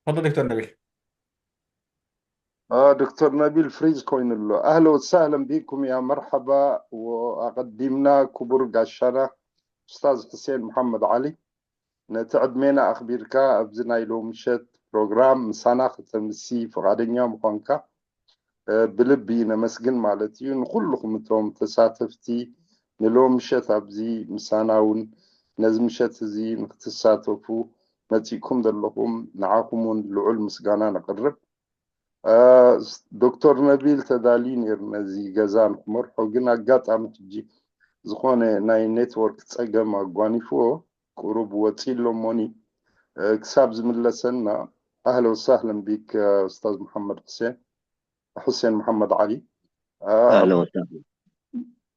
تفضل دكتور نبيل. آه دكتور نبيل فريز ኮይن له. أهلا وسهلا بكم يا مرحبا. وأقدمنا كبر قاشانا أستاذ حسين محمد علي. ነቲ ዕድሜና ኣኽቢርካ ኣብዚ ናይ ሎምሸት ፕሮግራም ምሳና ከተምሲ ፍቓደኛ ምዃንካ ብልቢ ነመስግን ማለት እዩ። ንኹልኹም እቶም ተሳተፍቲ ንሎምሸት ኣብዚ ምሳና እውን ነዚ ምሸት እዚ ንክትሳተፉ መፂእኩም ዘለኹም ንዓኹም እውን ልዑል ምስጋና ነቕርብ። ዶክተር ነቢል ተዳልዩ ነይሩ ነዚ ገዛ ንክመርሖ፣ ግን ኣጋጣሚ ሕጂ ዝኾነ ናይ ኔትወርክ ፀገም ኣጓኒፍዎ ቁሩብ ወፂ ኣሎ እሞኒ ክሳብ ዝምለሰና። ኣህለ ወሳህለን ቢክ ኡስታዝ መሐመድ ሑሴን ሑሴን መሐመድ ዓሊ። اهلا وسهلا.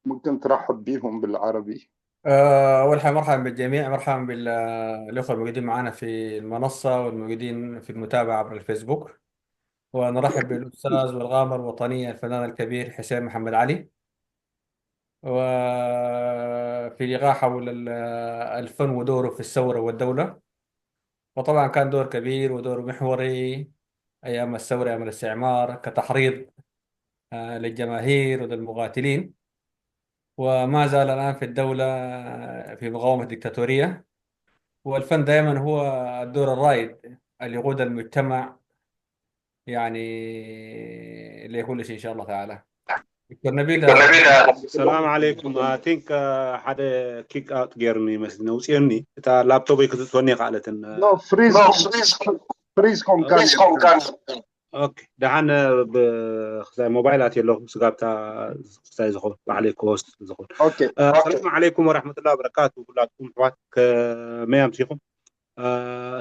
ممكن ترحب بيهم بالعربي؟ آه، أول حاجة مرحبا بالجميع، مرحبا بالإخوة الموجودين معنا في المنصة والموجودين في المتابعة عبر الفيسبوك. ونرحب بالأستاذ والغامة الوطنية الفنان الكبير حسين محمد علي، وفي لقاء حول ال-، الفن ودوره في الثورة والدولة. وطبعا كان دور كبير ودور محوري أيام الثورة، أيام الاستعمار، كتحريض آه، للجماهير وللمقاتلين، وما زال الآن في الدولة في مقاومة الدكتاتورية. والفن دائما هو الدور الرائد اللي يقود المجتمع، يعني، لكل شيء إن شاء الله تعالى. دكتور نبيل. ሰላም ዓለይኩም። I think ሓደ ኪክ ኣውት ገይሩኒ ይመስል ነውፅዮኒ። እታ ላፕቶፕ ክትእትወኒ ይኽኣለትን። ፍሪዝ ፍሪዝ ኮንካ ኦኬ፣ ደሓን ብክዛይ ሞባይላት የለኹም ስጋብታ ክዛይ ዝኸውን ባዕለይ ክወስድ ዝኸውን። ኦኬ ሰላም ዓለይኩም ወራሕመቱላ ወበረካቱ። ኩላትኩም ኣሕዋት ከመይ ኣምሲኹም?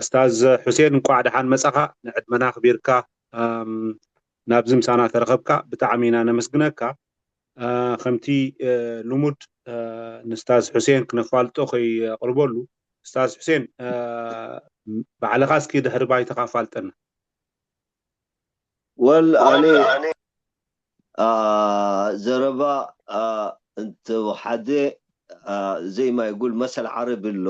ኡስታዝ ሑሴን እንኳዕ ደሓን መጻኻ። ንዕድመና ኣኽቢርካ ናብዚ ምሳና ተረኸብካ ብጣዕሚ ኢና ነመስግነካ። ከምቲ ልሙድ ንኡስታዝ ሑሴን ክነፋልጦ ከይቕርበሉ፣ ኡስታዝ ሑሴን ባዕልኻ እስኪ ድሕሪ ባይታኻ ኣፋልጠና። ወል ኣነ ዘረባ እንተ ሓደ زي ما يقول مثل عربي ኣሎ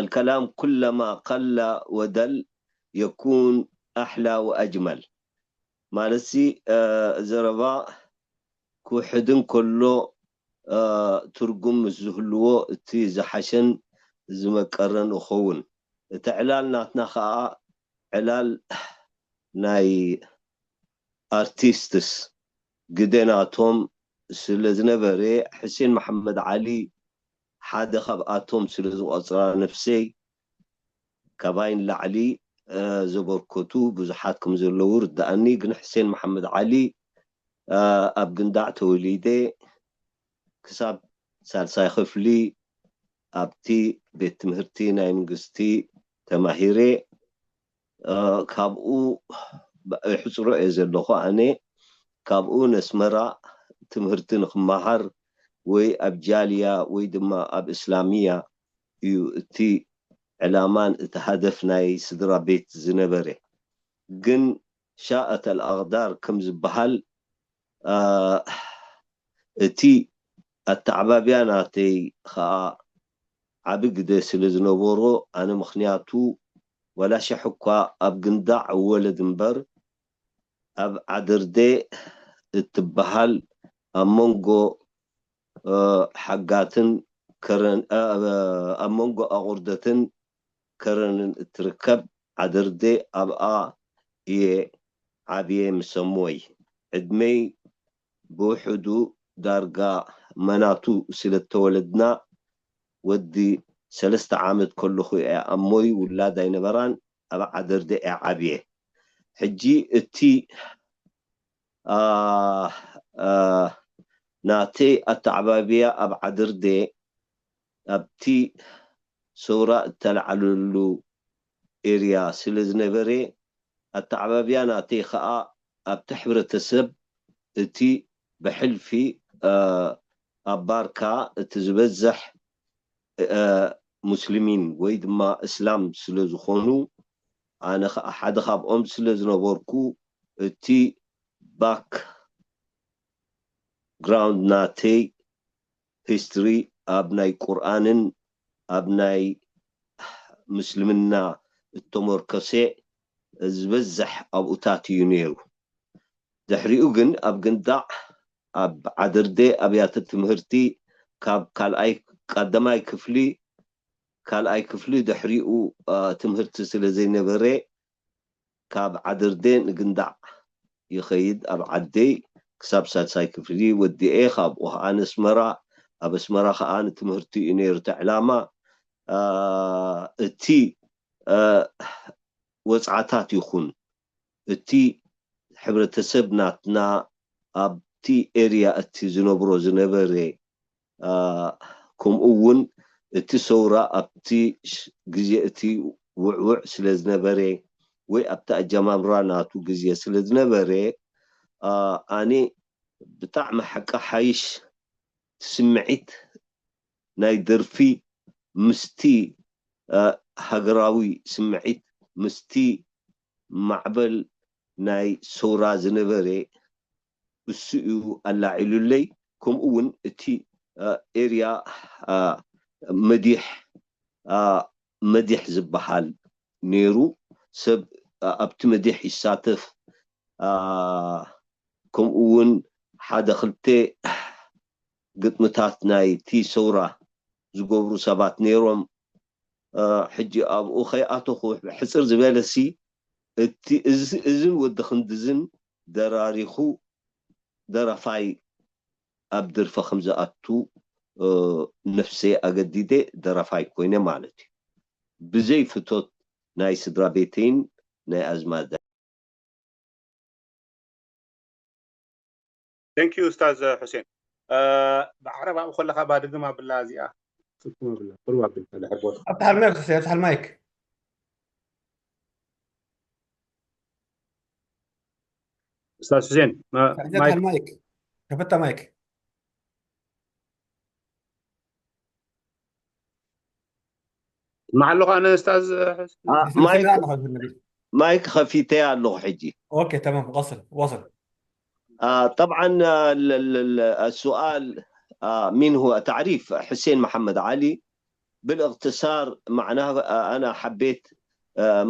الكلام كلما قل ودل يكون أحلى وأجمل። ማለትሲ ዘረባ ክውሕድን ከሎ ትርጉም ምስ ዝህልዎ እቲ ዝሓሸን ዝመቀረን ይኸውን። እቲ ዕላል ናትና ከዓ ዕላል ናይ ኣርቲስትስ ግደ ናቶም ስለ ዝነበረ፣ ሕሴን መሓመድ ዓሊ ሓደ ካብኣቶም ስለ ዝቆፅራ፣ ነፍሰይ ካባይ ንላዕሊ ዘበርከቱ ብዙሓት ከም ዘለዉ ርድኣኒ። ግን ሕሴን መሓመድ ዓሊ ኣብ ግንዳዕ ተወሊደ ክሳብ ሳልሳይ ክፍሊ ኣብቲ ቤት ትምህርቲ ናይ መንግስቲ ተማሂረ። ካብኡ የሕፅሮ እየ ዘለኹ ኣነ። ካብኡ ነስመራ ትምህርቲ ንክመሃር ወይ ኣብ ጃልያ ወይ ድማ ኣብ እስላምያ እዩ እቲ ዕላማን እቲ ሃደፍ ናይ ስድራ ቤት ዝነበረ። ግን ሻእት ኣልኣቕዳር ከም ዝበሃል እቲ ኣተዓባብያ ናተይ ከዓ ዓቢ ግደ ስለ ዝነበሮ፣ ኣነ ምኽንያቱ ዋላ ሸሕ እኳ ኣብ ግንዳዕ እወለድ እምበር ኣብ ዓደርዴ እትበሃል ኣብ መንጎ ሓጋትን ከረን ኣብ መንጎ ኣቑርደትን ከረንን እትርከብ ዓደርዴ ኣብኣ እየ ዓብየ ምስ ኣሞይ። ዕድመይ ብውሕዱ ዳርጋ መናቱ ስለ እተወለድና ወዲ ሰለስተ ዓመት ከለኹ እየ ኣሞይ ውላድ ኣይነበራን ኣብ ዓደርዴ እየ ዓብየ። ሕጂ እቲ ናተይ ኣተዓባብያ ኣብ ዓደርዴ ኣብቲ ሰውራ እተለዓለሉ ኤርያ ስለ ዝነበረ ኣተዓባብያ ናተይ ከዓ ኣብቲ ሕብረተሰብ እቲ ብሕልፊ ኣብ ባርካ እቲ ዝበዝሕ ሙስሊሚን ወይ ድማ እስላም ስለ ዝኾኑ ኣነ ከዓ ሓደ ካብኦም ስለ ዝነበርኩ እቲ ባክ ግራውንድ ናተይ ሂስትሪ ኣብ ናይ ቁርኣንን ኣብ ናይ ምስልምና እተሞርከሰ ዝበዝሕ ኣብኡታት እዩ ነይሩ። ድሕሪኡ ግን ኣብ ግንዳዕ፣ ኣብ ዓድርዴ ኣብያተ ትምህርቲ ካብ ካልኣይ ቀዳማይ ክፍሊ ካልኣይ ክፍሊ ድሕሪኡ ትምህርቲ ስለ ዘይነበረ ካብ ዓድርዴ ንግንዳዕ ይኸይድ። ኣብ ዓደይ ክሳብ ሳልሳይ ክፍሊ ወዲኤ ካብኡ ከዓ ንኣስመራ፣ ኣብ ኣስመራ ከዓ ንትምህርቲ እዩ ነይሩ እቲ ዕላማ። እቲ ወፅዓታት ይኹን እቲ ሕብረተሰብ ናትና ኣብቲ ኤርያ እቲ ዝነብሮ ዝነበረ ከምኡ እውን እቲ ሰውራ ኣብቲ ግዜ እቲ ውዕውዕ ስለ ዝነበረ ወይ ኣብቲ ኣጀማምራ ናቱ ግዜ ስለ ዝነበረ ኣነ ብጣዕሚ ሓቂ ሓይሽ ስምዒት ናይ ደርፊ ምስቲ ሃገራዊ ስምዒት ምስቲ ማዕበል ናይ ሰውራ ዝነበረ እሱ እዩ ኣላዒሉለይ። ከምኡ እውን እቲ ኤርያ መዲሕ መዲሕ ዝበሃል ነይሩ። ሰብ ኣብቲ መዲሕ ይሳተፍ። ከምኡ እውን ሓደ ክልተ ግጥምታት ናይቲ ሰውራ ዝገብሩ ሰባት ነይሮም። ሕጂ ኣብኡ ከይኣተኹ ሕፅር ዝበለሲ እቲ እዝን ወዲ ክንድዝን ደራሪኹ ደራፋይ ኣብ ድርፈ ከም ዝኣቱ ነፍሰይ ኣገዲደ ደራፋይ ኮይነ ማለት እዩ። ብዘይ ፍቶት ናይ ስድራ ቤተይን ናይ ኣዝማደ Thank you ኡስታዝ ሑሴን። ብዓረብ ኣብኡ ከለኻ ባድግም ኣብላ እዚኣ ትርጉም ኣብላ ቁሩብ ኣብልካ ድሕር ቦታ ኣብታ ሓልማይክ ሑሴን ኣብታ ሓልማይክ ኡስታዝ ሑሴን ማይክ ከፈታ ማይክ ትስማዕ ኣለኹ ኣነ ኡስታዝ ማይክ ከፊተ ኣለኹ ሕጂ ኦኬ ተማም ቀስል ወስል طبعا السؤال مين هو تعريف حسين محمد علي بالاختصار معناه أنا حبيت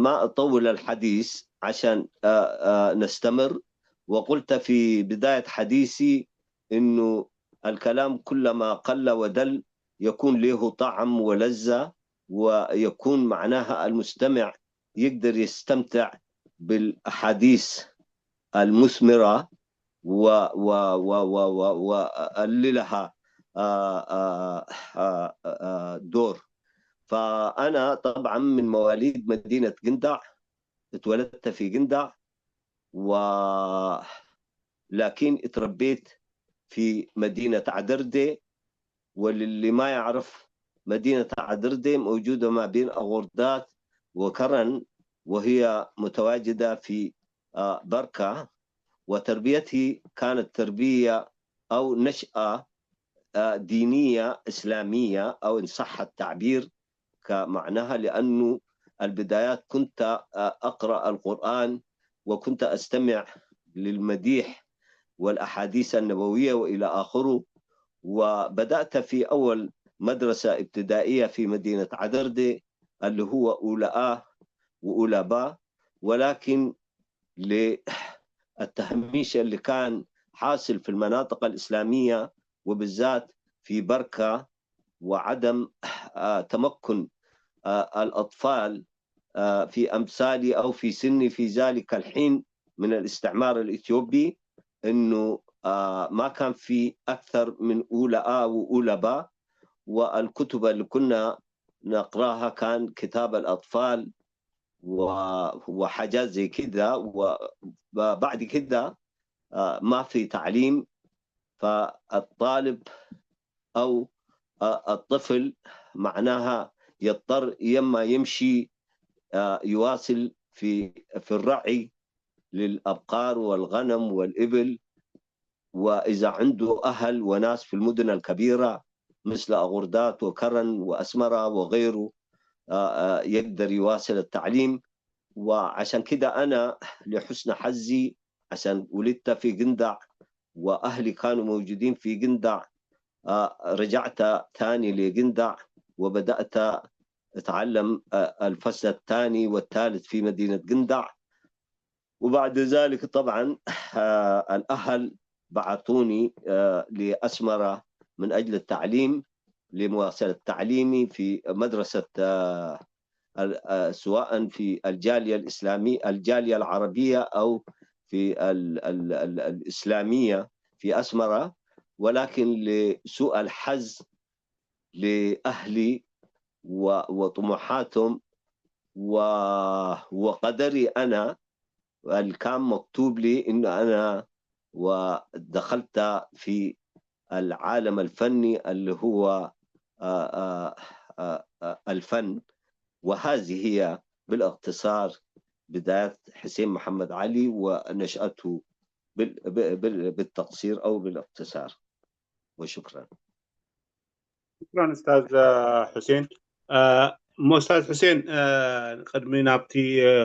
ما أطول الحديث عشان نستمر وقلت في بداية حديثي إنه الكلام كلما قل ودل يكون له طعم ولذة ويكون معناها المستمع يقدر يستمتع بالأحاديث المثمرة و و و و و وأقللها دور. فأنا طبعا من مواليد مدينة قندع، اتولدت في قندع، ولكن اتربيت في مدينة عدردة. وللي ما يعرف، مدينة عدردة موجودة ما بين أغوردات وكرن، وهي متواجدة في بركة. وتربيتي كانت تربية أو نشأة دينية إسلامية، أو إن صح التعبير كمعناها، لأنه البدايات كنت أقرأ القرآن وكنت أستمع للمديح والأحاديث النبوية وإلى آخره. وبدأت في أول مدرسة ابتدائية في مدينة عدردة اللي هو أولى آ وأولى با، ولكن للتهميش اللي كان حاصل في المناطق الإسلامية وبالذات في بركة وعدم تمكن الأطفال في أمثالي أو في سني في ذلك الحين من الاستعمار الإثيوبي، إنه ما كان في أكثر من أولى آ وأولى با. والكتب اللي كنا نقراها كان كتاب الأطفال وحاجات زي كده. وبعد كده ما في تعليم، فالطالب أو الطفل معناها يضطر يما يمشي يواصل في في الرعي للأبقار والغنم والإبل. وإذا عنده أهل وناس في المدن الكبيرة مثل أغوردات وكرن وأسمرة وغيره يقدر يواصل التعليم. وعشان كده أنا لحسن حظي عشان ولدت في قندع وأهلي كانوا موجودين في قندع، رجعت تاني لقندع وبدأت أتعلم الفصل الثاني والثالث في مدينة قندع. وبعد ذلك طبعا الأهل بعثوني لأسمرة من أجل التعليم، لمواصلة تعليمي في مدرسة، سواء في الجالية الإسلامية، الجالية العربية، أو في الإسلامية في أسمرة. ولكن لسوء الحظ لأهلي وطموحاتهم وقدري أنا، كان مكتوب لي إنه أنا ودخلت في العالم الفني اللي هو الفن. وهذه هي بالاختصار بداية حسين محمد علي ونشأته بالتقصير أو بالاختصار. وشكرا. شكرا أستاذ حسين. እሞ ኡስታዝ ሑሴን፣ ቅድሚ ናብቲ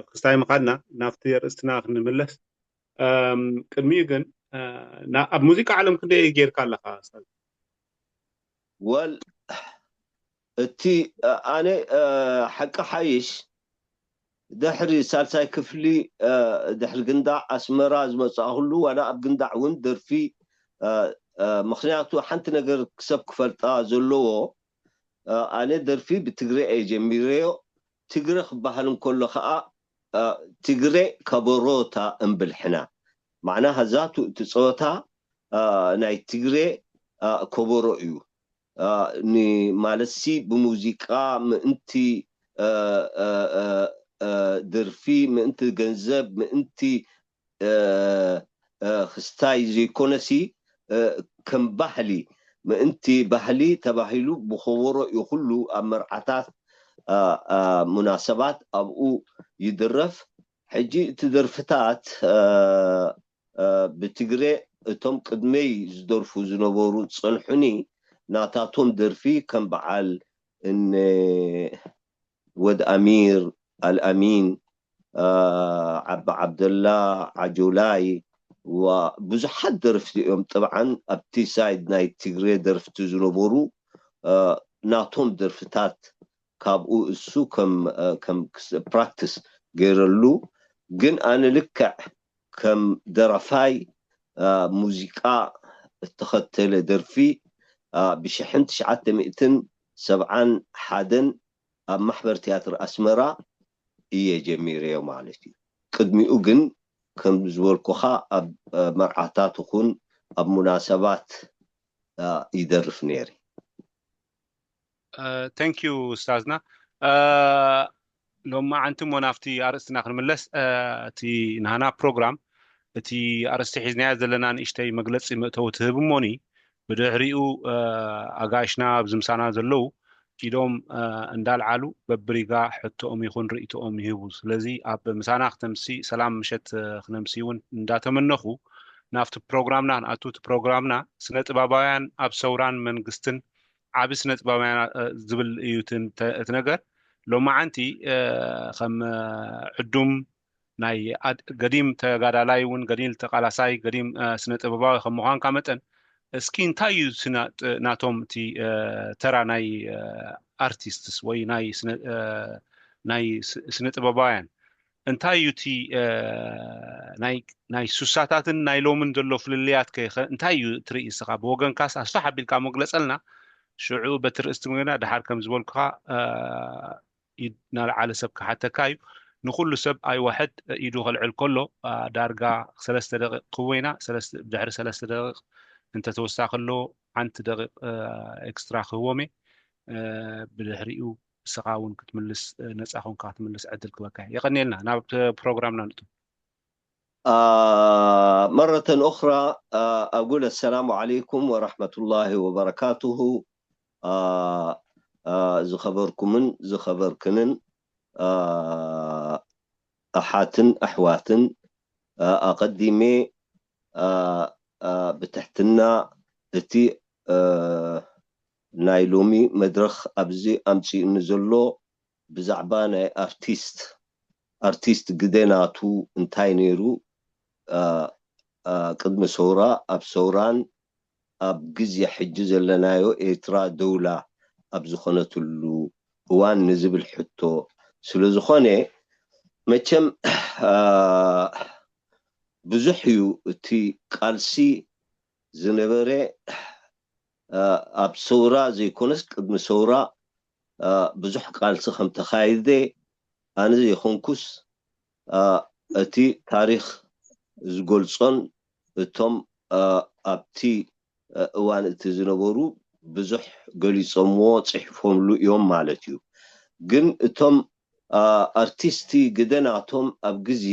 ክስታይ ምኻድና ናብቲ ኣርእስትና ክንምለስ፣ ቅድሚኡ ግን ኣብ ሙዚቃ ዓለም ክንደይ ጌርካ ኣለኻ ኡስታዝ? ወል እቲ ኣነ ሓቂ ሓይሽ ድሕሪ ሳልሳይ ክፍሊ ድሕሪ ግንዳዕ ኣስመራ ዝመጻእኩሉ ዋላ ኣብ ግንዳዕ እውን ደርፊ፣ ምኽንያቱ ሓንቲ ነገር ክሰብ ክፈልጣ ዘለዎ፣ ኣነ ደርፊ ብትግሬ እየ ጀሚረዮ። ትግረ ክበሃል እንከሎ ከዓ ትግሬ ከበሮታ እምብል ሕና፣ ማዕና ሃዛቱ እቲ ፀወታ ናይ ትግሬ ከበሮ እዩ። ንማለትሲ ብሙዚቃ ምእንቲ ደርፊ፣ ምእንቲ ገንዘብ፣ ምእንቲ ክስታይ ዘይኮነሲ ከም ባህሊ፣ ምእንቲ ባህሊ ተባሂሉ ብኸበሮ እዩ ኩሉ ኣብ መርዓታት ሙናሰባት ኣብኡ ይድረፍ። ሕጂ እቲ ደርፍታት ብትግሬ እቶም ቅድመይ ዝደርፉ ዝነበሩ ዝጸንሑኒ ናታቶም ደርፊ ከም በዓል እነ ወድ ኣሚር፣ ኣልኣሚን፣ ዓቢ ዓብደላ፣ ዓጆላይ፣ ብዙሓት ደርፍቲ እዮም። ጥብዓን ኣብቲ ሳይድ ናይ ትግሬ ደርፍቲ ዝነበሩ ናቶም ደርፍታት ካብኡ እሱ ከም ፕራክቲስ ገይረሉ። ግን ኣነ ልክዕ ከም ደራፋይ ሙዚቃ እተኸተለ ደርፊ ብሽሕን ትሽዓተ ሚእትን ሰብዓን ሓደን ኣብ ማሕበር ትያትር ኣስመራ እየ ጀሚረዮ ማለት እዩ። ቅድሚኡ ግን ከም ዝበልኩኻ ኣብ መርዓታት ይኹን ኣብ ሙናሰባት ይደርፍ ነይረ። Thank you ኡስታዝና። ሎማዓንቲ እሞ ናብቲ ኣርእስትና ክንምለስ፣ እቲ ናህና ፕሮግራም እቲ ኣርእስቲ ሒዝናዮ ዘለና ንእሽተይ መግለፂ መእተዊ ትህብ እሞኒ፣ ብድሕሪኡ ኣጋይሽና ኣብዚ ምሳና ዘለዉ ኢዶም እንዳልዓሉ በብሪጋ ሕቶኦም ይኹን ርእይቶኦም ይህቡ። ስለዚ ኣብ ምሳና ክተምሲ ሰላም ምሸት ክነምሲ እውን እንዳተመነኹ ናብቲ ፕሮግራምና ክንኣቱ፣ እቲ ፕሮግራምና ስነ ጥበባውያን ኣብ ሰውራን መንግስትን ዓቢ ስነ ጥበባውያን ዝብል እዩ እቲ ነገር። ሎማዓንቲ ከም ዕዱም ናይ ገዲም ተጋዳላይ እውን ገዲም ተቃላሳይ ገዲም ስነ ጥበባዊ ከም ምዃንካ መጠን እስኪ እንታይ እዩ ናቶም እቲ ተራ ናይ ኣርቲስትስ ወይ ናይ ስነ ጥበባውያን እንታይ እዩ እቲ ናይ ሱሳታትን ናይ ሎምን ዘሎ ፍልልያት ከ እንታይ እዩ ትርኢ እስኻ ብወገንካስ ኣስፋሕ ኣቢልካ መግለጸልና። ሽዑ በቲ ርእስቲ ምግና ድሓር ከም ዝበልኩኻ ናልዓለ ሰብ ክሓተካ እዩ። ንኩሉ ሰብ ኣይዋሕድ ኢዱ ከልዕል ከሎ ዳርጋ ሰለስተ ደቂቕ ክወይና ድሕሪ ሰለስተ ደቂቕ እንተተወሳኺ ኣለዎ ሓንቲ ደቂቕ ኤክስትራ ክህቦም እየ። ብድሕሪኡ ንስኻ እውን ክትምልስ ነፃ ኮንካ ክትምልስ ዕድል ክበካ። የቐንየልና። ናብ ፕሮግራምና ንእቱ። مرة أخرى أقول السلام عليكم ورحمة الله وبركاته. ዝኸበርኩምን ዝኸበርክንን ኣሓትን ኣሕዋትን ኣቐዲሜ ብትሕትና እቲ ናይ ሎሚ መድረኽ ኣብዚ ኣምፂኡኒ ዘሎ ብዛዕባ ናይ ኣርቲስት ኣርቲስት ግደ ናቱ እንታይ ነይሩ ቅድሚ ሰውራ ኣብ ሰውራን ኣብ ግዜ ሕጂ ዘለናዮ ኤርትራ ደውላ ኣብ ዝኾነትሉ እዋን ንዝብል ሕቶ ስለ ዝኾነ፣ መቸም ብዙሕ እዩ እቲ ቃልሲ ዝነበረ። ኣብ ሰውራ ዘይኮነስ ቅድሚ ሰውራ ብዙሕ ቃልሲ ከም ተኻይደ ኣነ ዘይኮንኩስ እቲ ታሪኽ ዝገልጾን እቶም ኣብቲ እዋን እቲ ዝነበሩ ብዙሕ ገሊጾምዎ ጽሒፎምሉ እዮም ማለት እዩ። ግን እቶም ኣርቲስቲ ግደ ናቶም ኣብ ግዜ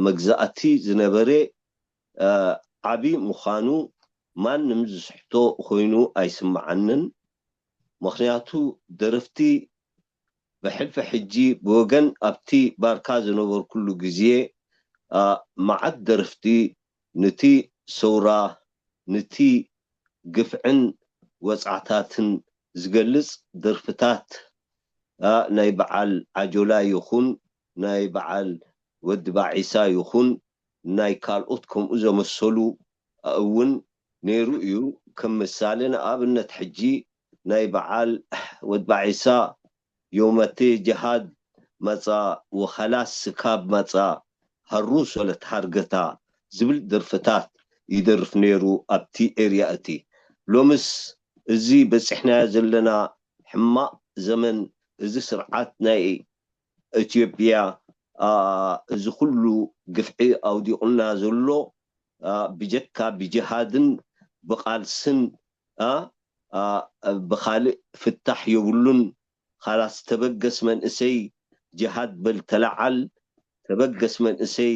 መግዛእቲ ዝነበረ ዓቢ ምዃኑ ማንም ዝስሕቶ ኮይኑ ኣይስምዓንን። ምኽንያቱ ደረፍቲ ብሕልፊ ሕጂ ብወገን ኣብቲ ባርካ ዝነበርኩሉ ግዜ መዓት ደረፍቲ ንቲ ሰውራ ንቲ ግፍዕን ወጽዓታትን ዝገልጽ ደርፍታት ናይ በዓል ዓጆላ ይኹን ናይ በዓል ወዲ ባዒሳ ይኹን ናይ ካልኦት ከምኡ ዘመሰሉ እውን ነይሩ እዩ። ከም ምሳሌ ንኣብነት ሕጂ ናይ በዓል ወዲ ባዒሳ ዮመቴ ጀሃድ መጻ ወኸላስ ስካብ መጻ ሃሩ ሶለት ሃርገታ ዝብል ደርፍታት ይደርፍ ነይሩ ኣብቲ ኤርያ እቲ። ሎምስ እዚ በጺሕናዮ ዘለና ሕማቕ ዘመን እዚ ስርዓት ናይ ኢትዮጵያ እዚ ኩሉ ግፍዒ ኣውዲቑልና ዘሎ ብጀካ ብጅሃድን ብቓልስን ብኻልእ ፍታሕ የብሉን። ኻላስ ተበገስ መንእሰይ ጅሃድ በል ተላዓል፣ ተበገስ መንእሰይ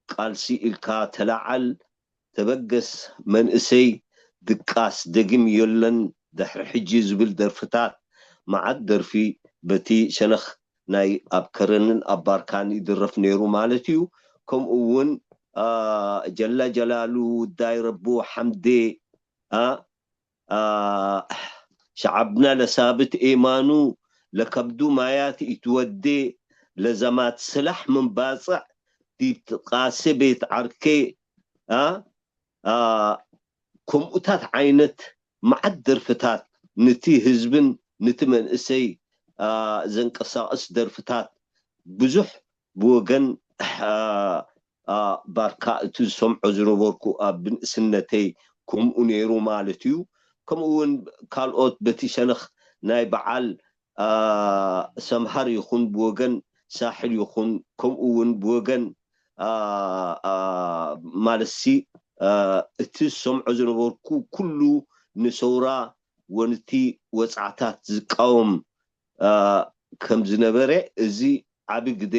ቃልሲ ኢልካ ተላዓል፣ ተበገስ መንእሰይ ድቃስ ደጊም የለን ድሕሪ ሕጂ ዝብል ደርፍታት መዓት ደርፊ በቲ ሸነኽ ናይ ኣብ ከረንን ኣብ ባርካን ይድረፍ ነይሩ ማለት እዩ። ከምኡ እውን ጀላ ጀላሉ ውዳይ ረቡ ሓምዴ ሸዓብና ለሳብት ኤማኑ ለከብዱ ማያት ኢትወዴ ለዘማት ስላሕ ምን ባጽዕ ዲብ ቃሴ ቤት ዓርኬ ከምኡታት ዓይነት መዓት ደርፍታት ንቲ ህዝብን ንቲ መንእሰይ ዘንቀሳቕስ ደርፍታት ብዙሕ ብወገን ባርካ እቲ ዝሰምዖ ዝነበርኩ ኣብ ብንእስነተይ ከምኡ ነይሩ ማለት እዩ። ከምኡ እውን ካልኦት በቲ ሸነኽ ናይ በዓል ሰምሃር ይኹን ብወገን ሳሕል ይኹን ከምኡ እውን ብወገን ማለትሲ እቲ ዝሰምዖ ዝነበርኩ ኩሉ ንሰውራ ወንቲ ወፅዓታት ዝቃወም ከም ዝነበረ እዚ ዓቢ ግደ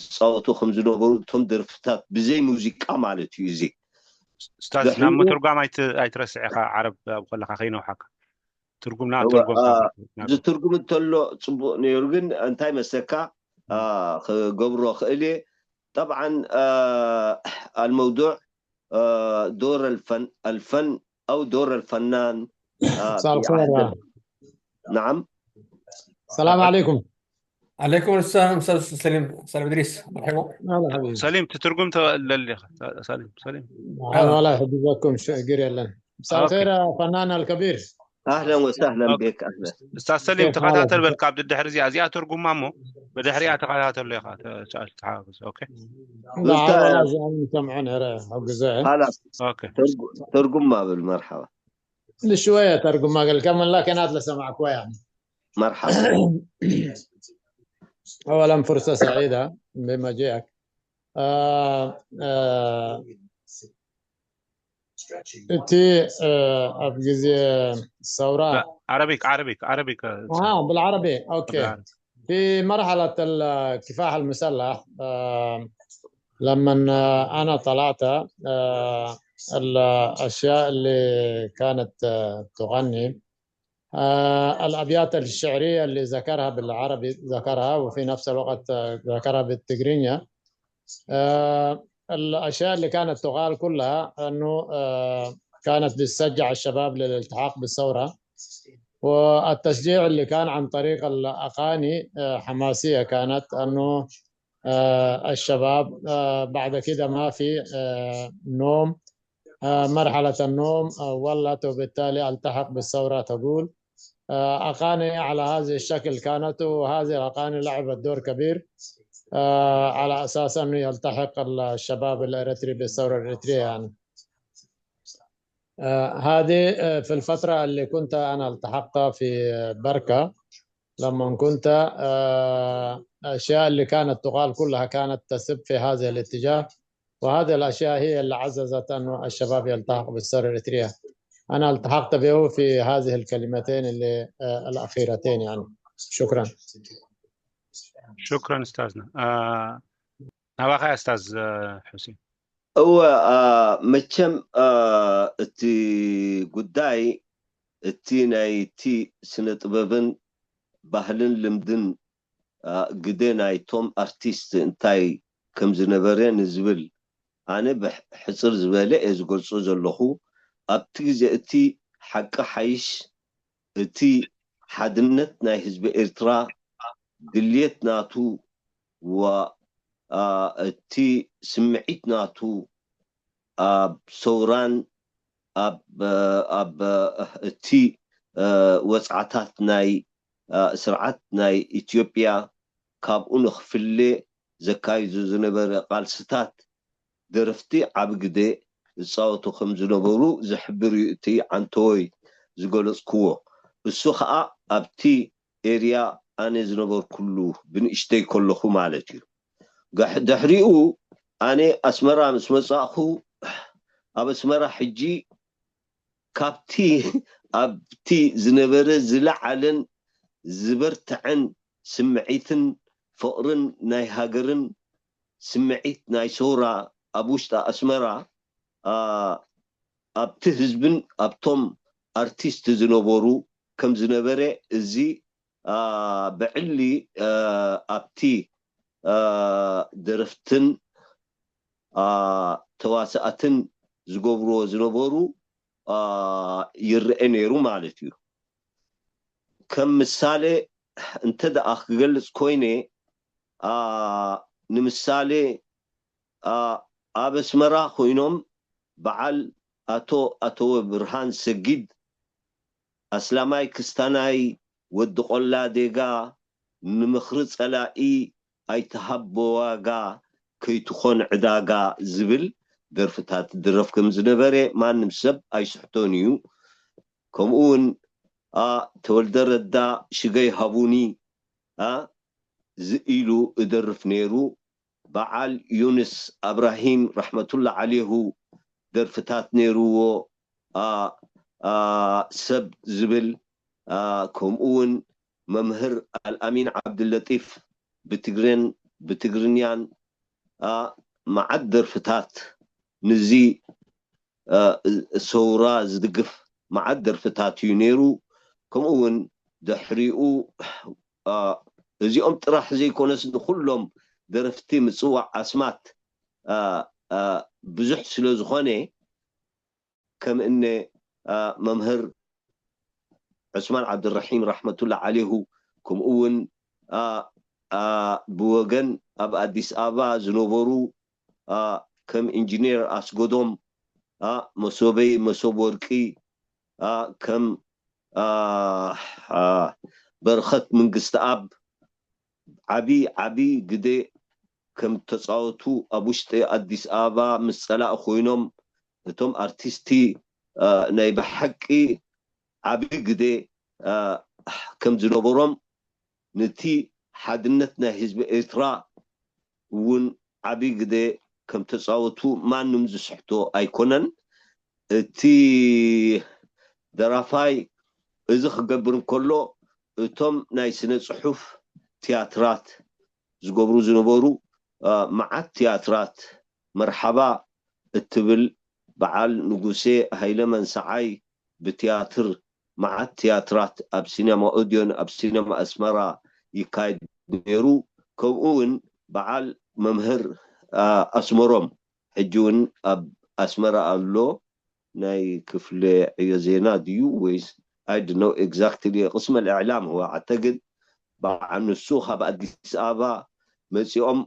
ዝፃወቱ ከም ዝነበሩ እቶም ደርፍታት ብዘይ ሙዚቃ ማለት እዩ። እዚ ስታዝ ናብ ምትርጓም ኣይትረስዕ ኢኻ ዓረብ ኣብ ከለካ ከይነውሓካ ትርጉምና ትርጉም ዝትርጉም እንተሎ ፅቡቅ ነይሩ ግን እንታይ መሰካ ክገብሮ ክእል እየ። ጠብዓን ኣልመውዱዕ ዶር ኣልፈን ኣልፈን ኣው ዶር ኣልፈናን مساء الخير نعم السلام عليكم عليكم السلام استاذ سليم سلام ادريس مرحبا هلا حبيبي ሰሊም ትትርጉም ተለሊ ሰሊም ሰሊም مرحبا الله يحفظكم شكرا لنا مساء الخير يا فنان الكبير اهلا وسهلا بك اهلا استاذ سليم تخاتاتل بل كاب الدحر زي ازي اترجم مامو بدحري اتخاتاتل لك تحافظ اوكي لا والله زين سمعنا حق زين خلاص اوكي ترجم ما بالمرحبا شويه ترجم ما قال كم لكن هات لسمعك يعني مرحبا اولا فرصه سعيده بمجيئك آه آه እቲ ኣብ ግዜ ሰውራ عربيك عربيك عربيك اه بالعربي اوكي في مرحله الكفاح المسلح آه لما انا طلعت آه الاشياء اللي كانت تغني آه الابيات الشعريه اللي ذكرها بالعربي ذكرها وفي نفس الوقت ذكرها بالتجرينيا آه الأشياء اللي كانت تقال كلها أنه آه كانت بتشجع الشباب للالتحاق بالثورة والتشجيع اللي كان عن طريق الأغاني آه حماسية كانت أنه آه الشباب آه بعد كده ما في آه نوم آه مرحلة النوم آه ولت وبالتالي التحق بالثورة تقول آه، أغاني على هذا الشكل كانت، وهذه الأغاني لعبت دور كبير، آه، على أساس أنه يلتحق الشباب الإريتري بالثورة الإريترية يعني. آه، هذه، آه، في الفترة اللي كنت أنا التحقت في بركة، لما كنت، آه، الأشياء اللي كانت تقال كلها كانت تسب في هذا الاتجاه، وهذه الأشياء هي اللي عززت أنه الشباب يلتحق بالثورة الإريترية. أنا التحقت به في هذه الكلمتين اللي، آه، الأخيرتين يعني. شكرا. شكرا أستاذنا. ናባኻ ኡስታዝ ሑሴን። እወ፣ መቸም እቲ ጉዳይ፣ እቲ ናይቲ ስነ ጥበብን ባህልን ልምድን ግደ ናይቶም ኣርቲስት እንታይ ከም ዝነበረ ንዝብል፣ ኣነ ብሕፅር ዝበለ እየ ዝገልፆ ዘለኹ። ኣብቲ ግዜ እቲ ሓቂ ሓይሽ፣ እቲ ሓድነት ናይ ህዝቢ ኤርትራ፣ ድልየት ናቱ፣ እቲ ስምዒት ናቱ፣ ኣብ ሰውራን ኣብ እቲ ወፅዓታት ናይ ስርዓት ናይ ኢትዮጵያ፣ ካብኡ ንኽፍለ ዘካይዱ ዝነበረ ቃልስታት፣ ደረፍቲ ዓቢ ግደ ዝፃወቱ ከም ዝነበሩ ዝሕብር እዩ እቲ ዓንተወይ ዝገለፅክዎ። እሱ ከዓ ኣብቲ ኤርያ ኣነ ዝነበርኩሉ ብንእሽተይ ከለኹ ማለት እዩ። ድሕሪኡ ኣነ ኣስመራ ምስ መፃእኹ፣ ኣብ ኣስመራ ሕጂ ካብቲ ኣብቲ ዝነበረ ዝለዓለን ዝበርትዐን ስምዒትን ፍቕርን ናይ ሃገርን ስምዒት ናይ ሰውራ ኣብ ውሽጢ ኣስመራ ኣብቲ ህዝብን ኣብቶም ኣርቲስት ዝነበሩ ከም ዝነበረ፣ እዚ ብዕሊ ኣብቲ ደረፍትን ተዋሳእትን ዝገብርዎ ዝነበሩ ይረአ ነይሩ ማለት እዩ። ከም ምሳሌ እንተ ደኣ ክገልጽ ኮይነ፣ ንምሳሌ ኣብ ኣስመራ ኮይኖም በዓል ኣቶ ኣተወ ብርሃን ሰጊድ፣ ኣስላማይ ክስታናይ፣ ወዲ ቆላ ዴጋ፣ ንምኽሪ ጸላኢ ኣይትሃቦ ዋጋ፣ ከይትኾን ዕዳጋ ዝብል ደርፍታት ድረፍ ከም ዝነበረ ማንም ሰብ ኣይስሕቶን እዩ። ከምኡ እውን ተወልደ ረዳ ሽገይ ሃቡኒ ኢሉ እደርፍ ነይሩ። በዓል ዩንስ ኣብራሂም ራሕመቱላ ዓሌሁ ደርፍታት ነይርዎ። ሰብ ዝብል፣ ከምኡ እውን መምህር ኣልኣሚን ዓብድለጢፍ ብትግሬን ብትግርኛን መዓት ደርፍታት ንዚ ሰውራ ዝድግፍ መዓት ደርፍታት እዩ ነይሩ። ከምኡ እውን ድሕሪኡ እዚኦም ጥራሕ ዘይኮነስ ንኩሎም ደረፍቲ ምፅዋዕ ኣስማት ብዙሕ ስለ ዝኾነ፣ ከም እነ መምህር ዑስማን ዓብድራሒም ራሕመቱላ ዓሌሁ፣ ከምኡ እውን ብወገን ኣብ ኣዲስ ኣበባ ዝነበሩ ከም ኢንጂነር ኣስጎዶም፣ መሶበይ መሶብ ወርቂ፣ ከም በረኸት መንግስትኣብ ዓቢ ዓቢ ግደ ከም ተጻወቱ ኣብ ውሽጢ ኣዲስ ኣበባ ምስ ጸላኢ ኮይኖም እቶም ኣርቲስቲ ናይ ብሓቂ ዓቢ ግደ ከም ዝነበሮም፣ ነቲ ሓድነት ናይ ህዝቢ ኤርትራ እውን ዓቢ ግደ ከም ተጻወቱ ማንም ዝስሕቶ ኣይኮነን። እቲ ደራፋይ እዚ ክገብር እንከሎ እቶም ናይ ስነ ጽሑፍ ትያትራት ዝገብሩ ዝነበሩ መዓት ትያትራት መርሓባ እትብል በዓል ንጉሴ ሃይለ መንሰዓይ ብትያትር መዓት ትያትራት ኣብ ሲነማ ኦድዮን ኣብ ሲነማ ኣስመራ ይካየድ ነይሩ። ከምኡ እውን በዓል መምህር ኣስመሮም ሕጂ እውን ኣብ ኣስመራ ኣሎ። ናይ ክፍለ ዕዮ ዜና ድዩ ወይስ I don't know exactly። ቅስመ ልእዕላም ህወሓተ ግን በዓል ንሱ ካብ ኣዲስ ኣበባ መፂኦም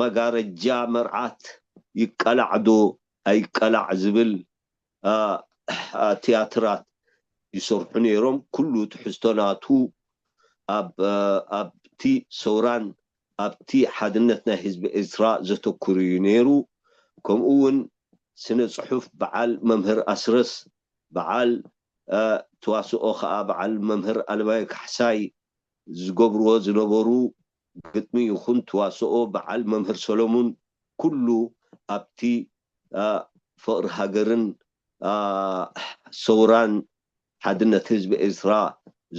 መጋረጃ መርዓት ይቀላዕ ዶ ኣይቀላዕ ዝብል ቲያትራት ይሰርሑ ነይሮም። ኩሉ ትሕዝቶ ናቱ ኣብ ኣብቲ ሰውራን ኣብቲ ሓድነት ናይ ህዝቢ ኤርትራ ዘተኩር እዩ ነይሩ። ከምኡ እውን ስነ ጽሑፍ በዓል መምህር ኣስረስ፣ በዓል ተዋስኦ ከዓ በዓል መምህር ኣለማዮ ካሕሳይ ዝገብርዎ ዝነበሩ ግጥሚ ይኹን ተዋስኦ በዓል መምህር ሰሎሙን ኩሉ ኣብቲ ፍቕሪ ሃገርን ሰውራን ሓድነት ህዝቢ ኤርትራ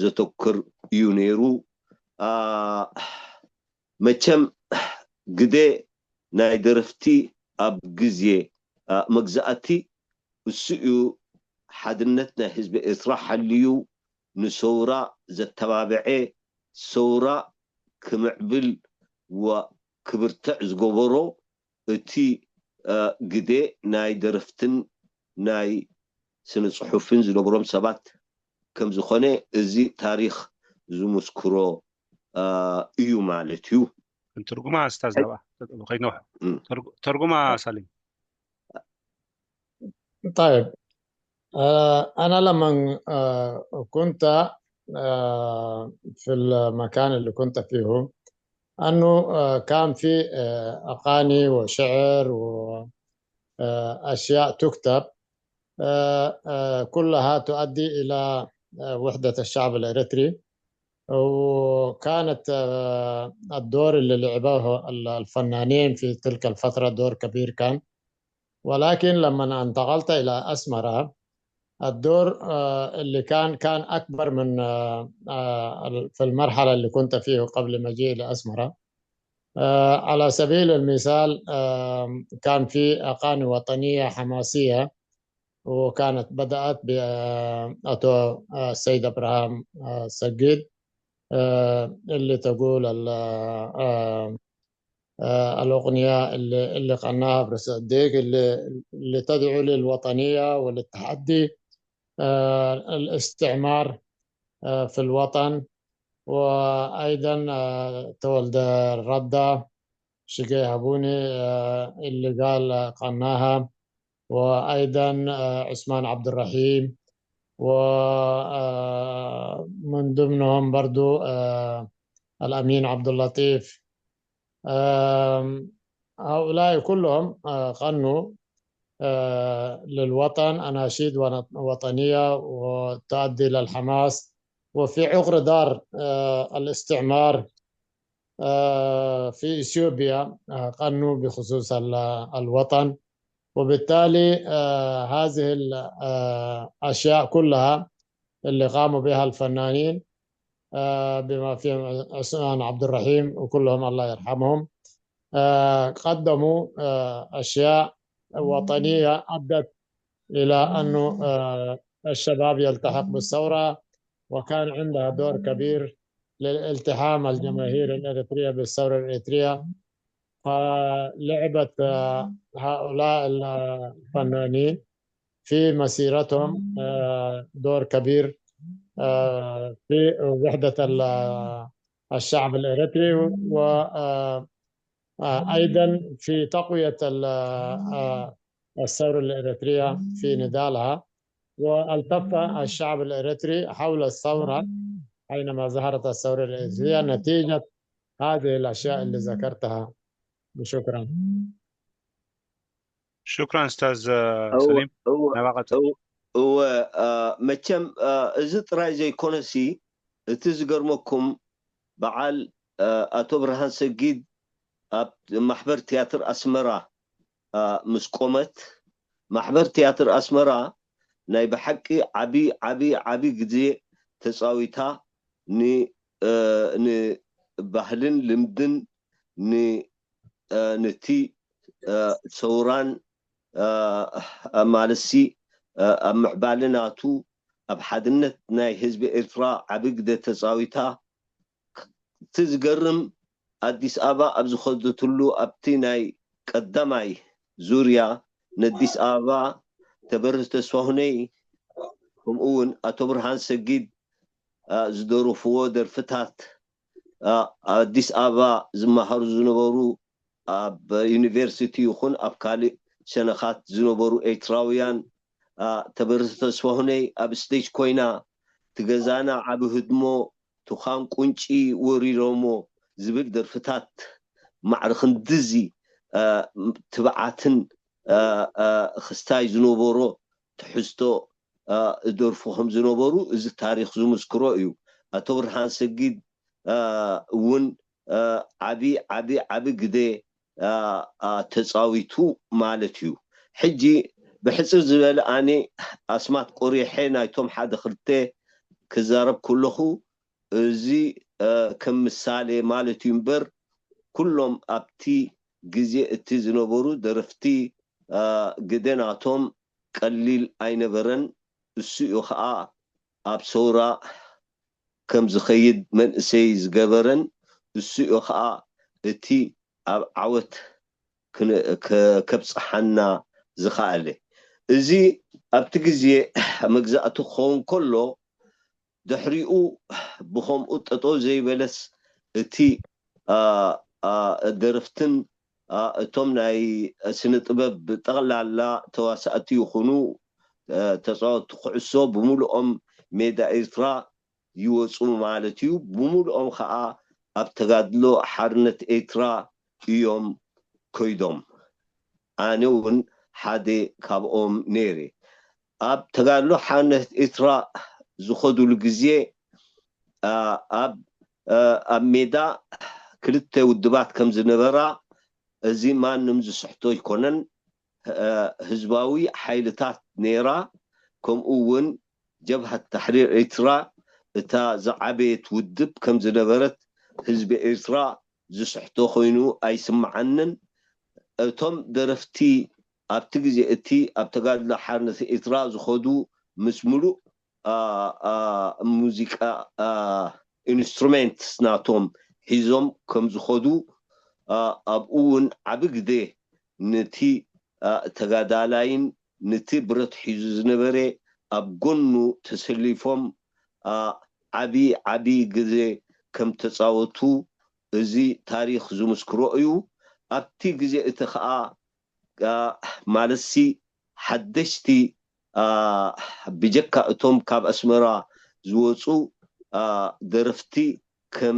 ዘተኩር እዩ ነይሩ። መቸም ግደ ናይ ደረፍቲ ኣብ ግዜ መግዛእቲ እሱ እዩ ሓድነት ናይ ህዝቢ ኤርትራ ሓልዩ ንሰውራ ዘተባብዐ፣ ሰውራ ክምዕብል ወክብርትዕ ዝገበሮ እቲ ግደ ናይ ደረፍትን ናይ ስነ ጽሑፍን ዝነበሮም ሰባት ከም ዝኾነ እዚ ታሪኽ ዝምስክሮ እዩ ማለት እዩ። ትርጉማ ኣስታዝ ናብኣ ከይትነውሑ። ተርጉማ ሳሊም። طيب، أنا لما كنت في المكان اللي كنت فيه، أنه كان في أغاني وشعر وأشياء تكتب، كلها تؤدي إلى وحدة الشعب الإريتري. وكانت الدور اللي لعبوه الفنانين في تلك الفترة دور كبير كان. ولكن لما انتقلت إلى أسمرة، الدور اللي كان كان أكبر من في المرحلة اللي كنت فيه قبل مجيئي لأسمرة. على سبيل المثال، كان في أغاني وطنية حماسية، وكانت بدأت بأتو السيد أبراهام سجيد، اللي تقول الأغنية اللي اللي غناها برس الديك، اللي اللي تدعو للوطنية وللتحدي، الاستعمار في الوطن. وأيضا تولد الردة شقي هبوني، اللي قال غناها، وأيضا عثمان عبد الرحيم، ومن ضمنهم برضو الأمين عبد اللطيف. هؤلاء كلهم غنوا للوطن أناشيد وطنية وتؤدي للحماس. وفي عقر دار الاستعمار في إثيوبيا غنوا بخصوص الوطن. وبالتالي هذه الأشياء كلها اللي قاموا بها الفنانين، بما فيهم عثمان عبد الرحيم وكلهم الله يرحمهم، قدموا أشياء وطنية أدت إلى أنه الشباب يلتحق بالثورة، وكان عندها دور كبير للالتحام الجماهير الإريترية بالثورة الإريترية. فلعبت هؤلاء الفنانين في مسيرتهم دور كبير في وحدة الشعب الإريتري، وأيضا في تقوية الثورة الإريترية في نضالها. والتف الشعب الإريتري حول الثورة حينما ظهرت الثورة الإريترية نتيجة هذه الأشياء اللي ذكرتها. شكرا. شكرا أستاذ سليم. እወ፣ መቸም እዚ ጥራይ ዘይኮነሲ፣ እቲ ዝገርመኩም፣ በዓል ኣቶ ብርሃን ሰጊድ ኣብ ማሕበር ትያትር ኣስመራ ምስ ቆመት፣ ማሕበር ትያትር ኣስመራ ናይ ብሓቂ ዓቢ ዓቢ ዓቢ ግዜ ተጻዊታ፣ ንባህልን ልምድን፣ ነቲ ሰውራን ማለትሲ ኣብ ምዕባለ ናቱ፣ ኣብ ሓድነት ናይ ህዝቢ ኤርትራ ዓቢ ግደ ተጻዊታ። እቲ ዝገርም፣ ኣዲስ ኣበባ ኣብ ዝኸደትሉ ኣብቲ ናይ ቀዳማይ ዙርያ፣ ነዲስ ኣበባ፣ ተበርህ ተስፋሁነይ፣ ከምኡ እውን ኣቶ ብርሃን ሰጊድ ዝደረፍዎ ደርፍታት፣ ኣዲስ ኣበባ ዝመሃሩ ዝነበሩ፣ ኣብ ዩኒቨርሲቲ ይኹን ኣብ ካልእ ሸነኻት ዝነበሩ ኤርትራውያን ተበርተ ተስፋሁነይ ኣብ ስቴጅ ኮይና፣ ትገዛና ዓቢ ህድሞ፣ ትዃን ቁንጪ ወሪሮሞ ዝብል ደርፍታት ማዕረ ክንድዚ ትብዓትን ክስታይ ዝነበሮ ትሕዝቶ ደርፉ ከም ዝነበሩ እዚ ታሪኽ ዝምስክሮ እዩ። ኣቶ ብርሃን ሰጊድ እውን ዓቢ ዓቢ ዓቢ ግደ ተፃዊቱ ማለት እዩ። ሕጂ ብሕፅር ዝበለ ኣነ ኣስማት ቆሪሐ ናይቶም ሓደ ክልተ ክዛረብ ከለኹ እዚ ከም ምሳሌ ማለት እዩ እምበር ኩሎም ኣብቲ ግዜ እቲ ዝነበሩ ደረፍቲ ግደ ናቶም ቀሊል ኣይነበረን። እሱ እዩ ከዓ ኣብ ሰውራ ከም ዝኸይድ መንእሰይ ዝገበረን እሱ እዩ ከዓ እቲ ኣብ ዓወት ከብፅሓና ዝኸኣለ። እዚ ኣብቲ ግዜ መግዛእቲ ክኸውን ከሎ ድሕሪኡ ብኸምኡ ጠጠው ዘይበለስ እቲ ደረፍትን እቶም ናይ ስነ ጥበብ ብጠቕላላ ተዋሳእቲ ይኹኑ ተፃወቲ ኩዕሶ ብምሉኦም ሜዳ ኤርትራ ይወፁ ማለት እዩ። ብምሉኦም ከዓ ኣብ ተጋድሎ ሓርነት ኤርትራ እዮም ኮይዶም። ኣነ እውን ሓደ ካብኦም ነይረ። ኣብ ተጋድሎ ሓርነት ኤርትራ ዝኸዱሉ ግዜ ኣብ ኣብ ሜዳ ክልተ ውድባት ከም ዝነበራ እዚ ማንም ዝስሕቶ ኣይኮነን። ህዝባዊ ሓይልታት ነይራ፣ ከምኡ እውን ጀብሃት ታሕሪር ኤርትራ እታ ዝዓበየት ውድብ ከም ዝነበረት ህዝቢ ኤርትራ ዝስሕቶ ኮይኑ ኣይስምዓንን። እቶም ደረፍቲ ኣብቲ ግዜ እቲ ኣብ ተጋድሎ ሓርነት ኤርትራ ዝኸዱ ምስ ሙሉእ ሙዚቃ ኢንስትሩሜንትስ ናቶም ሒዞም ከም ዝኸዱ ኣብኡ እውን ዓቢ ግደ ነቲ ተጋዳላይን ነቲ ብረት ሒዙ ዝነበረ ኣብ ጎኑ ተሰሊፎም ዓቢ ዓቢ ግዜ ከም ተፃወቱ እዚ ታሪኽ ዝምስክሮ እዩ። ኣብቲ ግዜ እቲ ከዓ ማለትሲ ሓደሽቲ ብጀካ እቶም ካብ ኣስመራ ዝወፁ ደረፍቲ ከም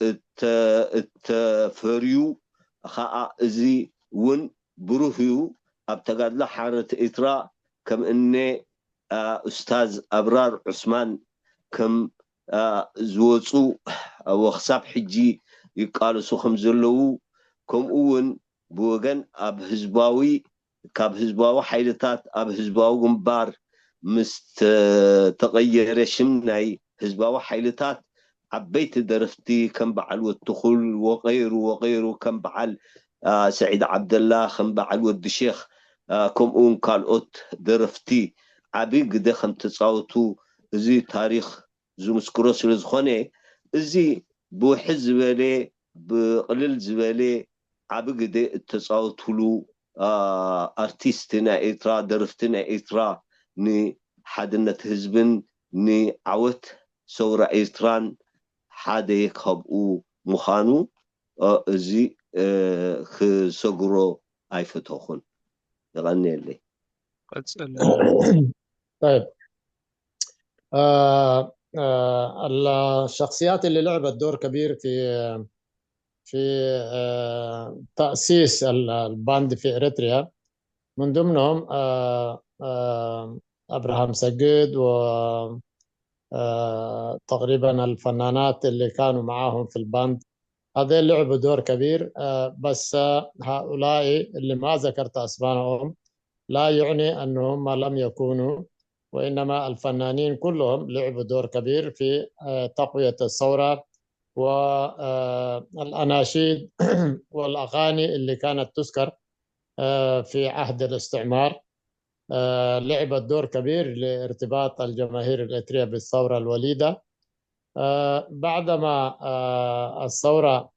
እተፈርዩ ከዓ እዚ እውን ብሩህ እዩ። ኣብ ተጋድሎ ሓርነት ኤርትራ ከም እነ ኡስታዝ ኣብራር ዑስማን ከም ዝወፁ ወክሳብ ሕጂ ይቃለሱ ከም ዘለዉ ከምኡ እውን ብወገን ኣብ ህዝባዊ ካብ ህዝባዊ ሓይልታት ኣብ ህዝባዊ ግንባር ምስ ተቐየረ ሽም ናይ ህዝባዊ ሓይልታት ዓበይቲ ደረፍቲ ከም በዓል ወትኹል ወቀይሩ ወቀይሩ ከም በዓል ሰዒድ ዓብደላ ከም በዓል ወዲ ሼክ ከምኡውን ካልኦት ደረፍቲ ዓቢ ግደ ከም ተፃወቱ እዚ ታሪኽ ዝምስክሮ ስለ ዝኾነ እዚ ብውሕድ ዝበለ ብቕልል ዝበለ ዓቢ ግደ እተፃወትሉ ኣርቲስት ናይ ኤርትራ ደረፍቲ ናይ ኤርትራ ንሓድነት ህዝብን ንዓወት ሰውራ ኤርትራን ሓደ ካብኡ ምዃኑ እዚ ክሰግሮ ኣይፈተኹን። የቐንየለይ። طيب الشخصيات اللي لعبت دور كبير في في تأسيس الباند في إريتريا من ضمنهم أبراهام سجد و تقريبا الفنانات اللي كانوا معاهم في الباند هذول لعبوا دور كبير بس هؤلاء اللي ما ذكرت أسمائهم لا يعني أنهم لم يكونوا وإنما الفنانين كلهم لعبوا دور كبير في تقوية الثورة والأناشيد والأغاني اللي كانت تذكر في عهد الاستعمار لعبت دور كبير لارتباط الجماهير الإريترية بالثورة الوليدة بعدما الثورة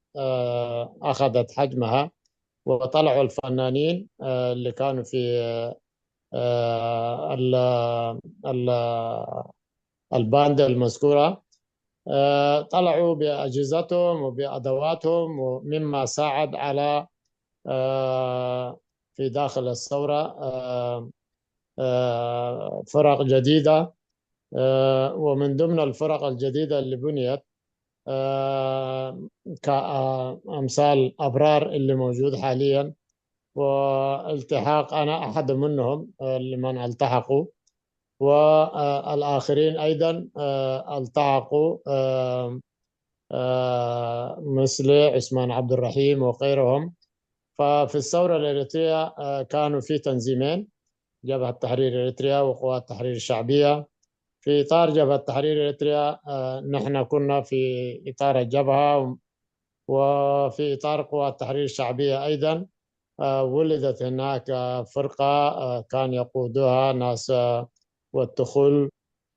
أخذت حجمها وطلعوا الفنانين اللي كانوا في الباند المذكورة طلعوا بأجهزتهم وبأدواتهم ومما ساعد على في داخل الثورة آه، فرق جديدة، آه، ومن ضمن الفرق الجديدة اللي بنيت، آه، كأمثال أبرار اللي موجود حاليًا، والتحاق، أنا أحد منهم، آه، لمن التحقوا، والآخرين أيضًا، آه، التحقوا، آه، آه، مثل عثمان عبد الرحيم وغيرهم. ففي الثورة الإريترية، آه، كانوا في تنظيمين، جبهة تحرير إريتريا وقوات التحرير الشعبية. في إطار جبهة تحرير إريتريا، آه، نحن كنا في إطار الجبهة، وفي إطار قوات التحرير الشعبية أيضًا. آه، ولدت هناك، آه، فرقة، آه، كان يقودها ناس، آه، والتخل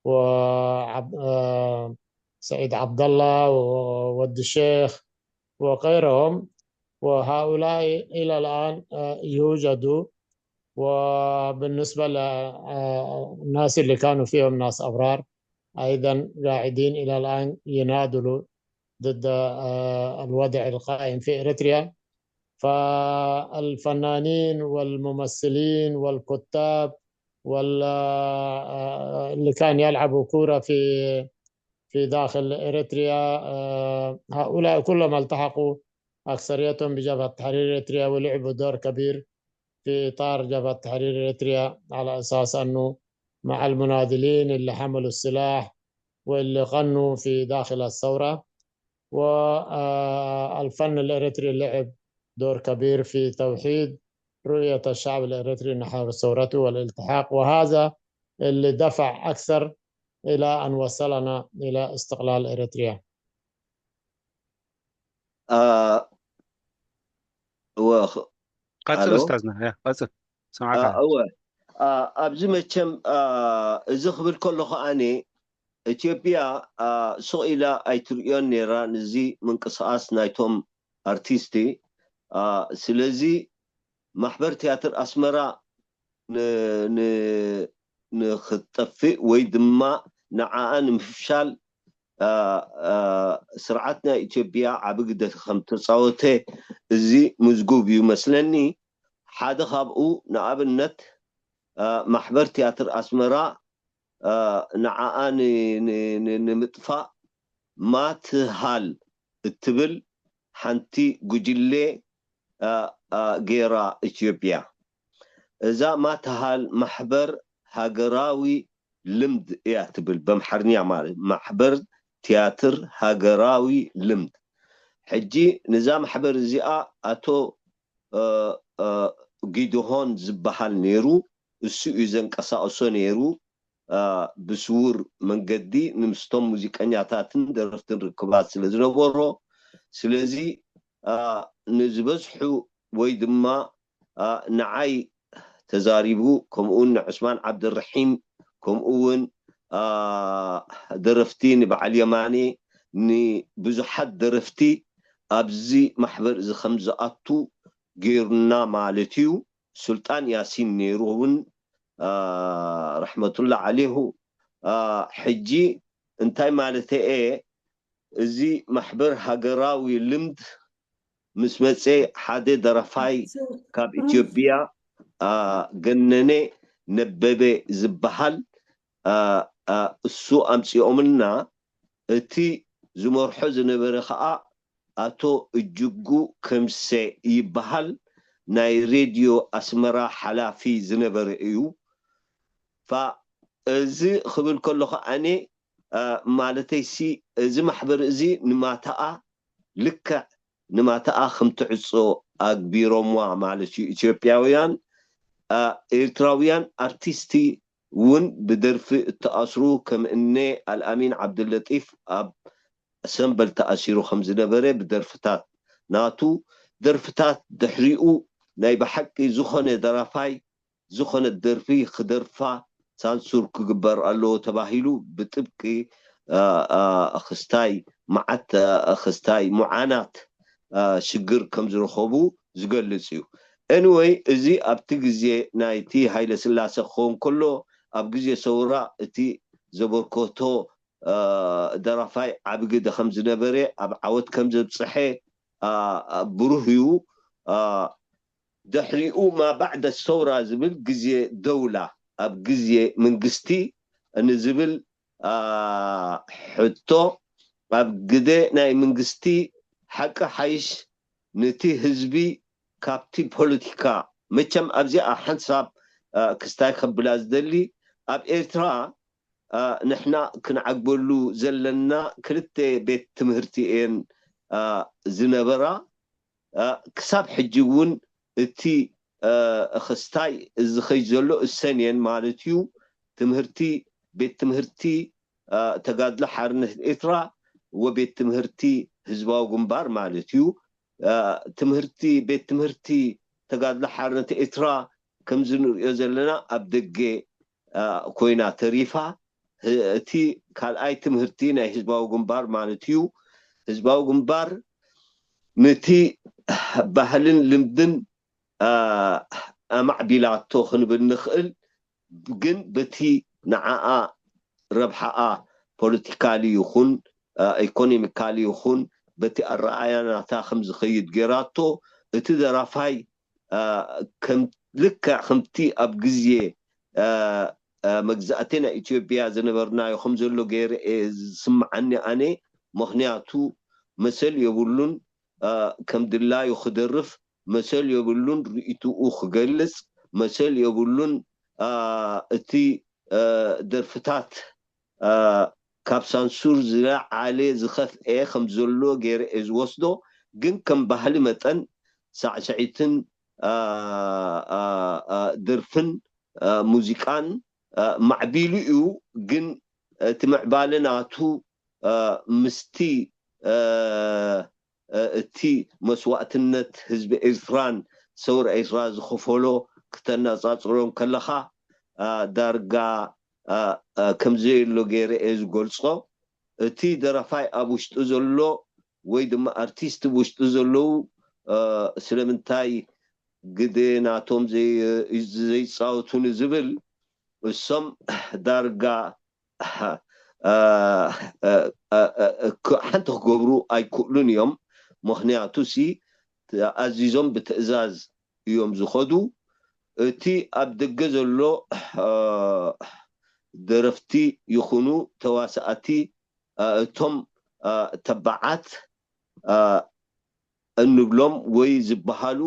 وعب-، آه، سعيد عبد الله وود الشيخ وغيرهم، وهؤلاء إلى الآن، آه، يوجدوا. وبالنسبة للناس اللي كانوا فيهم ناس أبرار، أيضًا قاعدين إلى الآن يناضلوا ضد، آه، الوضع القائم في إريتريا. فالفنانين والممثلين والكتاب وال-، آه، اللي كان يلعبوا كورة في، في داخل إريتريا، آه، هؤلاء كلهم التحقوا أكثريتهم بجبهة تحرير إريتريا، ولعبوا دور كبير في إطار جبهة تحرير إريتريا، على أساس أنه مع المناضلين اللي حملوا السلاح واللي غنوا في داخل الثورة. والفن الإريتري لعب دور كبير في توحيد رؤية الشعب الإريتري نحو ثورته والالتحاق، وهذا اللي دفع أكثر إلى أن وصلنا إلى استقلال إريتريا. آه، وخ- ቀጽል ኣሎ? ኡስታዝና፣ ያ፣ ቀጽል። ሰማዕካ። آه، እወ። آه، ኣብዚ መቸም، آه፣ እዚ ክብል ከለኹ ኣነ ኢትዮጵያ፣ آه፣ ስቕ ኢላ ኣይትርእዮን ነይራ፣ ንዚ ምንቅስቓስ ናይቶም ኣርቲስቲ። آه፣ ስለዚ ማሕበር ትያትር ኣስመራ ን-፣ ን-፣ ንኽትጠፍእ ወይ ድማ ንዓኣ ንምፍሻል፣ آه، آه، ስርዓት ናይ ኢትዮጵያ ዓቢ ግደ ከም ተጻወተ እዚ ምዝጉብ እዩ መስለኒ። ሓደ ካብኡ ንኣብነት፣ آه، ማሕበር ትያትር ኣስመራ، آه፣ ንዓኣ ን-፣ ን-፣ ን-፣ ንምጥፋእ ማትሃል እትብል ሓንቲ ጉጅለ፣ آه، آه، ገይራ ኢትዮጵያ። እዛ ማትሃል ማሕበር ሃገራዊ ልምድ እያ ትብል፣ በምሓርኛ ማለት ማሕበር ትያትር ሃገራዊ ልምድ። ሕጂ ንዛ ማሕበር እዚኣ ኣቶ፣ آه، آه، ጊድሆን ዝበሃል ነይሩ፣ እሱ እዩ ዘንቀሳቕሶ ነይሩ። آه، ብስውር መንገዲ ንምስቶም ሙዚቀኛታትን ደረፍትን ርክባት ስለ ዝነበሮ፣ ስለዚ، آه፣ ንዝበዝሑ ወይ ድማ، آه፣ ንዓይ ተዛሪቡ፣ ከምኡውን ንዑስማን ዓብደልረሒም፣ ከምኡውን، آه፣ ደረፍቲ ንበዓል የማኔ፣ ንብዙሓት ደረፍቲ ኣብዚ ማሕበር እዚ ከም ዝኣቱ ገይሩና ማለት እዩ። ሱልጣን ያሲን ነይሩ እውን፣ آه، ረሕመቱላ ዓሌሁ። آه፣ ሕጂ እንታይ ማለተይ እየ፣ እዚ ማሕበር ሃገራዊ ልምድ ምስ መጸ፣ ሓደ ደራፋይ ካብ ኢትዮጵያ፣ آه، ገነነ ነበበ ዝበሃል، آه، آه፣ እሱ ኣምጺኦምልና። እቲ ዝመርሖ ዝነበረ ኸኣ ኣቶ እጅጉ ከምሰ ይበሃል፣ ናይ ሬድዮ ኣስመራ ሓላፊ ዝነበረ እዩ። ፋ-፣ እዚ ክብል ከለኹ ኣነ፣ آه، ማለተይሲ፣ እዚ ማሕበር እዚ ንማታኣ፣ ልክዕ ንማታኣ ከም ትዕጾ ኣግቢሮምዋ ማለት እዩ። ኢትዮጵያውያን፣ آه፣ ኤርትራውያን ኣርቲስቲ እውን ብደርፊ እተኣስሩ፣ ከም እነ ኣልኣሚን ዓብደለጢፍ ኣብ ሰምበል ተኣሲሩ ከም ዝነበረ፣ ብደርፍታት ናቱ ደርፍታት ድሕሪኡ ናይ ብሓቂ ዝኾነ ደራፋይ ዝኾነት ደርፊ ክደርፋ ሳንሱር ክግበር ኣለዎ ተባሂሉ ብጥብቂ፣ آه، آه፣ ክስታይ መዓት፣ آه፣ ክስታይ ሙዓናት، آه፣ ሽግር ከም ዝረኸቡ ዝገልጽ እዩ። Anyway፣ እዚ ኣብቲ ግዜ ናይቲ ሃይለ ስላሴ ክኸውን ከሎ፣ ኣብ ግዜ ሰውራ እቲ ዘበርከቶ، آه፣ ደራፋይ ዓቢ ግደ ከም ዝነበረ፣ ኣብ ዓወት ከም ዘብጽሐ، آه، ብሩህ እዩ። آه، ድሕሪኡ ما بعد الثورة ዝብል ግዜ ደውላ ኣብ ግዜ መንግስቲ ንዝብል ሕቶ፣ ኣብ ግደ ናይ መንግስቲ ሓቂ ሓይሽ ነቲ ህዝቢ ካብቲ ፖለቲካ። መቸም ኣብዚኣ ሓንሳብ ክስታይ ከብላ ዝደሊ፣ ኣብ ኤርትራ ንሕና ክንዓግበሉ ዘለና ክልተ ቤት ትምህርቲ እየን ዝነበራ። ክሳብ ሕጂ እውን እቲ ክስታይ ዝኸይ ዘሎ እሰን እየን ማለት እዩ። ትምህርቲ፣ ቤት ትምህርቲ ተጋድሎ ሓርነት ኤርትራ ወቤት ትምህርቲ ህዝባዊ ግንባር ማለት እዩ። ትምህርቲ፣ ቤት ትምህርቲ ተጋድሎ ሓርነት ኤርትራ ከምዚ ንሪኦ ዘለና ኣብ ደገ ኮይና ተሪፋ። እቲ ካልኣይ ትምህርቲ ናይ ህዝባዊ ግንባር ማለት እዩ። ህዝባዊ ግንባር ነቲ ባህልን ልምድን ኣማዕቢላቶ ክንብል ንኽእል፣ ግን በቲ ንዓኣ ረብሓኣ ፖለቲካሊ ይኹን ኢኮኖሚካሊ ይኹን በቲ ኣረኣያ ናታ ከም ዝኸይድ ገይራቶ። እቲ ደራፋይ ከም ልክዕ ከምቲ ኣብ ግዜ መግዛእቲ ናይ ኢትዮጵያ ዝነበርናዮ ከም ዘሎ ገይረ እየ ዝስምዓኒ ኣነ። ምኽንያቱ መሰል የብሉን፣ ከም ድላዩ ክደርፍ መሰል የብሉን፣ ርእይትኡ ክገልጽ መሰል የብሉን። እቲ ደርፍታት ካብ ሳንሱር ዝለዓለ ዝኸፍኤ ከም ዘሎ ገይረ እየ ዝወስዶ። ግን ከም ባህሊ መጠን ሳዕስዒትን ደርፍን ሙዚቃን ማዕቢሉ እዩ። ግን እቲ ምዕባለ ናቱ ምስቲ እቲ መስዋእትነት ህዝቢ ኤርትራን ሰውራ ኤርትራ ዝኸፈሎ ክተነጻጽሮም ከለኻ ዳርጋ ከም ዘየሎ ገይረ እየ ዝገልጾ። እቲ ደራፋይ ኣብ ውሽጡ ዘሎ ወይ ድማ ኣርቲስት ኣብ ውሽጡ ዘለዉ ስለምንታይ ግደ ናቶም ዘይፃወቱ ንዝብል እሶም ዳርጋ ሓንቲ ክገብሩ ኣይክእሉን እዮም። ምኽንያቱ ሲ ኣዚዞም ብትእዛዝ እዮም ዝኸዱ። እቲ ኣብ ደገ ዘሎ ደረፍቲ ይኹኑ ተዋሳእቲ እቶም ተባዓት እንብሎም ወይ ዝበሃሉ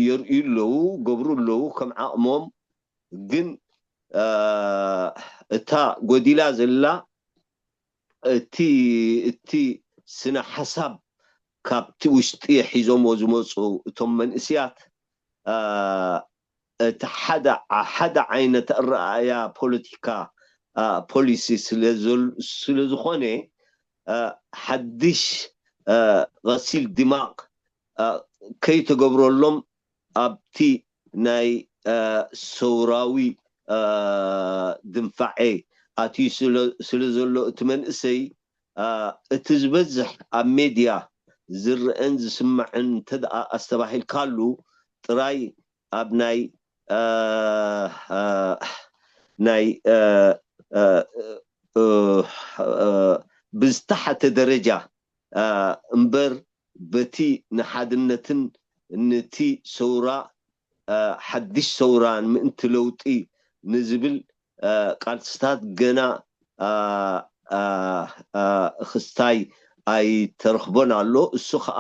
የርእዩ ኣለዉ፣ ገብሩ ኣለዉ ከም ዓቕሞም። ግን እታ ጎዲላ ዘላ እቲ እቲ ስነ ሓሳብ ካብቲ ውሽጢ ሒዞምዎ ዝመፁ እቶም መንእስያት እቲ ሓደ ሓደ ዓይነት ኣረኣእያ ፖለቲካ ፖሊሲ ስለ ዝኾነ ሓድሽ غسيل دماغ ከይተገብረሎም ኣብቲ ናይ ሰውራዊ ድንፋዐ ኣትዩ ስለ ዘሎ እቲ መንእሰይ እቲ ዝበዝሕ ኣብ ሜድያ ዝረአን ዝስማዕን እንተ ደኣ ኣስተባሂልካሉ ጥራይ ኣብ ናይ ናይ ብዝተሓተ ደረጃ እምበር በቲ ንሓድነትን ነቲ ሰውራ ሓድሽ ሰውራን ምእንቲ ለውጢ ንዝብል ቃልስታት ገና ክስታይ ኣይተረኽቦን ኣሎ። እሱ ከዓ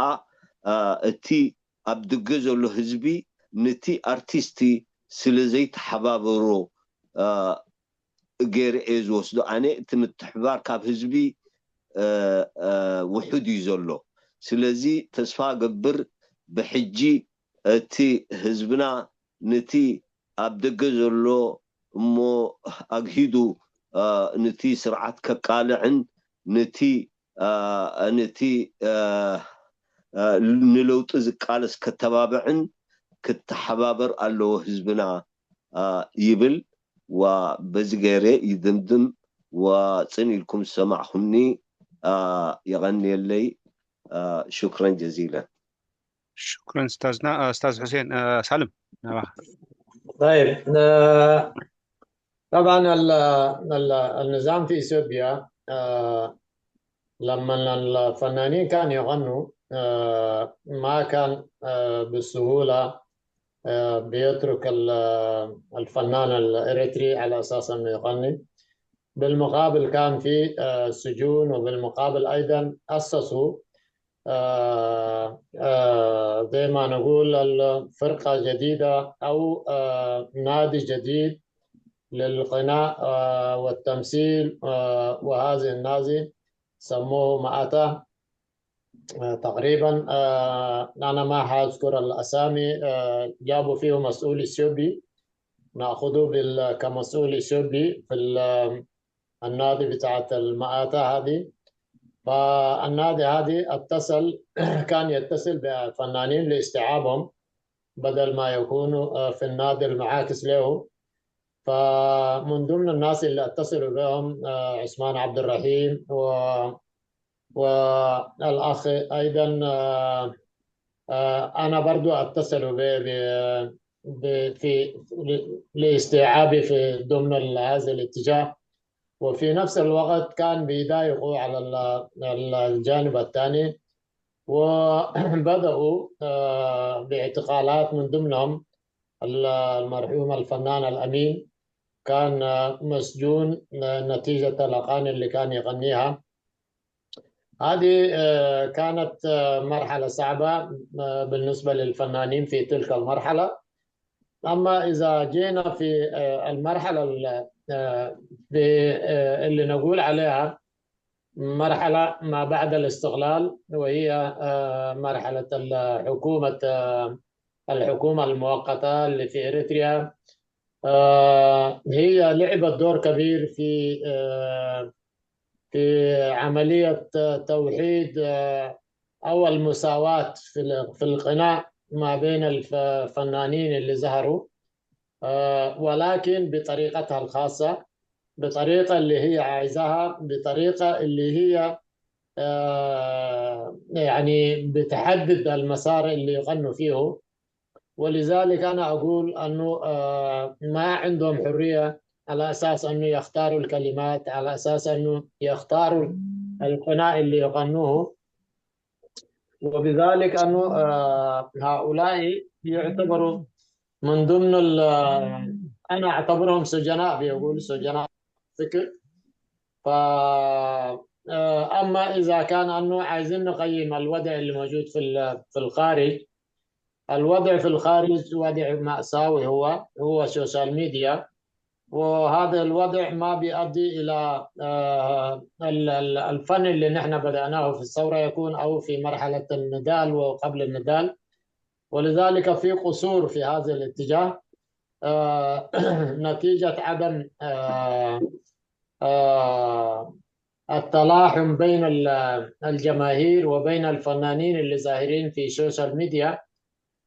እቲ ኣብ ድገ ዘሎ ህዝቢ ነቲ ኣርቲስቲ ስለ ዘይተሓባበሮ ገይረ እየ ዝወስዶ። ኣነ እቲ ምትሕባር ካብ ህዝቢ ውሑድ እዩ ዘሎ። ስለዚ ተስፋ ገብር ብሕጂ እቲ ህዝብና ነቲ ኣብ ደገ ዘሎ እሞ ኣግሂዱ ነቲ ስርዓት ከቃልዕን ነቲ ነቲ ንለውጢ ዝቃለስ ከተባብዕን ክተሓባበር ኣለዎ ህዝብና ይብል። ዋ በዚ ገይረ ይድምድም። ዋ ጽን ኢልኩም ዝሰማዕኹምኒ የቐንየለይ። ሹክረን ጀዚለን። شكرا استاذنا استاذ حسين سالم نباخ. طيب طبعا النظام في اثيوبيا لما الفنانين كانوا يغنوا ما كان بالسهوله آه، بيترك ال- الفنان الإريتري على أساس أنه يغني. بالمقابل كان في آه، سجون، وبالمقابل أيضا أسسوا آه، آه، زي ما نقول الفرقة جديدة أو آه، نادي جديد للغناء آه، والتمثيل آه، وهذه النادي سموه مآتا آه، تقريبا آه، أنا ما حأذكر الأسامي آه، جابوا فيه مسؤول إثيوبي نأخذه بال- كمسؤول إثيوبي في ال- النادي بتاعت المآتا هذه. فالنادي هذه اتصل كان يتصل بفنانين لاستيعابهم بدل ما يكونوا آه، في النادي المعاكس له. فمن ضمن الناس اللي اتصلوا بهم آه، عثمان عبد الرحيم و والأخ أيضا آه، آه، أنا برضو أتصل ب- ب- ب- في لاستيعابي في ضمن ال- هذا الاتجاه. وفي نفس الوقت كان بيضايقوا على ال- ال- الجانب الثاني، وبدأوا آه، باعتقالات، من ضمنهم ال- المرحوم الفنان الأمين كان آه، مسجون آه، نتيجة الأغاني اللي كان يغنيها. هذه آه، كانت آه، مرحلة صعبة آه، بالنسبة للفنانين في تلك المرحلة. أما إذا جينا في آه، المرحلة ال- آه، في آه، اللي نقول عليها مرحلة ما بعد الاستقلال، وهي آه، مرحلة الحكومة آه، الحكومة المؤقتة اللي في إريتريا. آه، هي لعبت دور كبير في آه، في عملية توحيد آه، أو المساواة في ال- في الغناء ما بين الفنانين اللي ظهروا، آه، ولكن بطريقتها الخاصة، بطريقة اللي هي عايزاها، بطريقة اللي هي آه، يعني بتحدد المسار اللي يغنوا فيه. ولذلك أنا أقول أنه آه، ما عندهم حرية على أساس أنه يختاروا الكلمات، على أساس أنه يختاروا الغناء اللي يغنوه. وبذلك أنه آه، هؤلاء يعتبروا من ضمن ال- أنا أعتبرهم سجناء، بيقول سجناء فكر. ف آه، أما إذا كان أنه عايزين نقيم الوضع اللي موجود في ال- في الخارج، الوضع في الخارج وضع مأساوي، هو هو سوشيال ميديا. وهذا الوضع ما بيؤدي إلى آه، ال- ال- الفن اللي نحن بدأناه في الثورة يكون، أو في مرحلة النضال وقبل النضال. ولذلك في قصور في هذا الاتجاه آه، نتيجة عدم آه، آه، التلاحم بين ال- الجماهير وبين الفنانين اللي ظاهرين في السوشيال ميديا،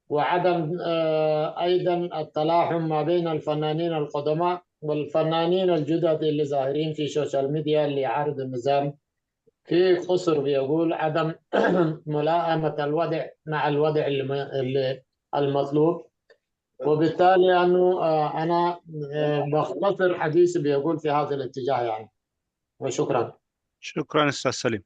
وعدم آه، أيضا التلاحم ما بين الفنانين القدماء والفنانين الجدد اللي ظاهرين في السوشيال ميديا اللي يعارض النظام. في قصر، بيقول عدم ملائمة الوضع مع الوضع اللي م- اللي المطلوب. وبالتالي أنه آه، أنا آه، بختصر حديثي، بيقول في هذا الاتجاه يعني. وشكرا. شكرا أستاذ سليم.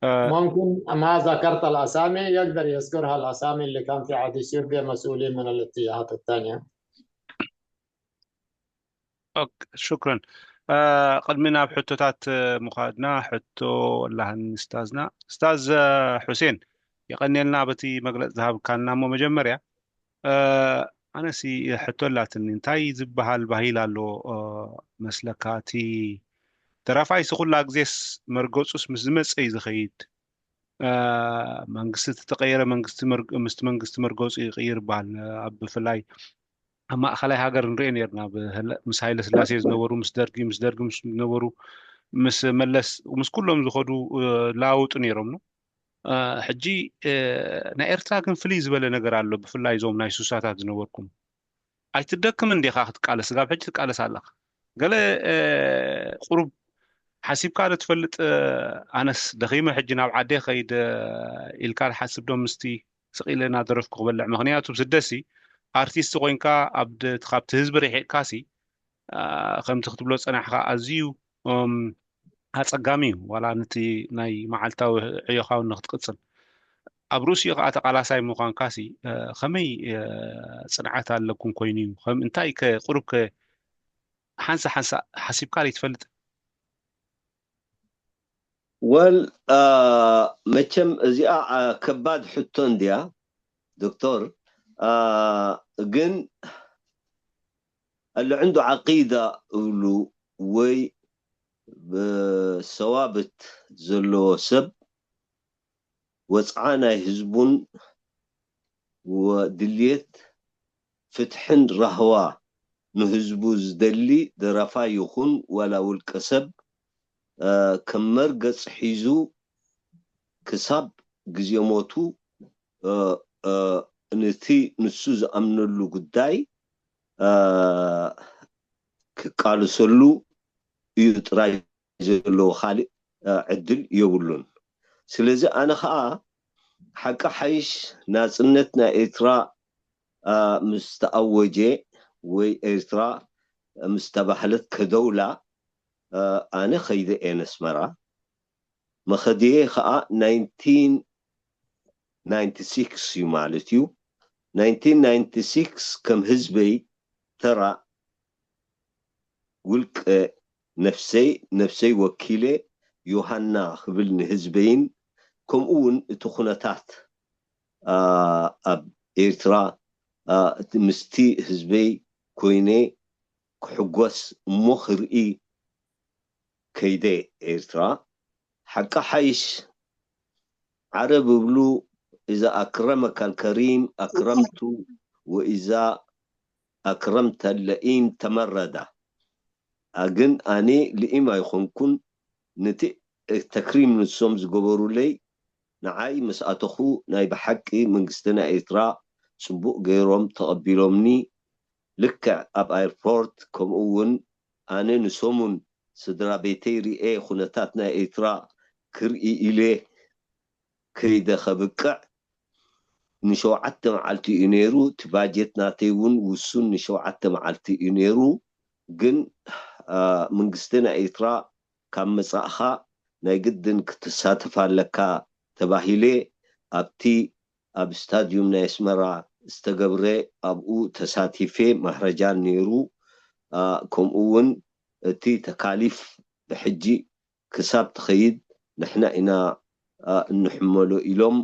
آه، ممكن ما ذكرت الأسامي، يقدر يذكرها الأسامي اللي كان في عادي سيربيا مسؤولين من الاتجاهات الثانية. أوك، شكرا. آه፣ ቅድሚ ናብ ሕቶታት ምዃድና ሕቶ ኣላህን ኡስታዝና ኡስታዝ ሑሴን የቐንየልና በቲ መግለፂ ዝሃብካልና። እሞ መጀመርያ ኣነሲ ሕቶ ኣላትኒ፣ እንታይ ዝበሃል ባህል ኣሎ መስለካ? እቲ ደራፋይሲ ኩላ ግዜስ መርገፁስ ምስ ዝመፀ እዩ ዝኸይድ? መንግስቲ ተተቀየረ፣ መንግስቲ ምስቲ መንግስቲ መርገፁ ይቅይር ይበሃል። ኣብ ብፍላይ ኣብ ማእኸላይ ሃገር ንሪኦ ነርና፣ ምስ ሃይለ ስላሴ ዝነበሩ፣ ምስ ደርጊ፣ ምስ ደርጊ ምስ ዝነበሩ፣ ምስ መለስ፣ ምስ ኩሎም ዝኸዱ ለዋውጡ ነይሮም ነው። ሕጂ ናይ ኤርትራ ግን ፍልይ ዝበለ ነገር ኣሎ። ብፍላይ እዞም ናይ ሱሳታት ዝነበርኩም ኣይትደክምን ዲኻ ክትቃለስ? ስጋብ ሕጂ ትቃለስ ኣለኻ። ገለ ቁሩብ ሓሲብካ ዶ ትፈልጥ? ኣነስ ደኺመ ሕጂ ናብ ዓደ ኸይድ ኢልካ ትሓስብ ዶ? ምስቲ ስቕ ኢለ እናደረፍኩ ክበልዕ። ምኽንያቱ ስደሲ ኣርቲስት ኮይንካ ካብቲ ህዝቢ ርሒቕካሲ ከምቲ ክትብሎ ጸናሕካ ኣዝዩ ኣጸጋሚ እዩ፣ ዋላ ነቲ ናይ መዓልታዊ ዕዮኻ እውን ንክትቅጽል። ኣብ ርእሲኡ ከዓ ተቃላሳይ ምዃንካሲ ከመይ ፅንዓት ኣለኩም ኮይኑ እዩ? ከም እንታይ ከ ቁሩብ ከ ሓንሳ ሓንሳ ሓሲብካ ዶ ትፈልጥ? ወል መቸም እዚኣ ከባድ ሕቶ እንድያ ዶክተር። ግን اللي عنده عقيدة እብሉ ወይ ሰዋብት ዘለዎ ሰብ ወፅዓ ናይ ህዝቡን ወድልየት ፍትሕን ራህዋ ንህዝቡ ዝደሊ ደራፋይ ይኹን ዋላ ውልቀ ሰብ ከም መርገፅ ሒዙ ክሳብ ግዜ ሞቱ ንቲ ንሱ ዝኣምነሉ ጉዳይ ክቃልሰሉ እዩ ጥራይ ዘለዎ ካልእ ዕድል የብሉን። ስለዚ ኣነ ኸዓ ሓቂ ሓይሽ ናፅነት ናይ ኤርትራ ምስ ተኣወጀ ወይ ኤርትራ ምስ ተባህለት ከደውላ ኣነ ኸይደ እየ ነስመራ። መኸድየ ኸዓ ናይንቲን ናይንቲ ሲክስ እዩ ማለት እዩ። ናይንቲን ናይንቲ ሲክስ ከም ህዝበይ ተራ ውልቀ ነፍሰይ ነፍሰይ ወኪለ ዮሃና ክብል ንህዝበይን ከምኡ እውን እቲ ኩነታት ኣብ ኤርትራ ምስቲ ህዝበይ ኮይነ ክሕጎስ እሞ ክርኢ ከይደ ኤርትራ ሓቂ ሓይሽ ዓረብ እብሉ إذا أكرمك الكريم أكرمت وإذا أكرمت اللئيم تمرد ግን ኣነ ልኢም ኣይኾንኩን። ነቲ ተክሪም ንሶም ዝገበሩለይ ንዓይ ምስ ኣተኹ ናይ ብሓቂ መንግስትና ኤርትራ ጽቡቕ ገይሮም ተቐቢሎምኒ። ልክዕ ኣብ ኣየርፖርት ከምኡ እውን ኣነ ንሰሙን ስድራ ቤተይ ርኤ ኩነታት ናይ ኤርትራ ክርኢ ኢለ ከይደ ከብቅዕ ንሸውዓተ መዓልቲ እዩ ነይሩ። እቲ ባጀት ናተይ እውን ውሱን ንሸውዓተ መዓልቲ እዩ ነይሩ። ግን መንግስቲ ናይ ኤርትራ ካብ መጻእኻ ናይ ግድን ክትሳተፍ ኣለካ ተባሂለ ኣብቲ ኣብ ስታድዩም ናይ ኣስመራ ዝተገብረ ኣብኡ ተሳቲፌ ማህረጃን ነይሩ። ከምኡ እውን እቲ ተካሊፍ ብሕጂ ክሳብ ትኸይድ ንሕና ኢና እንሕመሎ ኢሎም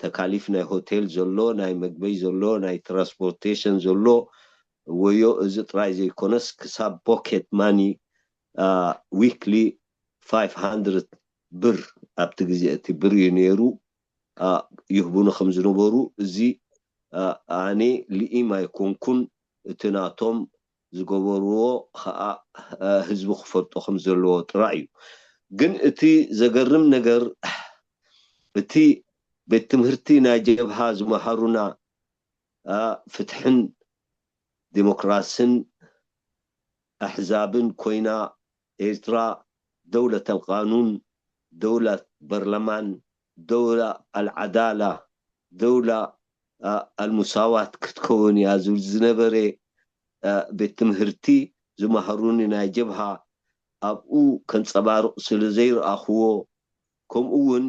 ተካሊፍ ናይ ሆቴል ዘሎ ናይ መግበይ ዘሎ ናይ ትራንስፖርቴሽን ዘሎ ወዮ እዚ ጥራይ ዘይኮነስ ክሳብ ፖኬት ማኒ ዊክሊ ፋይቭ ሃንድረድ ብር ኣብቲ ግዜ እቲ ብር እዩ ነይሩ ይህቡኒ ከም ዝነበሩ እዚ ኣነ ልኢም ኣይኮንኩን እቲ ናቶም ዝገበርዎ ከዓ ህዝቢ ክፈልጦ ከም ዘለዎ ጥራይ እዩ። ግን እቲ ዘገርም ነገር እቲ ቤት ትምህርቲ ናይ ጀብሃ ዝመሃሩና ፍትሕን ዲሞክራስን ኣሕዛብን ኮይና ኤርትራ ደውለት ኣልቃኑን ደውለት በርለማን ደውላ ኣልዓዳላ ደውላ ኣልሙሳዋት ክትከውን እያ ዝብል ዝነበረ ቤት ትምህርቲ ዝመሃሩኒ ናይ ጀብሃ ኣብኡ ከንፀባርቕ ስለ ዘይረኣኽዎ ከምኡ እውን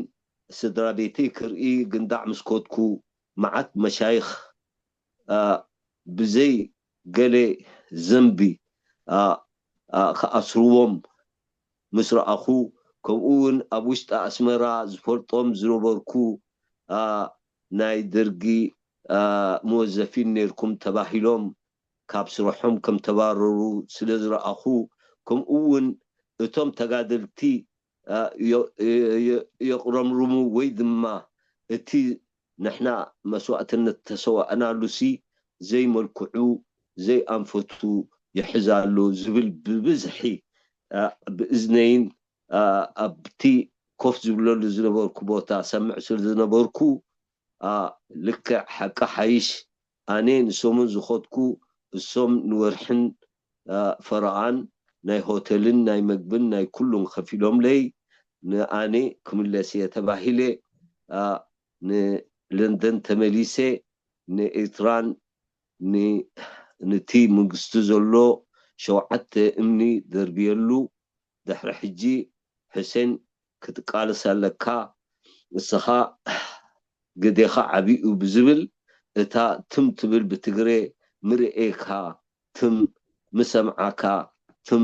ስድራ ቤተይ ክርኢ ግንዳዕ ምስ ኮድኩ መዓት መሻይኽ ብዘይ ገለ ዘንቢ ክኣስርዎም ምስ ረኣኹ ከምኡ እውን ኣብ ውሽጢ ኣስመራ ዝፈልጦም ዝነበርኩ ናይ ደርጊ መወዘፊን ነርኩም ተባሂሎም ካብ ስርሖም ከም ተባረሩ ስለ ዝረኣኹ ከምኡ እውን እቶም ተጋደልቲ የቕረምርሙ ወይ ድማ እቲ ንሕና መስዋእትነት ተሰዋእናሉሲ ዘይመልክዑ ዘይኣንፈቱ ይሕዝ ኣሎ ዝብል ብብዝሒ ብእዝነይን ኣብቲ ኮፍ ዝብለሉ ዝነበርኩ ቦታ ሰምዕ ስለ ዝነበርኩ ልክዕ ሓቂ ሓይሽ ኣነ ንሰሙን ዝኸድኩ እሶም ንወርሕን ፈረቓን ናይ ሆተልን ናይ መግብን ናይ ኩሉን ከፊሎምለይ ንኣነ ክምለስ እየ ተባሂለ ንለንደን ተመሊሰ ንኤርትራን ንቲ መንግስቲ ዘሎ ሸውዓተ እምኒ ደርብየሉ ድሕሪ ሕጂ ሕሴን ክትቃለስ ኣለካ እስኻ ግዴኻ ዓብዩ ብዝብል እታ ትም ትብል ብትግሬ ምርእየካ ትም ምሰምዓካ ትም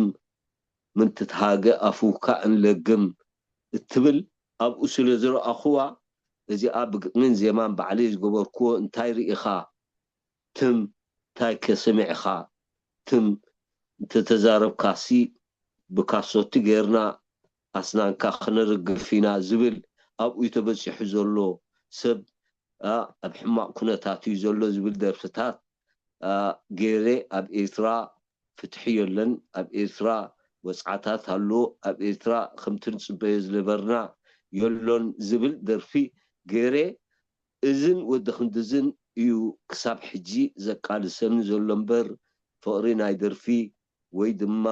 ምንትትሃገ ኣፉካ እንለግም እትብል ኣብኡ ስለ ዝረኣኹዋ እዚኣ ብግጥምን ዜማን ባዕለይ ዝገበርክዎ እንታይ ርኢኻ ትም ታይከ ሰሚዕኻ ትም እንተተዛረብካሲ ብካሶቲ ጌርና ኣስናንካ ክነርግፍ ኢና ዝብል ኣብኡ ተበፂሑ ዘሎ ሰብ ኣብ ሕማቕ ኩነታት እዩ ዘሎ ዝብል ደርፍታት ገይረ ኣብ ኤርትራ ፍትሒ የለን፣ ኣብ ኤርትራ ወፅዓታት ኣሎ፣ ኣብ ኤርትራ ከምቲ ንፅበዮ ዝነበርና የሎን ዝብል ደርፊ ገይረ እዝን ወዲ ክንድዝን እዩ ክሳብ ሕጂ ዘቃልሰኒ ዘሎ እምበር ፍቕሪ ናይ ደርፊ ወይ ድማ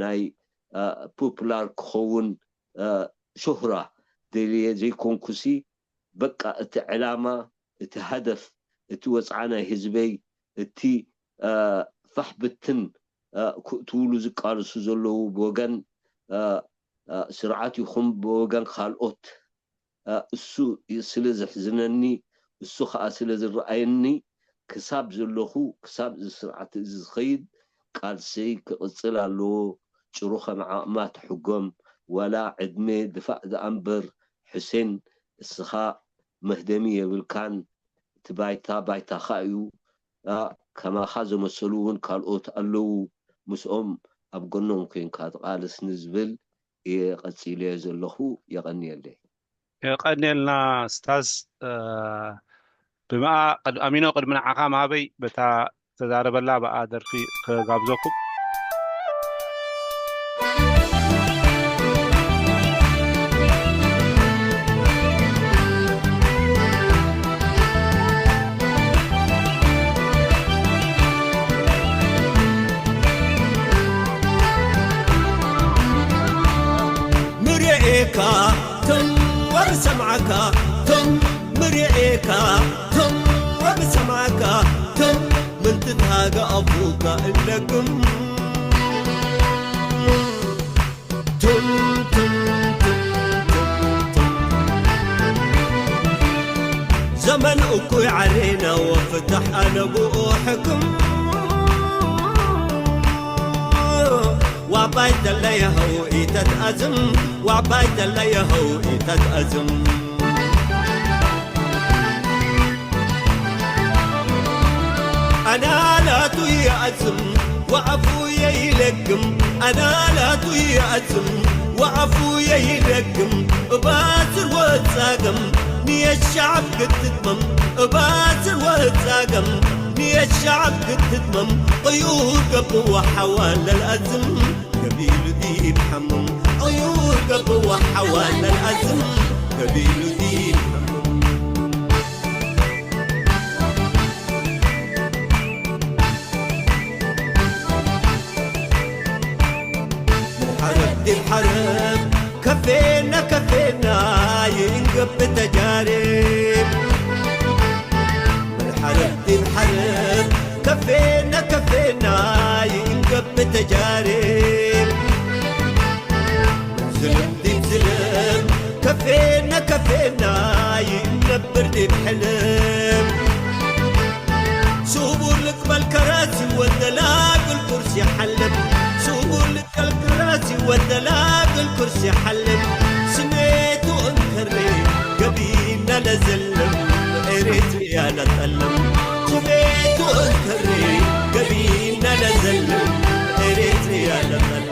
ናይ ፖፕላር ክኸውን ሾህራ ደልየ ዘይኮንኩሲ በቃ እቲ ዕላማ እቲ ሃደፍ እቲ ወፅዓ ናይ ህዝበይ እቲ ፋሕ ብትን ክእትውሉ ዝቃልሱ ዘለዉ ብወገን ስርዓት ይኹን ብወገን ካልኦት እሱ ስለ ዘሕዝነኒ እሱ ከዓ ስለ ዝረኣየኒ ክሳብ ዘለኹ ክሳብ እዚ ስርዓት እዚ ዝኸይድ ቃልሰይ ክቕፅል ኣለዎ። ጭሩ ከም ዓቕማ ትሕጎም ዋላ ዕድመ ድፋእ ደኣ እምበር ሕሴን እስኻ መህደሚ የብልካን እቲ ባይታ ባይታኻ እዩ። ከማኻ ዘመሰሉ እውን ካልኦት ኣለዉ ምስኦም ኣብ ጎኖም ኮንካ ትቓለስ ንዝብል እየ ቀፂለዮ ዘለኹ። የቐንየለይ። የቐንየልና ስታዝ ብምኣ ኣሚኖ ቅድሚ ንዓኻ ምሃበይ በታ ተዛረበላ ብኣ ደርፊ ክጋብዘኩም። ምርኤካ ትም ወብሰምዓካ ትም ምርኤካ ትም ወብሰምዓካ ትም ምንትትሃገ ኣፉካ እለግም ትም ትም ትም ትም ትም ዘመን እኩይ ዓሬና ወፍታሕ ኣነ ብኡ ሕክም ዋባይ ተለየኸው ኢተትኣዝም ዋባይ ተለየኸው ኢተትኣዝም ኣናላቱ ይኣዝም ወኣፉ የይለግም ኣናላቱ ይኣዝም ወኣፉ የይለግም እባዝር ወጻገም ንየሻዕብ ክትትመም እባዝር ወጻገም ንየሻዕብ ክትትመም ቅዩር ገብዋ ሓዋለል ኣዝም ገቢሉ ዲብ ሓምም ቅዩር ገብዋ ሓዋለል ኣዝም ገቢሉ ዲብ ሓምም ሓረብ ዲብ ሓረብ ከፌና ከፌና ይእንገብ ተጃሬብ ምን ሓረብ ዲብ ሓረብ ከፌና ከፌና ይእንገብ ተጃሬብ ዝልም ዲብ ዝልም ከፌና ከፌና ይእንገብር ዲብ ሕልም ስቡር ልቅበል ከራሲ ወደላግል ኩርሲ ሓልም ስቡር ልቀል ከራሲ ወደላግል ኩርሲ ሓልም ስሜቱ እንከሬ ገቢና ለዘልም ኤሬትርያ ለጠልም ስሜቱ እንከሬ ገቢና ለዘልም ኤሬትርያ ለጠልም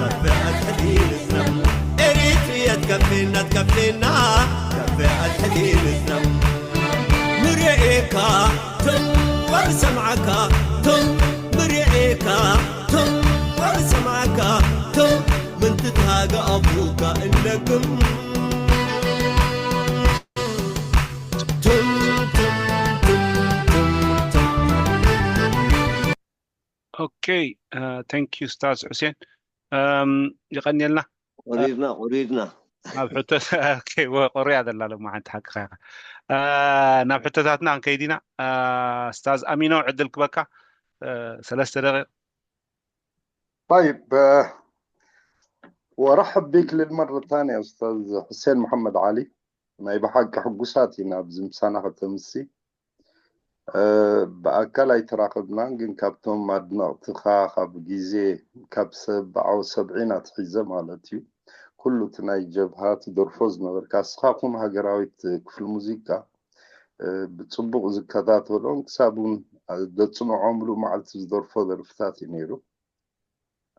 ካፌ ኣትሕቲ ንዝነም ኤሪትርየ ትከፌና ትከፌና ካፌ ኣትሕቲ ንዝነም ንርእየካ ቶም ወር ሰምዓካ ቶም ንርእየካ ቶም ወር ሰምዓካ ቶም ምንትትሃገ ኣቡካ እነግም ቱም ቱም ቱም ቱም ቱም Okay, uh, thank you, Ustaz Hussein. Um, የቐንየልና። ቆሪርና ቆሪርና ናብ ሕቶ okay፣ ወ- ቆሪያ ዘላ ሎማ ሓንቲ ሓቅኻ ኢኻ። አ፣ ናብ ሕቶታትና ክንከይድ ኢና። አ፣ ስታዝ ኣሚኖ ዕድል ክበካ አ፣ ሰለስተ ደቂቕ። طيب آه، وارحب بك للمرة الثانية أستاذ حسين محمد علي. ናይ ብሓቂ ሕጉሳት ኢና ኣብዚ ምሳና ከተምሲ። እ፣ ብኣካል ኣይተራኸብናን፣ ግን ካብቶም ኣድነቕትኻ ካብ ግዜ ካብ ሰብ ዓው ሰብዒን ኣትሒዘ ማለት እዩ ኩሉ እቲ ናይ ጀብሃ ትደርፎ ዝነበርካ እስኻኹም ሃገራዊት ክፍሊ ሙዚቃ እ፣ ብፅቡቕ ዝከታተሎን ክሳብ እውን ዘፅንዖምሉ መዓልቲ ዝደርፎ ደርፍታት እዩ ነይሩ።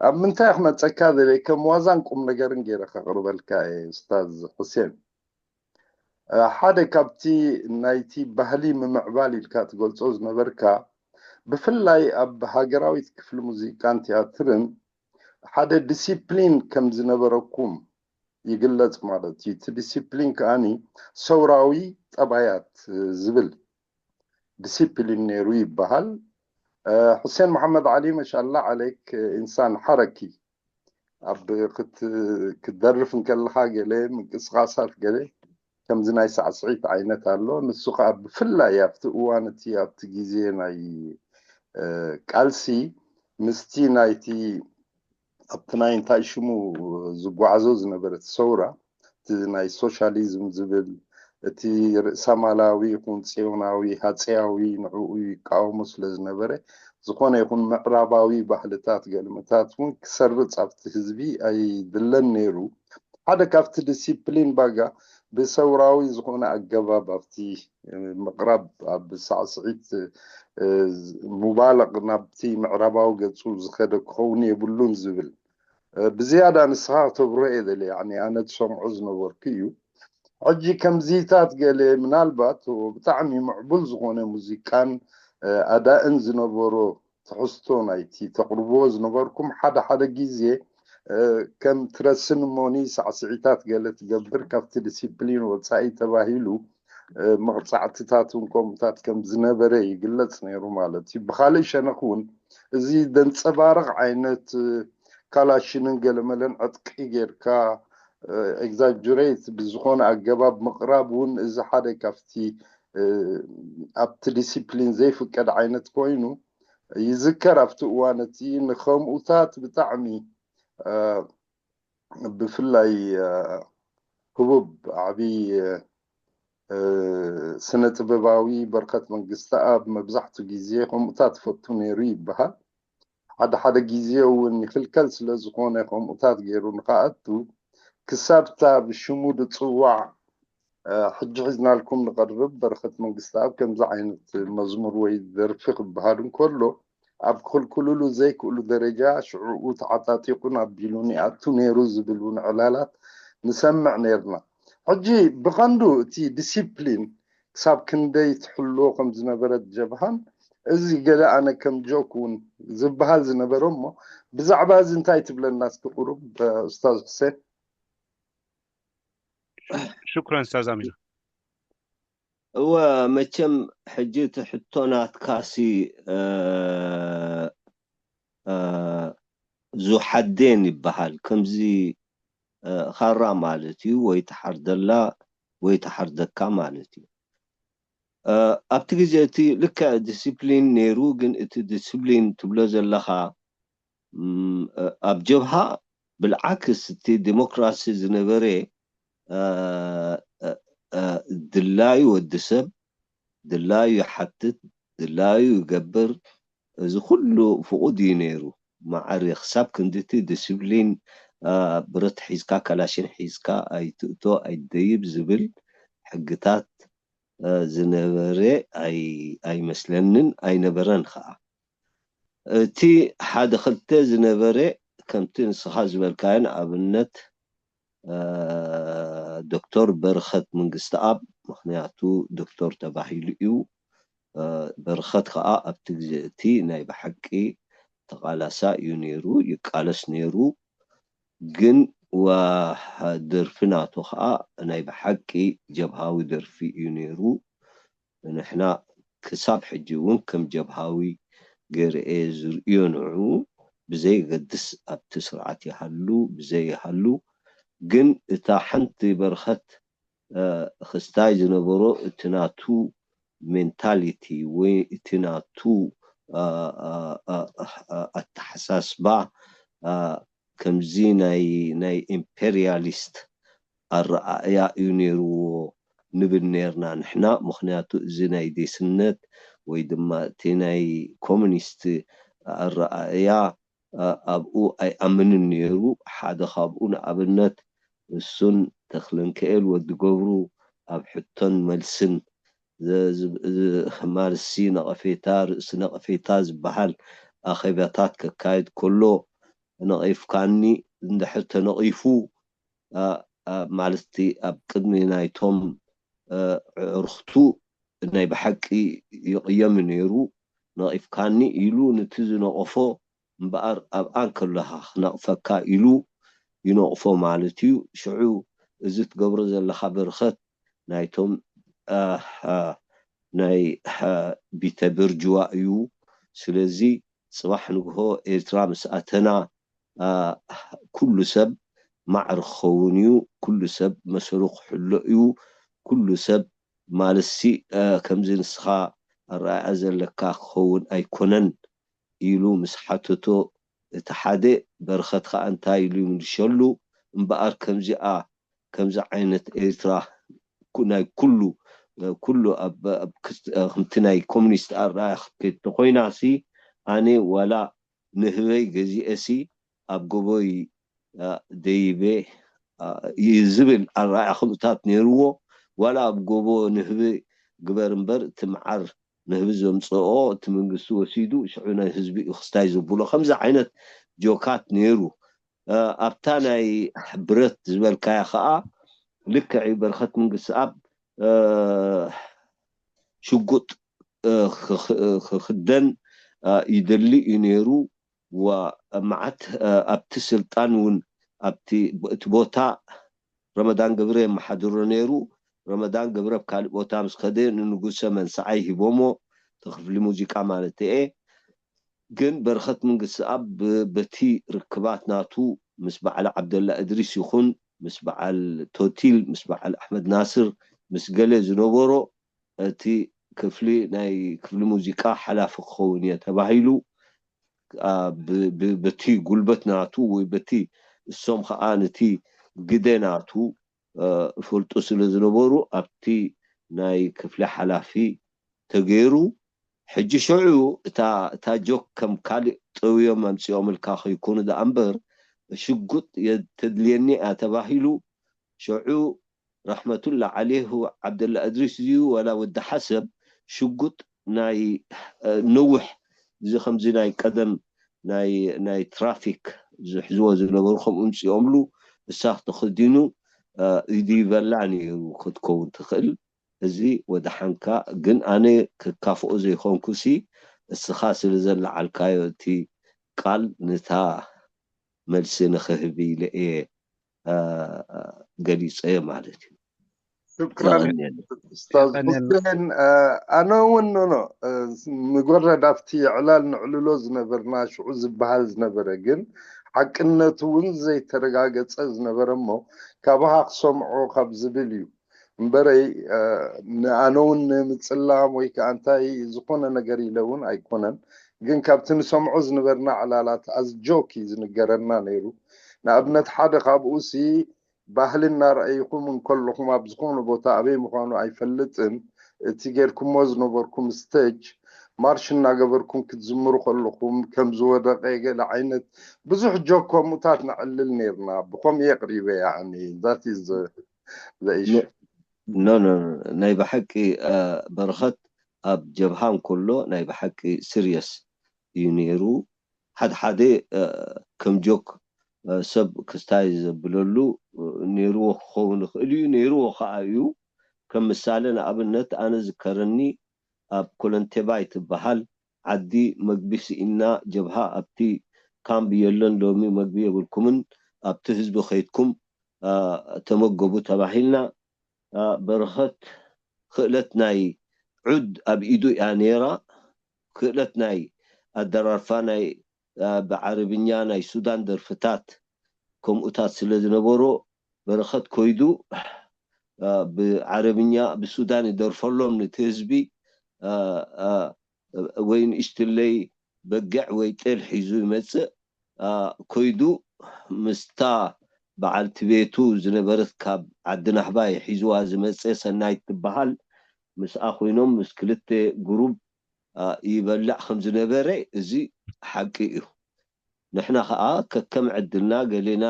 ኣብ ምንታይ ክመፀካ ደልየ ከም ዋዛን ቁም ነገርን ገይረ ከቕርበልካ እየ ኡስታዝ ሕሴን። እ፣ ሓደ ካብቲ ናይቲ ባህሊ ምምዕባል ኢልካ ትገልፆ ዝነበርካ ብፍላይ ኣብ ሃገራዊት ክፍሊ ሙዚቃን ቲያትርን ሓደ ዲሲፕሊን ከም ዝነበረኩም ይግለጽ ማለት እዩ። እቲ ዲሲፕሊን ከኣኒ ሰውራዊ ጠባያት ዝብል ዲሲፕሊን ነይሩ ይበሃል። እ፣ ሑሴን መሓመድ ዓሊ መሻላ ዓለይክ ኢንሳን ሓረኪ ኣብ ክት- ክትደርፍ እንከለኻ ገለ ምንቅስቃሳት ገለ ከምዚ ናይ ሳዕስዒት ዓይነት ኣሎ። ንሱ ከዓ ብፍላይ ኣብቲ እዋን እቲ ኣብቲ ግዜ ናይ እ፣ ቃልሲ ምስቲ ናይቲ ኣብቲ ናይ እንታይ ሽሙ ዝጓዓዞ ዝነበረ እቲ ሰውራ እቲ ናይ ሶሻሊዝም ዝብል እቲ ርእሰማላዊ ይኹን ጽዮናዊ ሃፀያዊ ንዕኡ ይቃወሞ ስለ ዝነበረ ዝኾነ ይኹን ምዕራባዊ ባህልታት ገልምታት እውን ክሰርፅ ኣብቲ ህዝቢ ኣይድለን ነይሩ። ሓደ ካብቲ ዲሲፕሊን ባጋ ብሰውራዊ ዝኾነ ኣገባብ ኣብቲ ምቕራብ ኣብ ሳዕስዒት እ፣ ሙባለቕ ናብቲ ምዕራባዊ ገፁ ዝኸደ ክኸውን የብሉን ዝብል እ፣ ብዝያዳ ንስኻ ክተብርሆ እየ ደልየ ያኒ ኣነ ዝሰምዖ ዝነበርኩ እዩ። ሕጂ ከምዚታት ገለ ምናልባት ብጣዕሚ ምዕቡል ዝኾነ ሙዚቃን እ፣ ኣዳእን ዝነበሮ ትሕዝቶ ናይቲ ተቕርብዎ ዝነበርኩም ሓደ ሓደ ግዜ እ፣ ከም ትረስን ሞኒ ሳዕስዒታት ገለ ትገብር ካብቲ ዲሲፕሊን ወፃኢ ተባሂሉ እ፣ መቕፃዕትታት እውን ከምኡታት ከም ዝነበረ ይግለፅ ነይሩ ማለት እዩ። ብካልእ ሸነኽ እውን እዚ ደንፀባርቕ ዓይነት እ፣ ካላሽንን ገለመለን ዕጥቂ ጌርካ ኤግዛጀሬት ብዝኾነ ኣገባብ ምቕራብ እውን እዚ ሓደ ካብቲ እ፣ ኣብቲ ዲሲፕሊን ዘይፍቀድ ዓይነት ኮይኑ ይዝከር። ኣብቲ እዋን እቲ ንከምኡታት ብጣዕሚ እ፣ ብፍላይ እ፣ ህቡብ ዓብዪ እ፣ ስነ ጥበባዊ በረኸት መንግስተኣብ መብዛሕቱ ግዜ ከምኡታት ፈቱ ነይሩ ይበሃል። ሓደ ሓደ ግዜ እውን ይኽልከል ስለ ዝኾነ ከምኡታት ገይሩ ንኸኣቱ ክሳብ እታ ብሽሙ ዝፅዋዕ እ፣ ሕጂ ሒዝናልኩም ንቐርብ በረኸት መንግስተኣብ ከምዚ ዓይነት መዝሙር ወይ ደርፊ ክበሃል እንከሎ ኣብ ክኽልክልሉ ዘይክእሉ ደረጃ ሽዕኡ ተዓጣጢቑን ኣቢሉን ይኣቱ ነይሩ ዝብል እውን ዕላላት ንሰምዕ ነይርና። ሕጂ ብቐንዱ እቲ ዲሲፕሊን ክሳብ ክንደይ ትሕልዎ ከም ዝነበረት ጀብሃን እዚ ገለ ኣነ ከም ጆክ እውን ዝበሃል ዝነበረ እሞ ብዛዕባ እዚ እንታይ ትብለና እስኪ ቁሩብ እ፣ ኡስታዝ ሕሴን? ሽኩረን ኡስታዝ ኣሚር። እወ መቸም ሕጂ እቲ ሕቶ ናትካሲ እ፣ እ፣ ዙሓዴን ይበሃል ከምዚ እ፣ ኻራ ማለት እዩ ወይ ተሓርደላ ወይ ተሓርደካ ማለት እዩ እ፣ ኣብቲ ግዜ እቲ ልክዕ ዲስፕሊን ነይሩ ግን እቲ ዲስፕሊን ትብሎ ዘለኻ ም፣ እ፣ ኣብ ጀብሃ ብልዓክስ እቲ ዲሞክራሲ ዝነበረ እ፣ እ፣ እ፣ ድላዩ ወዲ ሰብ ድላዩ ይሓትት ድላዩ ይገብር እዚ ኩሉ ፍቑድ እዩ ነይሩ ማዕሪ ክሳብ ክንድቲ ዲስፕሊን እ፣ ብረት ሒዝካ ካላሽን ሒዝካ ኣይትእቶ ኣይትደይብ ዝብል ሕግታት እ፣ ዝነበረ ኣይ- ኣይመስለንን ኣይነበረን ከዓ እቲ ሓደ ክልተ ዝነበረ ከምቲ ንስኻ ዝበልካዮ ንኣብነት ዶክተር በረኸት መንግስተኣብ፣ ምኽንያቱ ዶክተር ተባሂሉ እዩ። በረኸት ከዓ ኣብቲ ግዜ እቲ ናይ ብሓቂ ተቓላሳይ እዩ ነይሩ፣ ይቃለስ ነይሩ። ግን ደርፊ ናቱ ከዓ ናይ ብሓቂ ጀብሃዊ ደርፊ እዩ ነይሩ። ንሕና ክሳብ ሕጂ እውን ከም ጀብሃዊ ገይረ እየ ዝርእዮ። ንዕኡ ብዘየገድስ ኣብቲ ስርዓት ይሃሉ ብዘይሃሉ፣ ግን እታ ሓንቲ በረኸት ክስታይ ዝነበሮ እቲ ናቱ ሜንታሊቲ ወይ እቲ ናቱ ኣተሓሳስባ ከምዚ ናይ ናይ ኢምፔሪያሊስት ኣረኣእያ እዩ ነይርዎ ንብል ነርና ንሕና። ምኽንያቱ እዚ ናይ ዴስነት ወይ ድማ እቲ ናይ ኮሙኒስት ኣረኣእያ ኣብኡ ኣይኣምንን ነይሩ። ሓደ ካብኡ ንኣብነት እሱን ተኽለንክኤል ወዲ ገብሩ ኣብ ሕቶን መልስን ማለትሲ ነቐፌታ ርእሲ ነቐፌታ ዝበሃል ኣኼባታት ከካይድ ከሎ ነቒፍካኒ እንድሕር ተነቒፉ ማለት ኣብ ቅድሚ ናይቶም ኣዕሩኽቱ ናይ ብሓቂ ይቕየም ነይሩ። ነቒፍካኒ ኢሉ ነቲ ዝነቐፎ እምበኣር ኣብኣ እንከለኻ ክነቕፈካ ኢሉ ይነቕፎ ማለት እዩ። ሽዑ እዚ ትገብሮ ዘለኻ በረኸት ናይቶም ናይ ቢተብርጅዋ እዩ። ስለዚ ጽባሕ ንግሆ ኤርትራ ምስ ኣተና ኩሉ ሰብ ማዕረ ክኸውን እዩ። ኩሉ ሰብ መሰሉ ክሕሎ እዩ። ኩሉ ሰብ ማለትሲ ከምዚ ንስኻ ኣረኣእያ ዘለካ ክኸውን ኣይኮነን ኢሉ ምስ ሓተቶ እቲ ሓደ በረኸት ከዓ እንታይ ኢሉ ይምልሸሉ እምበኣር ከምዚኣ ከምዚ ዓይነት ኤርትራ ናይ ኩሉ ኩሉ ከምቲ ናይ ኮሙኒስት ኣረኣያ ክትከይድ ተኮይናሲ ኣነ ዋላ ንህበይ ገዚኤሲ ኣብ ጎቦይ ደይበ ዝብል ኣረኣያ ከምኡታት ነይርዎ። ዋላ ኣብ ጎቦ ንህቢ ግበር እምበር እቲ መዓር ንህቢ ዘምፀኦ እቲ መንግስቲ ወሲዱ ሽዑ ናይ ህዝቢ እዩ ክስታይ ዘብሎ ከምዚ ዓይነት ጆካት ነይሩ። ኣብታ ናይ ብረት ዝበልካያ ከዓ ልክዕ እዩ። በረኸት መንግስቲ ኣብ ሽጉጥ ክኽደን ይደሊ እዩ ነይሩ። መዓት ኣብቲ ስልጣን እውን ኣብቲ እቲ ቦታ ረመዳን ገብረ የመሓድሮ ነይሩ። ረመዳን ገብረ ኣብ ካልእ ቦታ ምስ ከደ ንንጉሰ መንስዓይ ሂቦሞ፣ እቲ ክፍሊ ሙዚቃ ማለት እየ። ግን በረኸት መንግስቲ ኣብ በቲ ርክባት ናቱ ምስ በዓል ዓብደላ እድሪስ ይኹን ምስ በዓል ቶቲል ምስ በዓል ኣሕመድ ናስር ምስ ገለ ዝነበሮ እቲ ክፍሊ ናይ ክፍሊ ሙዚቃ ሓላፊ ክኸውን እየ ተባሂሉ በቲ ጉልበት ናቱ ወይ በቲ እሶም ከዓ ነቲ ግደ ናቱ ፈልጡ ስለ ዝነበሩ ኣብቲ ናይ ክፍሊ ሓላፊ ተገይሩ። ሕጂ ሽዑ እታ እታ ጆክ ከም ካልእ ጠውዮም ኣምፂኦምልካ ከይኮኑ ደኣ እምበር ሽጉጥ የተድልየኒ እያ ተባሂሉ። ሽዑ ረሕመቱላ ዓሌሁ ዓብደላ እድሪስ ድዩ ዋላ ወዲ ሓሰብ ሽጉጥ ናይ ነውሕ እዚ ከምዚ ናይ ቀደም ናይ ናይ ትራፊክ ዝሕዝዎ ዝነበሩ ከምኡ ምፅኦምሉ እሳ ተኸዲኑ ይድይበላ ነይሩ ክትከውን ትኽእል። እዚ ወደሓንካ ግን ኣነ ክካፍኦ ዘይኮንኩሲ እስኻ ስለ ዘለዓልካዮ እቲ ቃል ነታ መልሲ ንኽህብ ኢለ እየ ገሊፀዮ ማለት እዩ። ሽክራን ኡስታዝ ሁሴን። ኣነ እውን ኖኖ ንጎረድ ኣብቲ ዕላል ንዕልሎ ዝነበርና ሽዑ ዝበሃል ዝነበረ ግን ሓቅነቱ እውን ዘይተረጋገፀ ዝነበረ እሞ ካባኻ ክሰምዖ ካብ ዝብል እዩ እምበረይ ንኣነ እውን ንምፅላም ወይ ከዓ እንታይ ዝኾነ ነገር ኢለ እውን ኣይኮነን። ግን ካብቲ ንሰምዖ ዝነበርና ዕላላት ኣዝ ጆክ እዩ ዝንገረና ነይሩ። ንኣብነት ሓደ ካብኡ ሲ ባህሊ እናረኣይኹም እንከለኹም ኣብ ዝኾነ ቦታ ኣበይ ምዃኑ ኣይፈልጥን እቲ ጌርኩሞ ዝነበርኩም ስቴጅ ማርሽ እናገበርኩም ክትዝምሩ ከለኹም ከም ዝወደቀ ገለ ዓይነት ብዙሕ ጆክ ከምኡታት ነዕልል ነይርና። ብከምኡ የቅሪበ ያኒ that is the issue። ኖ ኖ ናይ ብሓቂ በረኸት ኣብ ጀብሃ እንከሎ ናይ ብሓቂ ስርየስ እዩ ነይሩ። ሓደ ሓደ ከም ጆክ ሰብ ክስታይ ዘብለሉ ነይርዎ ክኸውን ይኽእል እዩ። ነይርዎ ከዓ እዩ። ከም ምሳሌ ንኣብነት ኣነ ዝከረኒ ኣብ ኮለንቴባይ ትበሃል ዓዲ መግቢ ስኢና ጀብሃ ኣብቲ ካምፕ የለን ሎሚ መግቢ የብልኩምን ኣብቲ ህዝቢ ከይድኩም ተመገቡ ተባሂልና በረኸት ክእለት ናይ ዑድ ኣብ ኢዱ እያ ነይራ። ክእለት ናይ ኣደራርፋ ናይ ብዓረብኛ ናይ ሱዳን ደርፍታት ከምኡታት ስለ ዝነበሮ በረኸት ኮይዱ ብዓረብኛ ብሱዳን ይደርፈሎም ነቲ ህዝቢ። ወይ ንእሽትለይ በግዕ ወይ ጤል ሒዙ ይመፅእ። ኮይዱ ምስታ በዓልቲ ቤቱ ዝነበረት ካብ ዓዲ ናሕባይ ሒዝዋ ዝመፀ ሰናይት ትበሃል ምስኣ ኮይኖም ምስ ክልተ ግሩብ ይበልዕ ከም ዝነበረ እዚ ሓቂ እዩ። ንሕና ከዓ ከከም ዕድልና ገሌና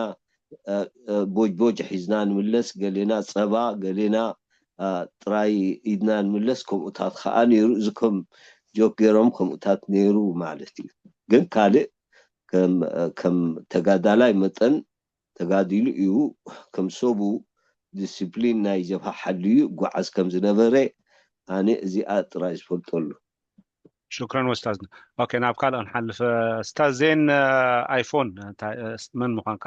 ቦጅቦጅ ሒዝና ንምለስ፣ ገሌና ፀባ፣ ገሌና ጥራይ ኢድና ንምለስ። ከምኡታት ከዓ ነይሩ። እዚ ከም ጆክ ገይሮም ከምኡታት ነይሩ ማለት እዩ። ግን ካልእ ከም ተጋዳላይ መጠን ተጋዲሉ እዩ። ከም ሰቡ ዲስፕሊን ናይ ጀብሃ ሓልዩ ይጓዓዝ ከም ዝነበረ ኣነ እዚኣ ጥራይ ዝፈልጠሉ። ሽክረን ወስታዝና። ኦኬ፣ ናብ ካልእ ንሓልፍ። ስታዝ ዜን ኣይፎን መን ምኳንካ?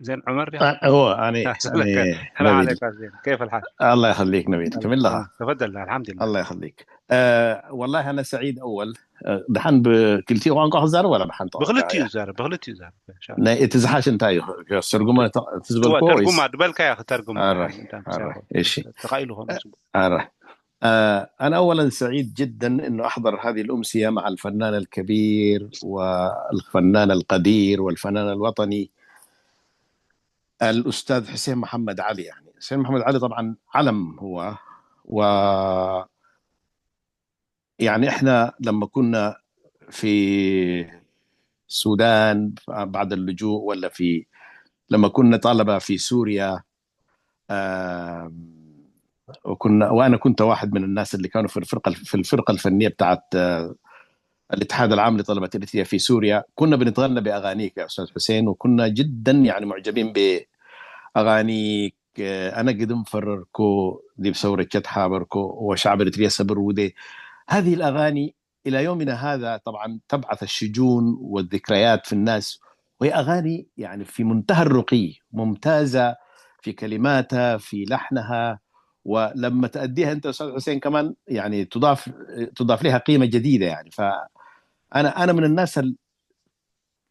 ዜን ዑመር ዲኻ? እዎ ኣነ ሰለከ። ሰላም ዓለይካ ዜን፣ كيف الحال؟ الله يخليك نبيل، كم لها؟ تفضل، الحمد لله. الله يخليك. والله أنا سعيد أول. ደሓን ብክልቲኡ ቋንቋ ክዛረብ ዋላ ብሓንቲ ቋንቋ ብክልቲኡ እያ? ዛረብ ብክልቲኡ ዛረብ። ናይ እቲ ዝሓሽ እንታይ እዩ? ትርጉሞ ትዝበልኮ ተርጉማ ዝበልካያ ክተርጉም ኣራይ፣ ኣራይ፣ እሺ። ተኻኢሉ ኾኑ ኣራይ። أنا أولا سعيد جدا أنه أحضر هذه الأمسية مع الفنان الكبير والفنان القدير والفنان الوطني الأستاذ حسين محمد علي. يعني حسين محمد علي طبعا علم هو، و يعني احنا لما كنا في السودان بعد اللجوء، ولا في لما كنا طلبة في سوريا، آم، وكنا، وانا كنت واحد من الناس اللي كانوا في الفرقه، في الفرقه الفنيه بتاعت آه، الاتحاد العام لطلبه اريتريا في سوريا. كنا بنتغنى باغانيك يا استاذ حسين، وكنا جدا يعني معجبين باغانيك. آه، انا قدم فرركو دي بثوره شتحابركو وشعب اريتريا صبر ودي. هذه الاغاني الى يومنا هذا طبعا تبعث الشجون والذكريات في الناس، وهي اغاني يعني في منتهى الرقي، ممتازه في كلماتها، في لحنها، ولما تأديها انت استاذ حسين كمان يعني تضاف، تضاف لها قيمه جديده يعني. فانا انا من الناس اللي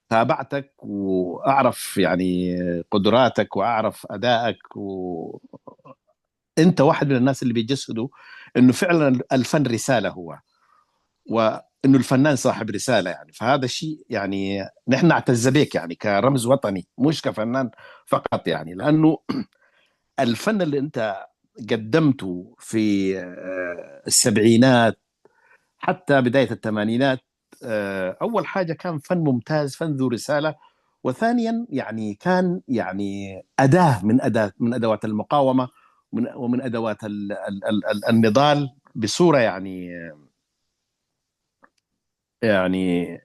تابعتك واعرف يعني قدراتك واعرف ادائك و انت واحد من الناس اللي بيجسدوا انه فعلا الفن رساله هو، وانه الفنان صاحب رساله يعني. فهذا الشيء يعني نحن نعتز بك يعني كرمز وطني، مش كفنان فقط يعني، لانه الفن اللي انت قدمته في آه، السبعينات حتى بدايه الثمانينات، آه، اول حاجه كان فن ممتاز، فن ذو رساله، وثانيا يعني كان يعني اداه من اداه من ادوات المقاومه ومن ومن ادوات ال ال ال ال النضال بصوره يعني يعني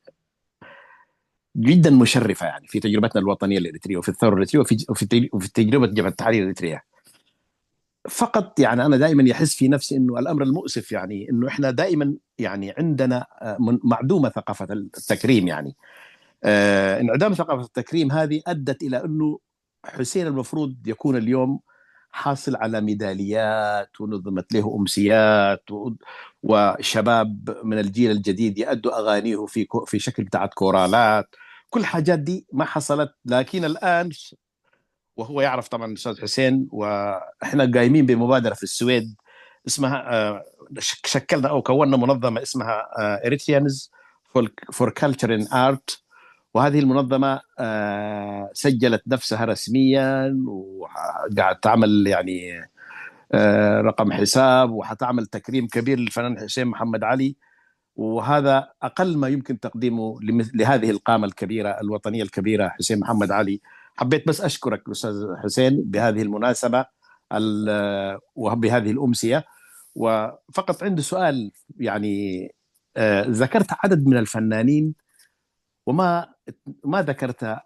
جدا مشرفه يعني في تجربتنا الوطنيه الاريتريه وفي الثوره الاريتريه وفي وفي وفي تجربه جبهه التحرير الاريتريه. فقط يعني انا دائما يحس في نفسي انه الامر المؤسف يعني انه احنا دائما يعني عندنا آه، معدومه ثقافه التكريم يعني. آه، انعدام ثقافه التكريم هذه ادت الى انه حسين المفروض يكون اليوم حاصل على ميداليات ونظمت له امسيات و... وشباب من الجيل الجديد يأدوا اغانيه في كو... في شكل بتاعت كورالات. كل حاجات دي ما حصلت، لكن الان وهو يعرف طبعا الاستاذ حسين، واحنا قايمين بمبادره في السويد اسمها آه، شكلنا او كونا منظمه اسمها Eritreans for Culture and Art. وهذه المنظمه آه، سجلت نفسها رسميا وقاعد تعمل يعني آه، رقم حساب، وحتعمل تكريم كبير للفنان حسين محمد علي. وهذا اقل ما يمكن تقديمه لهذه القامه الكبيره الوطنيه الكبيره حسين محمد علي. حبيت بس اشكرك استاذ حسين بهذه المناسبه وبهذه الامسيه. وفقط عندي سؤال، يعني آه، ذكرت عدد من الفنانين، وما ما ذكرت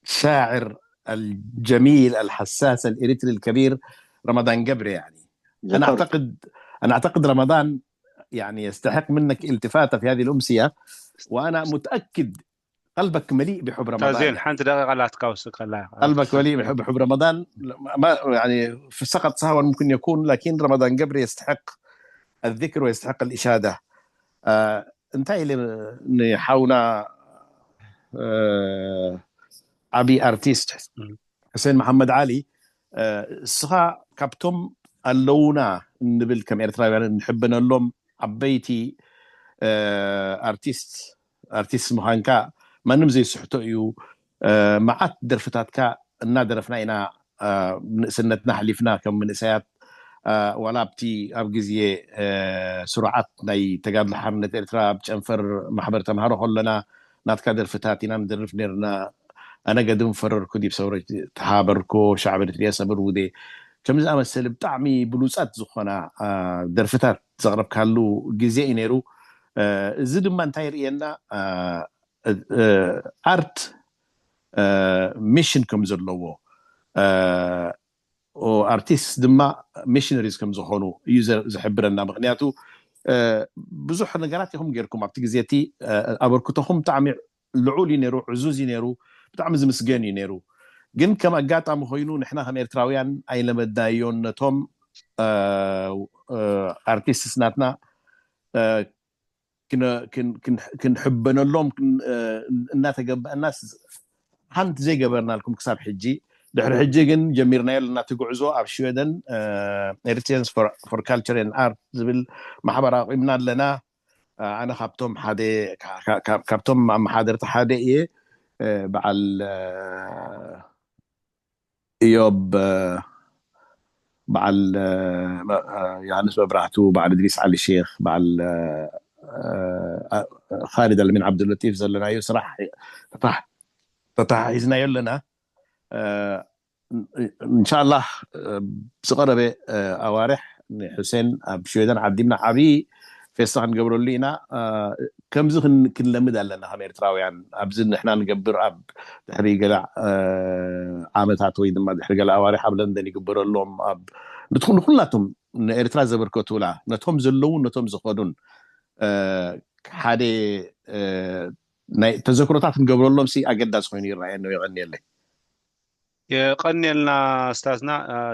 الشاعر الجميل الحساس الإريتري الكبير رمضان قبري، يعني. أنا أعتقد أنا أعتقد رمضان، يعني، يستحق منك التفاتة في هذه الأمسية، وأنا متأكد قلبك مليء بحب رمضان. تزين حنت دقيقة لا تكاوسك الله. قلبك مليء بحب، بحب رمضان. ما يعني، في سقط سهوا ممكن يكون، لكن رمضان قبري يستحق الذكر ويستحق الإشادة. آه، እንታይ ኢለ ንሓውና ዓቢ ኣርቲስት ሕሴን መሓመድ ዓሊ፣ እስኻ ካብቶም ኣለውና እንብል፣ ከም ኤርትራውያን እንሕበነሎም ዓበይቲ ኣርቲስት ኣርቲስት ምዃንካ ማንም ዘይስሕቶ እዩ። መዓት ደርፍታትካ እናደረፍና ኢና ንእስነትና ኣሕሊፍና ከም መንእሰያት። ዋላ ኣብቲ ኣብ ግዜ ስሩዓት ናይ ተጋድሎ ሓርነት ኤርትራ ኣብ ጨንፈር ማሕበር ተምሃሮ ከለና ናትካ ደርፍታት ኢና ንደርፍ ነርና። ኣነ ገድም ፈረርኩ ዲብ ሰውረ ተሃበርኮ ሻዕብ ኤርትርያ ሰብር ውዴ ከም ዝኣመሰለ ብጣዕሚ ብሉጻት ዝኾና ደርፍታት ዘቕረብካሉ ግዜ እዩ ነይሩ። እዚ ድማ እንታይ የርእየና? ኣርት ሚሽን ከም ዘለዎ፣ ኣርቲስት ድማ ሚሽነሪስ ከም ዝኾኑ እዩ ዝሕብረና። ምክንያቱ ብዙሕ ነገራት ኢኹም ጌርኩም ኣብቲ ግዜ እቲ፣ ኣበርክቶኹም ብጣዕሚ ልዑል እዩ ነይሩ፣ ዕዙዝ እዩ ነይሩ፣ ብጣዕሚ ዝምስገን እዩ ነይሩ። ግን ከም ኣጋጣሚ ኮይኑ ንሕና ከም ኤርትራውያን ኣይለመድናዮን። ነቶም ኣርቲስትስ ናትና ክንሕበነሎም እናተገበአናስ ሓንቲ ዘይገበርናልኩም ክሳብ ሕጂ። ድሕሪ ሕጂ ግን ጀሚርናዮ ኣለና እቲ ጉዕዞ። ኣብ ሽወደን ኤሪትሪያንስ ፎር ካልቸር ኤንድ ኣርት ዝብል ማሕበር ኣቂምና ኣለና። ኣነ ካብቶም ሓደ ካብቶም ኣመሓደርቲ ሓደ እየ። በዓል እዮብ፣ በዓል ዮሃንስ መብራህቱ፣ በዓል እድሪስ ዓሊ ሼክ፣ በዓል ካልድ ኣልሚን ዓብዱለጢፍ ዘለናዮ ስራሕ ተታሒዝናዮ ኣለና። እንሻላህ ዝቀረበ ኣዋርሕ ንሕሴን ኣብ ሽወደን ዓዲምና ዓብዪ ፌስታ ክንገብረሉ ኢና። ከምዚ ክንለምድ ኣለና ከም ኤርትራውያን። ኣብዚ ንሕና ንገብር ኣብ ድሕሪ ገለ ዓመታት ወይ ድማ ድሕሪ ገለ ኣዋርሕ ኣብ ለንደን ይግበረሎም። ንኩላቶም ንኤርትራ ዘበርከቱላ ነቶም ዘለውን ነቶም ዝኸዱን ሓደ ናይ ተዘክሮታት ክንገብረሎም ሲ ኣገዳሲ ኮይኑ ይረኣየኒ። የቐንየለይ። የቐንየልና ስታዝና።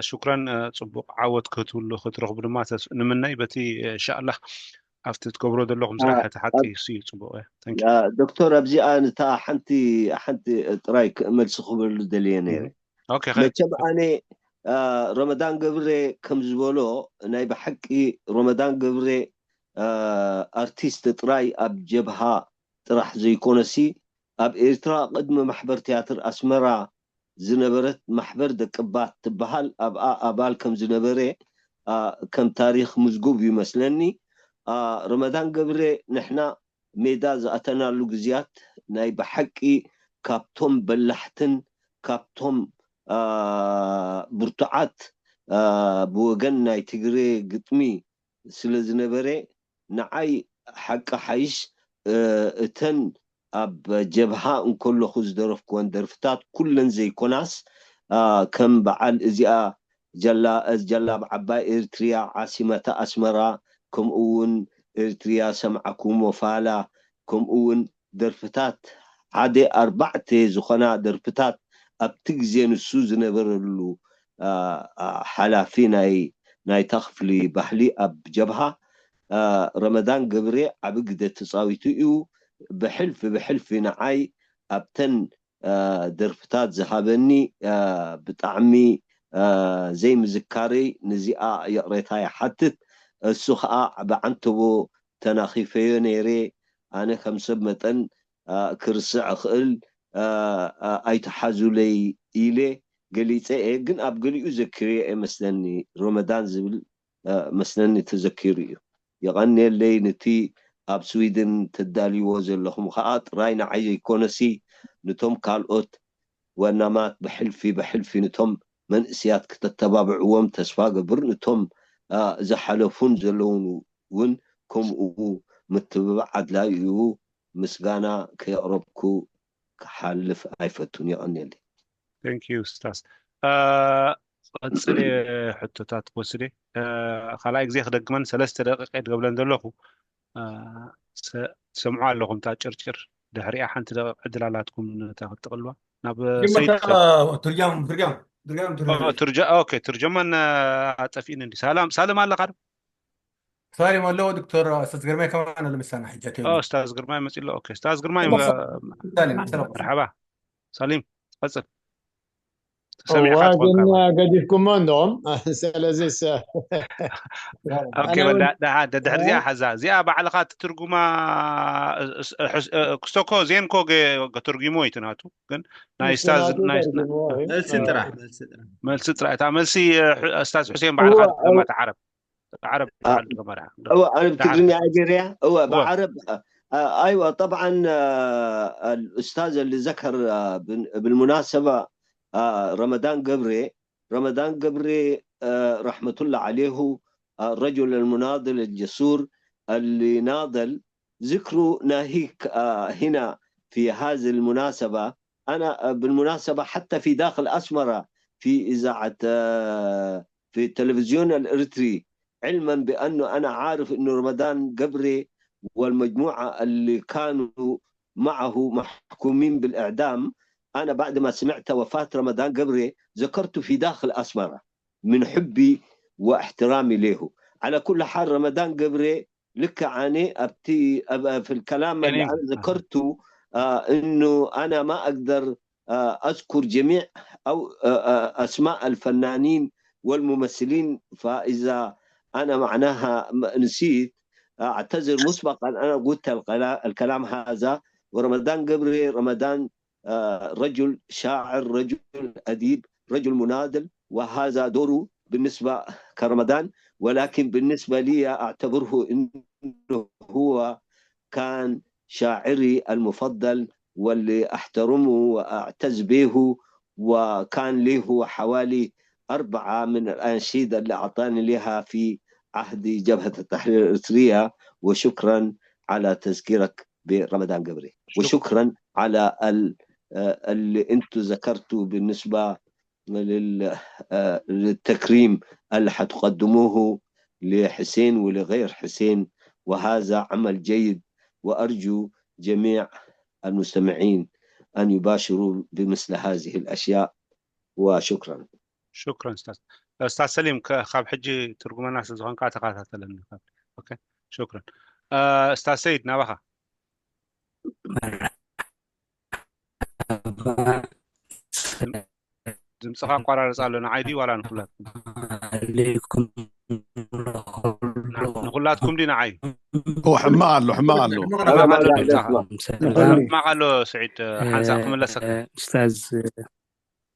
ሹክረን። ፅቡቅ ዓወት ክትብሉ ክትረኽቡ ድማ ንምነይ። በቲ እንሻላ ኣብቲ ትገብሮ ዘለኹም ስራሕ እቲ ሓቂ እዩ። ፅቡቅ። ዶክተር ኣብዚኣ ንታ ሓንቲ ሓንቲ ጥራይ መልሲ ክብለሉ ደልየ ነይረ። መቸም ኣነ ረመዳን ገብረ ከም ዝበሎ ናይ ብሓቂ ረመዳን ገብረ ኣርቲስት ጥራይ ኣብ ጀብሃ ጥራሕ ዘይኮነሲ ኣብ ኤርትራ ቅድሚ ማሕበር ትያትር ኣስመራ ዝነበረት ማሕበር ደቅባት ትበሃል ኣብኣ ኣባል ከም ዝነበረ ከም ታሪኽ ምዝጉብ ይመስለኒ። ረመዳን ገብረ ንሕና ሜዳ ዝኣተናሉ ግዜያት ናይ ብሓቂ ካብቶም በላሕትን ካብቶም ብርቱዓት ብወገን ናይ ትግሬ ግጥሚ ስለ ዝነበረ ንዓይ ሓቂ ሓይሽ እተን ኣብ ጀብሃ እንከለኹ ዝደረፍኩወን ደርፍታት ኩለን ዘይኮናስ ከም በዓል እዚኣ ጀላብ ዓባይ ኤርትርያ ዓሲመታ ኣስመራ ከምኡ እውን ኤርትርያ ሰምዓኩሞ ፋላ ከምኡ እውን ደርፍታት ሓደ ኣርባዕተ ዝኾና ደርፍታት ኣብቲ ግዜ ንሱ ዝነበረሉ ሓላፊ ናይታ ክፍሊ ባህሊ ኣብ ጀብሃ ረመዳን ገብሬ ዓቢ ግደ ተጻዊቱ እዩ። ብሕልፊ ብሕልፊ ንዓይ ኣብተን ደርፍታት ዝሃበኒ ብጣዕሚ ዘይምዝካረይ ንዚኣ ይቕሬታ ይሓትት። እሱ ኸኣ ብዓንተቦ ተናኺፈዮ ነይረ። ኣነ ከም ሰብ መጠን ክርስዕ እኽእል ኣይትሓዙለይ ኢለ ገሊጸ እየ። ግን ኣብ ገሊኡ ዘኪርዮ እየ መስለኒ። ረመዳን ዝብል መስለኒ ተዘኪሩ እዩ። የቐንየለይ ንቲ ኣብ ስዊድን ተዳልይዎ ዘለኹም ኸኣ ጥራይ ንዓይ ዘይኮነሲ ንቶም ካልኦት ወናማት ብሕልፊ ብሕልፊ ንቶም መንእስያት ክተተባብዕዎም ተስፋ ገብር። ንቶም ዝሓለፉን ዘለውን እውን ከምኡ ምትብባዕ ኣድላይ እዩ። ምስጋና ከየቕረብኩ ክሓልፍ ኣይፈቱን። የቐንየለይ። Thank you ኡስታዝ። እ፣ ቀጽለ ሕቶታት ክወስድ እየ። እ፣ ካልኣይ ግዜ ክደግመን ሰለስተ ደቂቕ እየ ድገብለን ዘለኹ። እ፣ ሰ- ትሰምዑ ኣለኹም እታ ጭርጭር። ድሕሪኣ ሓንቲ ደቂቕ ዕድል ኣላትኩም ነታ ክትጥቕልዋ። ናብ ሰይድ ትርጃም ትርጃም ትርጃም ኦ፣ ትርጃ ኦኬ። ትርጀማን ኣጠፊእን እንዲ ሳላም ሳልም ኣለኻ ዶ? ሳሊም ኣለዎ ዶክተር ኣስተዝ ግርማይ ከማን ኣሎ ምሳና ሕጂ ኣትዩ። ኦ፣ ኡስታዝ ግርማይ መጺ ኣሎ። ኦኬ ኡስታዝ ግርማይ ሰላም፣ ሰላም። መርሓባ። ሳሊም ቀጽል። እዋ ተሰሚዕካ ትኾንካ ግን ማለት ገዲፍኩሞ እንደኹም። ስለዚ ሰ- ኦኬ ኣነ በል እውን ዳ- ዳ- ዳ- ድሕሪ እዚኣ ሓዛ እዚኣ ባዕልኻ ትትርጉማ። እ- እ- እ- ክስቶኮ ዜንኮ ገ- ገተርጉሞ እዩ ትናቱ ግን ናይ ንሱ ስታዝ ናቱ ናይ ተርጉሞ እዩ። መልሲ ጥራሕ መልሲ ጥራሕ መልሲ ጥራይ እታ መልሲ። እ፣ ሕ- ስታዝ ሑሴን እወ ባዕልኻ እወ ትሰማ ትዓረብ ትዓረብ አ- በዓል ትገመራ እወ ኣነ ትዓረብ ብትግርኛ ኣጀርያ እወ እወ ብዓረብ አ- ايوه طبعا. آه، الاستاذ اللي ذكر آه، بن- بالمناسبه آه، رمضان قبري، رمضان قبري آه، رحمه الله عليه، آه، الرجل المناضل الجسور اللي ناضل ذكره ناهيك آه، هنا في هذه المناسبه. انا آه، بالمناسبه حتى في داخل اسمره في اذاعه آه، في التلفزيون الاريتري، علما بانه انا عارف انه رمضان قبري والمجموعه اللي كانوا معه محكومين بالاعدام. انا بعد ما سمعت وفاه رمضان قبري ذكرت في داخل اسمره من حبي واحترامي له. على كل حال رمضان قبري ልክዕ ኣነ ኣብቲ ኣብ- في الكلام اللي እኔ أنا ذكرته آه، إنه أنا ما أقدر آه، أذكر جميع أو آه، آه، أسماء الفنانين والممثلين، فإذا أنا معناها م- نسيت، أعتذر مسبقا. أنا قلت القلا- الكلام هذا، ورمضان قبري رمضان آه، رجل شاعر، رجل أديب، رجل مناضل، وهذا دوره بالنسبة كرمضان. ولكن بالنسبة لي أعتبره إنه هو كان شاعري المفضل واللي أحترمه وأعتز به، وكان له حوالي أربعة من الأناشيد اللي أعطاني لها في عهد جبهة التحرير الإريترية. وشكرا على تذكيرك برمضان قبري، شكرا وشكرا على ال- آه، اللي انتم ذكرتوا بالنسبة لل- آه، للتكريم اللي حتقدموه لحسين ولغير حسين، وهذا عمل جيد، وأرجو جميع المستمعين أن يباشروا بمثل هذه الأشياء. وشكرا. ሽክረን ስታዝ ስታዝ ሰሊም ከ- ካብ ሕጂ ትርጉመና ስለ ዝኾንካ ተኸታተለኒ። ኦኬ ሽክረን። ስታዝ ሰይድ ናባኻ። ድምፅኻ ኣቋራርፅ ኣሎ። ንዓይ ድዩ ዋላ ንኩላትኩም? عليكم ንኩላትኩም ድዩ ንዓይ? ሕማቕ ኣሎ፣ ሕማቕ ኣሎ። ሕማቕ ኣሎ ድምፅኻ። ሰላም ሕማቕ ኣሎ። ስዒድ ሓንሳ ክምለሰካ ኡስታዝ።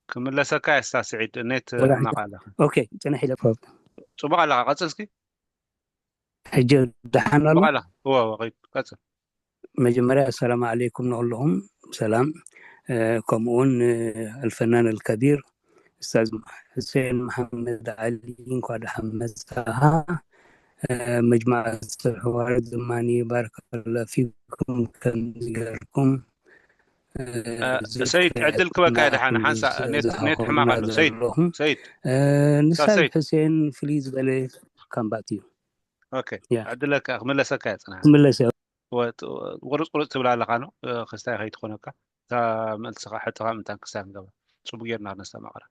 ክምለሰካ እየ ስታዝ ስዒድ። ኔት ወላ ሕማቕ ሕጂ ኣለኻ። ኦኬ፣ ፅንሕ ኢለ ፕሮብ ፅቡቕ ኣለኻ። ቀፅል እስኪ። ሕጂ ደሓን ኣሎ። ፅቡቕ ኣለኻ። እወ እወ ቀፅል። መጀመርያ ኣሰላሙ ዓለይኩም ንኹልኹም ሰላም። ከምኡ እውን ኣልፈናን ኣልከቢር ኡስታዝ ሕሴን መሓመድ ዓሊ እንኳ ደሓን መጻኻ። መጅማዓት ሕዋር ድማ ባረከላ ፊኩም ከምዚ ገርኩም ሰይድ ዕድል ክበካ ደሓን ሓንሳ ኔት ሕማቕ ኣሎ። ሰይድ ሰይድ ንሳብ ሕሴን ፍልይ ዝበለ ካምባት እዩ። ዕድለካ ክምለሰካ እየ ፅናሕ ክምለስ እየ። ቁርፅ ቁርፅ ትብል ኣለካ ነው ክስታይ ከይትኾነካ እታ መልስኻ ሕጥኻ ምንታን ክስታይ ክንገባ ፅቡቅ ጌርና ክነስተማቕራ።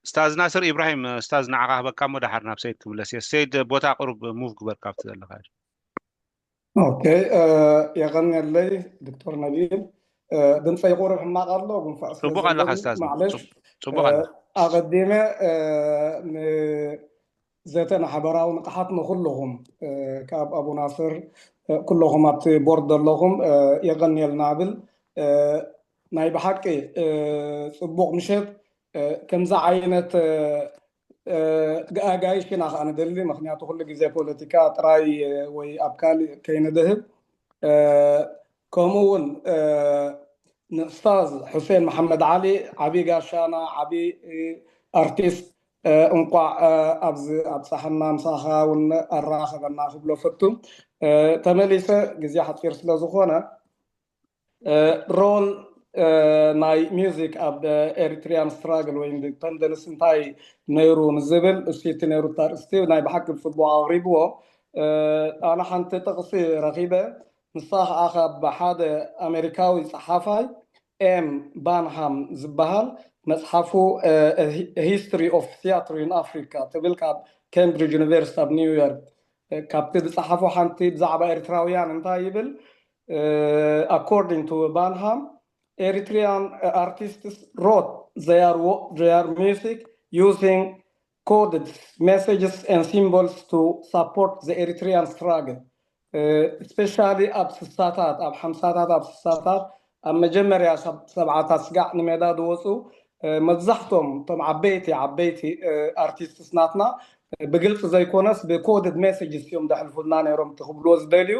እስታዝ ናስር ኢብራሂም እስታዝ ንዓኻ ክበካ እሞ ደሓር ናብ ሰይድ ክምለስ እየ። ሰይድ ቦታ ቅሩብ ሙቭ ግበር ካብቲ ዘለካ። ኦኬ የቐንየለይ ዶክተር ነቢል። ድምፀይ ቁሩብ ሕማቕ ኣሎ፣ ጉንፋዕ ስለ ፅቡቅ ኣለካ ዘለኒ እስታዝ ማዕለሽ። ፅቡቅ ኣለካ። ኣቐዲመ ንዘተ ማሕበራዊ ንቕሓት ንኩልኹም ካብ ኣቡ ናስር ኩለኹም ኣብቲ ቦርድ ዘለኹም የቐንየልና ብል። ናይ ብሓቂ ፅቡቕ ምሸት። ከምዚ ዓይነት ኣጋይሽ ኢና ከዓ ንደሊ፣ ምክንያቱ ኩሉ ግዜ ፖለቲካ ጥራይ ወይ ኣብ ካልእ ከይንድህብ። ከምኡ እውን ንኡስታዝ ሑሴን መሓመድ ዓሊ ዓብዪ ጋሻና፣ ዓብዪ ኣርቲስት፣ እንቋዕ ኣብዚ ኣብፀሐና፣ ምሳኻ እውን ኣራኸበና ክብሎ ፈቱ። ተመሊሰ ግዜ ሓፂር ስለ ዝኾነ ሮል ናይ ሚዚክ ኣብ ኤሪትሪያን ስትራግል ወይ ኢንዲፐንደንስ እንታይ ነይሩ ንዝብል፣ እሱ እቲ ነይሩ ኣርእስቲ ናይ ብሓቂ ብፅቡቅ ኣቕሪብዎ። ኣነ ሓንቲ ጥቕሲ ረኺበ፣ ንሳ ከዓ ካብ ሓደ ኣሜሪካዊ ፀሓፋይ ኤም ባንሃም ዝበሃል መፅሓፉ ሂስትሪ ኦፍ ቲያትር ኢን ኣፍሪካ ትብል ካብ ኬምብሪጅ ዩኒቨርሲቲ ኣብ ኒውዮርክ ካብቲ ዝፀሓፎ ሓንቲ ብዛዕባ ኤርትራውያን እንታይ ይብል? According to Banham, Eritrean artists wrote their music using coded messages and symbols to support the Eritrean struggle. Especially ኣብ ስሳታት ኣብ ሓምሳታት ኣብ ስሳታት ኣብ መጀመርያ ሰብዓታት ስጋዕ ንሜዳ ዝወፁ መብዛሕቶም እቶም ዓበይቲ ዓበይቲ ኣርቲስትስ ናትና ብግልፂ ዘይኮነስ ብኮድድ ሜሴጅስ እዮም ዘሕልፉልና ነይሮም ትክብልዎ ዝደልዩ።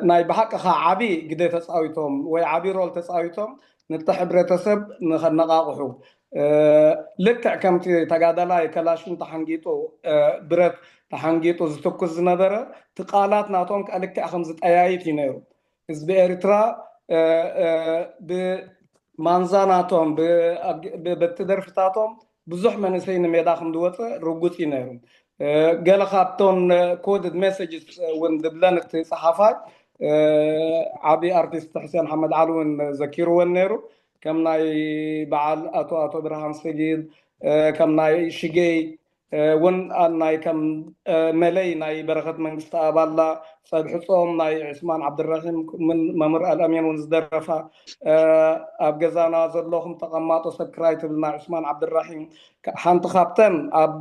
ናይ ብሓቂ ከዓ ዓብዪ ግደ ተፃዊቶም ወይ ዓብዪ ሮል ተፃዊቶም ነቲ ሕብረተሰብ ንኸነቃቕሑ። ልክዕ ከምቲ ተጋዳላይ ከላሽን ተሓንጊጡ ብረት ተሓንጊጡ ዝትኩስ ዝነበረ፣ እቲ ቃላት ናቶም ከዓ ልክዕ ከም ዝጠያይት እዩ ነይሩ። ህዝቢ ኤርትራ ብማንዛ ናቶም በቲ ደርፍታቶም ብዙሕ መንእሰይ ንሜዳ ከም ዝወፀ ርጉፅ እዩ ነይሩ። ገለ ካብቶም ኮድድ ሜሴጅስ እውን ዝብለን እቲ ፀሓፋይ ዓብዪ ኣርቲስት ሕሴን ሓመድ ዓሊ እውን ዘኪርወን ነይሩ። ከም ናይ በዓል ኣቶ ኣቶ ብርሃን ሰጊድ፣ ከም ናይ ሽገይ እውን ናይ ከም መለይ ናይ በረኸት መንግስቲ ኣባላ፣ ፀብሒ ፆም ናይ ዑስማን ዓብድራሒም፣ መምህር ኣልኣሚን እውን ዝደረፋ ኣብ ገዛና ዘለኹም ተቐማጦ ሰብክራይ ትብል ናይ ዑስማን ዓብድራሒም፣ ሓንቲ ካብተን ኣብ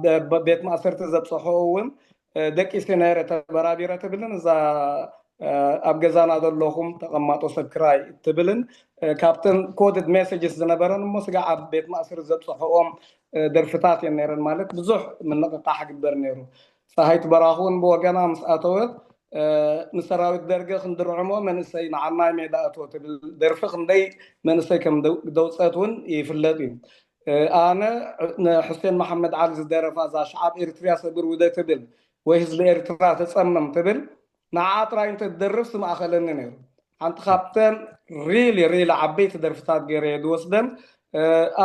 ቤት ማእሰርቲ ዘብፅሖ እውን ደቂሲ ነይረ ተበራቢረ ትብልን እዛ ኣብ ገዛና ዘለኹም ተቐማጦ ሰብክራይ ትብልን ካብተን ኮድድ ሜሴጅስ ዝነበረን እሞ ስጋዕ ኣብ ቤት ማእሰሪ ዘብፅሖኦም ደርፍታት እየን ነይረን። ማለት ብዙሕ ምንቕቃሕ ግበር ነይሩ። ፀሃይት በራኹ እውን ብወገና ምስ ኣተወት ንሰራዊት ደርገ ክንድርዕሞ መንእሰይ ንዓናይ ሜዳ ኣትዎ ትብል ደርፊ ክንደይ መንእሰይ ከም ደውፀት እውን ይፍለጥ እዩ። ኣነ ንሕሴን መሓመድ ዓሊ ዝደረፋ እዛ ሸዓብ ኤርትርያ ሰብር ውደ ትብል ወይ ህዝቢ ኤርትራ ተፀመም ትብል ንዓ ጥራይ እንተ ትደርፍ ስም ኣኸለኒ ነይሩ። ሓንቲ ካብተን ሪሊ ሪሊ ዓበይቲ ደርፍታት ገይረ እየ ዝወስደን።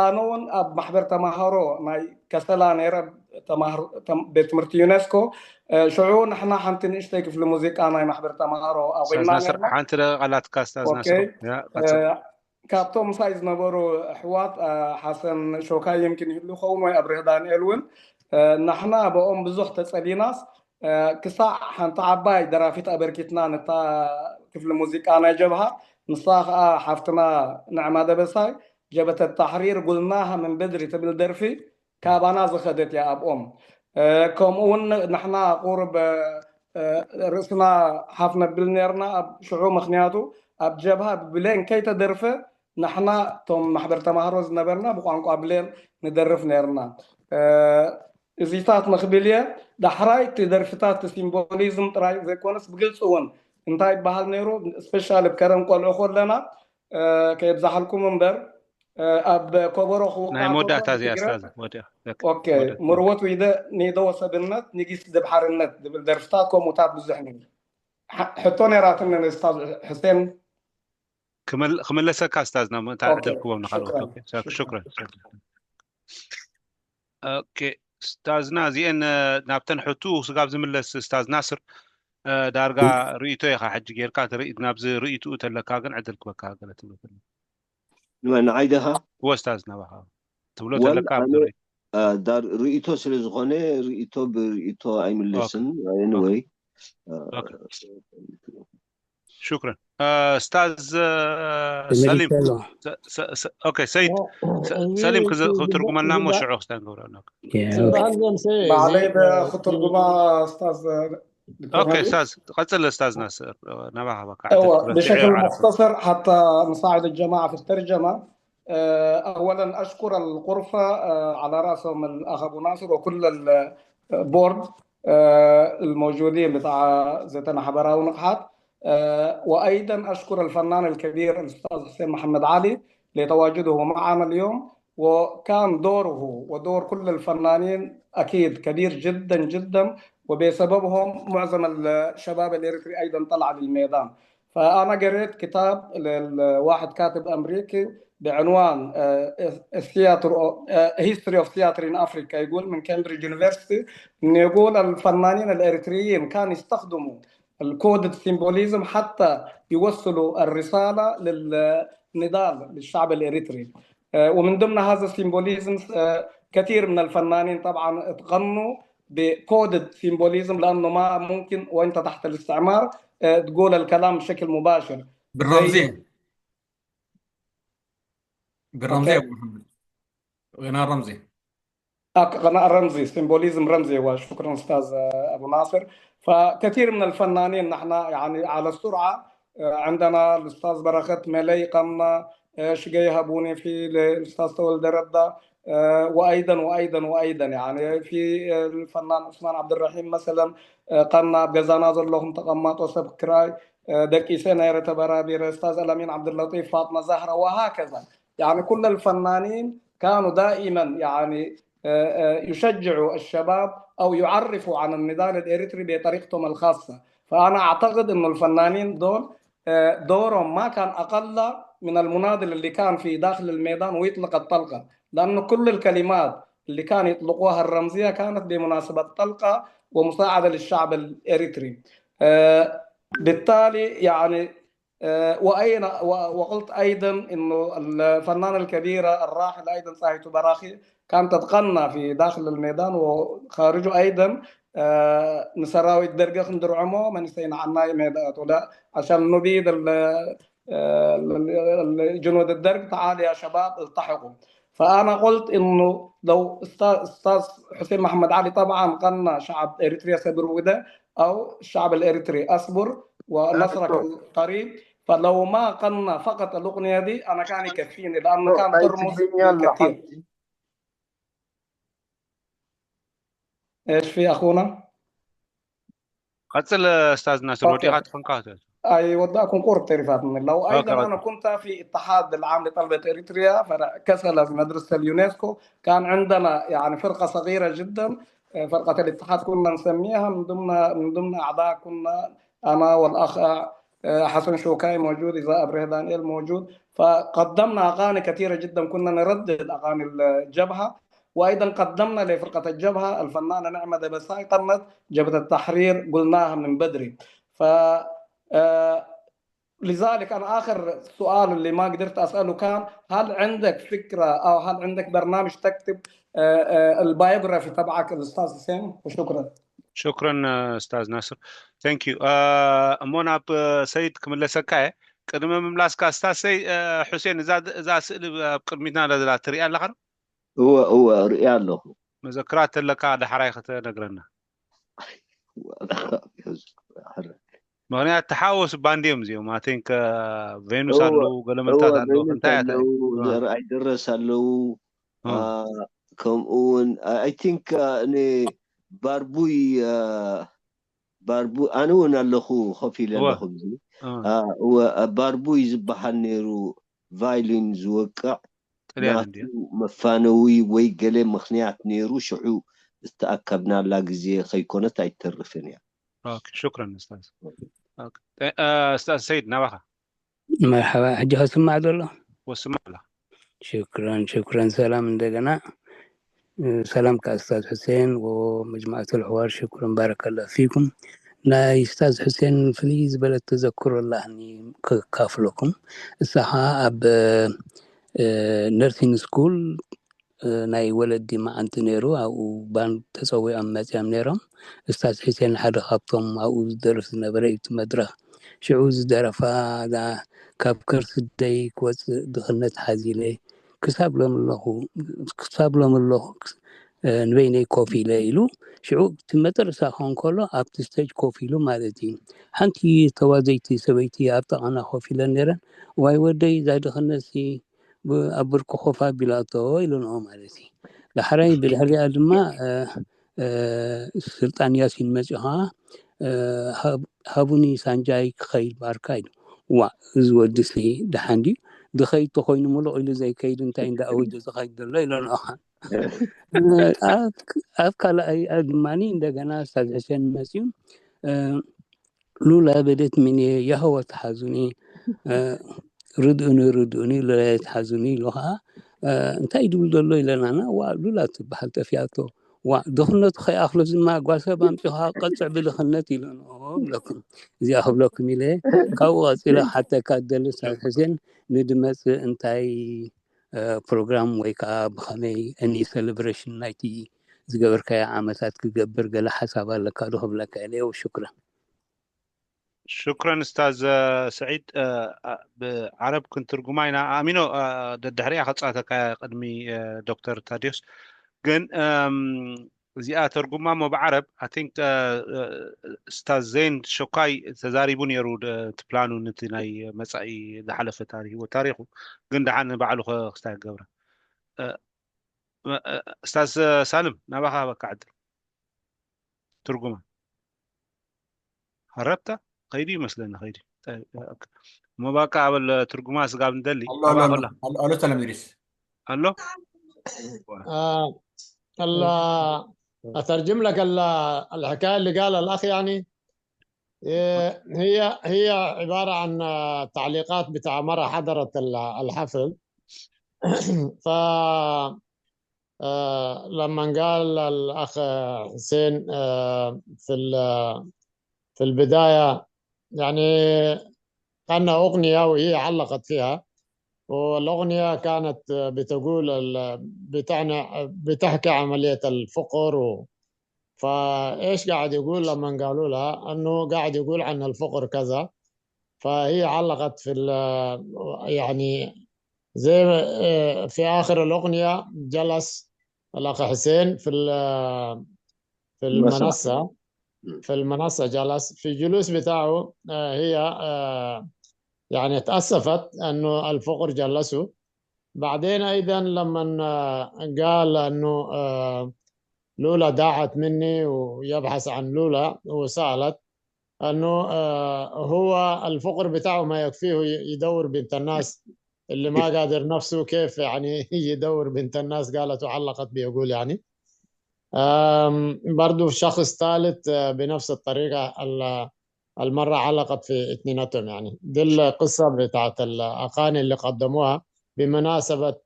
ኣነ እውን ኣብ ማሕበር ተማሃሮ ናይ ከሰላ ነይረ፣ ቤት ትምህርቲ ዩኔስኮ። ሽዑ ንሕና ሓንቲ ንእሽተይ ክፍሊ ሙዚቃ ናይ ማሕበር ተማሃሮ ኣቆምና ነርና። ሓንቲ ደቂቃ ኣላትካ ስታዝ ናስር። ካብቶም ምሳይ ዝነበሩ ኣሕዋት ሓሰን ሾካይ የምኪን ይህሉ ኸውን ወይ ኣብርህ ዳንኤል እውን፣ ንሕና ብኦም ብዙሕ ተፀሊናስ ክሳዕ ሓንቲ ዓባይ ደራፊት ኣበርኪትና ነታ ክፍሊ ሙዚቃ ናይ ጀብሃ። ንሳ ከዓ ሓፍትና ንዕማ ደበሳይ ጀበተ ታሕሪር ጉልናሃ ምን ብድሪ ትብል ደርፊ ካባና ዝኸደት እያ ኣብኦም። ከምኡ እውን ንሕና ቁርብ ርእስና ሓፍ ነብል ነርና ኣብ ሽዑ፣ ምክንያቱ ኣብ ጀብሃ ብብሌን ከይተደርፈ ንሕና እቶም ማሕበር ተማሃሮ ዝነበርና ብቋንቋ ብሌን ንደርፍ ነርና። እዚታት ንክብል እየ። ዳሕራይ እቲ ደርፍታት እቲ ሲምቦሊዝም ጥራይ ዘይኮነስ ብግልፂ እውን እንታይ ይበሃል ነይሩ፣ ስፔሻሊ ብከረን ቆልዑ ከለና ከየብዛሓልኩም እምበር ኣብ ኮበሮ ክውቃዕ ናይ መወዳእታ እዚኣ ስታዝ። ኦኬ፣ ምርወት ወይደ ኒደወ ሰብነት ንጊስ ድብ ሓርነት ዝብል ደርፍታት ከምኡታት ብዙሕ ነይሩ። ሕቶ ነይራትኒ ንስታዝ ሕሴን። ክምለሰካ ስታዝ ናብ ምእንታ ዕድል ክቦም ንካልኦት። ሽክረን። ኦኬ፣ ስታዝና እዚአን ናብተን ሕቱ ስጋብ ዝምለስ ስታዝ ናስር፣ ዳርጋ ርእይቶ ኢኻ ሕጂ ጌርካ ናብዚ ርእይትኡ ተለካ ግን ዕድል ክበካ ገለ ትብሎ ተለ። ንመን ንዓይ ደኻ? ወስታዝ ናባኻ ትብሎ ወል ተለካ ኣነ፣ አ፣ ዳር ርእይቶ ስለ ዝኾነ ርእይቶ ብርእይቶ ኣይምለስን። ኦኬ። Anyway፣ አ፣ ኦኬ። ሹክረን። አ፣ ስታዝ፣ አ፣ ተመሊሰ ሰሊም። ኣሎ። ሰ-፣ ሰ-፣ ሰ-፣ ኦኬ፣ ሰይድ፣ አ፣ ሰ-፣ እዚ ሰሊም ክዝ-፣ እቲ ክትርጉመልና እሞ ጉዳይ ሽዑ ክስታይ ንገብሮ ኣለና። ኦኬ። ያ፣ ኦኬ። በዓለይ ብ-፣ ክትርጉማ ስታዝ ኦኬ፣ ኡስታዝ፣ ቀጽል ኡስታዝ ናስር፣ ናባኻ በቃ እወ፣ ዕድል ክበካ ብሸክል እየ። ሙኽተሰር ሓታ ንሳዒድ الجماعة في الترجمة. أولا أشكر الغرفة على رأسهم الأخ أبو ناصر وكل البورد الموجودين بتاع زيتنا حبراوي نقحات. وأيضا أشكر الفنان الكبير الأستاذ حسين محمد علي لتواجده معنا اليوم. وكان دوره ودور كل الفنانين أكيد كبير جدا جدا، وبسببهم معظم الشباب الإريتري أيضا طلع للميدان. فأنا قريت كتاب لواحد كاتب أمريكي بعنوان آه، Theater of- آه، History of Theater in Africa، يقول من كامبريدج يونيفرسيتي، إنه يقول الفنانين الإريتريين كانوا يستخدموا ال coded symbolism حتى يوصلوا الرسالة للنضال للشعب الإريتري. آه، ومن ضمن هذا ال symbolism آه، كثير من الفنانين طبعا اتقنوا ب coded symbolism، لأنه ما ممكن وأنت تحت الاستعمار آه، تقول الكلام بشكل مباشر. بالرمزي. زي- بالرمزي يا أوكي. ابو محمد. غناء رمزي. آه، غناء رمزي، symbolism رمزي. وشكرا أستاذ آه، أبو ناصر. فكثير من الفنانين نحن يعني على السرعة آه، عندنا الأستاذ بركت ملي قمنا آه، شقي هبوني في الأستاذ تولد ردة آه، وأيضا وأيضا وأيضا يعني في آه، الفنان عثمان عبد الرحيم مثلا آه، قمنا بجزانا لهم تقمط وسب كراي آه، ደቂሰ ነይረ ተበራቢረ أستاذ الأمين عبد اللطيف فاطمة زهرة وهكذا. يعني كل الفنانين كانوا دائما يعني آه، آه، يشجعوا الشباب أو يعرفوا عن النضال الإريتري بطريقتهم الخاصة. فأنا أعتقد أن الفنانين دول آه، دورهم ما كان أقل من المناضل اللي كان في داخل الميدان ويطلق الطلقة، لأنه كل الكلمات اللي كان يطلقوها الرمزية كانت بمناسبة طلقة ومساعدة للشعب الإريتري. آه، بالتالي يعني آه، وأين و- وقلت أيضا إنه الفنانة الكبيرة الراحل أيضا ساهي تبراخي كانت تتقنى في داخل الميدان وخارجه أيضا آه، نسراوي الدرقة خندرعمو من يسين عنا ميدان ولا عشان نبيد ال- آه، ال- ال- جنود الدرق تعال يا شباب التحقوا. فأنا قلت إنه لو أستاذ أستاذ حسين محمد علي طبعا قلنا شعب إريتريا سبر وده أو الشعب الإريتري أصبر ونصرك قريب. فلو ما قلنا فقط الأغنية دي أنا كان يكفيني لأنه كان ترمز للكثير. إيش في أخونا؟ قتل أستاذ ناصر أوكي. وديعة خنقات. أي وداكم قرب تعرفات من الله. وأيضا أوكي. أنا كنت في اتحاد العام لطلبة إريتريا فركسل في مدرسة اليونسكو. كان عندنا يعني فرقة صغيرة جدا آه، فرقة الاتحاد كنا نسميها من ضمن من ضمن أعضاء كنا أنا والأخ آه، حسن شوكاي موجود إذا أبرهدان إيل موجود. فقدمنا أغاني كثيرة جدا كنا نردد أغاني الجبهة. وأيضا قدمنا لفرقة الجبهة الفنانة نعمة دبساي قنت جبهة التحرير قلناها من بدري. ف آه، لذلك أنا آخر سؤال اللي ما قدرت أسأله كان هل عندك فكرة أو هل عندك برنامج تكتب آه، آه، البايوغرافي تبعك الأستاذ حسين؟ وشكرا. شكرا أستاذ ناصر. Thank you. እሞ ናብ ሰይድ ክምለሰካ እየ። ቅድሚ ምምላስካ ኣስታሰይ፣ እ፣ ሑሴን፣ እዛ፣ እዛ ስእሊ ኣብ ቅድሚትና ዘላ ትሪኣ ኣለኻ ዶ? እወ፣ እወ፣ ርእያ ኣለኹ። መዘክራት ኣለካ፣ ዳሕራይ ከተነግረና። ምኽንያት ተሓወስ ባንድ እዮም እዚኦም። I think፣ እ፣ ቬኑስ እወ፣ ኣለዉ፣ ገለመታት እወ፣ ኣለዉ። ቬኑስ እንታይ እያ ኣለዉ፣ እታ? እወ። ዘርኣይ ደረስ ኣለዉ። እወ። አ፣ ከምኡ እውን፣ I think፣ አ፣ ን ባርቡይ፣ አ፣ ባርቡ-፣ ኣነ እውን ኣለኹ፣ ኮፍ ኢለ እወ። ኣለኹ ኣብዚ። እወ። አ፣ እወ፣ አ፣ ባርቡይ ዝበሃል ነይሩ፣ ቫዮሊን ዝወቅዕ፣ ጥልያን ናቱ እንድዩ። መፋነዊ ወይ ገለ ምኽንያት ነይሩ፣ ሽዑ ዝተኣከብናላ ግዜ ከይኮነት ኣይትተርፍን እያ። ኦኬ፣ ሽክረን ኡስታዝ። ኦኬ። እ፣ እ፣ ኡስታዝ ሰይድ፣ ናባኻ። መርሓባ፣ ሕጂ ከስማዕ ዘሎ? ወስማዕ ኣላ። ሽክረን፣ ሽክረን። ሰላም እንደገና። እ፣ ሰላም ከኣ ኡስታዝ ሑሴን ወመጅማዓት ኣልሕዋር፣ ሽክረን ባረከላሁ ፊኩም። ናይ ኡስታዝ ሑሴን ፍልይ ዝበለት ተዘክሮ ኣላኒ ከካፍለኩም። እሳ ኸኣ ኣብ፣ እ፣ ነርሲንግ ስኩል፣ እ፣ ናይ ወለዲ መዓልቲ ነይሩ። ኣብኡ ባንድ ተጸዊዖም መጺኦም ነይሮም። ኡስታዝ ሑሴን ሓደ ካብቶም ኣብኡ ዝደርፍ ዝነበረ እዩ እቲ መድረኽ። ሽዑ ዝደረፋ እዛ ካብ ከርሲ ኣደይ ክወጽእ ድኽነት ሓዚለ ክሳብ ሎሚ ኣለኹ፣ ክሳብ ሎሚ ኣለኹ፣ እ፣ ንበይነይ ኮፍ ኢለ ኢሉ። ሽዑ እቲ መጨረሻ ክኸውን ከሎ ኣብቲ ስቴጅ ኮፍ ኢሉ ማለት እዩ። ሓንቲ ተዋዘይቲ ሰበይቲ ኣብ ጥቓና ኮፍ ኢለን ነይረን። "ዋይ ወደይ፣ እዛ ድኽነትሲ ብ-፣ ኣብ ብርኪ ኮፍ ኣቢላቶ" ኢለንኦ ማለት እዩ። ዳሕራይ ብድሕሪኣ ድማ፣ እ፣ እ፣ ስልጣን ያሲን መጺኡ ኸዓ፣ እ፣ ሃብ-፣ "ሃቡኒ ሳንጃይ ክኸይድ ባርካ" ኢሉ። ዋእ፣ እዚ ወድሲ ደሓን ድዩ? ድኸይድ ተኾይኑ ምሉቕ ኢሉ ዘይከይድ እንታይ እንዳ ኣወጀ ዝኸይድ ዘሎ ኢለንኦ ኸዓ። ኣብ፣ ኣብ ካልኣይ ድማኒ እንደገና ኡስታዝ ሕሴን መጺኡ፣ እ፣ ሉላ በደት ሚኒ የህወ ተሓዙኒ ርድኡኒ ርድኡኒ ሉላ ተሓዙኒ ኢሉ ከዓ እንታይ ድብል ዘሎ ኢለናና ዋ ሉላ ትበሃል ጠፊኣቶ ዋ ድኽነቱ ከይኣኽሎ ዝማ ጓል ሰብ ኣምፂኻ ቀፅዕ ብድኽነት ኢሉ ብለኩም እዚኣ ክብለኩም ኢለ ካብኡ ቀፂለ ሓተካ ደልሳት ሕሴን ንድመፅእ እንታይ ፕሮግራም ወይ ከዓ ብኸመይ እኒ ሴሌብሬሽን ናይቲ ዝገበርካዮ ዓመታት ክገብር ገለ ሓሳብ ኣለካ ዶ ክብለካ ኢለ ሽክረን ሽክረን ስታዝ ስዒድ ብዓረብ ክንትርጉማ ኢና ኣሚኖ ደድሕሪያ ከፃተካ ቅድሚ ዶክተር ታዲዮስ ግን እዚኣ ተርጉማ ሞ ብዓረብ ኣቲንክ ስታዝ ዜን ሸኳይ ተዛሪቡ ነይሩ እቲ ፕላኑ ነቲ ናይ መፃኢ ዝሓለፈ ታሪክ ታሪኩ ግን ደሓን ንባዕሉ ክስታይ ገብረ ስታዝ ሳልም ናባኻ በካ ዕድል ትርጉማ ሃረብታ ከይዱ ይመስለኒ ከይዱ እሞ በቃ ኣበል ትርጉማ ስጋብ ንደሊ ኣባቆላ ኣሎ ተለሚሪስ ኣሎ أترجم لك الحكاية اللي قالها الأخ يعني هي هي عبارة عن تعليقات بتاع مرة حضرت الحفل ف لما قال الأخ حسين في في البداية يعني غنى أغنية وهي علقت فيها والأغنية كانت بتقول بتعني بتحكي عملية الفقر و فإيش قاعد يقول لما قالوا لها أنه قاعد يقول عن الفقر كذا فهي علقت في يعني زي في آخر الأغنية جلس الأخ حسين في في المنصة في المنصة جلس في جلوس بتاعه هي يعني تأسفت أنه الفقر جلسه بعدين أيضا لما قال أنه لولا ضاعت مني ويبحث عن لولا وسألت أنه هو الفقر بتاعه ما يكفيه يدور بنت الناس اللي ما قادر نفسه كيف يعني يدور بنت الناس قالت وعلقت بيقول يعني برضو شخص ثالث بنفس الطريقة المرة علقت في اثنيناتهم يعني دي القصة بتاعت الأغاني اللي قدموها بمناسبة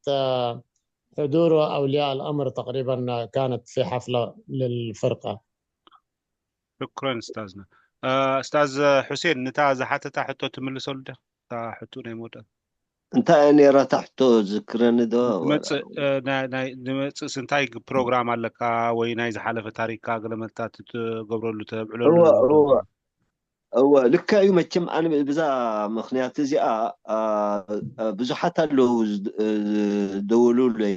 حضور أولياء الأمر تقريبا كانت في حفلة للفرقة شكرا أستاذنا أستاذ حسين نتا زحتة حتى تملسوا لده حتى نيمودا እንታይ እያ ነይራ ታሕቶ ዝክረኒ ዶ ንመፅእ ስንታይ ፕሮግራም ኣለካ ወይ ናይ ዝሓለፈ ታሪክካ ገለመልታት ትገብረሉ ተብዕሎ እወ ልክዕ እዩ መቸም ኣነ ብዛ ምክንያት እዚኣ ብዙሓት ኣለዉ ዝደወሉለይ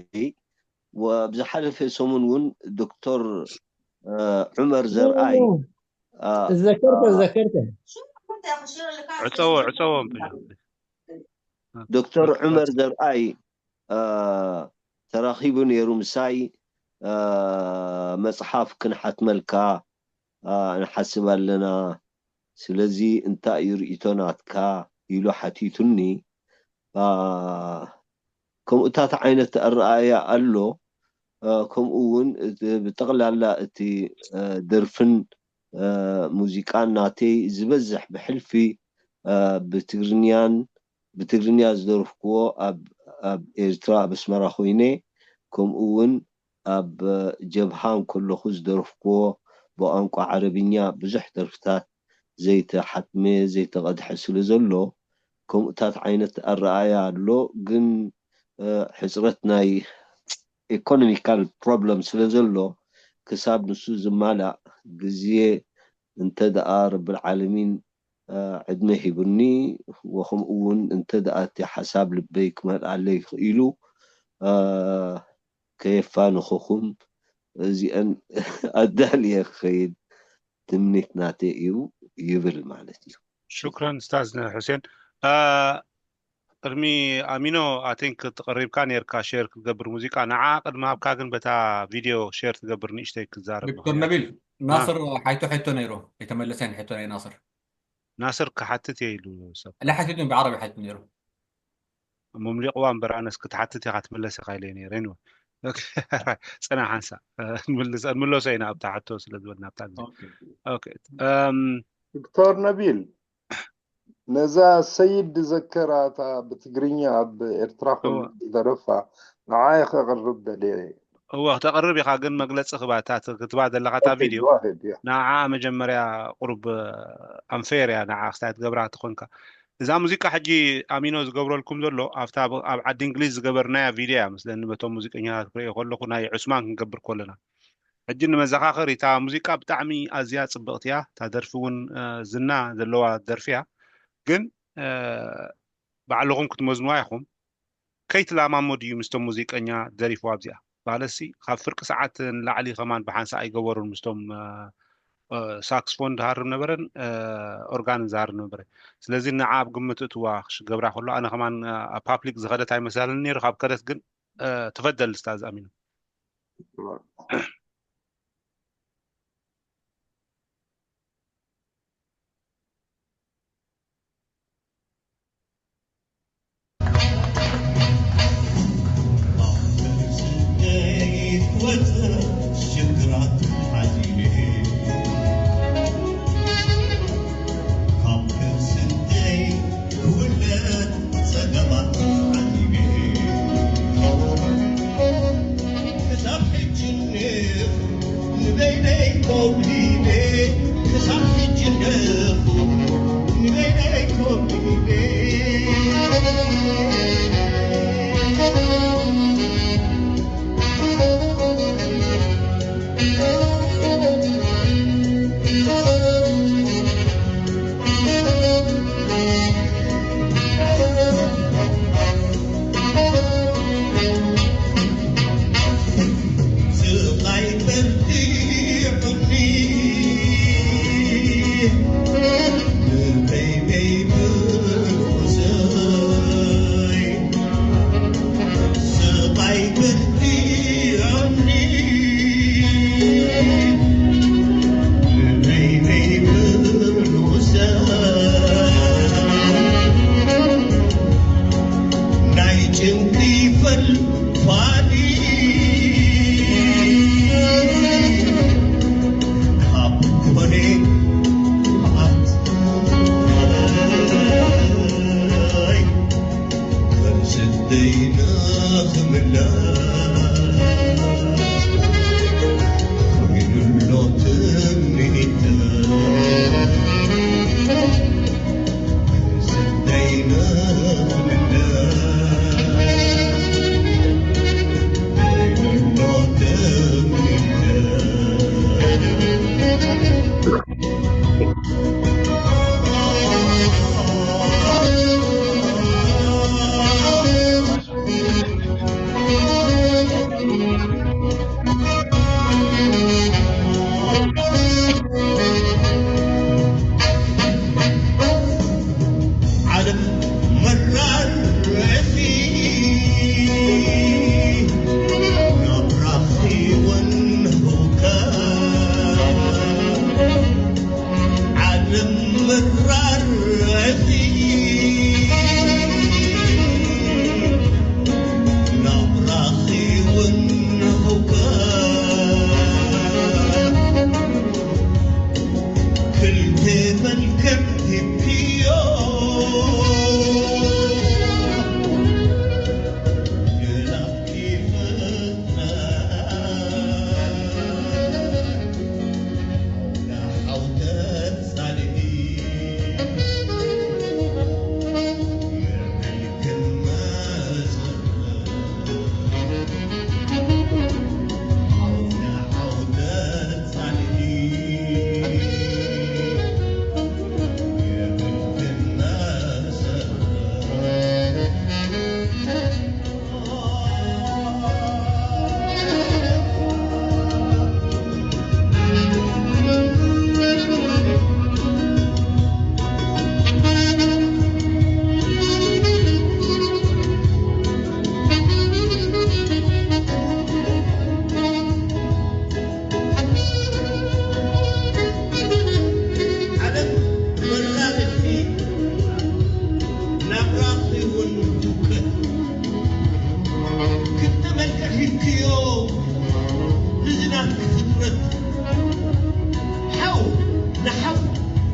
ወብዝሓለፈ ሰሙን እውን ዶክተር ዑመር ዘርኣይ تذكرت تذكرت ዕፀዎ ዕፀዎ ዶክተር ዑመር ዘርኣይ ተራኺቡ ነይሩ ምሳይ መፅሓፍ ክንሓትመልካ ንሓስብ ኣለና ስለዚ እንታይ እዩ ርእቶ ናትካ ኢሉ ሓቲቱኒ ከምኡታት ዓይነት ኣረኣእያ ኣሎ ከምኡ እውን ብጠቕላላ እቲ ደርፍን ሙዚቃን ናተይ ዝበዝሕ ብሕልፊ ብትግርኛን ብትግርኛ ዝደርፍክዎ ኣብ ኤርትራ ኣብ ኣስመራ ኮይነ ከምኡ እውን ኣብ ጀብሃ እንከለኹ ዝደረፍክዎ ብቋንቋ ዓረብኛ ብዙሕ ደርፍታት ዘይተሓትመ ዘይተቐድሐ ስለ ዘሎ ከምኡታት ዓይነት ኣረኣያ ኣሎ ግን ሕፅረት ናይ ኢኮኖሚካል ፕሮብለም ስለ ዘሎ ክሳብ ንሱ ዝማላእ ግዜ እንተ ደኣ ረብል ዓለሚን ዕድመ ሂቡኒ ወከምኡ እውን እንተ ደኣ እቲ ሓሳብ ልበይ ክመልኣለይ ክኢሉ ከየፋንኹኹም እዚአን ኣዳልየ ክኸይድ ትምኒት ናተይ እዩ ይብል ማለት እዩ። ሽክረን ስታዝ ሕሴን። ቅድሚ ኣሚኖ ኣቲንክ ተቐሪብካ ነርካ ሼር ክትገብር ሙዚቃ ንዓ ቅድሚ ሃብካ ግን በታ ቪድዮ ሼር ትገብር ንእሽተይ ክትዛረብ ዶክተር ነቢል ናስር ሓይቶ ሕቶ ነይሩ ኣይተመለሰን ሕቶ ናይ ናስር ናስር ክሓትት እየ ኢሉ ሰብ لا حسيتهم بعربي حيث نيرو መምሊቕዋ እምበር ኣነስ ክትሓትት ኢኻ ትምለስ ኢኻ ኢለ ነይረ ንወ ፅና ሓንሳ ንመለሶ ኢና ኣብታ ሕቶ ስለ ዝበልና ኣብታ ግዜ ዶክተር ነቢል፣ ነዛ ሰይድ ዝዘከራ እታ ብትግርኛ ኣብ ኤርትራ ኩሉ ዝደረፋ ንዓይ ከቕርብ ደልየ። እወ፣ ክተቕርብ ኢኻ፣ ግን መግለጺ ክባ እታ ክትባ ዘለኻ እታ ቪድዮ ንዓ መጀመርያ ቁሩብ ኣንፌር እያ፣ ንዓ ክስታይ ትገብራ ትኾንካ። እዛ ሙዚቃ ሕጂ ኣሚኖ ዝገብረልኩም ዘሎ ኣብታ ኣብ ዓዲ እንግሊዝ ዝገበርናያ ቪድዮ እያ መስለኒ፣ በቶም ሙዚቀኛታት ክርእዮ ከለኹ ናይ ዑስማን ክንገብር ከለና። ሕጂ ንመዘኻኸሪ፣ እታ ሙዚቃ ብጣዕሚ ኣዝያ ጽብቕቲ እያ። እታ ደርፊ እውን ዝና ዘለዋ ደርፊ እያ። ግን ባዕልኹም ክትመዝንዋ ኢኹም። ከይትለማመዱ እዩ ምስቶም ሙዚቀኛ ደሪፍዋ ኣብዚኣ። ባለሲ ካብ ፍርቂ ሰዓት ንላዕሊ ከማን ብሓንሳእ ኣይገበሩን ምስቶም ሳክስፎን ዝሃርም ነበረን ኦርጋንን ዝሃርም ነበረ። ስለዚ ንዓ ኣብ ግምት እትዋ ክገብራ ከሎ ኣነ ከማን ኣብ ፓብሊክ ዝኸደት ኣይመሰለን ነይሩ። ካብ ከደት ግን ትፈደል ስታዝ ኣሚኑ።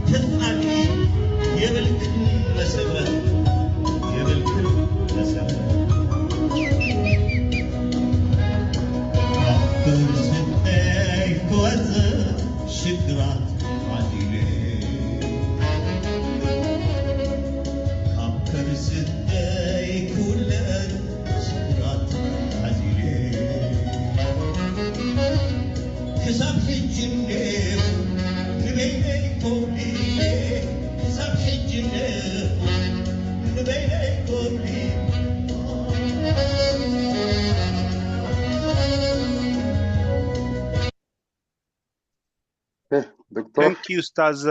ትጥዓቂ የብልክን መሰብረት፣ የብልክን መሰብረት። ካብ ከርስነይ ክወጽእ ሽግራት ዓዲለ፣ ካብ ከርስነይ ክውለድ ሽግራት ዓዲለ። ክሳብ ሕጂ እኔ ንበይነይ ኮብሊለ፣ ክሳብ ሕጂ እኔ ንበይነይ ኮብሊለ። ዶክተር Thank you ኡስታዝ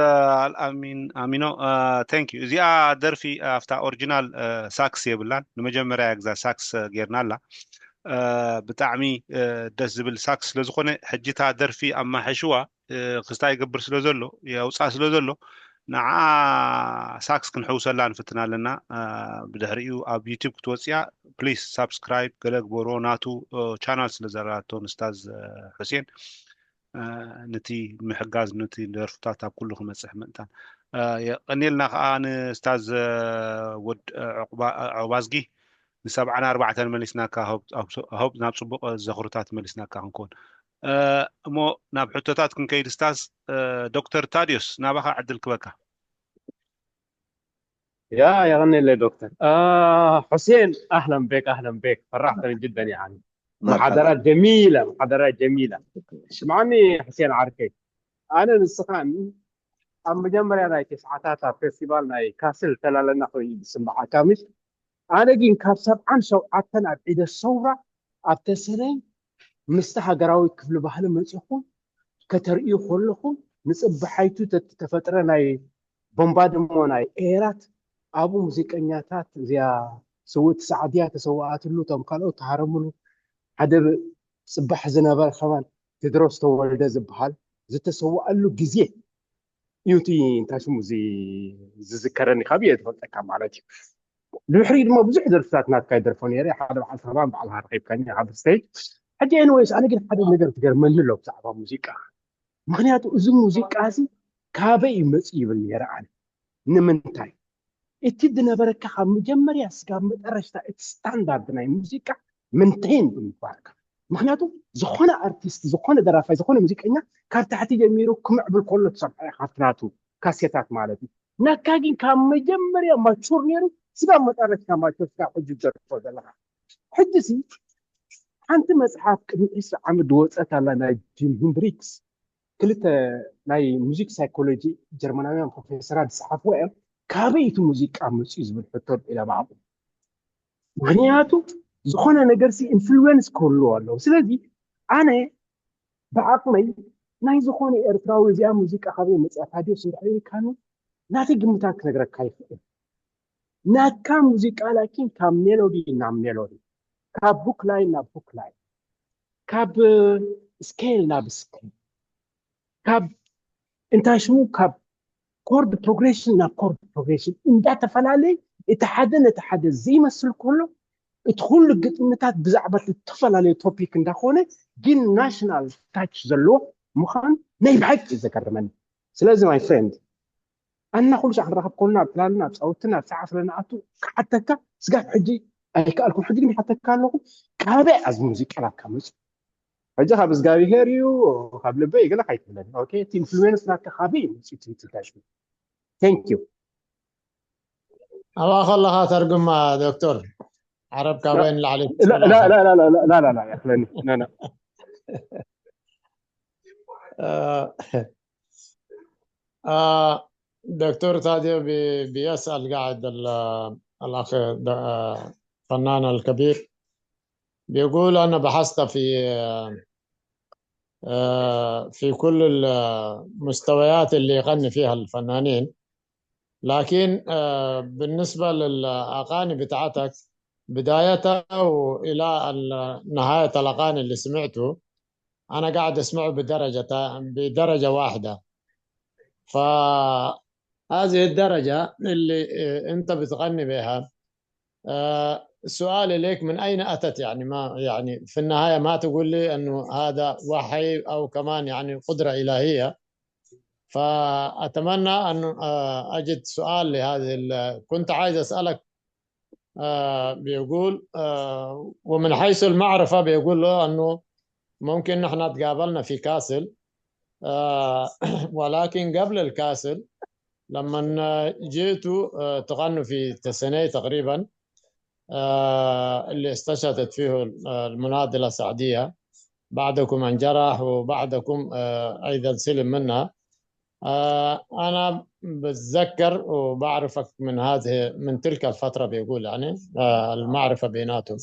ኣልኣሚን ኣሚኖ። Thank you። እዚኣ ደርፊ ኣብታ ኦሪጂናል ሳክስ የብላን፣ ንመጀመርያ ግዛ ሳክስ ጌርና ኣላ። ብጣዕሚ ደስ ዝብል ሳክስ ስለዝኾነ ሕጂ እታ ደርፊ ኣማሐሽዋ ክስታ ይገብር ስለ ዘሎ የውፃ ስለ ዘሎ ንዓ ሳክስ ክንሕውሰላ ንፍትና ኣለና። ብድሕሪኡ ኣብ ዩቲብ ክትወፅያ ፕሊስ ሳብስክራይብ ገለ ግበሮ ናቱ ቻናል ስለ ዘላቶ ንስታዝ ሑሴን ነቲ ንምሕጋዝ ነቲ ደርፍታት ኣብ ኩሉ ክመፅሕ ምእንታን የቀኒልና ከዓ ንስታዝ ወድ ዑቅባዝጊ ንሰብዓን ኣርባዕተን መሊስናካ ሆብ ናብ ፅቡቅ ዘኽርታት መሊስናካ ክንከውን እሞ ናብ ሕቶታት ክንከይድ ስታዝ ዶክተር ታዲዮስ ናባኻ ዕድል ክበካ يا يغني لي دكتور آه حسين اهلا بك اهلا بك فرحتني جدا يعني محاضرات جميله محاضرات جميله اسمعني حسين عركي انا ንስኻን ኣብ መጀመርያ ናይ ተስዓታት ኣብ ፌስቲቫል ናይ ካስል ተላለና ኮይኑ ዝስምዓካ ምሽ ኣነ ግን ካብ ሰብዓን ሸውዓተን ኣብ ዒደ ሰውራ ኣብ ተሰነይ ምስቲ ሃገራዊ ክፍሊ ባህሊ መፂኹም ከተርእዩ ከለኹም ንፅባሓይቱ ተተፈጥረ ናይ ቦምባድሞ ናይ ኤራት ኣብኡ ሙዚቀኛታት እዚኣ ስውእቲ ሰዓድያ ተሰዋኣትሉ እቶም ካልኦት ተሃረምሉ ሓደ ፅባሕ ዝነበረ ከማን ቴድሮስ ተወልደ ዝበሃል ዝተሰዋኣሉ ግዜ እዩ እቲ እንታይ ሽሙ እዚ ዝዝከረኒ ካብ እየ ዝፈልጠካ ማለት እዩ ድሕሪ ድማ ብዙሕ ደርፍታት ናትካ ይደርፎ ነይረ ሓደ በዓል ሰባን በዓል ሃርቂብካኒ ሓደ ስቴጅ ሕጂ ኤንወይስ ኣነ ግን ሓደ ነገር ትገርመኒ ኣሎ ብዛዕባ ሙዚቃ ምክንያቱ እዚ ሙዚቃ እዚ ካበይ እዩ መፅኡ ይብል ነይረ ኣነ ንምንታይ እቲ ዝነበረካ ካብ መጀመርያ ስጋብ መጠረሽታ እቲ ስታንዳርድ ናይ ሙዚቃ ምንቴን ብምግባርካ ምክንያቱ ዝኾነ ኣርቲስት ዝኾነ ደራፋይ ዝኾነ ሙዚቀኛ ካብ ታሕቲ ጀሚሩ ክምዕብል ከሎ ትሰምዖ ኢካ ካብቲ ናቱ ካሴታት ማለት እዩ ናካ ግን ካብ መጀመርያ ማቹር ነይሩ ስጋብ መጠረሽታ ማቹር ስጋብ ሕጂ ትደርፎ ዘለካ ሕጂ ሲ ሓንቲ መፅሓፍ ቅድሚ ዕስራ ዓመት ዝወፀት ኣላ ናይ ጂም ሂንድሪክስ ክልተ ናይ ሙዚክ ሳይኮሎጂ ጀርመናውያን ፕሮፌሰራት ዝፀሓፍዎ እዮም ካበይ እቲ ሙዚቃ መፅኡ ዝብል ሕቶ ኢላ ብዓቑ ምክንያቱ ዝኾነ ነገር ሲ ኢንፍሉዌንስ ክህልዎ ኣለዎ ስለዚ ኣነ ብዓቕመይ ናይ ዝኾነ ኤርትራዊ እዚኣ ሙዚቃ ካበይ መፅያ ታዲዮስ እንድሕር ኢልካኒ ናተይ ግምታት ክነግረካ ይኽእል ናካ ሙዚቃ ላኪን ካብ ሜሎዲ ናብ ሜሎዲ ካብ ቡክ ላይን ናብ ቡክ ላይን ካብ ስኬል ናብ ስኬል ካብ እንታይ ሽሙ ካብ ኮርድ ፕሮግሬሽን ናብ ኮርድ ፕሮግሬሽን እንዳተፈላለየ እቲ ሓደ ነቲ ሓደ ዘይመስል ከሎ እቲ ኩሉ ግጥምታት ብዛዕባ ዝተፈላለዩ ቶፒክ እንዳኾነ ግን ናሽናል ታች ዘለዎ ምዃኑ ናይ ብሓቂ እዩ ዘገርመኒ ስለዚ ማይ ፍሬንድ ኣና ኩሉ ሰዓት ንራኸብ ኮልና ኣብ ፕላንና ኣብ ፃውትና ኣብ ሰዓት ስለንኣቱ ክሓተካ ስጋብ ሕጂ ኣይከኣልኩም ሕጂ ግን ይሓተካ ኣለኹ ካበይ ኣዚ ሙዚቃ ናትካ መፁ ሕጂ ካብ እግዚኣብሄር እዩ ካብ ልበይ ገለ ካይትብለኒ ኦኬ እቲ ኢንፍሉዌንስ ናትካ ካበይ እዩ መፅኡ ትንትታሽ thank you ኣብኣ ከለኻ ተርጉማ ዶክተር ዓረብ ካበይ ንላዕሊ لا لا لا لا لا لا لا لا يا فلاني لا لا آه، آه، دكتور تاديو بي- بيسأل قاعد ال- الأخ د- آه، فنان الكبير بيقول أنا بحثت في آه، في كل المستويات اللي يغني فيها الفنانين لكن آه، بالنسبة للأغاني بتاعتك بدايتها وإلى ال- نهاية الأغاني اللي سمعته أنا قاعد أسمعه بدرجة بدرجة واحدة فهذه الدرجة اللي آه، أنت بتغني بها آه، سؤالي لك من أين أتت يعني ما يعني في النهاية ما تقول لي أنه هذا وحي أو كمان يعني قدرة إلهية فأتمنى أن آه، أجد سؤال لهذه ال- كنت عايز أسألك آه، بيقول آه، ومن حيث المعرفة بيقول له أنه ممكن نحن تقابلنا في كاسل آه، ولكن قبل الكاسل لما جيتوا آه، تغنوا في تسني تقريبا آه، اللي استشهدت فيه آه، المناضلة السعدية بعدكم انجرح وبعدكم آه، أيضا سلم منها آه، أنا بتذكر وبعرفك من هذه من تلك الفترة بيقول يعني آه، المعرفة بيناتهم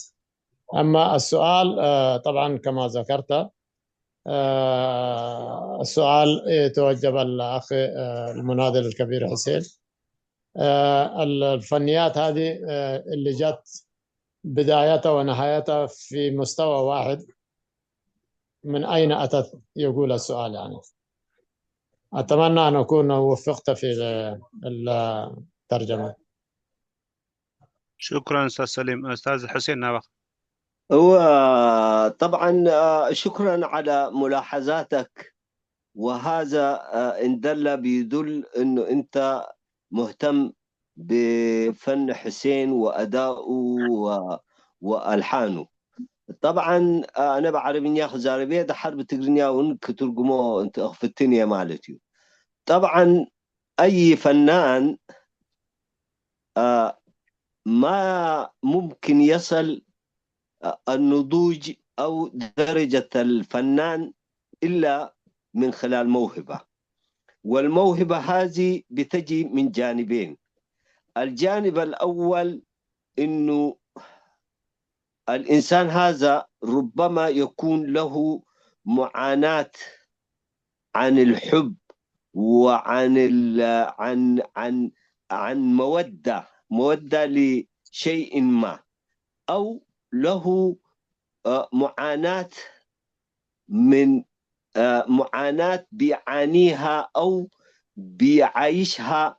أما السؤال آه، طبعا كما ذكرت آه، السؤال يتوجب الأخ آه، المناضل الكبير حسين آه، ال- الفنيات هذه آه، اللي جت بدايتها ونهايتها في مستوى واحد من أين أتت يقول السؤال يعني أتمنى أن أكون وفقت في ال- الترجمة شكرا أستاذ سليم. أستاذ حسين نابخ. هو طبعا آه، شكرا على ملاحظاتك وهذا آه، إن دل بيدل إنه أنت مهتم بفن حسين وأدائه و- وألحانه طبعا آه، أنا بعربኛ ክዛረብ እየ ድሓር ብትግርኛ እውን ክትርጉሞ እንተ እኽፍትን እየ ማለት እዩ طبعا أي فنان آه، ما ممكن يصل آه، النضوج أو درجة الفنان إلا من خلال موهبة والموهبة هذه بتجي من جانبين الجانب الأول إنه الإنسان هذا ربما يكون له معاناة عن الحب وعن ال... عن عن عن مودة مودة لشيء ما أو له آه، معاناة من آه، معاناة بيعانيها أو بيعايشها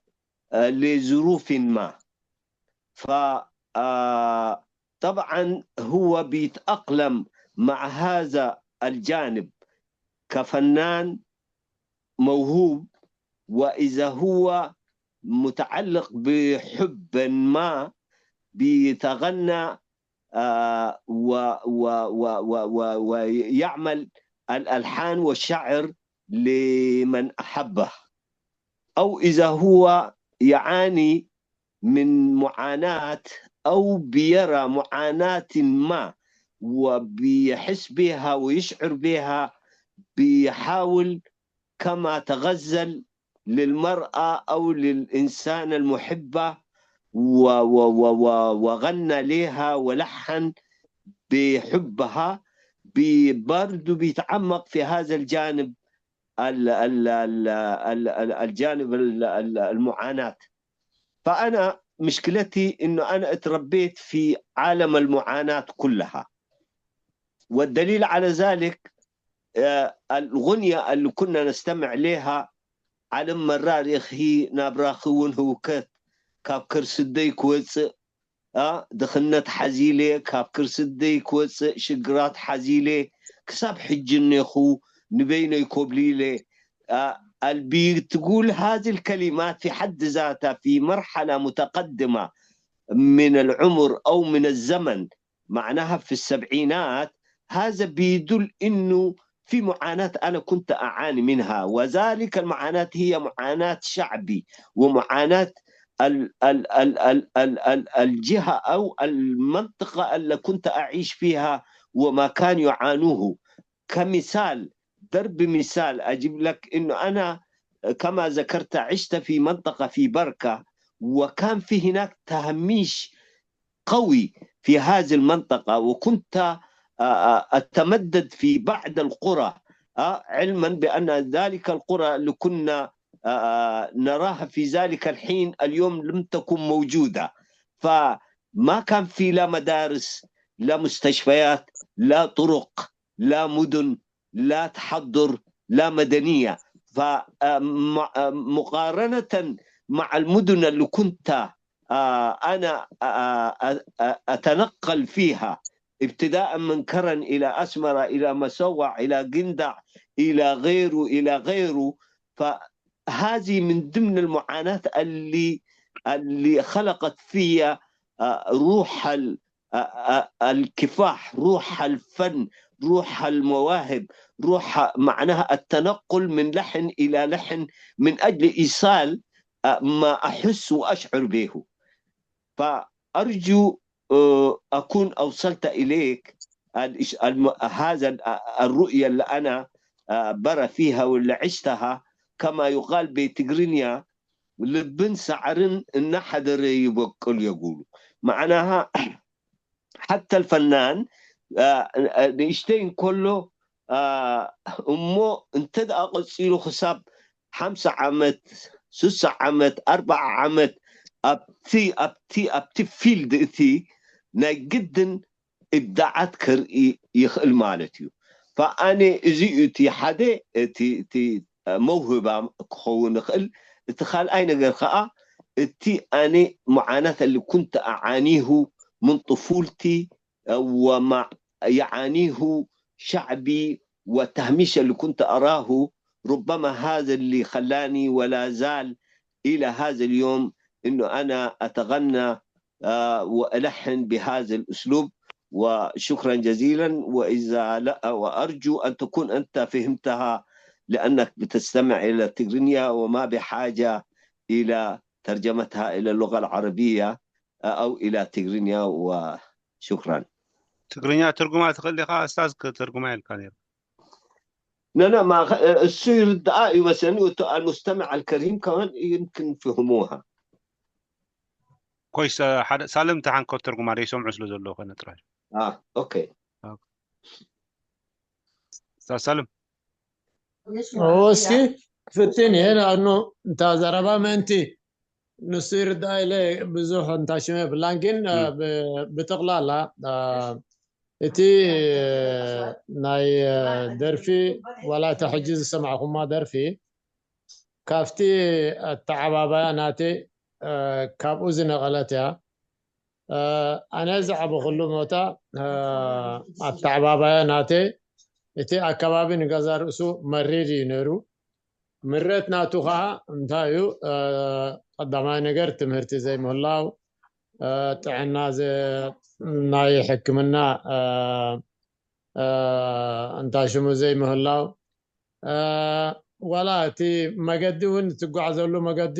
آه، لظروف ما ف آه، طبعا هو بيتأقلم مع هذا الجانب كفنان موهوب وإذا هو متعلق بحب ما بيتغنى آه، و- و- و- و- و- ويعمل الألحان والشعر لمن أحبه أو إذا هو يعاني من معاناة أو بيرى معاناة ما وبيحس بها ويشعر بها بيحاول كما تغزل للمرأة أو للإنسان المحبة و- و- و- و- وغنى لها ولحن بحبها برضو بيتعمق في هذا الجانب ال- ال- ال- ال- ال- الجانب ال- ال- المعاناة فأنا مشكلتي إنه أنا اتربيت في عالم المعاناة كلها والدليل على ذلك آه، الغنية اللي كنا نستمع لها ዓለም መራር ኢኺ ናብራኺ እውን ህውከት ካብ ከርስደይ ክወፅእ ድኽነት ሓዚለ ካብ ክርስደይ ክወፅእ ሽግራት ሓዚለ ክሳብ ሕጂ እኔኹ ንበይነይ ኮብሊለ البي تقول هذه الكلمات في حد ذاتها في مرحلة متقدمة من العمر أو من الزمن معناها في السبعينات هذا بيدل إنه في معاناة أنا كنت أعاني منها وذلك المعاناة هي معاناة شعبي ومعاناة ال ال ال ال ال ال الجهة أو المنطقة اللي كنت أعيش فيها وما كان يعانوه كمثال ضرب مثال أجيب لك إنه أنا كما ذكرت عشت في منطقة في بركة وكان في هناك تهميش قوي في هذه المنطقة وكنت أتمدد في بعض القرى علما بأن ذلك القرى اللي كنا نراها في ذلك الحين اليوم لم تكن موجودة فما كان في لا مدارس لا مستشفيات لا طرق لا مدن لا تحضر لا مدنية فمقارنة مع المدن اللي كنت أنا أتنقل فيها ابتداء من كرن إلى أسمرة إلى مسوع إلى قندع إلى غيره إلى غيره ف هذه من ضمن المعاناة اللي اللي خلقت فيها آه، روح ال- آه، آه، الكفاح، روح الفن، روح المواهب، روح معناها التنقل من لحن إلى لحن من أجل إيصال آه، ما أحس وأشعر به. فأرجو آه، أكون أوصلت إليك الإش- الم- هذا ال- الرؤية اللي أنا آه، برى فيها واللي عشتها. كما يقال بتجرينيا، ልብን ሳዕርን እናሓደረ ይበቅል የጉሉ። معناها حتى الفنان ንእሽተይ እንከሎ እሞ እንተ ደኣ ቀፂሉ ክሳብ ሓምሳ ዓመት፣ ስሳ ዓመት፣ ኣርባዓ ዓመት ኣብቲ ኣብቲ ኣብቲ ፊልድ እቲ ናይ ግድን እብዳዓት ከርኢ ይኽእል ማለት እዩ። ፈኣነ እዚ እዩ እቲ ሓደ እቲ እቲ መውህባ ክኸውን ይኽእል። እቲ ካልኣይ ነገር ከዓ እቲ ኣነ ሙዓናት اللي كنت أعانيه من طفولتي وما يعانيه شعبي والتهميش اللي كنت أراه، ربما هذا اللي خلاني ولا زال إلى هذا اليوم إنه أنا أتغنى آه، وألحن بهذا الأسلوب. وشكرا جزيلا. وإذا لا، وأرجو أن تكون أنت فهمتها، لأنك بتستمع إلى التجرينيا وما بحاجة إلى ترجمتها إلى اللغة العربية أو إلى تجرينيا. وشكرا. ትግርኛ ትርጉማ ትኽእል ዲኻ ኣስታዝ? ክትርጉማ ኢልካ ነይሩ። لا لا ما خ- እሱ ይርድኣ እዩ መሰለኒ። እቲ المستمع الكريم كمان يمكن فهموها. ኮይስ ሓደ ሳልም ተሓንኮ ትርጉማ ዘይሰምዑ ስለ ዘለዉ ኮነ ጥራይ። اه اوكي. ሳልም እስኪ ክፍትን እየ ንኣኑ እንታ ዘረባ ምእንቲ ንሱ ይርዳእ ኢለ ብዙሕ እንታ ሽመ የብላን ግን ብጥቕላላ እቲ ናይ ደርፊ ዋላ እቲ ሕጂ ዝሰማዕኩማ ደርፊ ካብቲ ኣተዓባባያ ናተይ ካብኡ ዝነቐለት እያ። ኣነ ዝዓበኹሉ ቦታ ኣተዓባባያ ናተይ እቲ ኣከባቢ ንገዛ ርእሱ መሪር እዩ ነይሩ። ምረት ናቱ ከዓ እንታይ እዩ? ቀዳማይ ነገር ትምህርቲ ዘይምህላው፣ ጥዕና ናይ ሕክምና እንታይ ሽሙ ዘይምህላው፣ ዋላ እቲ መገዲ እውን ትጓዓዘሉ መገዲ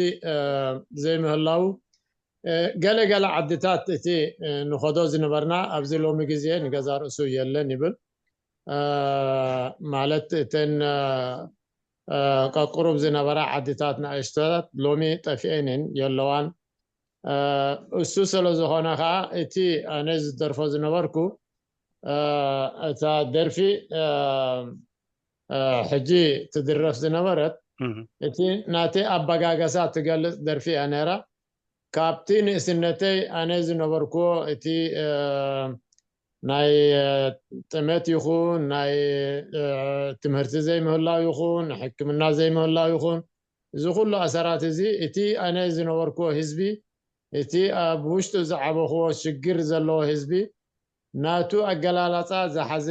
ዘይምህላው፣ ገለ ገለ ዓድታት እቲ ንኸዶ ዝነበርና ኣብዚ ሎሚ ግዜ ንገዛ ርእሱ የለን ይብል። ማለት እተን ቀቁሩብ ዝነበራ ዓድታት ንኣሽቶታት ሎሚ ጠፊኤን እየን የለዋን። እሱ ስለ ዝኾነ ከዓ እቲ ኣነ ዝደርፎ ዝነበርኩ እታ ደርፊ ሕጂ ትድረፍ ዝነበረት እቲ ናተይ ኣባጋገሳ ትገልፅ ደርፊ እያ ነይራ። ካብቲ ንእስነተይ ኣነ ዝነበርኩዎ እቲ ናይ ጥመት ይኹን ናይ ትምህርቲ ዘይምህላው ይኹን ሕክምና ዘይምህላው ይኹን እዚ ኩሉ ኣሰራት እዚ እቲ ኣነ ዝነበርኩዎ ህዝቢ እቲ ኣብ ውሽጡ ዝዓበኽዎ ሽግር ዘለዎ ህዝቢ ናቱ ኣገላላፃ ዝሓዘ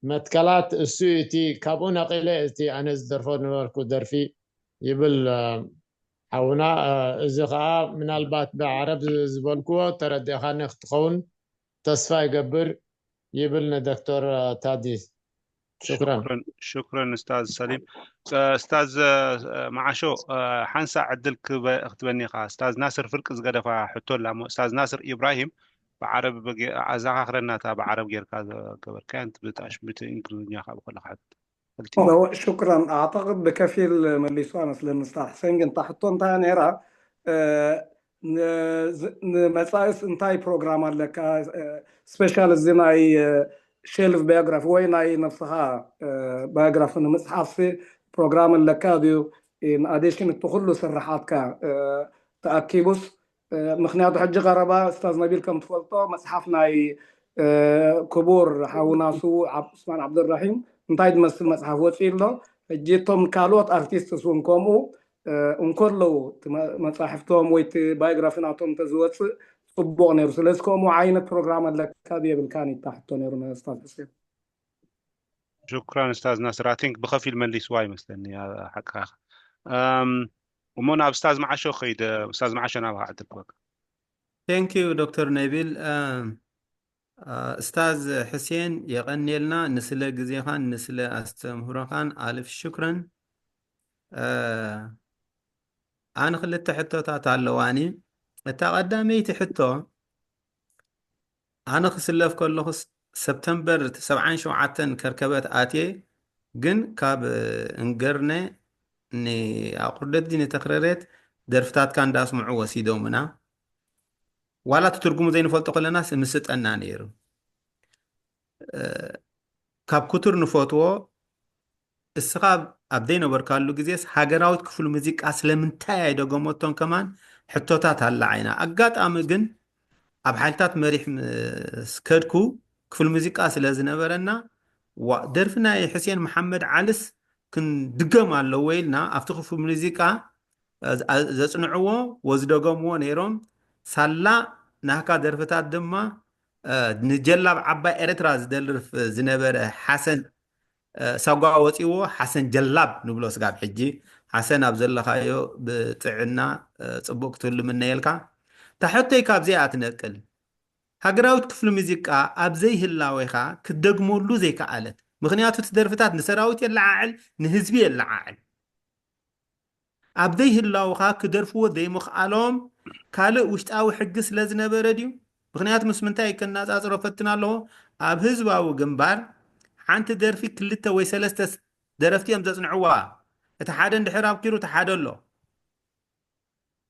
መትከላት እሱ እቲ ካብኡ ነቒለ እቲ ኣነ ዝደርፎ ነበርኩ ደርፊ ይብል ሓውና። እዚ ከዓ ምናልባት ብዓረብ ዝበልክዎ ተረዲእኻኒ ክትኸውን ተስፋ ይገብር ይብል ንዶክተር ታዲ። ሽክራን። ሽክረን ኡስታዝ ሰሊም። ኡስታዝ መዓሾ ሓንሳ ዕድል ክትበኒ ኢኻ። ኡስታዝ ናስር ፍርቂ ዝገደፋ ሕቶ ኣላ እሞ ኡስታዝ ናስር ኢብራሂም ብዓረብ ኣዘኻኽረና እታ ብዓረብ ጌርካ ዝገበርካያ ብጣሽ ብቲ እንግሊዝኛ ካብ ከለካ ሽክራን ኣዕተቅድ ብከፊል መሊሱ መስለኒ ኡስታዝ ሕሴን ግን እታ ሕቶ እንታይ ነይራ ንመፃኢስ እንታይ ፕሮግራም ኣለካ ስፔሻል እዚ ናይ ሼልፍ ባዮግራፊ ወይ ናይ ነብስኻ ባዮግራፊ ንምፅሓፍ ፕሮግራም ኣለካ ድዩ ንኣዴሽን እቲ ኩሉ ስራሓትካ ተኣኪቡስ ምክንያቱ ሕጂ ቀረባ ኡስታዝ ነቢል ከም ትፈልጦ መፅሓፍ ናይ ክቡር ሓውና ስዉእ ዑስማን ዓብዱራሒም እንታይ ዝመስል መፅሓፍ ወፂኡ ኣሎ ሕጂ እቶም ካልኦት ኣርቲስትስ እውን ከምኡ እንከለዉ መፃሕፍቶም ወይ ባዮግራፊ ናቶም እንተዝወፅእ ፅቡቅ ነይሩ ስለዚ ከምኡ ዓይነት ፕሮግራም ኣለካ የብልካን ይታሕቶ ነይሩ ኡስታዝ ሕሴን ሽክራን ኡስታዝ ናስር ኣቲንክ ብከፊል መሊስዋ ይመስለኒ ሓቅኻ እሞ ናብ ስታዝ መዓሾ ከይደ። ስታዝ መዓሾ፣ ናባኻ ዕድል ክበካ። Thank you ዶክተር ነቢል። እስታዝ ሕሴን፣ የቐንየልና ንስለ ግዜኻን ንስለ ኣስተምህሮኻን ኣልፍ ሽክረን። ኣነ ክልተ ሕቶታት ኣለዋኒ። እታ ቀዳመይቲ ሕቶ፣ ኣነ ክስለፍ ከለኹ ሰፕተምበር ሰብዓን ሸውዓተን ከርከበት ኣትየ፣ ግን ካብ እንገርነ ንኣቁርደት ዲ ንተክረሬት ደርፍታትካ እንዳስምዑ ወሲዶምና። ዋላ እቲ ትርጉሙ ዘይንፈልጦ ከለናስ ምስጠና ነይሩ። ካብ ክቱር ንፈትዎ፣ እስኻ ኣብ ዘይነበርካሉ ግዜስ ሃገራዊት ክፍሊ ሙዚቃ ስለምንታይ ኣይደገመቶን ከማን ሕቶታት ኣላ ዓይና። ኣጋጣሚ ግን ኣብ ሓይልታት መሪሕ ምስ ከድኩ ክፍሊ ሙዚቃ ስለ ዝነበረና፣ ዋ፣ ደርፊ ናይ ሕሴን መሓመድ ዓልስ ክንድገም ኣለዎ ኢልና ኣብቲ ክፍሊ ሙዚቃ ዘጽንዕዎ ወዝደገምዎ ነይሮም። ሳላ ናህካ ደርፍታት ድማ ንጀላብ ዓባይ ኤርትራ ዝደርፍ ዝነበረ ሓሰን ሳጓ ወፂዎ፣ ሓሰን ጀላብ ንብሎ ስጋብ ሕጂ። ሓሰን፣ ኣብ ዘለኻዮ ብጥዕና ፅቡቅ ክትህሉ ምነየልካ። ታሕቶይ ካብዚኣ ትነቅል። ሃገራዊት ክፍሊ ሙዚቃ ኣብ ዘይህላዌኻ ክትደግመሉ ዘይከኣለት፣ ምክንያቱ እቲ ደርፍታት ንሰራዊት የለዓዕል፣ ንህዝቢ የለዓዕል። ኣብ ዘይህላውኻ ክደርፍዎ ዘይምኽኣሎም ካልእ ውሽጣዊ ሕጊ ስለ ዝነበረ ድዩ? ምክንያቱ ምስ ምንታይ ከነጻጽሮ ፈትን ኣለኹ? ኣብ ህዝባዊ ግንባር ሓንቲ ደርፊ ክልተ ወይ ሰለስተ ደረፍቲ እዮም ዘጽንዕዋ። እቲ ሓደ እንድሕር ኣብኪሩ እቲ ሓደ ኣሎ።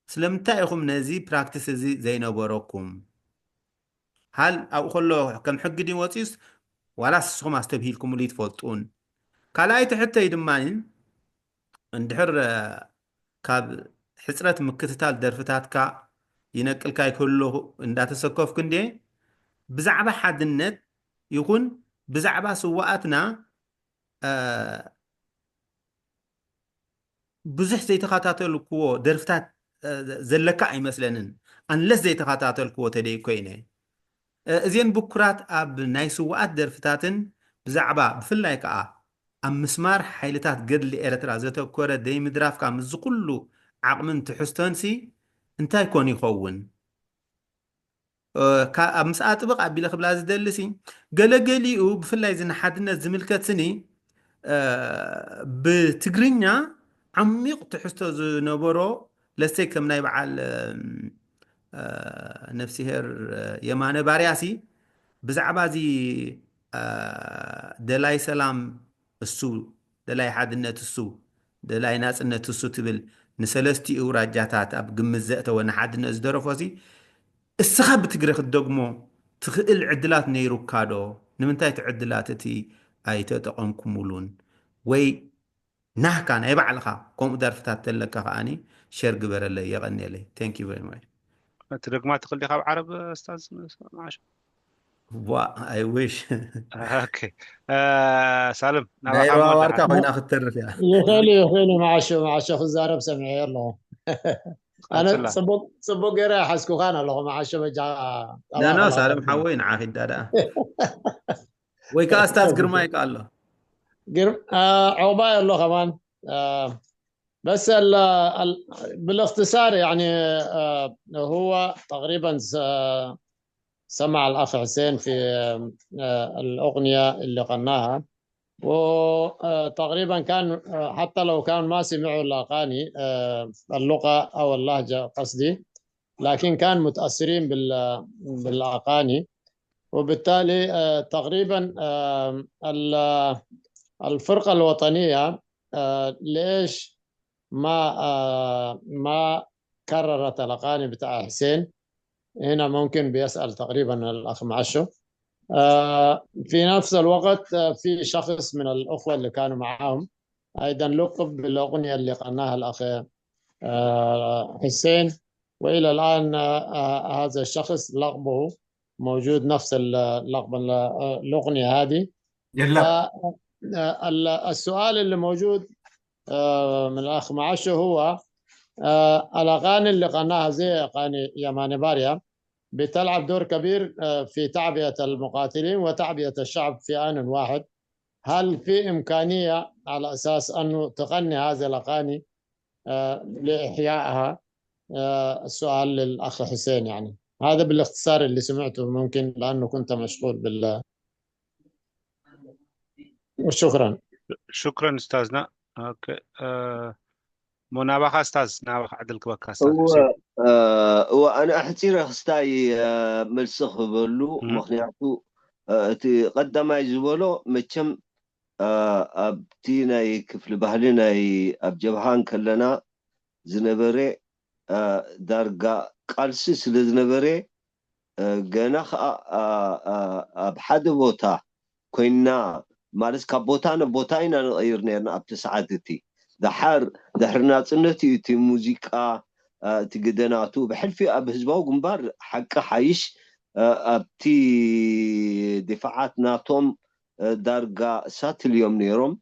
ስለምንታይ ኢኹም ነዚ ፕራክቲስ እዚ ዘይነበረኩም? ሃል ኣብኡ ከሎ ከም ሕጊ ድዩ ወፂኡስ ዋላስ ንስኹም ኣስተብሂልኩምሉ ይትፈልጡን? ካልኣይቲ ሕቶይ ድማ እንድሕር ካብ ሕፅረት ምክትታል ደርፍታትካ ይነቅልካ ይክህሉ እንዳተሰከፍኩ እንዴ ብዛዕባ ሓድነት ይኹን ብዛዕባ ስዋኣትና ብዙሕ ዘይተኸታተልክዎ ደርፍታት ዘለካ ኣይመስለንን፣ ኣንለስ ዘይተኸታተልክዎ ተደይ ኮይነ። እዚን ብኩራት ኣብ ናይ ስዋኣት ደርፍታትን ብዛዕባ ብፍላይ ከዓ ኣብ ምስማር ሓይልታት ገድሊ ኤርትራ ዘተኮረ ደይምድራፍካ ምስዚ ኩሉ ዓቕምን ትሕዝቶንሲ እንታይ ኮን ይኸውን? ኣብ ምስኣ ጥብቕ ኣቢለ ክብላ ዝደልሲ፣ ገለገሊኡ ብፍላይ እዚ ንሓድነት ዝምልከት ስኒ ብትግርኛ ዓሚቕ ትሕዝቶ ዝነበሮ ለሰይ ከም ናይ በዓል ነፍሲሄር የማነ ባርያሲ ብዛዕባ እዚ ደላይ ሰላም እሱ፣ ደላይ ሓድነት እሱ፣ ደላይ ናጽነት እሱ ትብል ንሰለስቲኡ ራጃታት ኣብ ግምት ዘእተወ ንሓድነት ዝደረፎሲ እስኻ ብትግረ ክትደግሞ ትኽእል ዕድላት ነይሩካ ዶ? ንምንታይ እቲ ዕድላት እቲ ኣይተጠቐምኩምሉን? ወይ ናህካ ናይ ባዕልኻ ከምኡ ደርፍታት ተለካ ከኣኒ ሸር ግበረለይ። የቐንየለይ። Thank you very much። ትደግማ ትኽእል ዲኻ ኣብ ዓረብ ኡስታዝ መዓሾ? ዋ፣ I wish። ኦኬ። ሳልም፣ ናይ ሩባ ዋርካ ኮይና ክትተርፍ እያ። ይኽእል እዩ፣ ይኽእል እዩ። መዓሾ፣ መዓሾ ክዛረብ ሰሚዐ ኣለኹ። ኣነ ጽቡቅ፣ ጽቡቅ ገይረ ሓዝኩኻን ኣለኹ። መዓሾ በጃ ኖ፣ ኖ፣ ሳልም ሓወይ፣ ንዓኺ ዳ ደኣ። ወይ ከዓ ኣስታዝ ግርማይ ከኣ ኣሎ። ግርም-፣ አ፣ ዑቕባይ ኣሎ ከማን። አ፣ بس ال-، ال-، بالاختصار يعني، آه، هو تقريبًا س-، سمع الأخ حسين في، آه، الأغنية اللي غناها، وتقريبًا كان، آه، حتى لو كان ما سمعوا الأغاني، آه، اللغة أو اللهجة قصدي، لكن كان متأثرين بال-، بالأغاني، وبالتالي، آه، تقريبًا، آه، ال-، الفرقة الوطنية، آه، ليش ما، آه، ما كررت الأغاني بتاع حسين؟ هنا ممكن بيسأل تقريبًا الأخ معشو. آه، في نفس الوقت، آه، في شخص من الأخوة اللي كانوا معاهم أيضًا لقب بالأغنية اللي غناها الأخ، آه، حسين، وإلى الآن، آه، آه، هذا الشخص لقبه موجود نفس ال-، لقب ال-، آه، الأغنية هذه. يلا. آه، آه، ال-، السؤال اللي موجود، آه، من الأخ معشو هو، آه، الأغاني اللي غناها زي أغاني يا ماني باريا بتلعب دور كبير، آه، في تعبئة المقاتلين وتعبئة الشعب في آن واحد. هل في إمكانية على أساس أنه تغني هذه الأغاني آه، لإحيائها. آه، السؤال للأخ حسين، يعني هذا بالاختصار اللي سمعته، ممكن لأنه كنت مشغول بال وشكرا. شكرا أستاذنا. أوكي. أه... ሞ ናባኻ ስታዝ ናባኻ ዕድል ክበካ እወ ኣነ ኣሕፂረ ክስታይ መልሲ ክበሉ። ምክንያቱ እቲ ቀዳማይ ዝበሎ መቸም ኣብቲ ናይ ክፍሊ ባህሊ ናይ ኣብ ጀብሃ እንከለና ዝነበረ ዳርጋ ቃልሲ ስለ ዝነበረ ገና ከዓ ኣብ ሓደ ቦታ ኮይና ማለት ካብ ቦታ ናብ ቦታ ኢና ንቐይር ነርና ኣብቲ ሰዓት እቲ። ደሓር ድሕሪ ናፅነት እዩ እቲ ሙዚቃ እቲ ግደናቱ ብሕልፊ ኣብ ህዝባዊ ግንባር ሓቂ ሓይሽ ኣብቲ ድፋዓት ናቶም ዳርጋ ሳትል እዮም ነይሮም።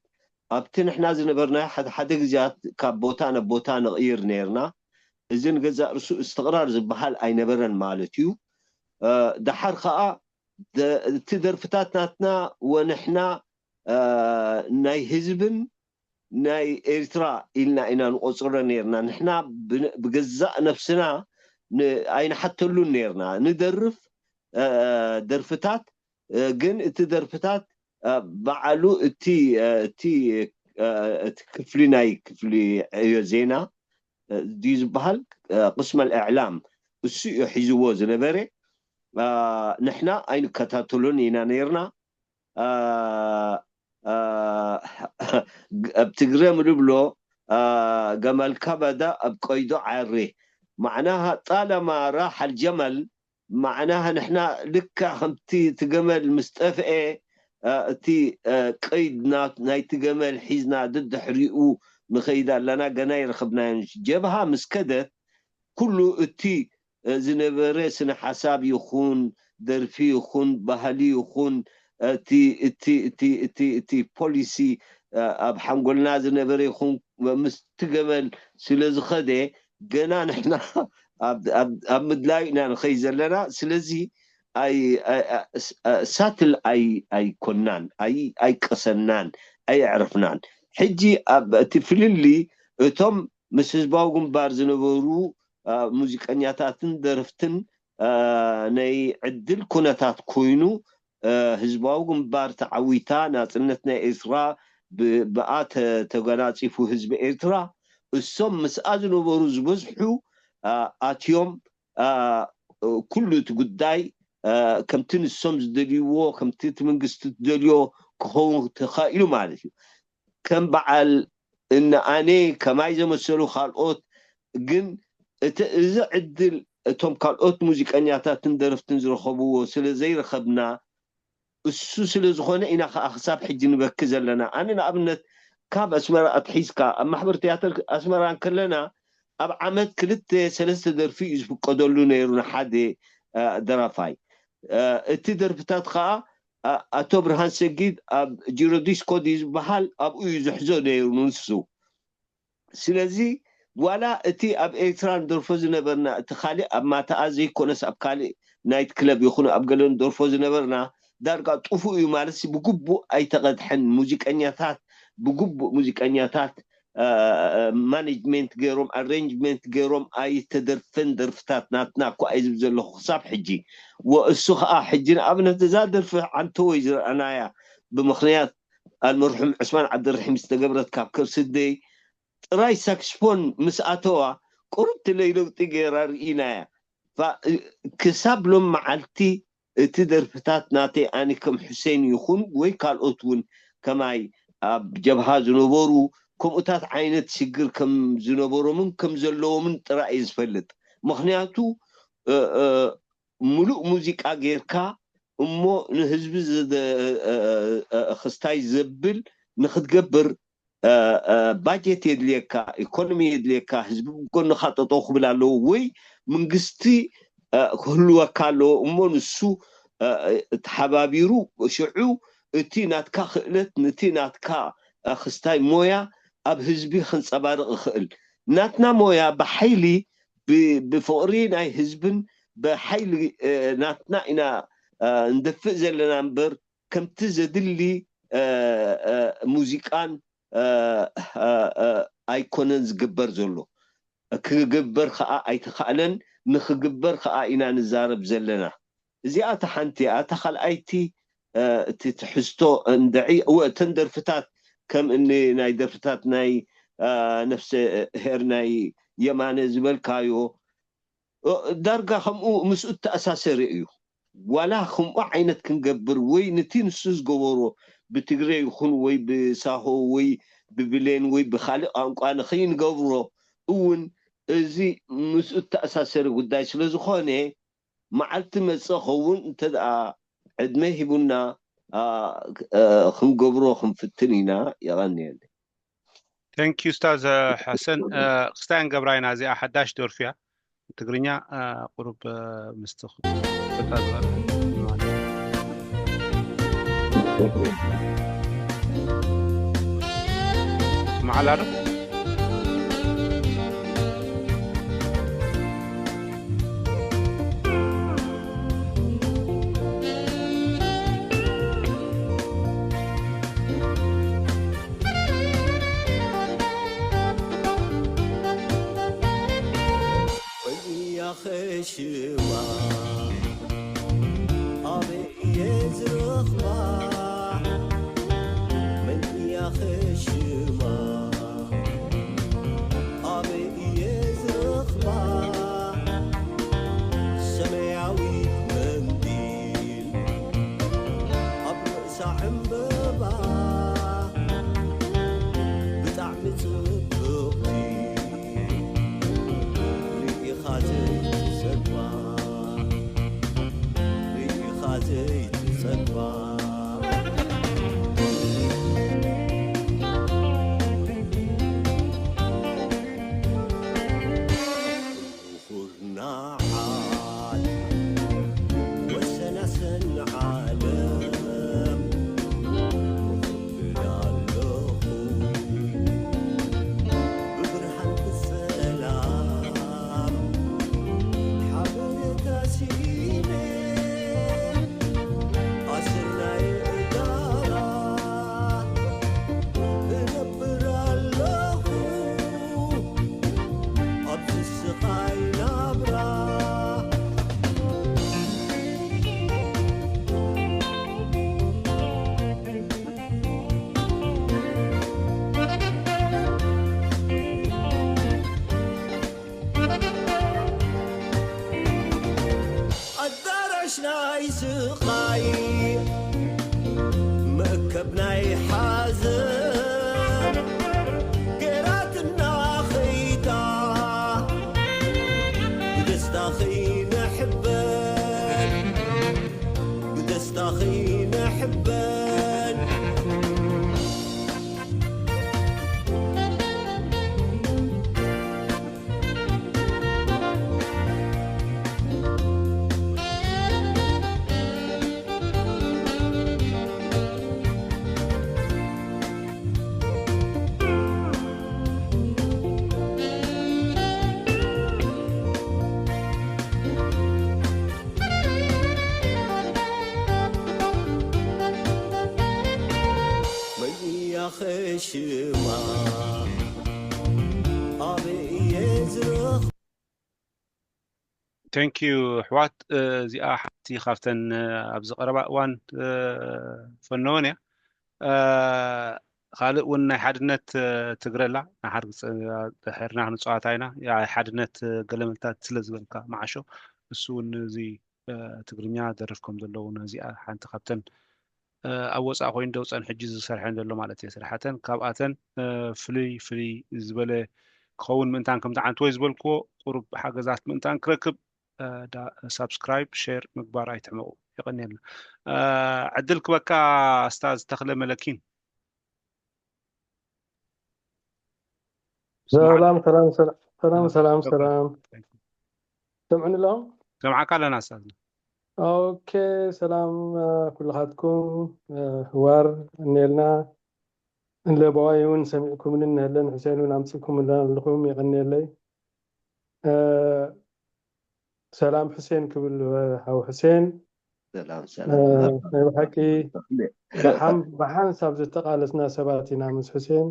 ኣብቲ ንሕና ዝነበርናዮ ሓደ ሓደ ግዜያት ካብ ቦታ ናብ ቦታ ንቕይር ነርና። እዚ ንገዛእ ርሱ እስትቕራር ዝበሃል ኣይነበረን ማለት እዩ። ደሓር ከዓ እቲ ደርፍታት ናትና ወንሕና ናይ ህዝብን ናይ ኤርትራ ኢልና ኢና ንቆፅሮ ነርና። ንሕና ብገዛእ ነፍስና ኣይንሓተሉን ነርና። ንደርፍ ደርፍታት ግን እቲ ደርፍታት ባዕሉ እቲ እቲ እቲ ክፍሊ ናይ ክፍሊ ዕዮ ዜና ድዩ ዝበሃል ቅስመል እዕላም እሱ እዩ ሒዝዎ ዝነበረ። ንሕና ኣይንከታተሎን ኢና ነርና። ኣብ ትግረ ምልብሎ ገመል ከበዳ ኣብ ቀይዶ ዓሪ ማዕናሃ ጣለማ ራሕ ኣልጀመል ማዕናሃ ንሕና ልክዕ ከምቲ እቲ ገመል ምስ ጠፍኤ እቲ ቀይድ ናይቲ ገመል ሒዝና ደድሕሪኡ ንኸይድ ኣለና። ገና ይረኸብናዮ። ጀብሃ ምስ ከደት ኩሉ እቲ ዝነበረ ስነ ሓሳብ ይኹን ደርፊ ይኹን ባህሊ ይኹን እቲ እቲ እቲ እቲ እቲ ፖሊሲ ኣብ ሓንጎልና ዝነበረ ይኹን ምስቲ ገመል ስለ ዝኸደ ገና ንሕና ኣብ ምድላዩ ኢና ንኸይ ዘለና። ስለዚ ሳትል ኣይኮናን፣ ኣይቀሰናን፣ ኣይዕረፍናን። ሕጂ እቲ ፍልሊ እቶም ምስ ህዝባዊ ግንባር ዝነበሩ ሙዚቀኛታትን ደረፍትን ናይ ዕድል ኩነታት ኮይኑ ህዝባዊ ግንባር ተዓዊታ ናፅነት ናይ ኤርትራ ብኣ ተገናፂፉ ህዝቢ ኤርትራ እሶም ምስኣ ዝነበሩ ዝበዝሑ ኣትዮም ኩሉ እቲ ጉዳይ ከምቲ ንሶም ዝደልይዎ ከምቲ እቲ መንግስቲ ዝደልዮ ክኸውን ተኻኢሉ ማለት እዩ። ከም በዓል እነ ኣነ ከማይ ዘመሰሉ ካልኦት ግን እቲ እዚ ዕድል እቶም ካልኦት ሙዚቀኛታትን ደረፍትን ዝረኸብዎ ስለ ዘይረኸብና እሱ ስለ ዝኾነ ኢና ከዓ ክሳብ ሕጂ ንበኪ ዘለና። ኣነ ንኣብነት ካብ ኣስመራ ኣትሒዝካ ኣብ ማሕበር ትያትር ኣስመራ እንከለና ኣብ ዓመት ክልተ ሰለስተ ደርፊ እዩ ዝፍቀደሉ ነይሩ ንሓደ ደራፋይ። እቲ ደርፍታት ከዓ ኣቶ ብርሃን ሰጊድ ኣብ ጂሮዲስኮ ድዩ ዝበሃል ኣብኡ እዩ ዝሕዞ ነይሩ ንሱ። ስለዚ ዋላ እቲ ኣብ ኤርትራ ንደርፎ ዝነበርና እቲ ካሊእ ኣብ ማታኣ ዘይኮነስ ኣብ ካሊእ ናይት ክለብ ይኹን ኣብ ገለ ንደርፎ ዝነበርና ዳርጋ ጥፉእ እዩ ማለት ብግቡእ ኣይተቐድሐን። ሙዚቀኛታት ብግቡእ ሙዚቀኛታት ማኔጅመንት ገይሮም ኣሬንጅመንት ገይሮም ኣይተደርፈን ደርፍታት ናትና እኳ እዩ ዝብል ዘለኹ ክሳብ ሕጂ። ወእሱ ከዓ ሕጂ ንኣብነት እዛ ደርፊ ዓንተወይ ዝረኣናያ ብምኽንያት ኣልመርሑም ዕስማን ዓብደርሒም ዝተገብረት ካብ ከብስደይ ጥራይ ሳክስፎን ምስ ኣተዋ ቁርብቲ ለይለውጢ ገይራ ርኢናያ። ክሳብ ሎም መዓልቲ እቲ ደርፍታት ናተይ ኣነ ከም ሑሴን ይኹን ወይ ካልኦት እውን ከማይ ኣብ ጀብሃ ዝነበሩ ከምኡታት ዓይነት ሽግር ከም ዝነበሮምን ከም ዘለዎምን ጥራይ እየ ዝፈልጥ። ምክንያቱ ሙሉእ ሙዚቃ ጌርካ እሞ ንህዝቢ ክስታይ ዘብል ንክትገብር ባጀት የድልየካ፣ ኢኮኖሚ የድልየካ፣ ህዝቢ ብጎንኻ ጠጠው ክብል ኣለዎ ወይ መንግስቲ ክህልወካ ኣለዎ እሞ ንሱ ተሓባቢሩ ሽዑ እቲ ናትካ ክእለት ነቲ ናትካ ክስታይ ሞያ ኣብ ህዝቢ ከንፀባርቕ ይኽእል። ናትና ሞያ ብሓይሊ ብፍቕሪ ናይ ህዝብን ብሓይሊ ናትና ኢና እንደፍእ ዘለና እምበር ከምቲ ዘድሊ ሙዚቃን እ፣ እ፣ እ፣ ኣይኮነን ዝግበር ዘሎ። ክግበር ከዓ ኣይተኻእለን፣ ንኽግበር ከዓ ኢና ንዛረብ ዘለና። እዚኣ እታ ሓንቲ እያ። እታ ካልኣይቲ፣ እ፣ እቲ ትሕዝቶ እንድዒ፣ እወ፣ እተን ደርፍታት ከም እኒ ናይ ደርፍታት ናይ፣ እ፣ ነፍሰ ሄር ናይ የማነ ዝበልካዮ፣ እ፣ ዳርጋ ከምኡ ምስኡ እተኣሳሰረ እዩ። ዋላ ከምኡ ዓይነት ክንገብር ወይ ነቲ ንሱ ዝገበሮ ብትግረ ይኹን ወይ ብሳሆ ወይ ብብሌን ወይ ብኻልእ ቋንቋ ንኸይንገብሮ እውን እዚ ምስኡ እተኣሳሰረ ጉዳይ ስለ ዝኾነ፣ መዓልቲ መጸ ኸውን እንተ ደኣ ዕድመ ሂቡና፣ ኣ፣ እ፣ ክንገብሮ ክንፍትን ኢና። የቐንየለይ። Thank you ኡስታዝ፣ እ፣ ሓሰን። እ፣ ክስታይ ንገብራ ኢና። እዚኣ ሓዳሽ ደርፊ እያ። ትግርኛ፣ እ፣ ቁሩብ፣ እ፣ ምስቲ ክፈታ ዝኽእል ማለት እዩ። መዓላ ዶ? መን እያ ኸሽማ ኣበይ እየ ዝረኽባ? መን እያ ኸሽማ ኣበይ እየ ዝረኽባ? ሰማያዊት መንዲል ኣብ ርእሳ ዕምበባ ብጣዕሚ ጽብቕቲ ርኢኻ ዘይትጸግባ ርኢኻ ዘይትጸግባ ኩርናዓት ወሰናስን ዓለም እብል ኣለኹ ብብርሃን ብሰላም ሓበሬታ ስኢነ ኣሰናይ ዕዳራ እነብር ኣለኹ ኣብዚ ስቓይ ናብራ። ኣዳራሽ ናይ ስቓይ መእከብ ናይ ሓዘን ገራትና ኸይዳ ብደስታ ኸይንሕበን ብደስታ ኸይንሕበን መን እያ ኸሽማ ኣበይ እየ ዝረኽ Thank you ኣሕዋት። እዚኣ ሓንቲ ካብተን ኣብዚ ቀረባ እዋን ፈነወን እያ። ካልእ እውን ናይ ሓድነት ትግረ ኣላ። ናይ ሓድ ድሕርና ክንፀዋታ ኢና። ናይ ሓድነት ገለመልታት ስለ ዝበልካ መዓሾ እሱ እውን እዚ ትግርኛ ደርፍ ከም ዘለዉ ነዚኣ ሓንቲ ካብተን ኣብ ወፃኢ ኮይኑ ደው ፀን ሕጂ ዝሰርሐን ዘሎ ማለት እየ ስራሕተን ካብኣተን ፍልይ ፍልይ ዝበለ ክኸውን ምእንታን ከምቲ ዓንትወይ ዝበልክዎ ቁሩብ ሓገዛት ምእንታን ክረክብ ሳብስክራይብ ሼር ምግባር ኣይትሕመቑ። የቐንየልና። ዕድል ክበካ ኣስታዝ ተኽለ መለኪን። ሰላም ሰላም ሰላም ሰላም ሰላም ሰላም ሰምዕኒ ኣሎ። ሰምዓካ ኣለና ኣስታዝ። ኦኬ ሰላም ኩልኻትኩም። ህዋር እኔልና። ለባዋይ እውን ሰሚዕኩምኒ እንሀለን፣ ሕሴን እውን ኣምፂእኩምልና ኣለኹም። የቐንየለይ። ሰላም ሕሴን ክብል፣ ሓው ሕሴን። ሰላም ሰላም። ናይ ብሓቂ ብሓንሳብ ዝተቓለስና ሰባት ኢና ምስ ሕሴን።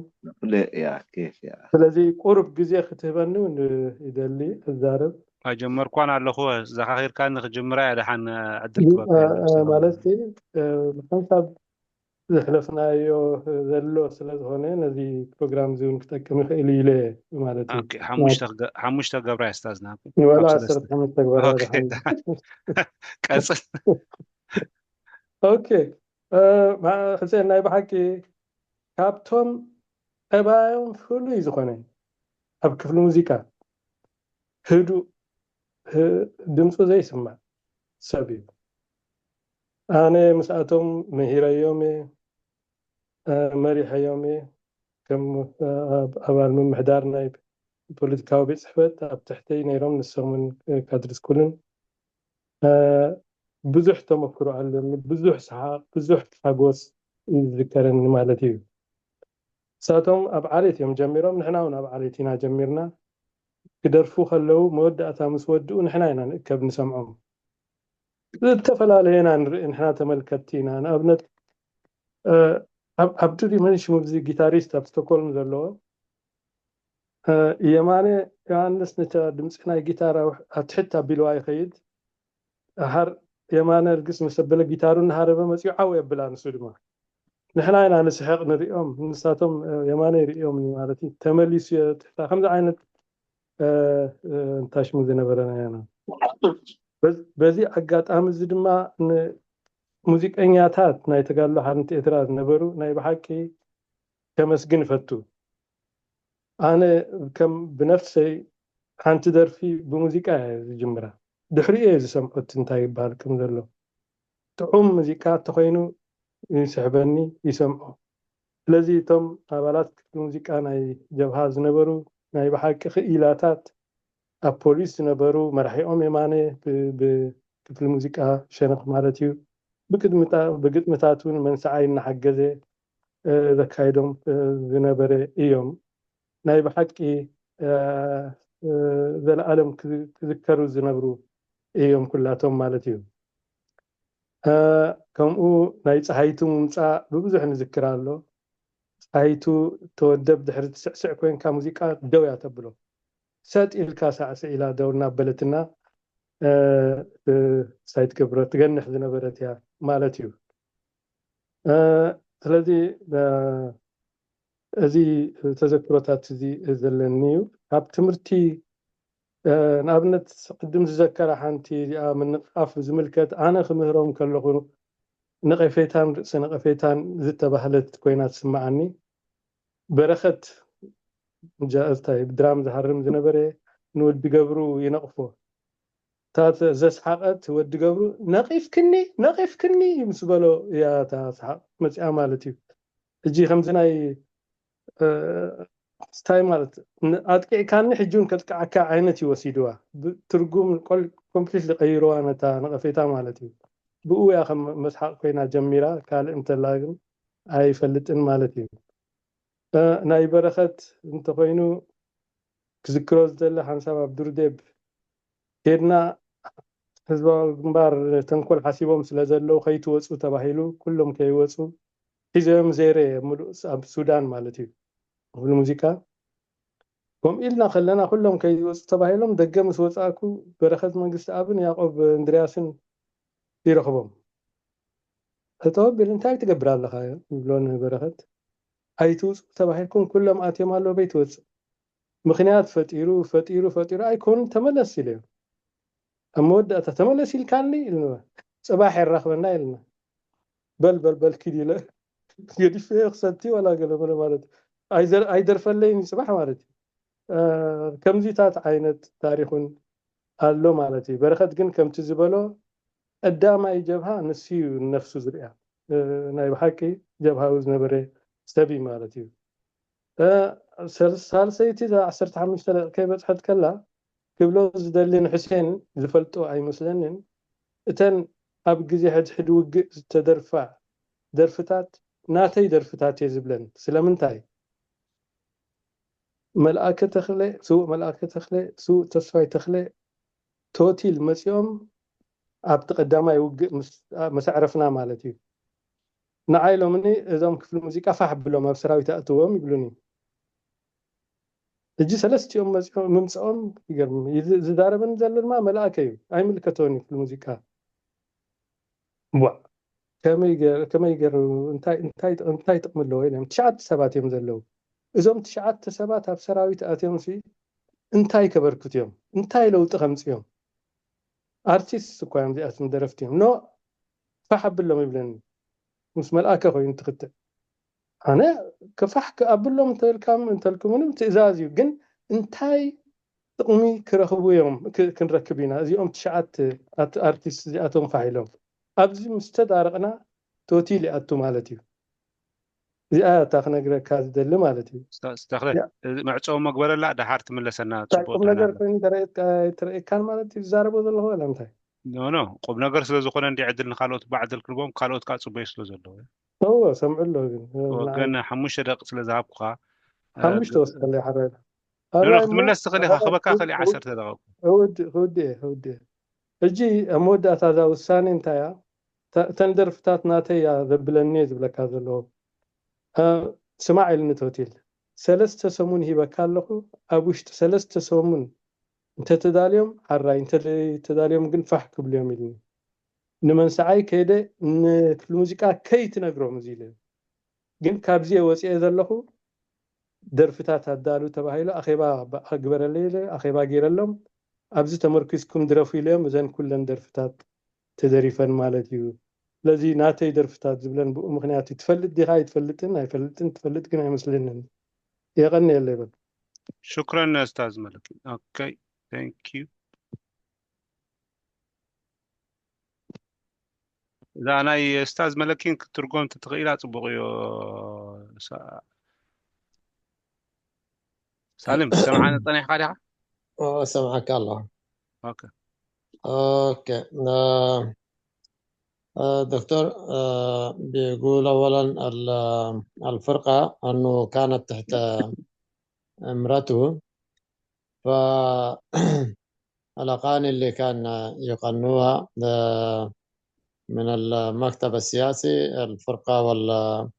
ያ ኬፍ ያ። ስለዚ ቁሩብ ግዜ ክትህበኒ እውን ይደሊ ክዛረብ። ኣይጀመርኳን ኣለኹ። ዘኻኺርካኒ ክጅምራ እያ። ደሓን ዕድል ክበካ ማለት ብሓንሳብ ዘሕለፍናዮ ዘሎ ስለ ዝኾነ ነዚ ፕሮግራም እዚ እውን ክጠቅም ይኽእል ኢለ ማለት እዩ። ሓሙሽተ ገብራ ያስታዝና ወላ ዓሰርተ ሓሙሽተ ገብራ ቀፅል። ኦኬ። ሕሴን ናይ ብሓቂ ካብቶም ጠባዮም ፍሉይ ዝኾነ ኣብ ክፍሊ ሙዚቃ ህዱእ ድምፁ ዘይስማዕ ሰብ እዩ። ኣነ ምስኣቶም መሂረዮም እየ፣ መሪሐዮም እየ። ከም ኣባል ምምሕዳር ናይ ፖለቲካዊ ቤት ፅሕፈት ኣብ ትሕተይ ነይሮም፣ ንሶምን ካድሪ ስኩልን ብዙሕ ተመክሮ ኣለኒ። ብዙሕ ሰሓቕ፣ ብዙሕ ሓጎስ እዩ ዝዝከረኒ ማለት እዩ። ንሳቶም ኣብ ዓሌት እዮም ጀሚሮም፣ ንሕና እውን ኣብ ዓሌት ኢና ጀሚርና። ክደርፉ ከለዉ መወዳእታ ምስ ወድኡ ንሕና ኢና ንእከብ ንሰምዖም። ዝተፈላለየ ኢና ንርኢ፣ ንሕና ተመልከትቲ ኢና። ንኣብነት ኣብዱዲ መንሽም፣ እዚ ጊታሪስት ኣብ ስቶኮልም ዘለዎ፣ የማነ ዮሃንስ ነታ ድምፂ ናይ ጊታር ኣብ ትሕት ኣቢልዋ ይኸይድ። ድሓር የማነ ርግስ ምስ ኣበለ ጊታሩ እናሃረበ መፂኡ ዓው የብላ። ንሱ ድማ ንሕና ኢና ንስሕቕ ንሪኦም፣ ንሳቶም የማነ ይርእዮም ማለት እዩ። ተመሊሱ ትሕታ ከምዚ ዓይነት እንታሽሙ ዝነበረ ኢና። በዚ ኣጋጣሚ እዚ ድማ ንሙዚቀኛታት ናይ ተጋድሎ ሓርነት ኤርትራ ዝነበሩ ናይ ብሓቂ ከመስግን እፈቱ። ኣነ ከም ብነፍሰይ ሓንቲ ደርፊ ብሙዚቃ እየ ዝጅምራ። ድሕሪኡ እየ ዝሰምዖ እቲ እንታይ ይበሃል ከም ዘሎ። ጥዑም ሙዚቃ እንተኾይኑ ይስሕበኒ፣ ይሰምዖ። ስለዚ እቶም ኣባላት ክፍሊ ሙዚቃ ናይ ጀብሃ ዝነበሩ ናይ ብሓቂ ክኢላታት ኣብ ፖሊስ ዝነበሩ፣ መራሒኦም የማነ ብክፍሊ ሙዚቃ ሸነኽ ማለት እዩ፣ ብግጥምታት እውን መንሰዓይ እናሓገዘ ዘካይዶም ዝነበረ እዮም። ናይ ብሓቂ ዘለኣለም ክዝከሩ ዝነብሩ እዮም ኩላቶም ማለት እዩ። ከምኡ ናይ ፀሃይቱ ምምፃእ ብብዙሕ ንዝክር ኣሎ። ፀሃይቱ ተወደብ ድሕሪ ትስዕስዕ ኮይንካ ሙዚቃ ደው እያ ተብሎ። ሰጥ ኢልካ ሳዕስዕ ኢላ ደው እናበለትና ሳይ ትገብረ ትገንሕ ዝነበረት እያ ማለት እዩ። ስለዚ እዚ ተዘክሮታት እዚ ዘለኒ እዩ። ካብ ትምህርቲ ንኣብነት ቅድም ዝዘከራ ሓንቲ እዚኣ ምንቃፍ ዝምልከት ኣነ ክምህሮም ከለኹ ነቐፌታን ርእሰ ነቐፌታን ዝተባህለት ኮይና ትስምዓኒ። በረኸት እንታይ ድራም ዝሃርም ዝነበረ ንወዲ ገብሩ ይነቕፎ። እታ ዘስሓቐት ወዲ ገብሩ ነቒፍክኒ ነቒፍክኒ ምስ በሎ እያ እታ ሰሓቕ መፂኣ ማለት እዩ። ሕጂ ከምዚ ናይ ስታይ ማለት ኣጥቂዕካኒ ሕጂ እውን ከጥቅዓካ ዓይነት እዩ ወሲድዋ። ትርጉም ኮምፕሊትሊ ቀይርዋ ነታ ነቐፌታ ማለት እዩ። ብኡ እያ ከም መስሓቕ ኮይና ጀሚራ፣ ካልእ እንተላ ግን ኣይፈልጥን ማለት እዩ። ናይ በረኸት እንተኾይኑ ክዝክሮ ዝደለ ሓንሳብ ኣብ ዱርዴብ ኬድና ህዝባዊ ግንባር ተንኮል ሓሲቦም ስለ ዘለዉ ከይትወፁ ተባሂሉ ኩሎም ከይወፁ ሒዘዮም ዜሬ ሙሉእ ኣብ ሱዳን ማለት እዩ። ክፍሊ ሙዚቃ ከምኡ ኢልና ከለና ኩሎም ከይወፁ ተባሂሎም ደገ ምስ ወፃእኩ በረኸት መንግስቲ ኣብን ያዕቆብ እንድርያስን ይረኽቦም። እቶ ቢል እንታይ ትገብር ኣለኻ ይብሎ ንበረኸት። ኣይትውፁ ተባሂልኩም ኩሎም ኣትዮም ኣለዉ በይትወፅእ ምኽንያት ፈጢሩ ፈጢሩ ፈጢሩ ኣይኮኑን ተመለስ ኢለዮ። ኣብ መወዳእታ ተመለስ ኢልካኒ ኢልንወ። ፅባሕ የራኽበና ኢልና። በል በል በል ኪድ ኢለ ገዲፈዮ ክሰቲ ዋላ ገለ መለ ማለት እዩ። ኣይደርፈለይን እዩ ፅባሕ ማለት እዩ። ከምዚታት ዓይነት ታሪኹን ኣሎ ማለት እዩ። በረኸት ግን ከምቲ ዝበሎ ቀዳማይ ጀብሃ ንሱ እዩ ነፍሱ ዝርያ። ናይ ብሓቂ ጀብሃዊ ዝነበረ ሰብ እዩ ማለት እዩ። ሳልሰይቲ ዓሰርተ ሓሙሽተ ደቂ ከይበፅሐት ከላ ክብሎ ዝደሊ ንሕሴን ዝፈልጦ ኣይመስለንን። እተን ኣብ ግዜ ሕድሕድ ውግእ ዝተደርፋ ደርፍታት ናተይ ደርፍታት እየ ዝብለን። ስለምንታይ? መልኣከ ተኽለ፣ ስዉእ መልኣከ ተኽለ፣ ስዉእ ተስፋይ ተኽለ፣ ቶቲል መፂኦም ኣብቲ ቀዳማይ ውግእ ምስ ኣዕረፍና ማለት እዩ። ንዓይ ሎምኒ እዞም ክፍሊ ሙዚቃ ፋሕ ብሎም ኣብ ሰራዊት ኣእትዎም ይብሉኒ። ሕጂ ሰለስቲኦም መፂኦም ምምፅኦም ይገርም። ዝዛረበኒ ዘሎ ድማ መልኣከ እዩ፣ ኣይምልከቶን እዩ ክፍሊ ሙዚቃ። ቧዕ፣ ከመይ ገይሩ እንታይ ጥቕሚ ኣለዎ ኢሎም። ትሽዓተ ሰባት እዮም ዘለዉ። እዞም ትሽዓተ ሰባት ኣብ ሰራዊት ኣትዮም ሲ እንታይ ከበርክቱ እዮም? እንታይ ለውጢ ከምፅኦም? ኣርቲስት እኳ እዮም እዚኣቶም፣ ደረፍቲ እዮም። ኖ፣ ፋሕ ኣብሎም ይብለኒ። ምስ መልኣከ ኮይኑ ትክትዕ። ኣነ ክፋሕ ክኣብሎም እንተልካም እንተልኩምንም ትእዛዝ እዩ። ግን እንታይ ጥቕሚ ክረኽቡ እዮም? ክንረክብ ኢና። እዚኦም ትሽዓተ ኣርቲስት እዚኣቶም ፋሕ ኢሎም ኣብዚ ምስ ተዳረቕና ቶቲል ይኣቱ ማለት እዩ። እዚኣ እታ ክነግረካ ዝደሊ ማለት እዩ። ተኽለ፣ መዕፀዊ መግበረላ፣ ደሓር ትምለሰና። ቁም ነገር ኮይኑ ተረእካን ማለት እዩ ዝዛረቦ ዘለኹ ወላ እንታይ? ኖ ኖ፣ ቁም ነገር ስለ ዝኾነ እንዲ ዕድል ንካልኦት ባዕድል ክንቦም፣ ካልኦት ከዓ ፅበዩ ስለ ዘለዎ። እዎ፣ ሰምዑ ኣሎ። ግን ወገን ሓሙሽተ ደቂ ስለ ዝሃብኩኻ ሓሙሽተ ወስከለ ሓራይ ክትምለስ ትኽእል ኢኻ። ክበካ ክእል ዓሰርተ ደቂቁ ክውድእ ክውድእ ሕጂ ኣብ መወዳእታ እዛ ውሳኔ እንታይ እያ? እተን ደርፍታት ናተይ እያ ዘብለኒ ዝብለካ ዘለዎ። ስማዕ ኢልኒ ቶቲል፣ ሰለስተ ሰሙን ሂበካ ኣለኹ። ኣብ ውሽጢ ሰለስተ ሰሙን እንተተዳልዮም ሓራይ፣ እንተተዳልዮም ግን ፋሕ ክብሉ እዮም ኢልኒ። ንመንስዓይ ከይደ ንክፍሊ ሙዚቃ ከይትነግሮም እዚ ኢለ። ግን ካብዚ ወፂኤ ዘለኹ ደርፍታት ኣዳሉ ተባሂሉ ኣኼባ ግበረለይ ኢለ ኣኼባ ገይረሎም። ኣብዚ ተመርኪዝኩም ድረፉ ኢለዮም። እዘን ኩለን ደርፍታት ተደሪፈን ማለት እዩ። ስለዚ ናተይ ደርፍታት ዝብለን ብኡ ምክንያት እዩ። ትፈልጥ ዲኻ ኣይትፈልጥን? ኣይፈልጥን። ትፈልጥ ግን ኣይመስልንን። የቐንየለይ በል። ሽኩረን ኡስታዝ መለኪ። ኦኬ፣ thank you። እዛ ናይ ኡስታዝ መለኪን ክትርጎም ትትኽኢላ ጽቡቕ እዩ። ሳልም፣ ትሰምዓኒ ጸኒሕካ ዲኻ? እሰምዓካ ኣለኹ። ኦኬ። ኦኬ። دكتور بيقول أولا الفرقة أنه كانت تحت إمرته، فالأغاني اللي كان يغنوها من المكتب السياسي، الفرقة ولا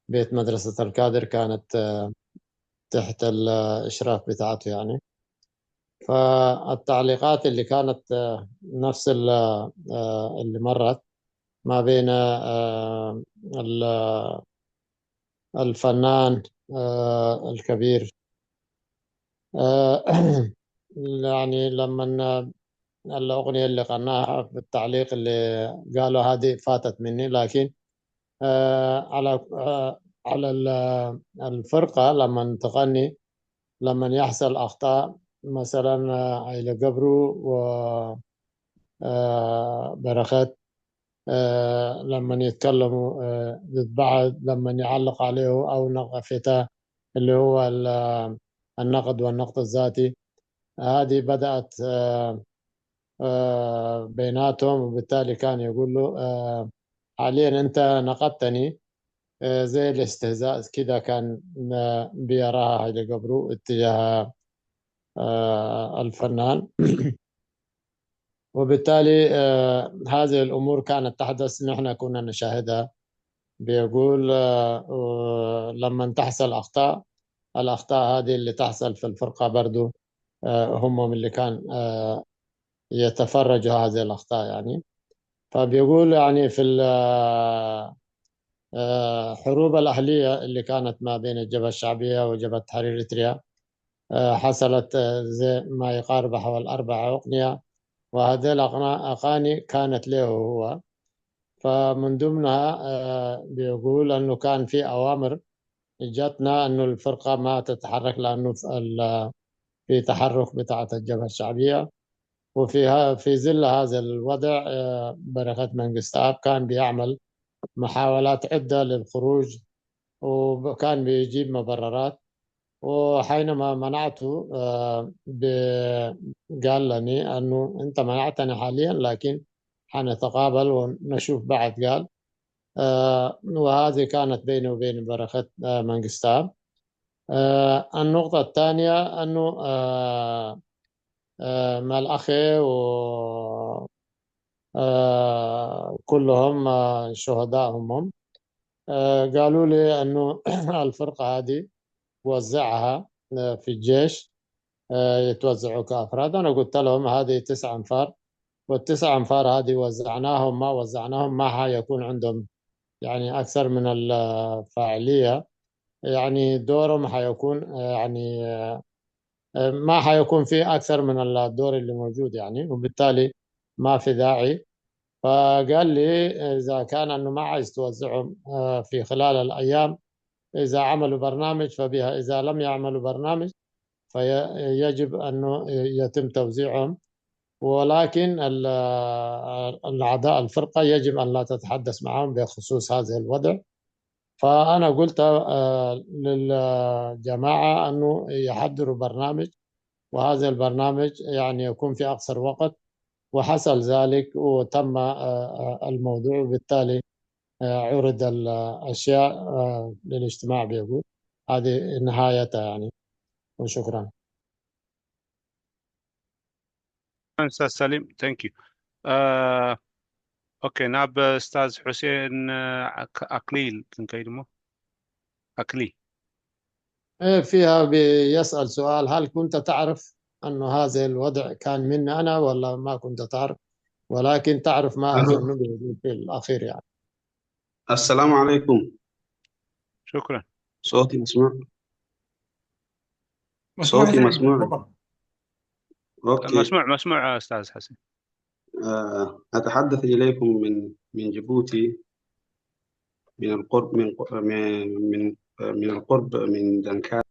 بيت مدرسة الكادر كانت تحت الإشراف بتاعته يعني. فالتعليقات اللي كانت نفس اللي مرت ما بين الفنان الكبير يعني لما الأغنية اللي غناها في التعليق اللي قالوا هذه فاتت مني، لكن على على الفرقة لما تغني، لما يحصل أخطاء، مثلا هايلي قبرو و برخت لما يتكلموا ضد بعض، لما يعلق عليه أو نقفته اللي هو النقد والنقد الذاتي، هذه بدأت بيناتهم، وبالتالي كان يقول له حاليا أنت نقدتني زي الاستهزاء كده كان بيراها هايلي قبرو اتجاه الفنان. وبالتالي هذه الأمور كانت تحدث، نحن كنا نشاهدها. بيقول لما تحصل أخطاء، الأخطاء هذه اللي تحصل في الفرقة برضو هم اللي كان يتفرجوا هذه الأخطاء يعني. فبيقول يعني في الحروب الأهلية اللي كانت ما بين الجبهة الشعبية وجبهة تحرير إريتريا حصلت زي ما يقارب حوالي أربع أغنية، وهذه الأغاني كانت له هو. فمن ضمنها بيقول أنه كان في أوامر جاتنا أنه الفرقة ما تتحرك لأنه في تحرك بتاعة الجبهة الشعبية. وفي في ظل هذا الوضع بركة منقستاب كان بيعمل محاولات عدة للخروج، وكان بيجيب مبررات. وحينما منعته قال لي أنه أنت منعتني حاليا، لكن حنتقابل ونشوف بعد، قال. وهذه كانت بيني وبين بركة منقستاب. النقطة الثانية أنه ملأخي و آه، كلهم آه، شهداء هم هم. آه، قالوا لي أنه الفرقة هذه وزعها آه، في الجيش، آه، يتوزعوا كأفراد. أنا قلت لهم هذه تسع أنفار، والتسع أنفار هذه وزعناهم ما وزعناهم ما حيكون عندهم يعني أكثر من الفاعلية، يعني دورهم حيكون آه، يعني آه، ما حيكون في أكثر من الدور اللي موجود يعني، وبالتالي ما في داعي. فقال لي إذا كان أنه ما عايز توزعهم آه، في خلال الأيام، إذا عملوا برنامج فبها، إذا لم يعملوا برنامج فيجب أنه يتم توزيعهم، ولكن ال- الأعضاء الفرقة يجب أن لا تتحدث معهم بخصوص هذا الوضع. فأنا قلت آه، للجماعة أنه يحضروا برنامج، وهذا البرنامج يعني يكون في أقصر وقت، وحصل ذلك وتم آه، آه، الموضوع، وبالتالي آه، عرض الأشياء آه، للاجتماع بيقول. هذه نهايتها يعني، وشكرا. أستاذ سليم، thank you. آه، أوكي، ናብ أستاذ حسين آه، أك- أكليل كنكيدمو. أكلي. إيه، فيها بيسأل سؤال: هل كنت تعرف أنه هذا الوضع كان مني أنا ولا ما كنت تعرف؟ ولكن تعرف ما أظن بيقول في الأخير يعني. السلام عليكم. شكرا. صوتي مسموع؟ مسموع صوتي سيدي، مسموع؟ تفضل. أوكي. مسموع مسموع أستاذ حسين. آه، أتحدث إليكم من من جيبوتي، من القرب من ق- من من من القرب من دنكال.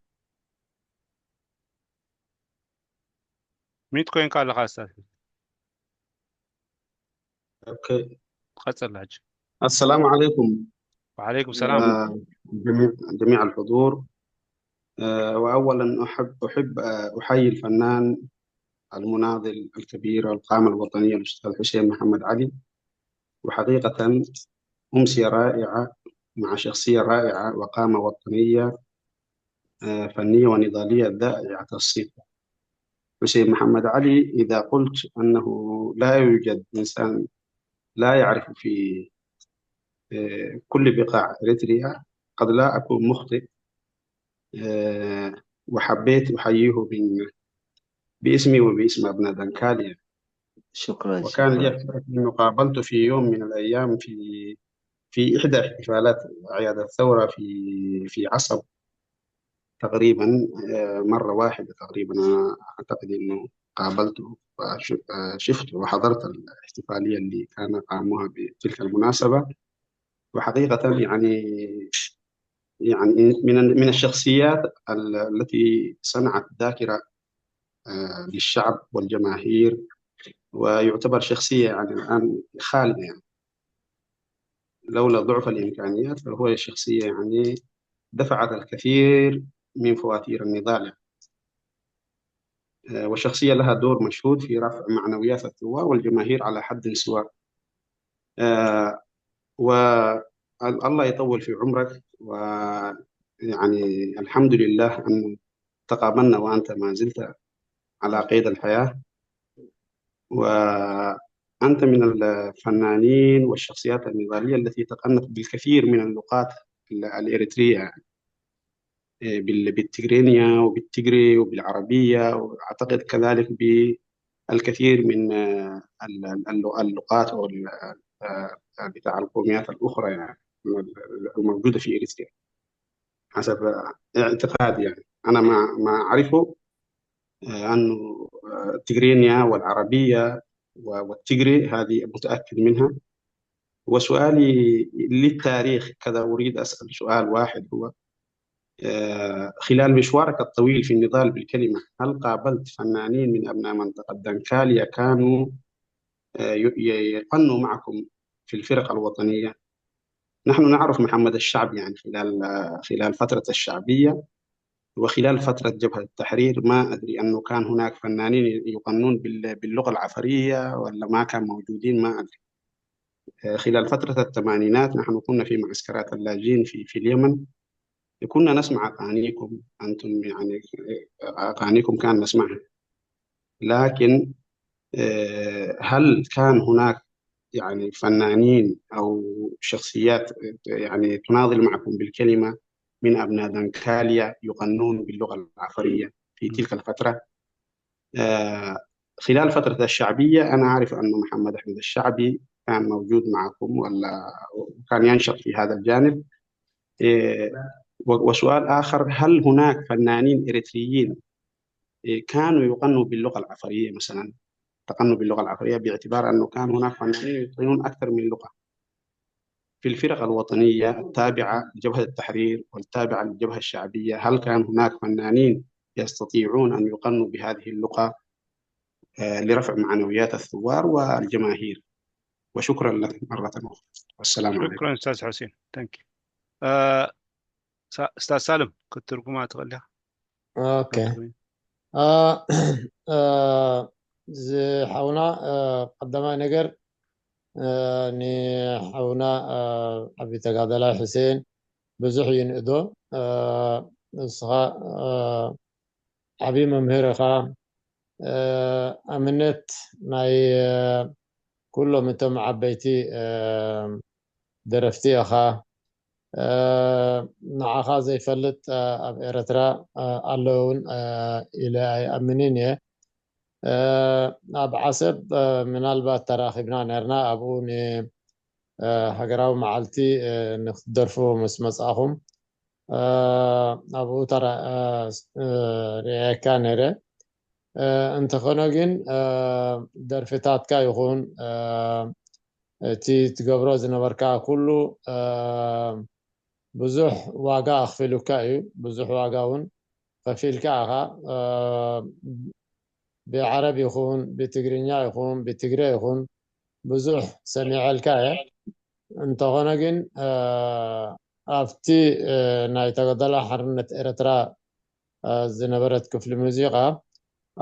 ሚት ኮይንካ ኣለኻ ኣስታፊ። أوكي. ቀጽል ሕጂ። السلام عليكم. وعليكم السلام. آه، جميع جميع الحضور. آه، وأولا أحب أحب آه، أحيي الفنان المناضل الكبير والقامة الوطنية الأستاذ حسين محمد علي. وحقيقة أمسية رائعة مع شخصية رائعة وقامة وطنية آه، فنية ونضالية ذائعة الصفة. حسين محمد علي، إذا قلت أنه لا يوجد إنسان لا يعرف في آه، كل بقاع إريتريا، قد لا أكون مخطئ. آه، وحبيت أحييه من باسمي وباسم أبناء دنكاليا. شكرا وكان لي شكرا الشرف أنه قابلته في يوم من الأيام في في إحدى احتفالات أعياد الثورة في في عصب تقريبا، آه، مرة واحدة تقريبا. أنا أعتقد إنه قابلته وش- آه، شفته وحضرت الاحتفالية اللي كان قاموها بتلك المناسبة. وحقيقة يعني يعني من من الشخصيات ال- التي صنعت ذاكرة آه، للشعب والجماهير، ويعتبر شخصية يعني الآن خالدة يعني. لولا ضعف الإمكانيات فهو شخصية يعني دفعت الكثير من فواتير النضال يعني. آه، وشخصية لها دور مشهود في رفع معنويات الثوار والجماهير على حد سواء. آه، و الله يطول في عمرك، ويعني الحمد لله أن تقابلنا وأنت ما زلت على قيد الحياة، وأنت من الفنانين والشخصيات النضالية التي تقنت بالكثير من اللغات ال- الإريترية، يعني، إيه، بال- بالتجرينيا وبالتجري وبالعربية، وأعتقد كذلك بالكثير من آه، ال- ال- اللغات أو ال- آه، بتاع القوميات الأخرى يعني الموجودة في إريتريا. حسب اعتقادي يعني، أنا ما ما أعرفه آه، أنه آه، التجرينيا والعربية و- والتجري هذه متأكد منها. وسؤالي للتاريخ كذا، أريد أسأل سؤال واحد، هو آه، خلال مشوارك الطويل في النضال بالكلمة، هل قابلت فنانين من أبناء منطقة دنكاليا كانوا آه، ي- ي- يغنوا معكم في الفرق الوطنية؟ نحن نعرف محمد الشعب يعني خلال آه، خلال فترة الشعبية وخلال فترة جبهة التحرير، ما أدري أنه كان هناك فنانين يغنون بال- باللغة العفرية ولا ما كان موجودين، ما أدري. آه، خلال فترة الثمانينات نحن كنا في معسكرات اللاجئين في في اليمن، كنا نسمع أغانيكم أنتم يعني، آه، أغانيكم كان نسمعها، لكن آه، هل كان هناك يعني فنانين أو شخصيات يعني تناضل معكم بالكلمة من أبناء دنكاليا يغنون باللغة العفرية في تلك الفترة. آه، خلال فترة الشعبية أنا أعرف أن محمد أحمد الشعبي كان موجود معكم ولا كان ينشط في هذا الجانب. إيه، و- وسؤال آخر، هل هناك فنانين إريتريين إيه، كانوا يغنوا باللغة العفرية مثلا؟ تغنوا باللغة العفرية باعتبار أنه كان هناك فنانين يتقنون أكثر من لغة في الفرق الوطنية التابعة لجبهة التحرير والتابعة للجبهة الشعبية. هل كان هناك فنانين يستطيعون أن يغنوا بهذه اللغة آه، لرفع معنويات الثوار والجماهير؟ وشكرا لك مرة أخرى، والسلام عليكم. شكرا أستاذ حسين. Thank you. آه، ሳ- أستاذ سالم ክትትርጉማ ትኽእል ኢኻ? ኦኬ። አ፣ አ፣ ዝሓውና አ፣ ቀዳማይ ነገር አ፣ ንሓውና አ፣ ዓቢ ተጋዳላይ ሕሴን ብዙሕ ይንእዶ። አ፣ ንስኻ አ፣ ዓቢ መምህር ኢኻ። አ፣ ኣብነት ናይ አ፣ ኩሎም እቶም ዓበይቲ አ፣ ደረፍቲ ኢኻ። አ፣ ንዓኻ ዘይፈልጥ አ፣ ኣብ ኤረትራ አ፣ ኣሎ እውን አ፣ ኢለ ኣይኣምንን እየ። አ፣ ኣብ ዓሰብ አ፣ ምናልባት ተራኺብና ነርና ኣብኡ ን አ፣ ሃገራዊ መዓልቲ አ፣ ንክትደርፉ ምስ መጻኹም አ፣ ኣብኡ ተራ አ፣ ስ- አ፣ ርእየካ ነይረ። አ፣ እንተኾነ ግን አ፣ ደርፍታትካ ይኹን አ፣ እቲ ትገብሮ ዝነበርካ ኩሉ አ፣ ብዙሕ ዋጋ ኣኽፊሉካ እዩ። ብዙሕ ዋጋ እውን ከፊልካ ኢኻ። አ፣ ብዓረብ ይኹን ብትግርኛ ይኹን ብትግረ ይኹን ብዙሕ ሰሚዐልካ እየ። እንተኾነ ግን አ፣ ኣብቲ አ፣ ናይ ተጋዳላይ ሓርነት ኤርትራ አ፣ ዝነበረት ክፍሊ ሙዚቃ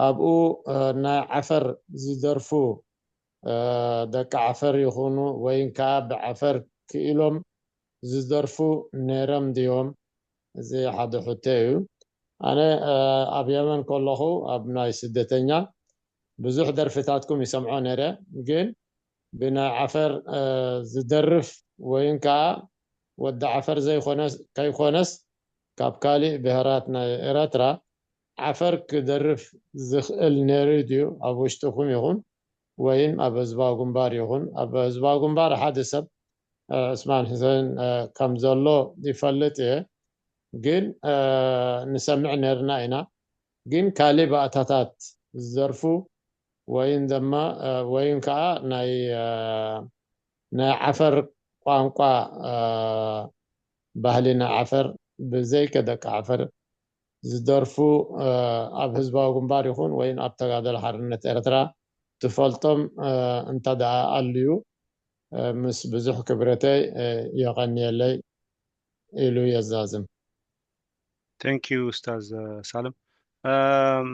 ኣብኡ አ፣ ናይ ዓፈር ዝደርፉ አ፣ ደቂ ዓፈር ይኹኑ ወይን ከዓ ብዓፈር ክኢሎም ዝደርፉ ነይሮም ድዮም? እዚ ሓደ ሕቶ እዩ። ኣነ አ፣ ኣብ የመን ከለኹ ኣብ ናይ ስደተኛ ብዙሕ ደርፍታትኩም ይሰምዖ ነይረ፣ ግን ብናይ ዓፈር አ፣ ዝደርፍ ወይን ከዓ ወዲ ዓፈር ዘይኮነ ከይኮነስ ካብ ካሊእ ብሄራት ናይ ኤረትራ ዓፈር ክደርፍ ዝኽእል ነይሩ ድዩ? ኣብ ውሽጥኹም ይኹን ወይም ኣብ ህዝባዊ ግንባር ይኹን ኣብ ህዝባዊ ግንባር ሓደ ሰብ አ፣ ዑስማን ሕሴን አ፣ ከም ዘሎ ይፈልጥ እየ። ግን አ፣ ንሰምዕ ነርና ኢና። ግን ካልእ ባእታታት ዝደርፉ ወይም ድማ አ፣ ወይም ከዓ ናይ አ፣ ናይ ዓፈር ቋንቋ አ፣ ባህሊ ናይ ዓፈር ብዘይከ ደቂ ዓፈር ዝደርፉ አ፣ ኣብ ህዝባዊ ግንባር ይኹን ወይም ኣብ ተጋደሎ ሓርነት ኤርትራ ትፈልጦም አ፣ እንተ ደኣ ኣልዩ አ፣ ምስ ብዙሕ ክብረተይ አ፣ የቐንየለይ ኢሉ የዛዝም። Thank you أستاذ سالم. أم،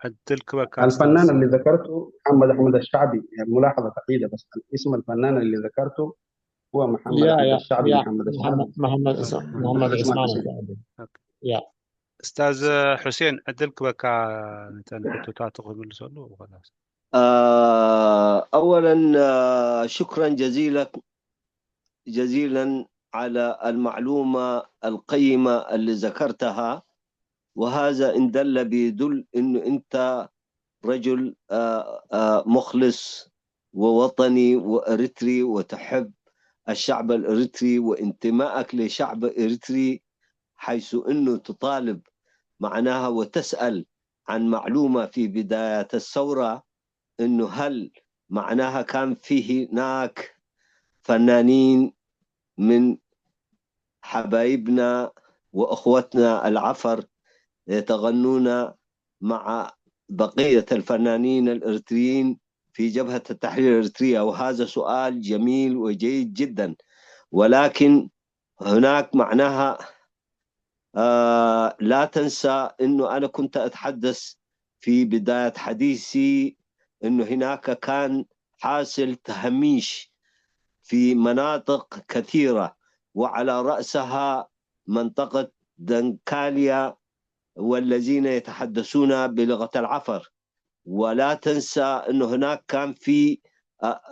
ዕድል ክበካ الفنان اللي ذكرته محمد أحمد الشعبي. ملاحظة تقيلة بس، الاسم الفنان اللي ذكرته هو محمد ያ أحمد ያ الشعبي ያ محمد መሐመድ الشعبي መሐመድ ዑስማን محمد መሐመድ عثمان ዑስማን حسين. ሳዕዲ። ያ أستاذ حسين ዕድል ክበካ ነተን ሕቶታት ክምልሰሉ خلاص. آه، أولا آه، شكرا جزيلا جزيلا على المعلومة القيمة اللي ذكرتها، وهذا إن دل بيدل إنه أنت رجل آه، آه، مخلص ووطني وإريتري وتحب الشعب الإريتري وانتمائك لشعب إريتري، حيث أنه تطالب معناها وتسأل عن معلومة في بداية الثورة، أنه هل معناها كان في هناك فنانين من حبايبنا وأخوتنا العفر يتغنون مع بقية الفنانين الإريتريين في جبهة التحرير الإريترية؟ وهذا سؤال جميل وجيد جدا، ولكن هناك معناها آه لا تنسى أنه أنا كنت أتحدث في بداية حديثي أنه هناك كان حاصل تهميش في مناطق كثيرة، وعلى رأسها منطقة دنكاليا والذين يتحدثون بلغة العفر. ولا تنسى أنه هناك كان في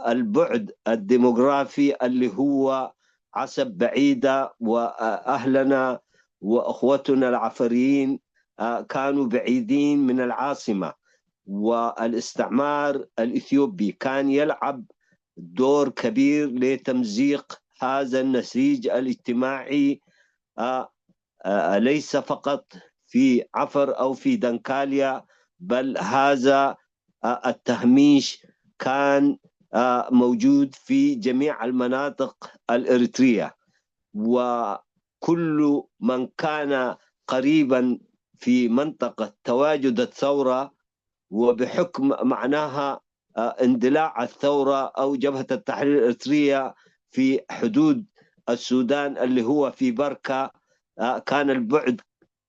البعد الديموغرافي اللي هو عصب بعيدة، وأهلنا وأخوتنا العفريين كانوا بعيدين من العاصمة، والاستعمار الإثيوبي كان يلعب دور كبير لتمزيق هذا النسيج الاجتماعي، آه، آه، ليس فقط في عفر أو في دنكاليا، بل هذا آه، التهميش كان آه، موجود في جميع المناطق الإريترية، وكل من كان قريبا في منطقة تواجد الثورة، وبحكم معناها آه، اندلاع الثورة أو جبهة التحرير الإريترية في حدود السودان اللي هو في بركة، آه، كان البعد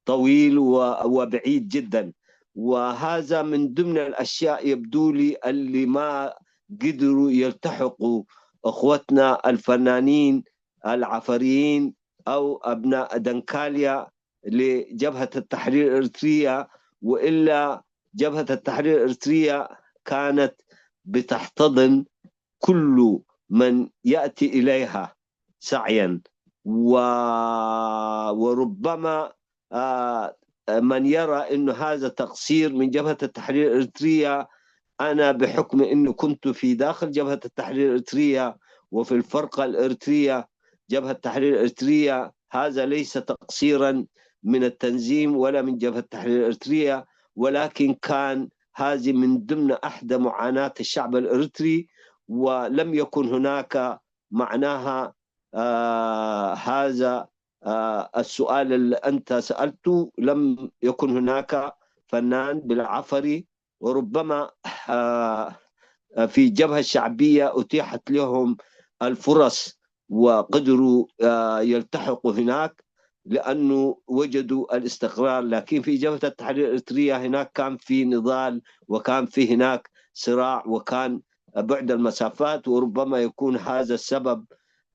طويل و- وبعيد جدا. وهذا من ضمن الأشياء يبدو لي اللي ما قدروا يلتحقوا أخوتنا الفنانين العفريين أو أبناء دنكاليا لجبهة التحرير الإريترية، وإلا جبهة التحرير الإريترية كانت بتحتضن كل من يأتي إليها سعيا و... وربما آه، من يرى أن هذا تقصير من جبهة التحرير الإريترية، أنا بحكم أنه كنت في داخل جبهة التحرير الإريترية وفي الفرقة الإريترية، جبهة التحرير الإريترية، هذا ليس تقصيرا من التنظيم ولا من جبهة التحرير الإريترية، ولكن كان هذه من ضمن أحدى معاناة الشعب الإريتري، ولم يكن هناك معناها آه هذا آه السؤال اللي أنت سألته، لم يكن هناك فنان بالعفري، وربما آه في الجبهة الشعبية أتيحت لهم الفرص وقدروا آه يلتحقوا هناك لأنه وجدوا الاستقرار. لكن في جبهة التحرير الإريترية هناك كان في نضال، وكان في هناك صراع، وكان بعد المسافات، وربما يكون هذا السبب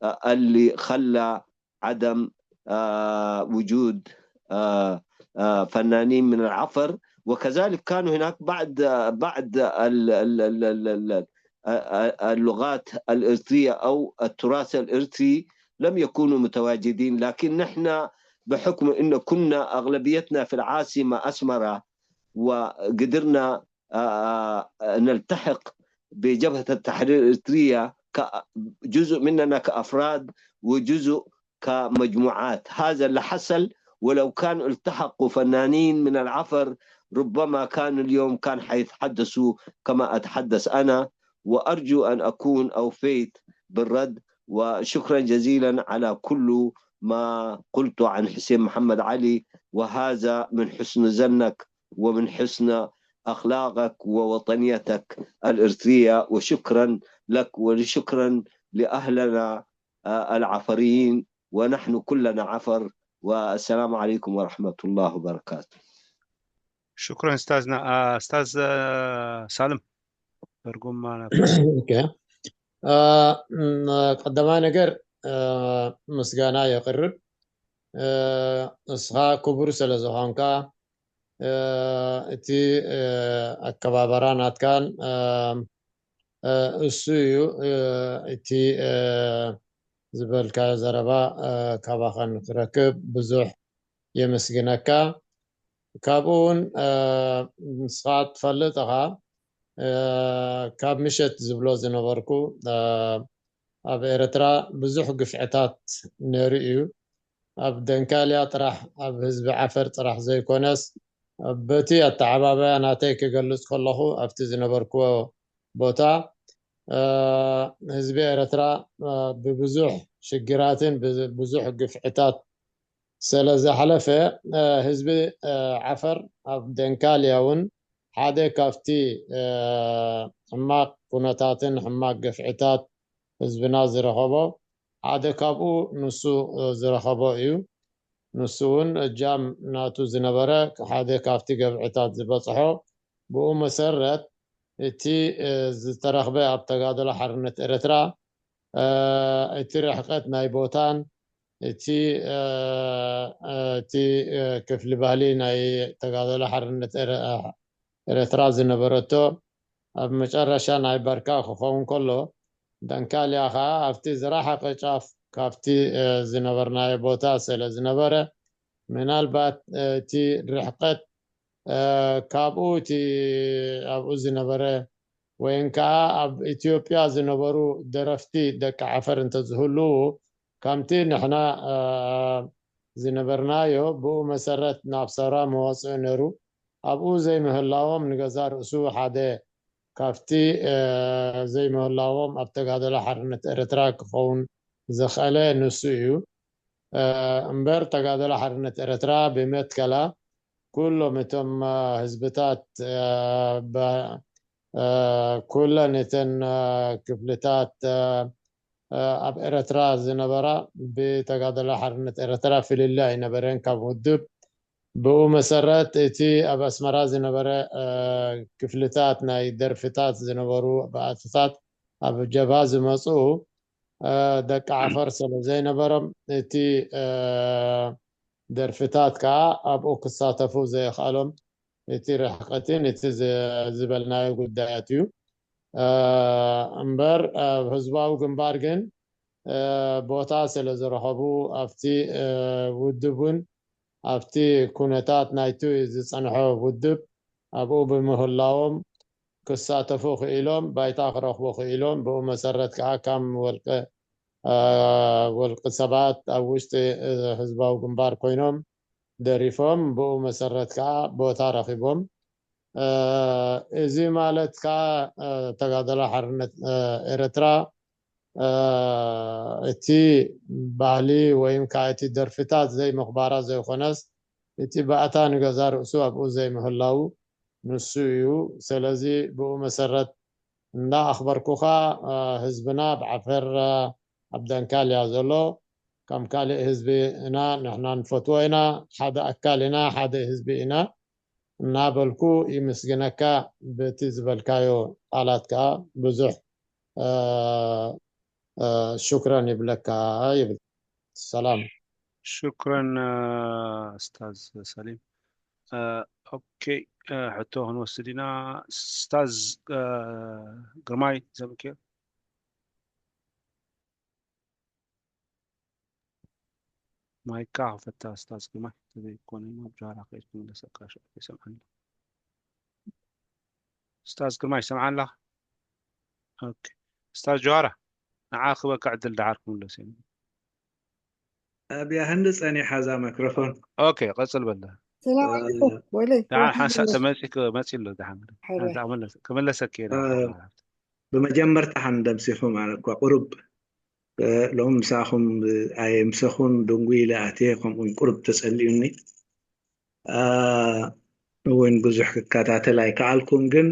آه، اللي خلى عدم آه، وجود آه، آه، فنانين من العفر. وكذلك كانوا هناك بعد بعد ال- ال- ال- ال- ال- آه، اللغات الإريترية أو التراث الإريتري لم يكونوا متواجدين، لكن نحن بحكم أن كنا أغلبيتنا في العاصمة أسمرة، وقدرنا آه، آه، نلتحق بجبهة التحرير الإريترية، جزء مننا كأفراد وجزء كمجموعات. هذا اللي حصل، ولو كان التحقوا فنانين من العفر ربما كان اليوم كان حيتحدثوا كما أتحدث أنا. وأرجو أن أكون أوفيت بالرد، وشكرا جزيلا على كل ما قلت عن حسين محمد علي، وهذا من حسن ظنك ومن حسن أخلاقك ووطنيتك الإريترية. وشكرا لك وشكرا لأهلنا آه، العفريين، ونحن كلنا عفر. والسلام عليكم ورحمة الله وبركاته. شكرا أستاذنا. آه، أستاذ آه، سالم ترجمان. ኦኬ። አ፣ ም፣ ቀዳማይ ነገር አ፣ ምስጋና የቕርብ። አ፣ ንስኻ ክቡር ስለ ዝኾንካ፣ አ፣ እቲ አ፣ ኣከባበራ ናትካን አ፣ አ፣ እሱ እዩ። አ፣ እቲ አ፣ ዝበልካዮ ዘረባ አ፣ ካባኻ ንክረክብ ብዙሕ የመስግነካ። ካብኡ እውን አ፣ ንስኻ ትፈልጥ ኢኻ፣ አ፣ ካብ ምሸት ዝብሎ ዝነበርኩ አ፣ ኣብ ኤርትራ ብዙሕ ግፍዕታት ነይሩ እዩ። ኣብ ደንካልያ ጥራሕ፣ ኣብ ህዝቢ ዓፈር ጥራሕ ዘይኮነስ፣ በቲ ኣተዓባባያ ናተይ ክገልጽ ከለኹ ኣብቲ ዝነበርክዎ ቦታ አ፣ ህዝቢ ኤርትራ አ፣ ብብዙሕ ሽግራትን ብብዙሕ ግፍዕታት ስለ ዘሕለፈ አ፣ ህዝቢ አ፣ ዓፈር ኣብ ደንካልያ እውን ሓደ ካብቲ አ፣ ሕማቅ ኩነታትን ሕማቅ ግፍዕታት ህዝብና ዝረኸቦ ሓደ ካብኡ ንሱ አ፣ ዝረኸቦ እዩ። ንሱ እውን እጃም ናቱ ዝነበረ ሓደ ካብቲ ገብዕታት ዝበፅሖ። ብኡ መሰረት እቲ አ፣ ዝተረኽበ ኣብ ተጋድሎ ሓርነት ኤርትራ አ፣ እቲ ርሕቀት ናይ ቦታን እቲ አ፣ አ፣ እቲ አ፣ ክፍሊ ባህሊ ናይ ተጋድሎ ሓርነት ኤረ- አ፣ ኤርትራ ዝነበረቶ ኣብ መጨረሻ ናይ በርካ ክኸውን ከሎ፣ ደንካልያ ከዓ ኣብቲ ዝረሓቐ ጫፍ ካብቲ ዝነበርናዮ ቦታ ስለ ዝነበረ፣ ምናልባት እቲ ርሕቀት ካብኡ እቲ ኣብኡ ዝነበረ ወይም ከዓ ኣብ ኢትዮጵያ ዝነበሩ ደረፍቲ ደቂ ዓፈር እንተዝህልዉ፣ ከምቲ ንሕና ዝነበርናዮ ብኡ መሰረት ናብ ሰራ መወፅኡ ነይሩ። ኣብኡ ዘይምህላዎም ንገዛ ርእሱ ሓደ ካብቲ ዘይምህላዎም ኣብ ተጋደሎ ሓርነት ኤርትራ ክኸውን ዝኸኣለ ንሱ እዩ። እምበር ተጋደሎ ሓርነት ኤርትራ ብመትከላ ኩሎም እቶም ህዝብታት ኩለን እተን ክፍልታት ኣብ ኤረትራ ዝነበራ ብተጋደሎ ሓርነት ኤረትራ ፍልልይ ኣይነበረን ካብ ውድብ። ብኡ መሰረት እቲ ኣብ ኣስመራ ዝነበረ ክፍልታት ናይ ደርፍታት ዝነበሩ ባእትታት ኣብ ጀብሃ ዝመፁ ደቂ ዓፈር ስለ ዘይነበሮም እቲ ደርፍታት ከዓ ኣብኡ ክሳተፉ ዘየኽኣሎም እቲ ርሕቀትን እቲ ዝበልናዮ ጉዳያት እዩ። እምበር ኣብ ህዝባዊ ግንባር ግን ቦታ ስለ ዝረኸቡ ኣብቲ ውድብ እውን ኣብቲ ኩነታት ናይቲ ዝፀንሖ ውድብ ኣብኡ ብምህላዎም ክሳተፉ ክኢሎም፣ ባይታ ክረኽቡ ክኢሎም። ብኡ መሰረት ከዓ ከም ወልቀ ወልቂ ሰባት ኣብ ውሽጢ ህዝባዊ ግንባር ኮይኖም ደሪፎም፣ ብኡ መሰረት ከዓ ቦታ ረኺቦም። እዚ ማለት ከዓ ተጋደሎ ሓርነት ኤረትራ እቲ ባህሊ ወይም ከዓ እቲ ደርፍታት ዘይምኽባራ ዘይኮነስ እቲ ባእታ ንገዛ ርእሱ ኣብኡ ዘይምህላው ንሱ እዩ። ስለዚ ብኡ መሰረት እንዳ ኣኽበርኩኻ ህዝብና ብዓፈር ኣብ ደንካል እያ ዘሎ። ከም ካልእ ህዝቢ ኢና፣ ንሕና ንፈትዎ ኢና፣ ሓደ ኣካል ኢና፣ ሓደ ህዝቢ ኢና እናበልኩ ይምስግነካ። በቲ ዝበልካዮ ቃላት ከዓ ብዙሕ ሹክረን ይብለካ ይብል። ሰላም። ሹክረን ኡስታዝ ሰሊም። ኦኬ፣ ሕቶ ክንወስድ ኢና። ኡስታዝ ግርማይ ዘምክዮ ማይካ ክፈታ። ኡስታዝ ግርማይ ተዘይኮነ ናብ ጃራ ከይድ ክምለሰካ ሸ ይሰምዓኒ። ኡስታዝ ግርማይ ይሰምዓኒ ኣለኻ? ኦኬ። ኡስታዝ ጆሃራ፣ ንዓ ክበካ ዕድል ደሓር ክምለስ እየ። ኣብያ ህንዲ ጸኒሓ እዛ ማይክሮፎን። ኦኬ፣ ቀጽል በለ። ሰላም ዓለይኩም ወለይ። ደሓር ሓንሳእ ተመጺ መጺ ኣሎ ደሓር። ሓንሳእ ክምለስ ክምለሰኪ እየ። ብመጀመርታ ሓንደምሲኹም ኣነ እኳ ቁሩብ ሎሚ ምሳኹም ኣየ ምሰኹም ደንጉ ኢለ ኣትየ ከምኡ ቁሩብ ተጸሊኡኒ። እውን ብዙሕ ክከታተል ኣይከኣልኩን፣ ግን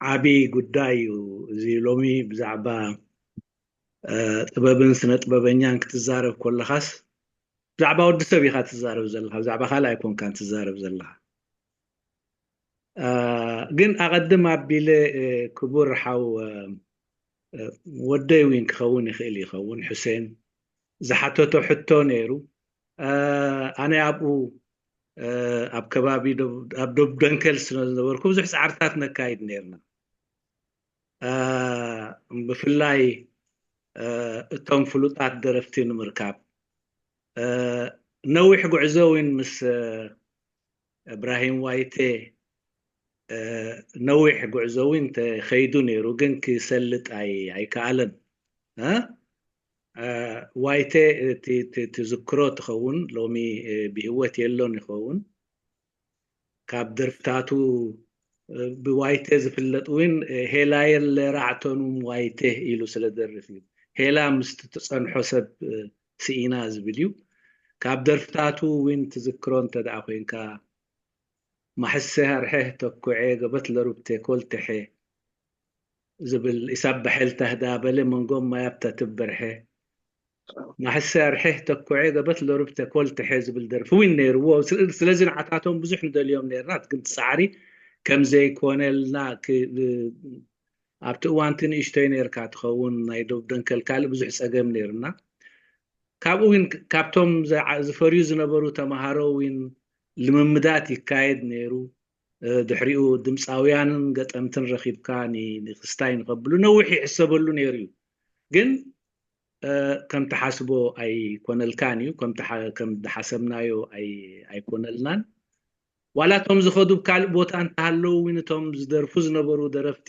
ዓቢ ጉዳይ እዩ እዚ ሎሚ ብዛዕባ ጥበብን ስነ ጥበበኛን ክትዛረብ ከለኻስ ብዛዕባ ወዲ ሰብ ኢኻ ትዛረብ ዘለኻ፣ ብዛዕባ ካልእ ኣይኮንካን ትዛረብ ዘለኻ። ግን ኣቐድም ኣቢለ ክቡር ሓው ወደይ እውን ክኸውን ይኽእል ይኸውን፣ ሕሴን ዝሓተቶ ሕቶ ነይሩ። ኣነ ኣብኡ ኣብ ከባቢ ኣብ ደቡብ ደንከል ስለ ዝነበርኩ ብዙሕ ፃዕርታት ነካይድ ነርና። ብፍላይ እቶም ፍሉጣት ደረፍቲ ንምርካብ ነዊሕ ጉዕዞ እውን ምስ እብራሂም ዋይቴ ነዊሕ ጉዕዞ እውን ተኸይዱ ነይሩ፣ ግን ክሰልጥ ኣይከኣለን። ዋይቴ ትዝክሮ ትኸውን፣ ሎሚ ብህወት የሎን ይኸውን። ካብ ደርፍታቱ ብዋይቴ ዝፍለጥ እውን ሄላየለ ራዕተኑም ዋይቴ ኢሉ ስለ ደርፍ እዩ። ሄላ ምስ ትጸንሖ ሰብ ስኢና ዝብል እዩ። ካብ ደርፍታቱ እውን ትዝክሮ እንተ ደኣ ኮይንካ፣ ማሕሰ ኣርሐህ ተኩዐ ገበት ለሩብ ቴኮል ተሐ ዝብል፣ ኢሳብ በሐል ተህዳበለ መንጎም ማያብ ተትበርሐ፣ ማሕሰ ኣርሐህ ተኩዐ ገበት ለሩብ ቴኮል ተሐ ዝብል ደርፊ እውን ነይርዎ። ስለዚ ንዓታቶም ብዙሕ ንደልዮም ነይርና፣ ግን ጻዕሪ ከም ዘይኮነልና ኣብቲ እዋንቲ ንእሽቶይ ነርካ ትኸውን፣ ናይ ዶብ ደንከል ካልእ ብዙሕ ጸገም ነይሩና። ካብኡ እውን ካብቶም ዝፈርዩ ዝነበሩ ተምሃሮ እውን ልምምዳት ይካየድ ነይሩ። ድሕሪኡ ድምፃውያንን ገጠምትን ረኺብካ ንክስታይ ንኸብሉ ነዊሕ ይሕሰበሉ ነይሩ እዩ። ግን ከም ትሓስቦ ኣይኮነልካን እዩ። ከም ዝሓሰብናዮ ኣይኮነልናን። ዋላ እቶም ዝኸዱ ካልእ ቦታ እንተሃለዉ እውን እቶም ዝደርፉ ዝነበሩ ደረፍቲ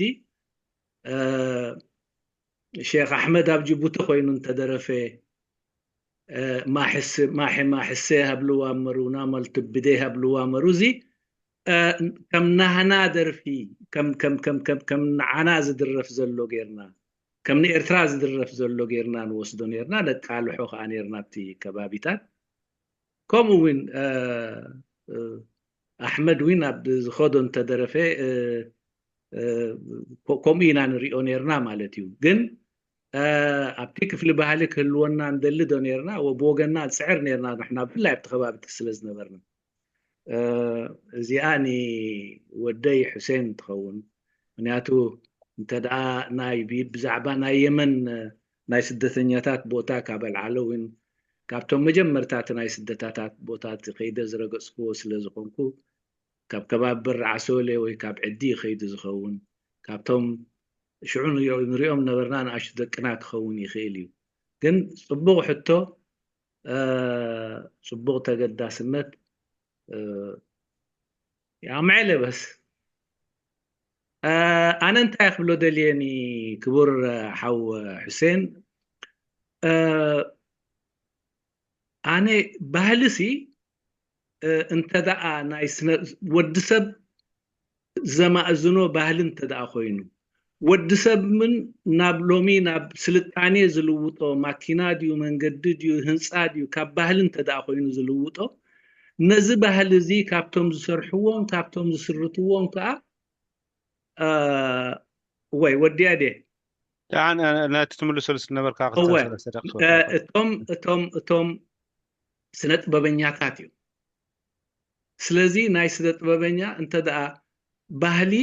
ሼክ ኣሕመድ ኣብ ጅቡቲ ኮይኑ እንተደረፈ ማሕሰ ማሕሰ ሃብልዋ መሩ ናመልት ብደ ሃብልዋ መሩ እዚ ከም ናህና ደርፊ ከም ከም ከም ከም ከም ንዓና ዝድረፍ ዘሎ ጌርና ከም ንኤርትራ ዝድረፍ ዘሎ ጌርና ንወስዶ ኔርና ነቃልሖ ከኣ ኔርና ኣብቲ ከባቢታት። ከምኡ እውን ኣሕመድ እውን ኣብ ዝኸዶ እንተደረፈ ከምኡ ኢና ንሪኦ ኔርና ማለት እዩ። ግን ኣብቲ ክፍሊ ባህሊ ክህልወና ንደሊ ዶ ኔርና? ብወገንና ንፅዕር ኔርና ንሕና ብፍላይ ኣብቲ ከባቢ ስለ ዝነበርና። እዚኣ ንወደይ ሕሴን ትኸውን። ምክንያቱ እንተ ደኣ ናይ ብዛዕባ ናይ የመን ናይ ስደተኛታት ቦታ ካብ ኣልዓለ እውን ካብቶም መጀመርታት ናይ ስደታታት ቦታ ከይደ ዝረገፅክዎ ስለ ዝኾንኩ ካብ ከባቢ በሪ ዓሰለ ወይ ካብ ዕዲ ከይዱ ዝኸውን ካብቶም ሽዑ ንሪኦም ነበርና ንኣሽቱ ደቅና ክኸውን ይኽእል እዩ። ግን ፅቡቕ ሕቶ፣ ፅቡቕ ተገዳስነት ያምዕለ በስ ኣነ እንታይ ክብሎ ደልየኒ ክቡር ሓው ሕሴን ኣነ ባህልሲ እንተ ደኣ ናይ ስነ ወዲ ሰብ ዘማእዝኖ ባህሊ እንተ ደኣ ኮይኑ ወዲ ሰብ ምን ናብ ሎሚ ናብ ስልጣኔ ዝልውጦ ማኪና ድዩ መንገዲ ድዩ ህንፃ ድዩ ካብ ባህሊ እንተ ደኣ ኮይኑ ዝልውጦ ነዚ ባህሊ እዚ ካብቶም ዝሰርሕዎም ካብቶም ዝስርትዎም ከዓ ወይ ወዲያ ድየ ነቲ ትምልሰሉ ዝነበርካ እቶም እቶም እቶም ስነ ጥበበኛታት እዮም። ስለዚ ናይ ስነ ጥበበኛ እንተ ደኣ ባህሊ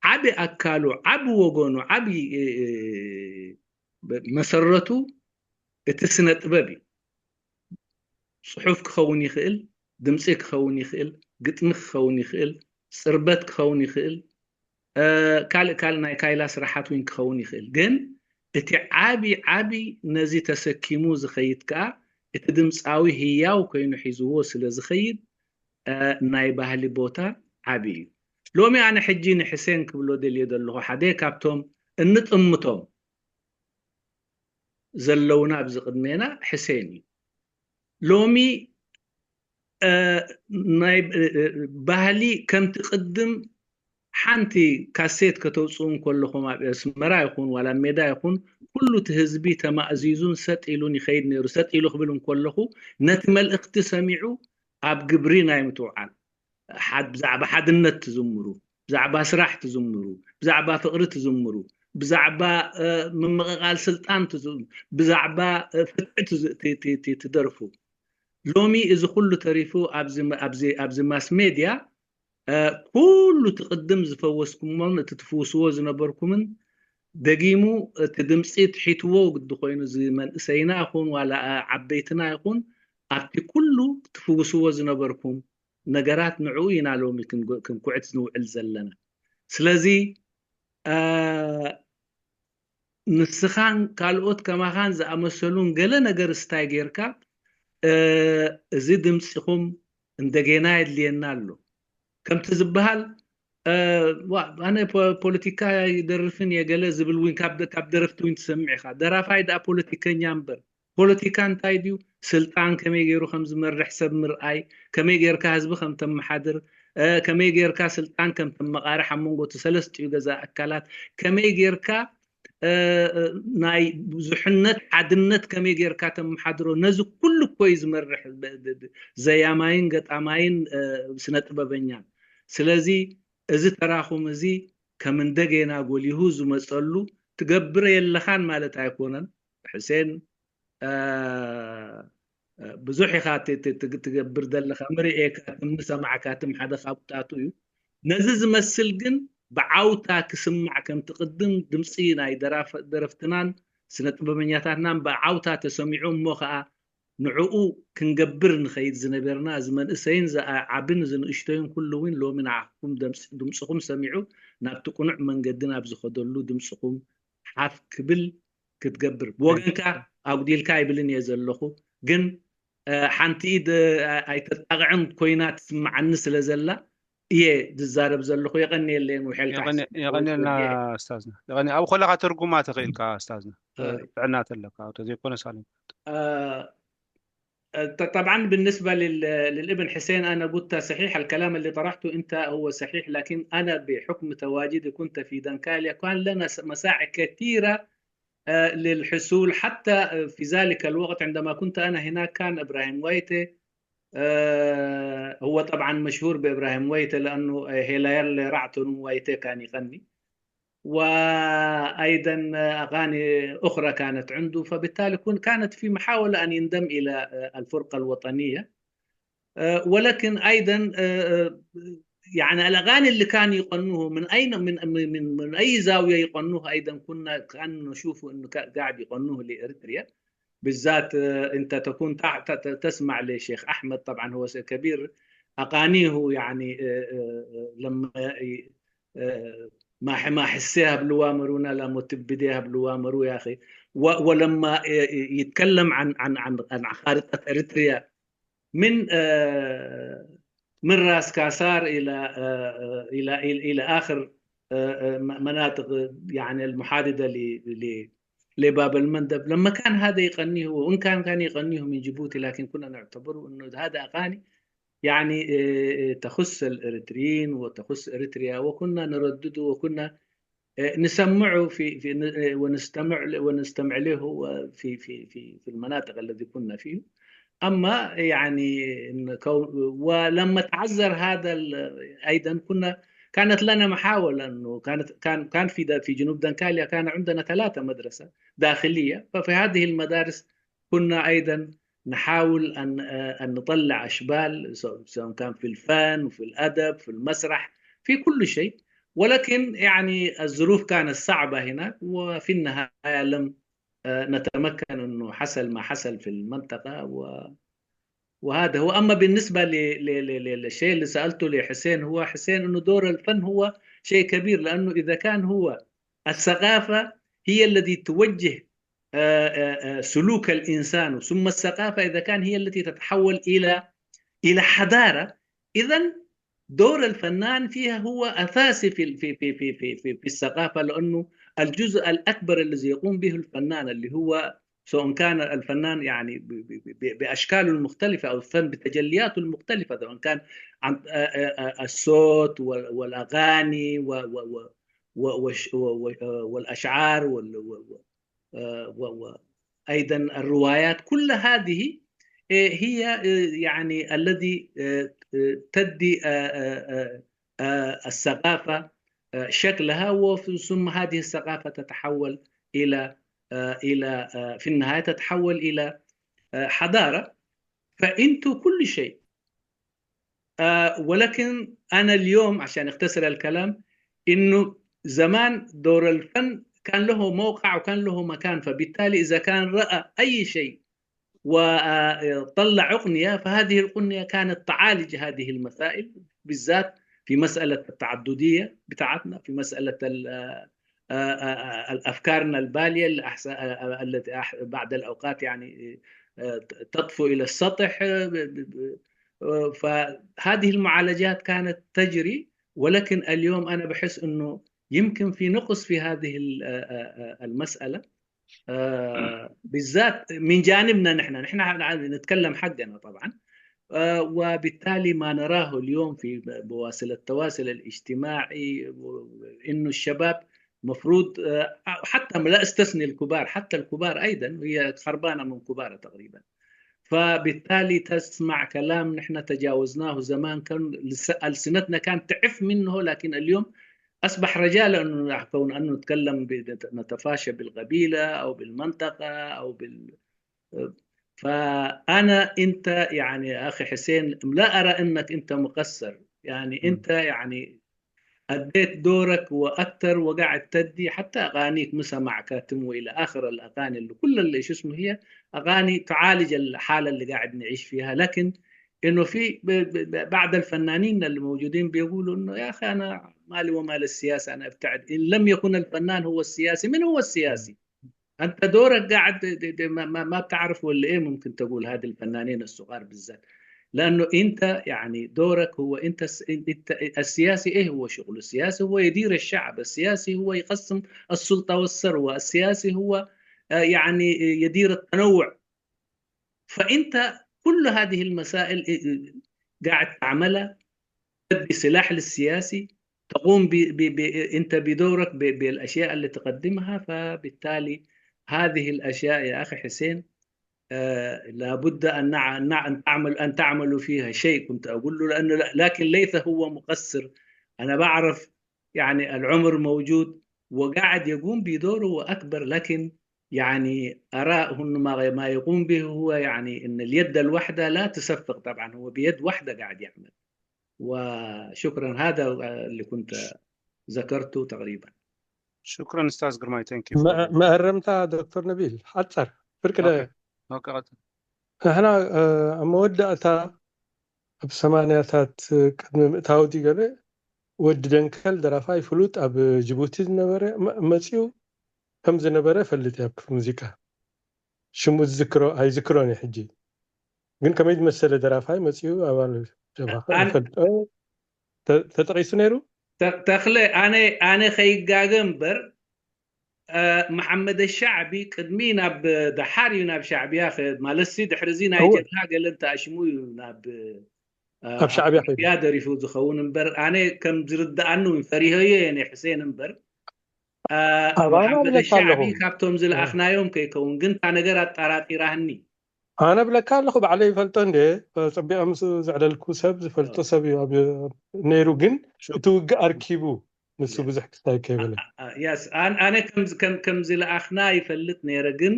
ዓቢ ኣካሉ ዓቢ ወገኑ ዓቢ መሰረቱ እቲ ስነ ጥበብ እዩ። ጽሑፍ ክኸውን ይኽእል፣ ድምጺ ክኸውን ይኽእል፣ ግጥሚ ክኸውን ይኽእል፣ ጽርበት ክኸውን ይኽእል፣ ካልእ ካልእ ናይ ካይላ ስራሓት እውን ክኸውን ይኽእል። ግን እቲ ዓቢ ዓቢ ነዚ ተሰኪሙ ዝኸይድ ከኣ እቲ ድምፃዊ ህያው ኮይኑ ሒዝዎ ስለ ዝኸይድ ናይ ባህሊ ቦታ ዓቢ እዩ። ሎሚ ኣነ ሕጂ ንሕሴን ክብሎ ደልየ ዘለኹ ሓደ ካብቶም እንጥምቶም ዘለውና ኣብዚ ቅድሜና ሕሴን እዩ። ሎሚ ናይ ባህሊ ከምቲ ቅድም ሓንቲ ካሴት ከተውፅኡ እንከለኹም ኣብ ኣስመራ ይኹን ዋላ ሜዳ ይኹን ኩሉ እቲ ህዝቢ ተማእዚዙን ሰጥ ኢሉን ይኸይድ ነይሩ። ሰጥ ኢሉ ክብል እንከለኹ ነቲ መልእኽቲ ሰሚዑ ኣብ ግብሪ ናይ ምትውዓል ብዛዕባ ሓድነት ትዝምሩ፣ ብዛዕባ ስራሕ ትዝምሩ፣ ብዛዕባ ፍቕሪ ትዝምሩ፣ ብዛዕባ ምምቕቓል ስልጣን ብዛዕባ ፍትሒ ትደርፉ። ሎሚ እዚ ኩሉ ተሪፉ ኣብዚ ማስ ሜድያ ኩሉ እቲ ቅድም ዝፈወስኩሞን እቲ ትፍውስዎ ዝነበርኩምን ደጊሙ እቲ ድምፂ ትሒትዎ ግዲ ኮይኑ እዚ መንእሰይና ይኹን ዋላ ዓበይትና ይኹን ኣብቲ ኩሉ ትፍውስዎ ዝነበርኩም ነገራት ንዕኡ ኢና ሎሚ ክንኩዕት ንውዕል ዘለና። ስለዚ ንስኻን ካልኦት ከማኻን ዝኣመሰሉን ገለ ነገር ስታይ ጌርካ እዚ ድምፂኹም እንደገና የድልየና ኣሎ ከምቲ ዝበሃል ኣነ ፖለቲካ ይደርፍን የገለ ዝብል እውን ካብ ደረፍቲ እውን ትሰምዕ ኢኻ። ደራፋይ ደኣ ፖለቲከኛ እምበር ፖለቲካ እንታይ ድዩ? ስልጣን ከመይ ገይሩ ከም ዝመርሕ ሰብ ምርኣይ፣ ከመይ ጌርካ ህዝቢ ከም ተመሓድር፣ ከመይ ጌርካ ስልጣን ከም ተመቓርሕ ኣብ መንጎ እቲ ሰለስቲኡ ገዛ ኣካላት ከመይ ጌርካ ናይ ብዙሕነት ሓድነት ከመይ ጌርካ ተመሓድሮ ነዚ ኩሉ እኮ እዩ ዝመርሕ ዘያማይን ገጣማይን ስነ ጥበበኛን። ስለዚ እዚ ተራኹም እዚ ከም እንደገና ጎሊሁ ዝመፀሉ ትገብረ የለኻን ማለት ኣይኮነን። ሕሴን ብዙሕ ኢኻ ትገብር ዘለኻ ምርኤካ ትም ሰማዕካ ትም ሓደ ካብጣቱ እዩ። ነዚ ዝመስል ግን ብዓውታ ክስማዕ ከምቲ ቅድም ድምፂ ናይ ደረፍትናን ስነ ጥበበኛታትናን ብዓውታ ተሰሚዑ እሞ ከዓ ንዕኡ ክንገብር ንኸይድ ዝነበርና፣ እዚ መንእሰይን ዝዓብን ዝንእሽቶይን ኩሉ እውን ሎሚ ንዓኹም ድምፅ-፣ ድምፅኹም ሰሚዑ ናብቲ ቅኑዕ መንገዲ ናብ ዝኸደሉ ድምፅኹም ሓፍ ክብል ክትገብር። ብወገንካ ኣጉዲልካ ኣይብልን እየ ዘለኹ፣ ግን፣ እ፣ ሓንቲ ኢድ፣ እ፣ ኣይተጣቕዕን ኮይና ትስምዓኒ ስለ ዘላ እየ ዝዛረብ ዘለኹ። የቐንየለይን ውሕልካ የቐንየ-፣ ሓሳብ የቐንየልና ወድየ። ኣስታዝና። የቐንየ-፣ ኣብ ከለኻ ትርጉማ ተኽኢልካ ኣስታዝና። እ። ጥዕና ተለካ፣ ተዘይኮነ ሳሌም። እ፣ ط-، طبعا بالنسبة لل-، للابن حسين، أنا قلت صحيح، الكلام اللي طرحته أنت هو صحيح، لكن أنا بحكم تواجدي كنت في دنكاليا كان لنا س-، مساعي كثيرة، آه، للحصول. حتى، آه، في ذلك الوقت عندما كنت أنا هناك كان إبراهيم ويتي، آه، هو طبعا مشهور بإبراهيم ويتي لأنه، آه، هيلاير لرعتون ويتي كان يغني. وأيضا أغاني أخرى كانت عنده، فبالتالي كن-، كانت في محاولة أن ينضم إلى، آه، الفرقة الوطنية. آه، ولكن أيضا، آه، آه، يعني الأغاني اللي كان يغنوه من أين، من، من، من، من أي زاوية يغنوه، أيضا كنا، كان نشوفه إنه كا-، قاعد يغنوه لإريتريا. بالذات، آه، أنت تكون تع-، ت-، ت-، تسمع لشيخ أحمد، طبعا هو س-، كبير أغانيه، يعني، آه، آه، آه، لما ي-، آه، ما ح-، ما حسيها بلوا مرونا، لا متبديها بلوا مرو يا أخي. و-، ولما، آه، يتكلم عن، عن، عن، عن خارطة إريتريا من، آه، من راس كاسار إلى، آه، آه، إلى، إلى، إلى آخر، آه، آه، م-، مناطق، يعني، المحاددة ل-، ل-، لباب المندب. لما كان هذا يغنيه، وإن كان، كان يغنيه من جيبوتي، لكن كنا نعتبره إنه هذا أغاني، يعني، آه، آه، تخص الإريتريين وتخص إريتريا، وكنا نردده وكنا، آه، نسمعه في، في، آه، ونستمع ل-، ونستمع له في، في، في، في المناطق الذي كنا فيه. أما يعني إن كون، ولما تعذر هذا ال-، أيضا كنا، كانت لنا محاولة إنه كانت، كان، كان في د-، في جنوب دنكاليا كان عندنا ثلاثة مدرسة داخلية، ففي هذه المدارس كنا أيضا نحاول أن، آه، أن نطلع أشبال، سواء، سواء كان في الفن، في الأدب، في المسرح، في كل شيء. ولكن يعني الظروف كانت صعبة هناك، وفي النهاية لم، آه، نتمكن إنه حصل ما حصل في المنطقة. و-، وهذا هو. أما بالنسبة ل-، ل-، ل-، ل-، للشيء اللي سألته لحسين، هو حسين إنه دور الفن هو شيء كبير، لأنه إذا كان هو الثقافة هي التي توجه، آه، آه، آه، سلوك الإنسان، ثم الثقافة إذا كان هي التي تتحول إلى، إلى حضارة، إذن دور الفنان فيها هو أساسي في ال-، في، في، في، في، في، في الثقافة، لأنه الجزء الأكبر الذي يقوم به الفنان اللي هو سواء كان الفنان يعني ب-، ب-، ب-، بأشكاله المختلفة أو الفن بتجلياته المختلفة، سواء كان عن، آه، آه، آه، الصوت وال-، والأغاني و-، و-، و-، و-، وش-، و-، و-، آه، والأشعار وال-، و-، و-، آه، و-، و-، أيضا الروايات، كل هذه، آه، هي، آه، يعني الذي، آه، آه، تدي، آه، آه، آه، آه، الثقافة، آه، شكلها، وف-، ثم هذه الثقافة تتحول إلى، آه، إلى، آه، في النهاية تتحول إلى، آه، حضارة. فأنتوا كل شيء. آه، ولكن أنا اليوم عشان أختصر الكلام، إنه زمان دور الفن كان له موقع وكان له مكان، فبالتالي إذا كان رأى أي شيء وطلع أغنية، فهذه الأغنية كانت تعالج هذه المسائل، بالذات في مسألة التعددية بتاعتنا، في مسألة ال-، آه، آه، آه، الأفكارنا البالية اللي أحس-، آه، آه، التي أح-، بعد الأوقات يعني، آه، تطفو إلى السطح، آه، ب-، ب-، ب-، آه، فهذه المعالجات كانت تجري، ولكن اليوم أنا بحس إنه يمكن في نقص في هذه ال-، آه، آه، آه، المسألة. آه، بالذات من جانبنا نحن، نحن نتكلم حقنا طبعا. آه، وبالتالي ما نراه اليوم في بواسل التواصل الاجتماعي، و-، إنه الشباب مفروض، آه، حتى لا أستثني الكبار، حتى الكبار أيضا هي خربانة من كبارها تقريبا. فبالتالي تسمع كلام نحن تجاوزناه زمان، كان لس-، ألسنتنا كانت تعف منه، لكن اليوم أصبح رجال أنه، كون أنه نتكلم ب-، نتفاشى بالقبيلة أو بالمنطقة أو بال-، فأنا، أنت يعني يا أخي حسين، لا أرى أنك أنت مقصر، يعني أنت يعني أديت دورك وأكثر، وقاعد تدي حتى أغانيك مسمع كاتم وإلى آخر الأغاني اللي كل اللي شو اسمه هي أغاني تعالج الحالة اللي قاعد نعيش فيها. لكن إنه في بعض الفنانين اللي موجودين بيقولوا إنه يا أخي أنا مالي ومال السياسة، أنا أبتعد. إن لم يكن الفنان هو السياسي، من هو السياسي؟ انت دورك قاعد ما بتعرف ولا ايه؟ ممكن تقول هذه الفنانين الصغار بالذات، لانه انت يعني دورك هو انت انت السياسي ايه هو شغله؟ السياسي هو يدير الشعب، السياسي هو يقسم السلطه والثروه، السياسي هو آه، يعني يدير التنوع. فانت كل هذه المسائل قاعد تعملها، تدي سلاح للسياسي، تقوم ب... ب... ب... انت بدورك ب... بالاشياء اللي تقدمها. فبالتالي هذه الاشياء يا اخي حسين آه لابد ان نع... ان تعمل ان تعملوا فيها شيء، كنت اقول له، لانه لكن ليث هو مقصر. انا بعرف يعني العمر موجود وقاعد يقوم بدوره واكبر، لكن يعني اراء ما ما يقوم به هو يعني ان اليد الواحده لا تصفق. طبعا هو بيد واحده قاعد يعمل. وشكرا، هذا اللي كنت ذكرته تقريبا. شكرا استاذ قرماي. Thank you. መእረምታ ዶክተር ነቢል ሓፀር ፍርቂ ደ ንሕና ኣብ መወዳእታ ኣብ ሰማንያታት ቅድሚ ምእታው ዲገበ ወዲ ደንከል ደራፋይ ፍሉጥ ኣብ ጅቡቲ ዝነበረ መፅኡ ከም ዝነበረ ፈልጥ ኣብ ክፍሊ ሙዚቃ ሽሙ ዝዝክሮ ኣይዝክሮን እዩ ሕጂ። ግን ከመይ ዝመሰለ ደራፋይ መፅኡ ኣባል ጀብሃ ፈልጦ ተጠቂሱ ነይሩ። ተኽለ ኣነ ኣነ ከይጋገ እምበር መሓመድ ሻዕቢ ቅድሚ ናብ ደሓር እዩ ናብ ሻዕብያ ማለት ሲ ድሕሪ እዚ ናይ ጀብሃ ገለ እንተኣሽሙ እዩ ናብ ኣብ ሻዕብያ ከይዱ ያ ደሪፉ ዝኸውን እምበር ኣነ ከም ዝርድኣኒ እውን ፈሪሆዮ እየ ናይ ሕሴን እምበር ኣባና መሓመድ ብለካ ኣለኹ ሻዕቢ ካብቶም ዝለኣኽናዮም ከይከውን ግን እታ ነገር ኣጠራጢራህኒ። ኣነ ብለካ ኣለኹ ባዕለይ ይፈልጦ እንደ ፀቢቐ ምስ ዘዕለልኩ ሰብ ዝፈልጦ ሰብ እዩ ኣብ ነይሩ ግን እቲ ውግእ ኣርኪቡ ንሱ ብዙሕ ክስታይ ከይበለ ያስ ኣነ ከም ከም ከም ዝለኣኽና ይፈልጥ ነይረ ግን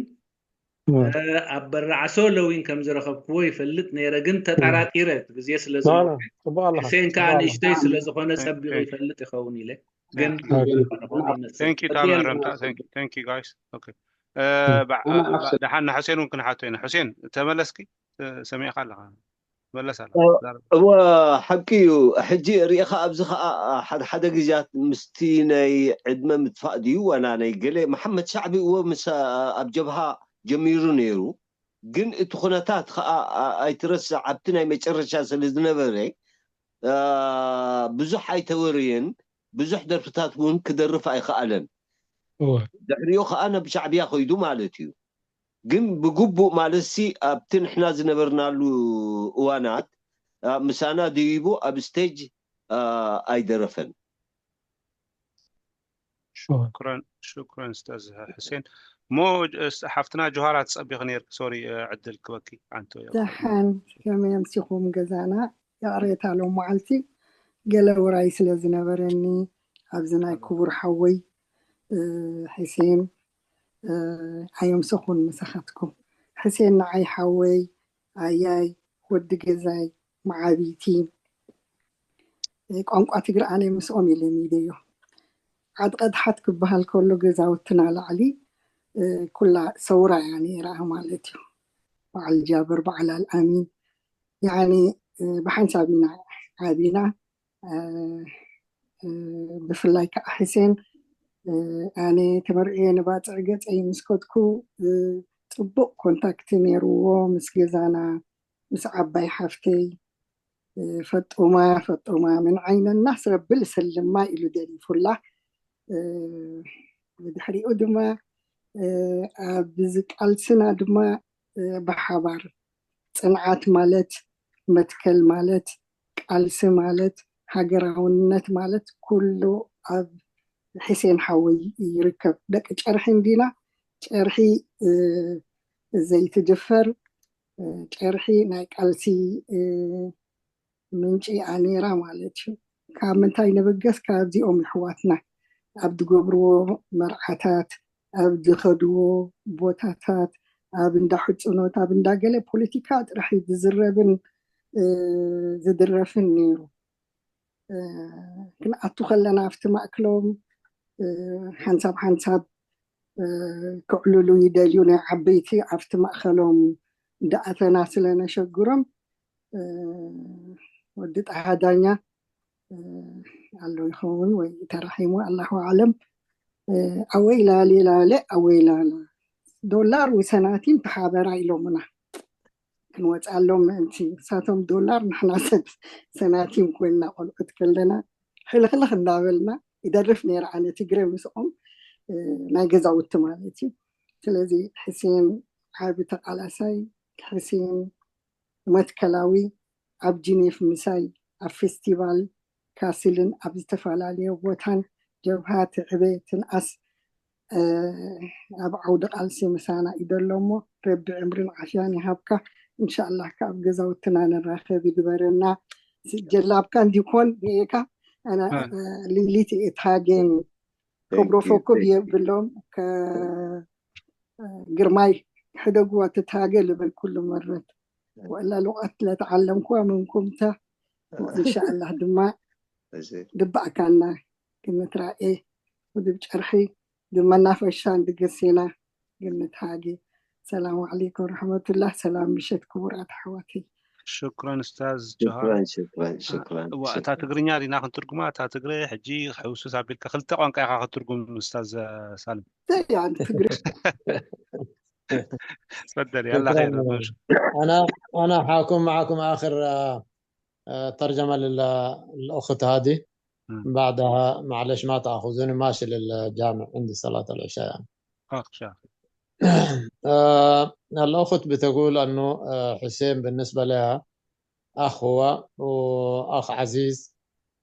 ኣብ በራዕሶ ለዊን ከም ዝረኸብክዎ ይፈልጥ ነይረ ግን ተጠራጢረ ግዜ ስለ ጽቡቅ ኣለኻ ሕሴን ከዓ ንእሽተይ ስለ ዝኾነ ጸቢቑ ይፈልጥ ይኸውን ኢለ ግን Thank you ዳመ ረምታ thank you thank you guys okay ደሓን ንሕሴን እውን ክንሓቶ ኢና። ሕሴን ተመለስኪ ሰሚዕካ ኣለኻ መለስ ኣለኻ። እወ ሓቂ እዩ። ሕጂ ርኢኻ ኣብዚ ከዓ ሓደ ሓደ ግዜያት ምስቲ ናይ ዕድመ ምጥፋእ ድዩ ዋላ ናይ ገለ መሓመድ ሻዕቢ እወ ምስ ኣብ ጀብሃ ጀሚሩ ነይሩ ግን እቲ ኩነታት ከዓ ኣይትረስዕ ኣብቲ ናይ መጨረሻ ስለ ዝነበረ ብዙሕ ኣይተወርየን ብዙሕ ደርፍታት እውን ክደርፍ ኣይከኣለን። ድሕሪኡ ከዓ ናብ ሻዕብያ ከይዱ ማለት እዩ። ግን ብግቡእ ማለት ሲ ኣብቲ ንሕና ዝነበርናሉ እዋናት ምሳና ደይቡ ኣብ ስቴጅ ኣይደረፈን። ሽክረን ሽክረን ኡስታዝ ሕሴን። እሞ ሓፍትና ጆሃራ ትጸቢኺ ነይርኪ ሶሪ ዕድል ክበኪ ኣንቶ ደሓን ከመይ ኣምሲኹም ገዛና? ይቕሬታ ሎም መዓልቲ ገለ ውራይ ስለ ዝነበረኒ ኣብዚ ናይ ክቡር ሓወይ ሕሴን ኣየምሰኹን ምሳኻትኩም። ሕሴን ንዓይ ሓወይ ኣያይ ወዲ ገዛይ መዓብይቲ ቋንቋ ትግረ ኣነ ምስኦም ኢለ ሚደዮ ዓድቐድሓት ክበሃል ከሎ ገዛውትና ላዕሊ ኩላ ሰውራ እያ ነይራ ማለት እዩ። በዓል ጃብር በዓል ኣልኣሚን ያኒ ብሓንሳብ ኢና ዓቢና ብፍላይ ከዓ ሕሴን ኣነ ተመርዕየ ንባፅዕ ገፀይ ምስ ከድኩ ፅቡቅ ኮንታክት ነይርዎ ምስ ገዛና ምስ ዓባይ ሓፍተይ ፈጡማ ፈጡማ ምን ዓይነ ናስ ረቢ ልሰልማ ኢሉ ደሪፉላ። ብድሕሪኡ ድማ ኣብዚ ቃልስና ድማ ብሓባር ፅንዓት ማለት መትከል ማለት ቃልሲ ማለት ሃገራውነት ማለት ኩሉ ኣብ ሕሴን ሓወይ ይርከብ። ደቂ ጨርሒ እንዲና ጨርሒ ዘይትድፈር ጨርሒ ናይ ቃልሲ ምንጪ ኣኔራ ማለት እዩ። ካብ ምንታይ ንብገስ ካብዚኦም ይሕዋትና ኣብ ዝገብርዎ መርዓታት ኣብ ዝኸድዎ ቦታታት ኣብ እንዳ ሕፅኖት ኣብ እንዳገለ ፖለቲካ ጥራሕ ዝዝረብን ዝድረፍን ነይሩ። ክንኣቱ ከለና ኣብቲ ማእክሎም ሓንሳብ ሓንሳብ ክዕልሉ ይደልዩ። ናይ ዓበይቲ ኣብቲ ማእከሎም እንዳኣተና ስለነሸግሮም፣ ወዲ ጣሃ ዳኛ ኣሎ ይኸውን ወይ ተራሒሙ፣ ኣላሁ ኣለም። ኣወይ ላሌ ላሌ ኣወይ ላላ፣ ዶላር ወሰናቲም ተሓበራ ኢሎምና። ክንወፅኣሎም ምእንቲ ንሳቶም ዶላር ንሕና ሰብ ሰናቲም ኮይንና ቆልዑት ከለና ሕልኽልኽ እንዳበልና ይደርፍ ነይረ። ኣነ ትግረ ምስኦም ናይ ገዛውቲ ማለት እዩ። ስለዚ ሕሴን ዓቢ ተቃላሳይ፣ ሕሴን መትከላዊ፣ ኣብ ጂኔፍ ምሳይ ኣብ ፌስቲቫል ካስልን ኣብ ዝተፈላለየ ቦታን ጀብሃ ትዕበ ትንኣስ ኣብ ዓውዲ ቃልሲ ምሳና እዩ ዘሎ እሞ ረቢ ዕምርን ዓፍያን ይሃብካ። እንሻላህ ካብ ገዛውትና ንራኸብ ይግበረና። ጀላብካ እንዲኮን ጌካ ኣና ሊሊት እየ ታጌን ክብሮ ፈኩብ የብሎም ግርማይ ሕደጉዋ ትታገ ልብል ኩሉ መረት ወላ ልቋት ለተዓለምኩዋ ምንኩምተ እንሻላህ ድማ ድባእካና ግምት ራኤ ውድብ ጨርሒ ብመናፈሻ እንድገሴና ግምት ሃጌ። ሰላም ዓለይኩም ረሕመቱላህ። ሰላም ምሸት ክቡራት ኣሕዋተይ። ሽክረን ኡስታዝ ጆሃር። ሽክረን ሽክረን። እዋ እታ ትግርኛ ዲና ክንትርጉማ? እታ ትግረ ሕጂ ሕውስስ ኣቢልካ ክልተ ቋንቋ ኢኻ ክትርጉም ኡስታዝ ሳልም። ዘይ አንድ ትግርሽ تفضل يلا خير. أنا أنا حاكون معكم آخر آه، آه، ترجمة لل- للأخت هادي. بعدها معلش ما تأخذوني، ماشي للجامع، عندي صلاة العشاء يعني. اخ شاف. آه، الأخت بتقول أنه آه، حسين بالنسبة لها أخ هو وأخ عزيز،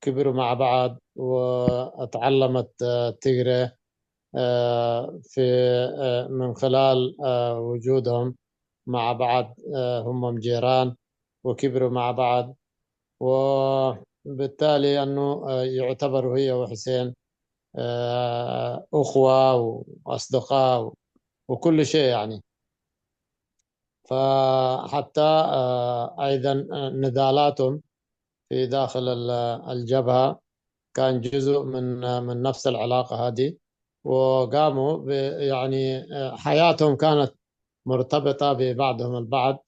كبروا مع بعض وتعلمت آه، تيغري آه، في آه، من خلال آه، وجودهم مع بعض. آه، هم جيران وكبروا مع بعض، وبالتالي أنه آه، يعتبر هي وحسين آه، أخوة وأصدقاء وكل شيء يعني. فحتى آه، أيضا آه، نضالاتهم في داخل ال- الجبهة كان جزء من من نفس العلاقة هذه، وقاموا ب- يعني آه، حياتهم كانت مرتبطة ببعضهم البعض،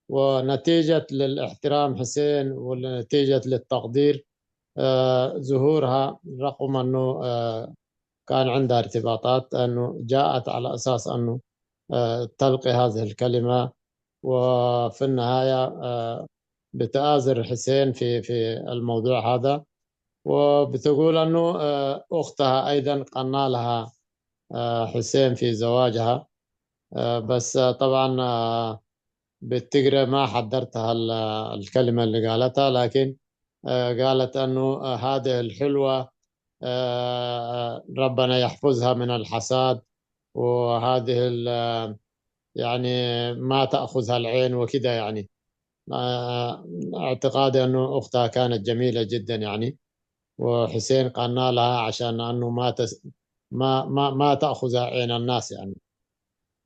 ونتيجة للاحترام حسين ونتيجة للتقدير آه، ظهورها رغم أنه آه، كان عندها ارتباطات، أنه جاءت على أساس أنه آه، تلقي هذه الكلمة، وفي النهاية آه، بتآزر حسين في في الموضوع هذا، وبتقول أنه آه، أختها أيضا قنع لها آه، حسين في زواجها. آه، بس آه، طبعا آه، بالتقري ما حضرتها ال- الكلمة اللي قالتها، لكن آه، قالت أنه آه، هذه الحلوة آه، ربنا يحفظها من الحساد، وهذه ال- يعني ما تأخذها العين وكده يعني. آه، اعتقادي أنه أختها كانت جميلة جدا يعني، وحسين قالنا لها عشان أنه ما تس... ما ما ما تأخذها عين الناس يعني.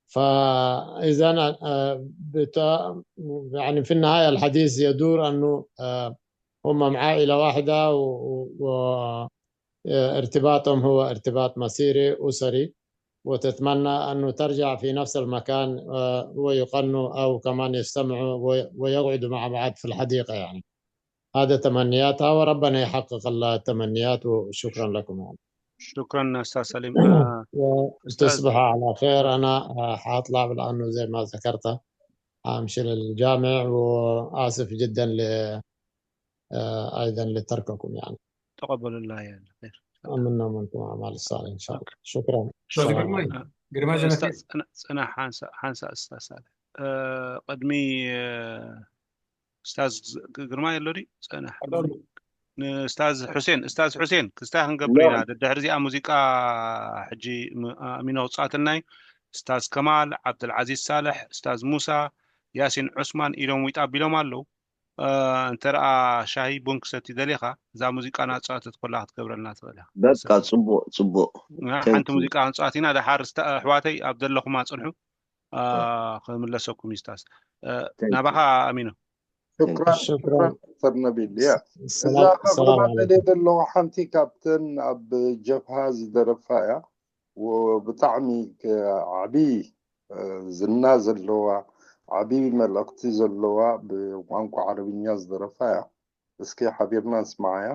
فإذا آه، بت... يعني في النهاية الحديث يدور أنه آه، هم عائلة واحدة و... و... آه، ارتباطهم هو ارتباط مسيري أسري، وتتمنى أنه ترجع في نفس المكان آه، ويقنوا أو كمان يجتمعوا وي- ويقعدوا مع بعض في الحديقة يعني. هذا تمنياتها وربنا يحقق لها التمنيات، وشكرا لكم يعني. شكرا استاذ سليم. آه، وتصبحوا على خير. أنا آه، حاطلع لأنه زي ما ذكرت أمشي للجامع، وآسف جدا ل آه، أيضا لترككم يعني. تقبل الله يعني خير. منا ومنكم أعمال الصالحة إن شاء الله. شكرا. استاذ جرماي، جرماي زمكي. استاذ انا انا حانسى حانسى استاذ صالح. آه، قدمي آه، استاذ ز- جرماي اللوري انا استاذ حسين، استاذ حسين كستا هنقبلينا دحر زي موسيقى حجي م- آه، امين وصاتنا استاذ كمال عبد العزيز صالح استاذ موسى ياسين عثمان إلهم ويتقبلهم الله. እንተ ደኣ ሻሂ ቡን ክሰቲ ደሊኻ እዛ ሙዚቃ ናጻወተት ኮላ ክትገብረልና ትኽእል ኢኻ። በቃ ጽቡቕ ጽቡቕ። ሓንቲ ሙዚቃ ክንጻወት ኢና። ደሓር ኣሕዋተይ ኣብ ዘለኹማ ጽንሑ። ክምለሰኩም ይስታስ ናባኻ ኣሚኖ። ሽክራን፣ ሽክራን። ሽክራን ዶክተር ነቢል። ያ፣ እዛ ሰላም፣ ሰላም ከቕርባ ደልየ ዘለኹ ሓንቲ ካብተን ኣብ ጀብሃ ዝደረፋ እያ። ወ-፣ ብጣዕሚ ከ-፣ ዓብዪ፣ እ፣ ዝና ዘለዋ፣ ዓብዪ መልእኽቲ ዘለዋ ብቋንቋ ዓረብኛ ዝደረፋ እያ። እስኪ ሓቢርና ንስምዓያ።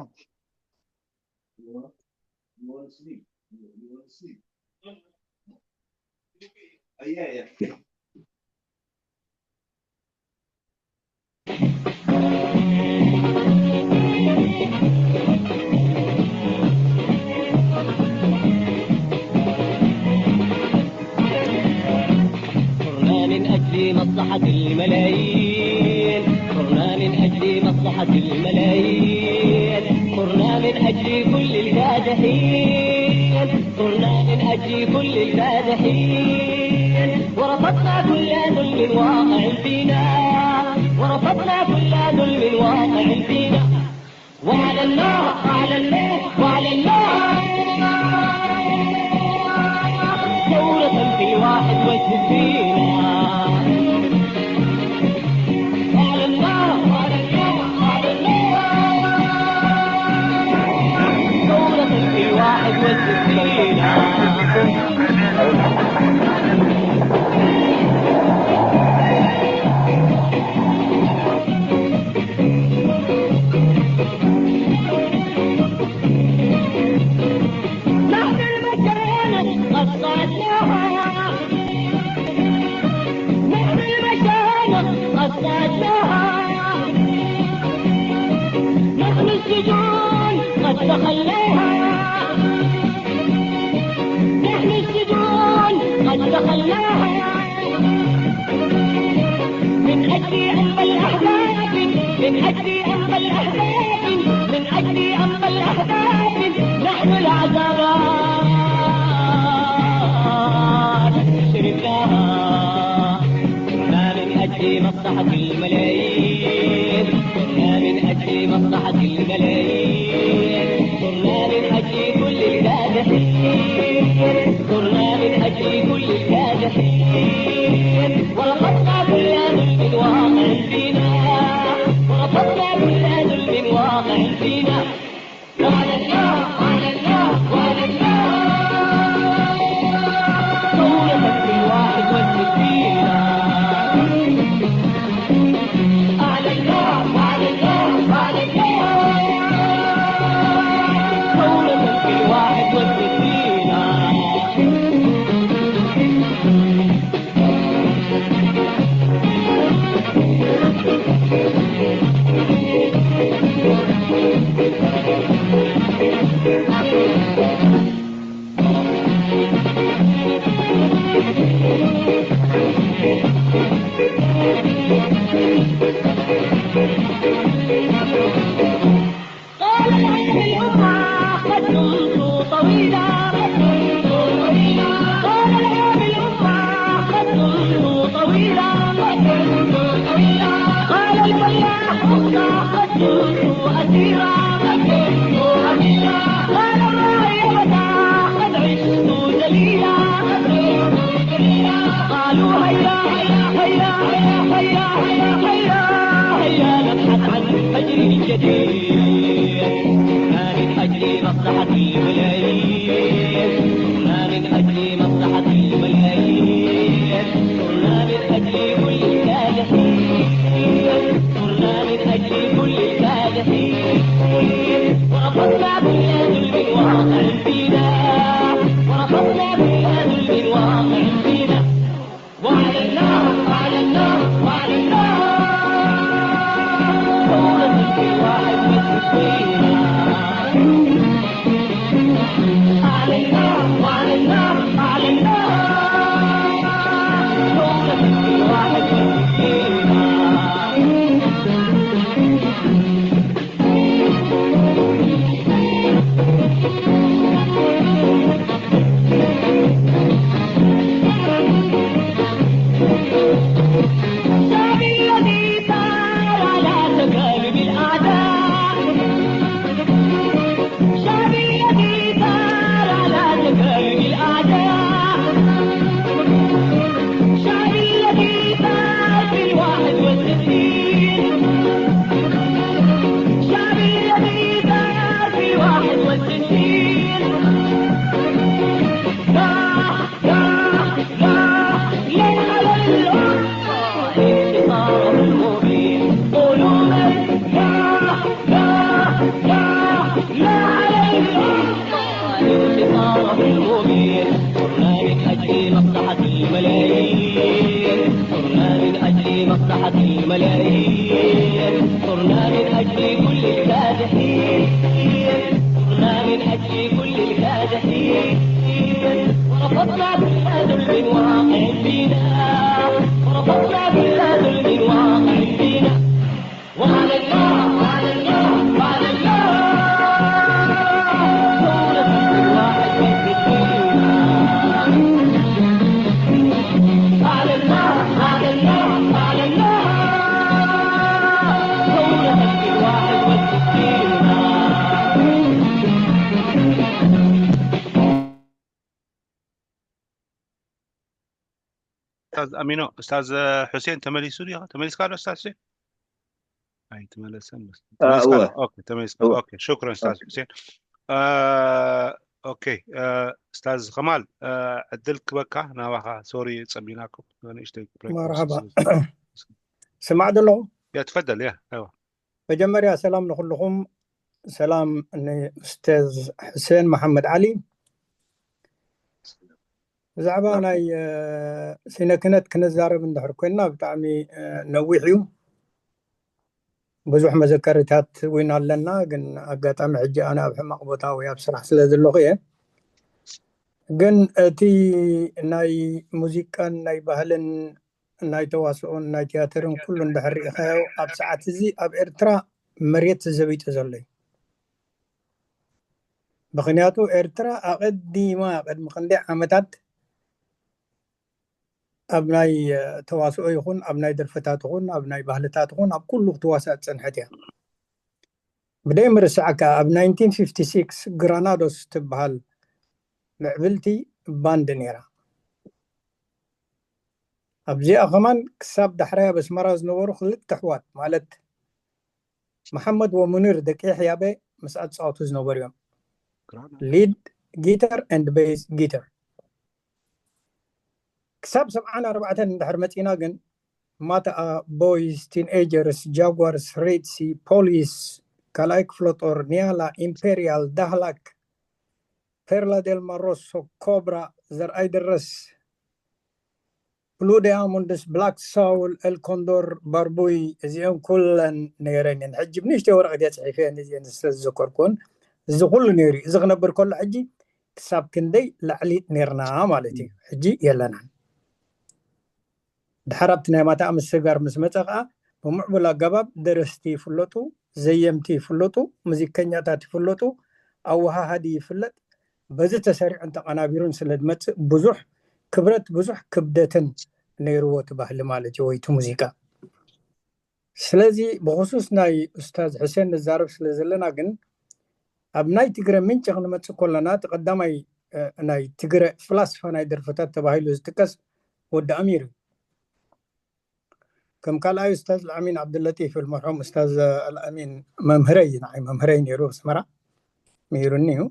صرنا من أجل مصلحة الملايين، صرنا من أجل مصلحة الملايين، صرنا من أجل كل الكادحين، صرنا من أجل كل الكادحين، ورفضنا كل ظلم واقع فينا، ورفضنا كل ظلم واقع فينا. وعلى الله، وعلى الله، وعلى الله، ثورة في الواحد والستين. وعلى الله، وعلى الله، وعلى الله، ثورة في الواحد والستين. نحن المكانة قد صعدناها، نحن المكانة قد صعدناها، نحن السجون قد دخلناها، نحن السجون قد دخلناها. من أجل أمل أحباب، من أجل أمل أحباب، من أجل أمل أحباب، نحن العذابات شربناها. صرنا من أجل مصلحة الملايين، صرنا من أجل مصلحة الملايين، صرنا من أجل كل الكادحين، صرنا من أجل كل الكادحين، ورفضنا كل ظلم واقع فينا، ورفضنا كل ظلم واقع فينا. وعلى الله، وعلى الله، وعلى الله، ثورة في الواحد والستين. على الله، وعلى الله، وعلى الله، ثورة في الواحد والستين. قال العالم الأمة قد دمت طويلا، قد دمت طويلا. قال العالم الأمة قد دمت طويلا، قد دمت طويلا. قال الفلاح أختاه قد دمت أسيرا، قد دمت أسيرا. قال الراعي فتاه قد عشت ذليلا، قد عشت ذليلا. قالوا هيا، هيا، هيا، هيا نبحث عن الفجر الجديد. ما من أجل مصلحة الملايين، ما من أجل مصلحة الملايين، ما من أجل كل الكادحين، ما من أجل كل الكادحين. الملايين، صرنا من أجل كل الكادحين، صرنا من أجل كل الكادحين، ورفضنا كل ظلم واقع فينا، ورفضنا كل ظلم واقع فينا. وعلى الله، وعلى الله، وعلى الله، ثورة الواحد والستين. على الله، على الله، على الله، ثورة الواحد والستين. استاذ امينو، استاذ حسين تمليسو دي، تمليس قال استاذ حسين؟ اي تملسن بس. آه، تمليس قال. هو. اوكي، تمليس. هو. اوكي، شكرا استاذ حسين. آه، اوكي، آه، استاذ ከማል፣ آه، ዕድል ክበካ ናባኻ። ሶሪ ጸቢናኩም ንእሽተይ ብሬክ መርሓባ። ወሲድና። ስማዕ ዘለኹ። يا تفضل يا ايوه. መጀመርያ ሰላም ንኹልኹም። ሰላም ንኡስታዝ ሕሴን መሓመድ ዓሊ። ብዛዕባ ናይ ስነ ክነት ክንዛረብ እንድሕር ኮይና ብጣዕሚ ነዊሕ እዩ። ብዙሕ መዘከርታት እውን ኣለና፣ ግን ኣጋጣሚ ሕጂ ኣነ ኣብ ሕማቕ ቦታ ወይ ኣብ ስራሕ ስለ ዘለኹ እየ። ግን እቲ ናይ ሙዚቃን ናይ ባህልን ናይ ተዋስኦን ናይ ትያትርን ኩሉ እንድሕር ርኢኻዮ ኣብ ሰዓት እዚ ኣብ ኤርትራ መሬት ዘቢጡ ዘሎ እዩ። ምኽንያቱ ኤርትራ ኣቐዲማ ቅድሚ ክንደይ ዓመታት ኣብ ናይ ተዋስኦ ይኹን ኣብ ናይ ደርፍታት ይኹን ኣብ ናይ ባህልታት ይኹን ኣብ ኩሉ ክትዋሳእ ዝጸንሐት እያ። ብደይ ምርሳዕ ከኣ ኣብ ናይንቲን ፊፍቲ ሲክስ ግራናዶስ ትበሃል ምዕብልቲ ባንድ ነይራ። ኣብዚኣ ከማን ክሳብ ዳሕራይ ኣብ ኣስመራ ዝነበሩ ክልተ ኣሕዋት ማለት መሓመድ ወሙኒር ደቂ የሕያበ ምስኣ ዝጻወቱ ዝነበሩ እዮም። ሊድ ጊተር ኤንድ ቤዝ ጊተር። ክሳብ ሰብዓን ኣርባዕተን እንድሕር መጺና ግን ማታኣ፣ ቦይስ፣ ቲንኤጀርስ፣ ጃጓርስ፣ ሬድሲ፣ ፖሊስ፣ ካልኣይ ክፍለ ጦር፣ ኒያላ፣ ኢምፔሪያል፣ ዳህላክ፣ ፔርላ ዴል ማሮሶ፣ ኮብራ፣ ዘርኣይ ደረስ፣ ብሉ ዳያሞንድስ፣ ብላክ ሳውል፣ ኤል ኮንዶር፣ ባርቡይ፣ እዚአን ኩለን ነይረን እየን። ሕጂ ብንእሽተይ ወረቐት እየ ጽሒፈ እዚአን ዝተዘከርኩን እዚ ኩሉ ነይሩ እዩ። እዚ ክነብር ከሎ ሕጂ ክሳብ ክንደይ ላዕሊ ነይርና ማለት እዩ። ሕጂ የለናን። ድሓር ኣብቲ ናይ ማታ ምስ ስጋር ምስ መጸ ከኣ ብምዕቡል ኣገባብ ደረስቲ ይፍለጡ፣ ዘየምቲ ይፍለጡ፣ ሙዚቀኛታት ይፍለጡ፣ ኣወሃሃዲ ይፍለጥ። በዚ ተሰሪዑን ተቐናቢሩን ስለ ዝመጽእ ብዙሕ ክብረት ብዙሕ ክብደትን ነይርዎ እቲ ባህሊ ማለት እዩ ወይ እቲ ሙዚቃ። ስለዚ ብኽሱስ ናይ ኡስታዝ ሕሴን ንዛረብ ስለ ዘለና ግን ኣብ ናይ ትግረ ምንጪ ክንመጽእ ከለና እቲ ቀዳማይ ናይ ትግረ ፍላስፋ ናይ ደርፍታት ተባሂሉ ዝጥቀስ ወዲ ኣሚር እዩ። ከም ካልኣይ ኡስታዝ ኣልኣሚን ዓብዱለጢፍ ይብል። መርሑም ኡስታዝ ኣልኣሚን መምህረይ እዩ፣ ንዓይ መምህረይ ነይሩ ኣስመራ ምሂሩኒ እዩ።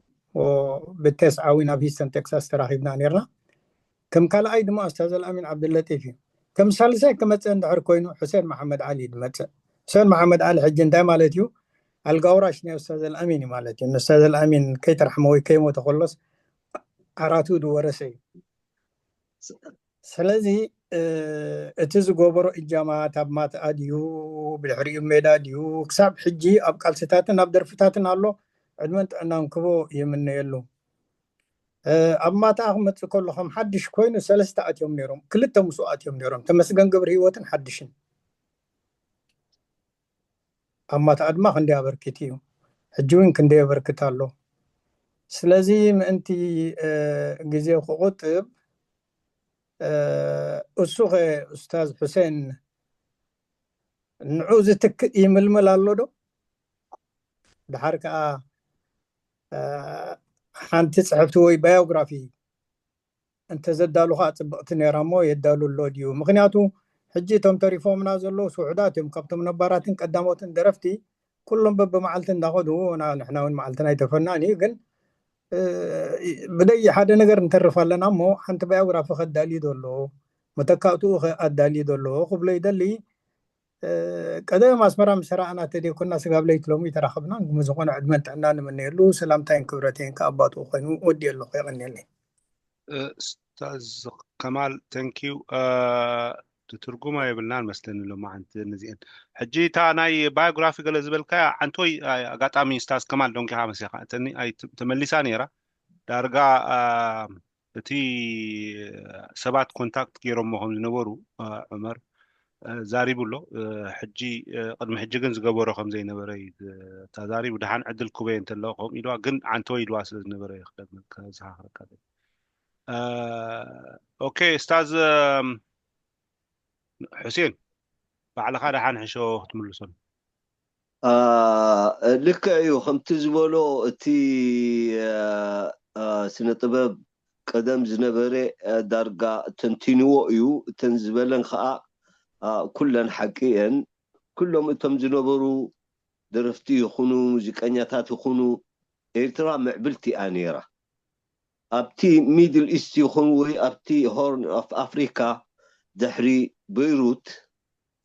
ብቴስዓ እውን ኣብ ሂስተን ቴክሳስ ተራኺብና ነይርና። ከም ካልኣይ ድማ ኡስታዝ ኣልኣሚን ዓብዱለጢፍ እዩ። ከም ሳልሳይ ክመፅእ እንድሕር ኮይኑ ሑሴን መሓመድ ዓሊ እዩ ዝመፅእ። ሑሴን መሓመድ ዓሊ ሕጂ እንታይ ማለት እዩ? ኣልጋ ወራሽ ናይ ኡስታዝ ኣልኣሚን እዩ ማለት እዩ። ንኡስታዝ ኣልኣሚን ከይተራሕመ ወይ ከይሞተ ከሎስ ዓራቱ ዝወረሰ እዩ። ስለዚ እቲ ዝገበሮ እጃማት ኣብ ማትኣ ድዩ ብድሕሪኡ ሜዳ ድዩ ክሳብ ሕጂ ኣብ ቃልስታትን ኣብ ደርፍታትን ኣሎ። ዕድመን ጥዕናን ክቦ ይምነየሉ። ኣብ ማትኣ ክመፅእ ከሎ ከም ሓድሽ ኮይኑ ሰለስተ ኣትዮም ነይሮም፣ ክልተ ምስኡ ኣትዮም ነይሮም፣ ተመስገን ገብረ ህይወትን ሓድሽን። ኣብ ማትኣ ድማ ክንደይ ኣበርኪት እዩ፣ ሕጂ እውን ክንደይ የበርክት ኣሎ። ስለዚ ምእንቲ ግዜ ክቑጥብ እሱ ኸ ኡስታዝ ሑሴን ንዑ ዝትክእ ይምልመል ኣሎ ዶ? ድሓር ከኣ ሓንቲ ፅሕፍቲ ወይ ባዮግራፊ እንተዘዳሉ ከዓ ፅብቕቲ ነይራ እሞ የዳሉ ኣሎ ድዩ? ምክንያቱ ሕጂ እቶም ተሪፎምና ዘለዉ ስውሑዳት እዮም። ካብቶም ነባራትን ቀዳሞትን ደረፍቲ ኩሎም በብመዓልቲ እንዳኸዱ ንሕና እውን መዓልትና ኣይተፈናን እዩ። ግን ብደይ ሓደ ነገር ንተርፍ ኣለና እሞ ሓንቲ ባዮግራፊ ከዳልዩ ዘሎ መተካእትኡ ኣዳልዩ ዘሎ ክብሎ ይደሊ። ቀደም ኣስመራ ምስ ረኣና ተደይኮና ስጋብ ለይቲ ሎሚ ተራኸብና። ብዝኾነ ዕድመን ጥዕና ንምነየሉ ሰላምታይን ክብረተይን ከኣባትኡ ኮይኑ ወዲእ ኣለኹ። የቐንየለይ። ኡስታዝ ከማል፣ thank you። ትርጉማ የብልናን መስለኒ ሎማዓንቲ ነዚአን። ሕጂ እታ ናይ ባዮግራፊ ገለ ዝበልካያ ዓንቶይ፣ ኣጋጣሚ ስታዝ ከማል ዶንኪኻ መሲኻ እተኒ ተመሊሳ ነይራ። ዳርጋ እቲ ሰባት ኮንታክት ገይሮሞ ከም ዝነበሩ ዑመር ዛሪቡ ኣሎ። ሕጂ ቅድሚ ሕጂ ግን ዝገበሮ ከም ዘይነበረ እዩ ተዛሪቡ። ደሓን ዕድል ክበየ እንተለዎ ከምኡ ኢልዋ፣ ግን ዓንተወ ኢልዋ ስለ ዝነበረ እዩ ክደግመካ ዝሃኽረካ። ኦኬ፣ እስታዝ ሕሴን፣ ባዕልኻ ደሓን ሕሾ ክትምልሶን። ልክዕ እዩ። ከምቲ ዝበሎ እቲ ስነ ጥበብ ቀደም ዝነበረ ዳርጋ ተንቲንዎ እዩ። እተን ዝበለን ከዓ ኩለን ሓቂ እየን። ኩሎም እቶም ዝነበሩ ደረፍቲ ይኹኑ፣ ሙዚቀኛታት ይኹኑ፣ ኤርትራ ምዕብልቲ እያ ነይራ። ኣብቲ ሚድል ኢስት ይኹን ወይ ኣብቲ ሆርን ኦፍ ኣፍሪካ ድሕሪ በይሩት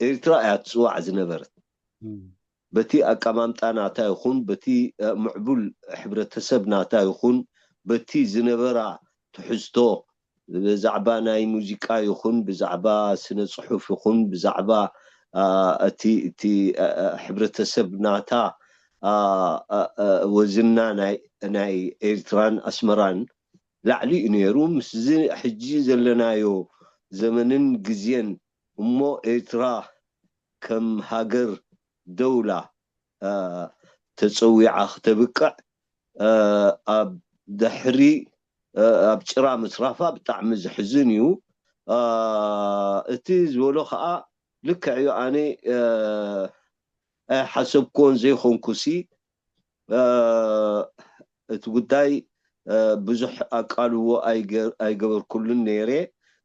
ኤርትራ እያ ትፅዋዕ ዝነበረት። በቲ ኣቀማምጣ ናታ ይኹን፣ በቲ ምዕቡል ሕብረተሰብ ናታ ይኹን፣ በቲ ዝነበራ ትሕዝቶ ብዛዕባ ናይ ሙዚቃ ይኹን፣ ብዛዕባ ስነ ፅሑፍ ይኹን፣ ብዛዕባ እቲ እቲ ሕብረተሰብ ናታ ወዝና ናይ ኤርትራን ኣስመራን ላዕሊ እዩ ነይሩ። ምስዚ ሕጂ ዘለናዮ ዘመንን ግዜን እሞ ኤርትራ ከም ሃገር ደውላ ተፀዊዓ ክተብቅዕ ኣብ ድሕሪ ኣብ ጭራ ምትራፋ ብጣዕሚ ዝሕዝን እዩ። እቲ ዝበሎ ከዓ ልክዕ እዩ። ኣነ ኣይሓሰብክዎን ዘይኮንኩሲ እቲ ጉዳይ ብዙሕ ኣቃልዎ ኣይገበርኩሉን ነይረ።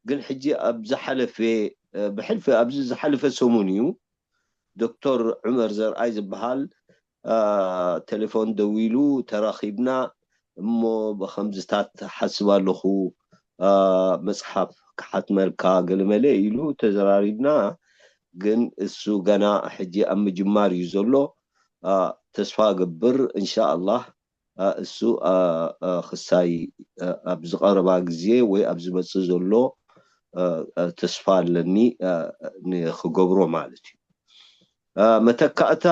ግን ሕጂ ኣብ ዝሓለፈ ብሕልፊ ኣብዚ ዝሓለፈ ሰሙን እዩ ዶክተር ዑመር ዘርኣይ ዝበሃል ቴሌፎን ደዊሉ ተራኺብና እሞ ብኸምዝታት ሓስብ ኣለኹ መፅሓፍ ክሓትመልካ ገለመለ ኢሉ ተዘራሪብና። ግን እሱ ገና ሕጂ ኣብ ምጅማር እዩ ዘሎ። ተስፋ ገብር እንሻ ኣላህ እሱ ክሳይ ኣብ ዝቐረባ ግዜ ወይ ኣብ ዝመፅእ ዘሎ ተስፋ ኣለኒ ንክገብሮ ማለት እዩ። መተካእታ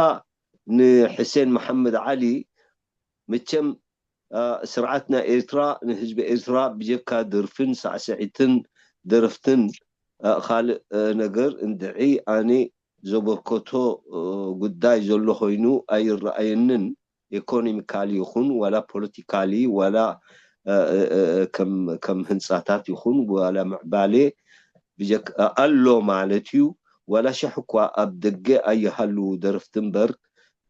ንሕሴን መሓመድ ዓሊ፣ መቸም ስርዓት ናይ ኤርትራ ንህዝቢ ኤርትራ ብጀካ ደርፍን ሳዕስዒትን ደረፍትን ካልእ ነገር እንድዒ ኣነ ዘበርከቶ ጉዳይ ዘሎ ኮይኑ ኣይረኣየንን። ኢኮኖሚካሊ ይኹን ዋላ ፖለቲካሊ ዋላ ከም ህንፃታት ይኹን ዋላ ምዕባሌ ኣሎ ማለት እዩ። ዋላ ሽሕ እኳ ኣብ ደገ ኣይሃልዉ ደረፍቲ እምበር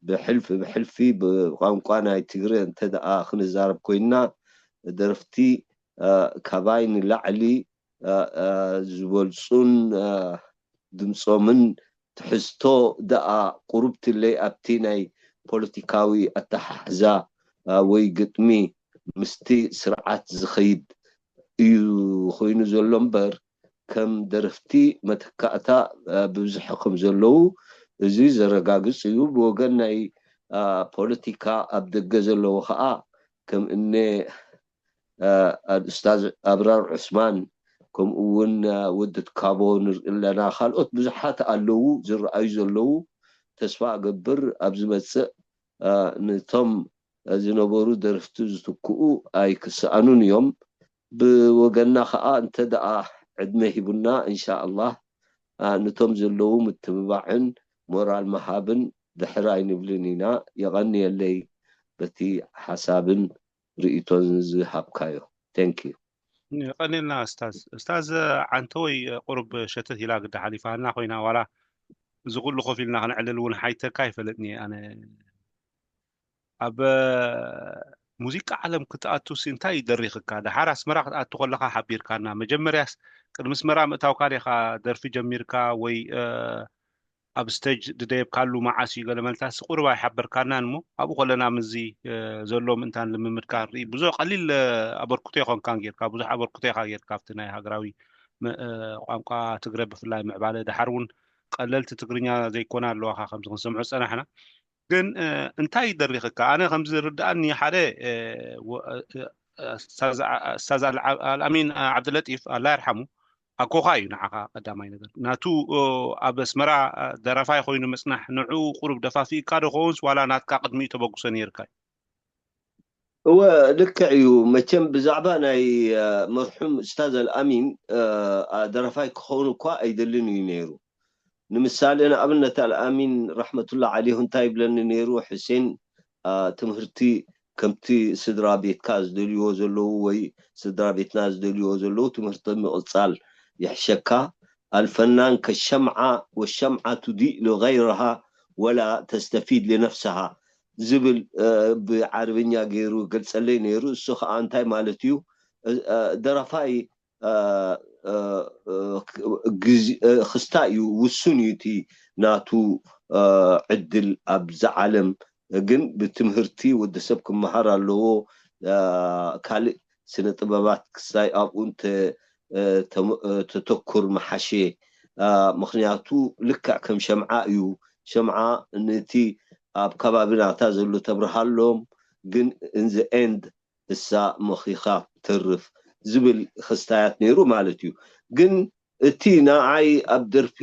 ብሕልፊ ብሕልፊ ብቋንቋ ናይ ትግረ እንተ ደኣ ክንዛረብ ኮይንና ደረፍቲ ካባይ ንላዕሊ ዝበልፁን ድምፆምን ትሕዝቶ ደኣ ቁሩብ ትለይ ኣብቲ ናይ ፖለቲካዊ ኣተሓሕዛ ወይ ግጥሚ ምስቲ ስርዓት ዝኸይድ እዩ ኮይኑ ዘሎ እምበር ከም ደረፍቲ መተካእታ ብብዝሒ ከም ዘለዉ እዚ ዘረጋግፅ እዩ። ብወገን ናይ ፖለቲካ ኣብ ደገ ዘለዉ ከዓ ከም እነ ኣልኡስታዝ ኣብራር ዑስማን ከምኡ እውን ወዲ ትካቦ ንርኢ ኣለና። ካልኦት ብዙሓት ኣለዉ ዝረኣዩ ዘለዉ። ተስፋ እገብር ኣብ ዝመፅእ ነቶም ዝነበሩ ደረፍቲ ዝትክኡ ኣይክሰኣኑን እዮም። ብወገንና ከዓ እንተ ደኣ ዕድመ ሂቡና እንሻ ኣላህ ነቶም ዘለዉ ምትብባዕን ሞራል ምሃብን ድሕር ኣይንብልን ኢና። የቐንየለይ በቲ ሓሳብን ርእይቶን ዝሃብካዮ። Thank you። የቐንየልና እስታዝ። እስታዝ ዓንተወይ ቁሩብ ሸተት ኢላ ግዳ ሓሊፋና ኮይና ዋላ እዚ ኩሉ ኮፍ ኢልና ክነዕልል እውን ሓይተካ ኣይፈልጥን እየ ኣነ። ኣብ ሙዚቃ ዓለም ክትኣቱሲ እንታይ ደሪኽካ? ደሓር ኣስመራ ክትኣቱ ከለኻ ሓቢርካና። መጀመርያስ ቅድሚ ኣስመራ ምእታውካ ዲኻ ደርፊ ጀሚርካ ወይ ኣብ ስቴጅ ድደየብካሉ መዓስ እዩ? ገለ መልታሲ ቁሩብ ኣይሓበርካናን እሞ ኣብኡ ከለና ምስዚ ዘሎ ምእንታን ልምምድካ ንርኢ። ብዙሕ ቀሊል ኣበርክቶ ኣይኮንካን ጌርካ፣ ብዙሕ ኣበርክቶ ኢኻ ጌርካ ኣብቲ ናይ ሃገራዊ ቋንቋ ትግረ ብፍላይ ምዕባለ። ደሓር እውን ቀለልቲ ትግርኛ ዘይኮና ኣለዋኻ ከምዚ ክንሰምዖ ዝጸናሕና። ግን እንታይ ደሪኽካ? ኣነ ከም ዝርድኣኒ ሓደ ስታዝ ኣልኣሚን ዓብደለጢፍ ኣላ ይርሓሙ ኣኮኻ እዩ ንዓኻ ቀዳማይ ነገር። ናቱ ኣብ ኣስመራ ደራፋይ ኮይኑ ምጽናሕ ንዕኡ ቁሩብ ደፋፊእካ ዶ ኸውንስ ዋላ ናትካ ቅድሚኡ ተበግሶ ነይርካ እዩ? እወ፣ ልክዕ እዩ። መቸም ብዛዕባ ናይ መርሑም እስታዝ ኣልኣሚን ደራፋይ ክኸውን እኳ ኣይደልን እዩ ነይሩ። ንምሳሌ ንኣብነት ኣልኣሚን ራሕመቱላ ዓሊሁ እንታይ ይብለኒ ነይሩ? ሕሴን፣ ትምህርቲ ከምቲ ስድራ ቤትካ ዝደልይዎ ዘለዉ ወይ ስድራ ቤትና ዝደልይዎ ዘለዉ ትምህርቲ ምቕጻል ይሕሸካ። ኣልፈናን ከሸምዓ ወሸምዓ ቱዲእ ልገይረሃ ወላ ተስተፊድ ልነፍስሃ ዝብል ብዓረብኛ ገይሩ ገልጸለይ ነይሩ። እሱ ከዓ እንታይ ማለት እዩ? ደራፋይ ክስታ እዩ፣ ውሱን እዩ እቲ ናቱ ዕድል ኣብዚ ዓለም። ግን ብትምህርቲ ወዲ ሰብ ክመሃር ኣለዎ። ካልእ ስነ ጥበባት ክስታይ ኣብኡ ተተኩር መሓሸ። ምክንያቱ ልክዕ ከም ሸምዓ እዩ። ሸምዓ ነቲ ኣብ ከባቢ ናታ ዘሎ ተብርሃሎም፣ ግን in the end እሳ መኺኻ ተርፍ ዝብል ክስታያት ነይሩ ማለት እዩ። ግን እቲ ንዓይ ኣብ ደርፊ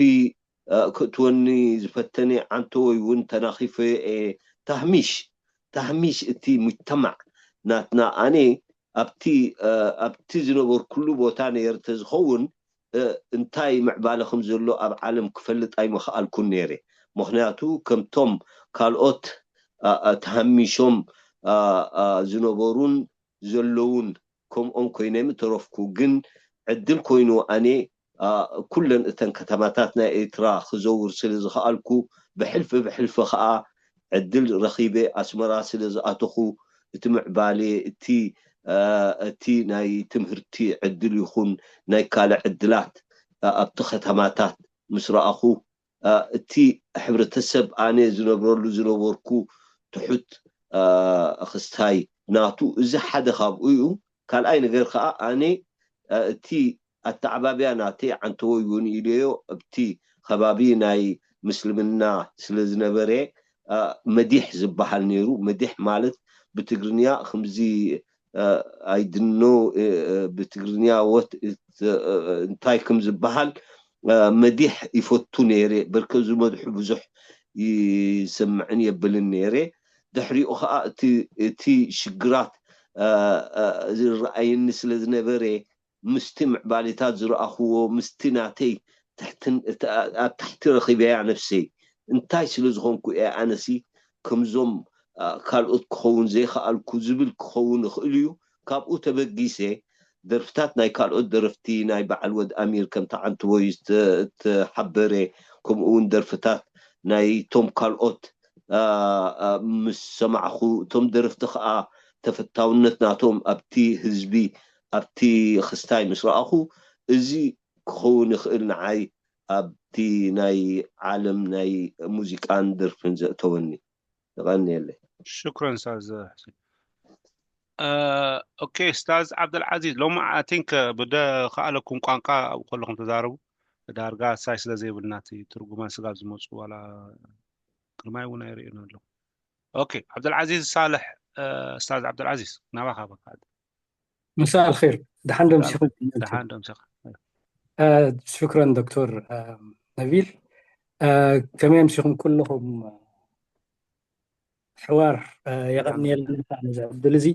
ክእትወኒ ዝፈተነ ዓንተወይ እውን ተናኺፈ። ታህሚሽ ታህሚሽ እቲ ሙጅተማዕ ናትና ኣነ ኣብቲ ኣብቲ ዝነበርኩሉ ቦታ ነይረ ተዝኸውን እንታይ ምዕባለ ከም ዘሎ ኣብ ዓለም ክፈልጥ ኣይምኽኣልኩን ነይረ። ምክንያቱ ከምቶም ካልኦት ተሃሚሾም ዝነበሩን ዘለውን ከምኦም ኮይነ ምተረፍኩ። ግን ዕድል ኮይኑ ኣነ ኩለን እተን ከተማታት ናይ ኤርትራ ክዘውር ስለ ዝኸኣልኩ ብሕልፊ ብሕልፊ ከዓ ዕድል ረኺበ ኣስመራ ስለ ዝኣተኹ እቲ ምዕባሌ እቲ እቲ ናይ ትምህርቲ ዕድል ይኹን ናይ ካልእ ዕድላት ኣብቲ ከተማታት ምስ ረኣኹ እቲ ሕብረተሰብ ኣነ ዝነብረሉ ዝነበርኩ ትሑት ክስታይ ናቱ እዚ ሓደ ካብኡ እዩ። ካልኣይ ነገር ከዓ ኣነ እቲ ኣተዓባብያ ናተይ ዓንተወይ እውን ኢለዮ ኣብቲ ከባቢ ናይ ምስልምና ስለ ዝነበረ መዲሕ ዝበሃል ነይሩ። መዲሕ ማለት ብትግርኛ ከምዚ ኣይድኖ ብትግርኛ ወት እንታይ ከም ዝበሃል መዲሕ ይፈቱ ነይረ። በርከ ዝመድሑ ብዙሕ ይሰምዕን የብልን ነይረ። ድሕሪኡ ከዓ እቲ ሽግራት ዝረኣየኒ ስለ ዝነበረ ምስቲ ምዕባሌታት ዝረኣኽዎ ምስቲ ናተይ ኣብ ታሕቲ ረኺበያ ነፍሰይ እንታይ ስለ ዝኾንኩ እየ ኣነሲ ከምዞም ካልኦት ክኸውን ዘይከኣልኩ ዝብል ክኸውን ይኽእል እዩ። ካብኡ ተበጊሰ ደርፍታት ናይ ካልኦት ደረፍቲ ናይ በዓል ወድ ኣሚር ከም ተዓንትቦይ ዝተሓበረ ከምኡ እውን ደርፍታት ናይ ቶም ካልኦት ምስ ሰማዕኹ እቶም ደረፍቲ ከዓ ተፈታውነት ናቶም ኣብቲ ህዝቢ ኣብቲ ክስታይ ምስ ረኣኹ እዚ ክኸውን ይኽእል ንዓይ ኣብቲ ናይ ዓለም ናይ ሙዚቃን ደርፍን ዘእተወኒ። ይቐንየለይ። ሽኩረን ስታዝ ሕሴን። ኦኬ ስታዝ ዓብደልዓዚዝ ሎሚ ኣይ ቲንክ ብደ ከኣለኩም ቋንቋ ኣብኡ ከለኹም ተዛረቡ። ዳርጋ ሳይ ስለ ዘይብልና እቲ ትርጉማን ስጋብ ዝመፁ ዋላ ግርማይ እውን ኣይርእዩን ኣለኹ። ኦኬ ዓብደልዓዚዝ ሳልሕ፣ ስታዝ ዓብደልዓዚዝ ናባኻ በቃ። مساء الخير. دحان دمسيخم. ደሓን ደምሰኻ። شكرا دكتور نبيل. كمان مسيخم كلهم حوار يغني لنا نزع الدلزي.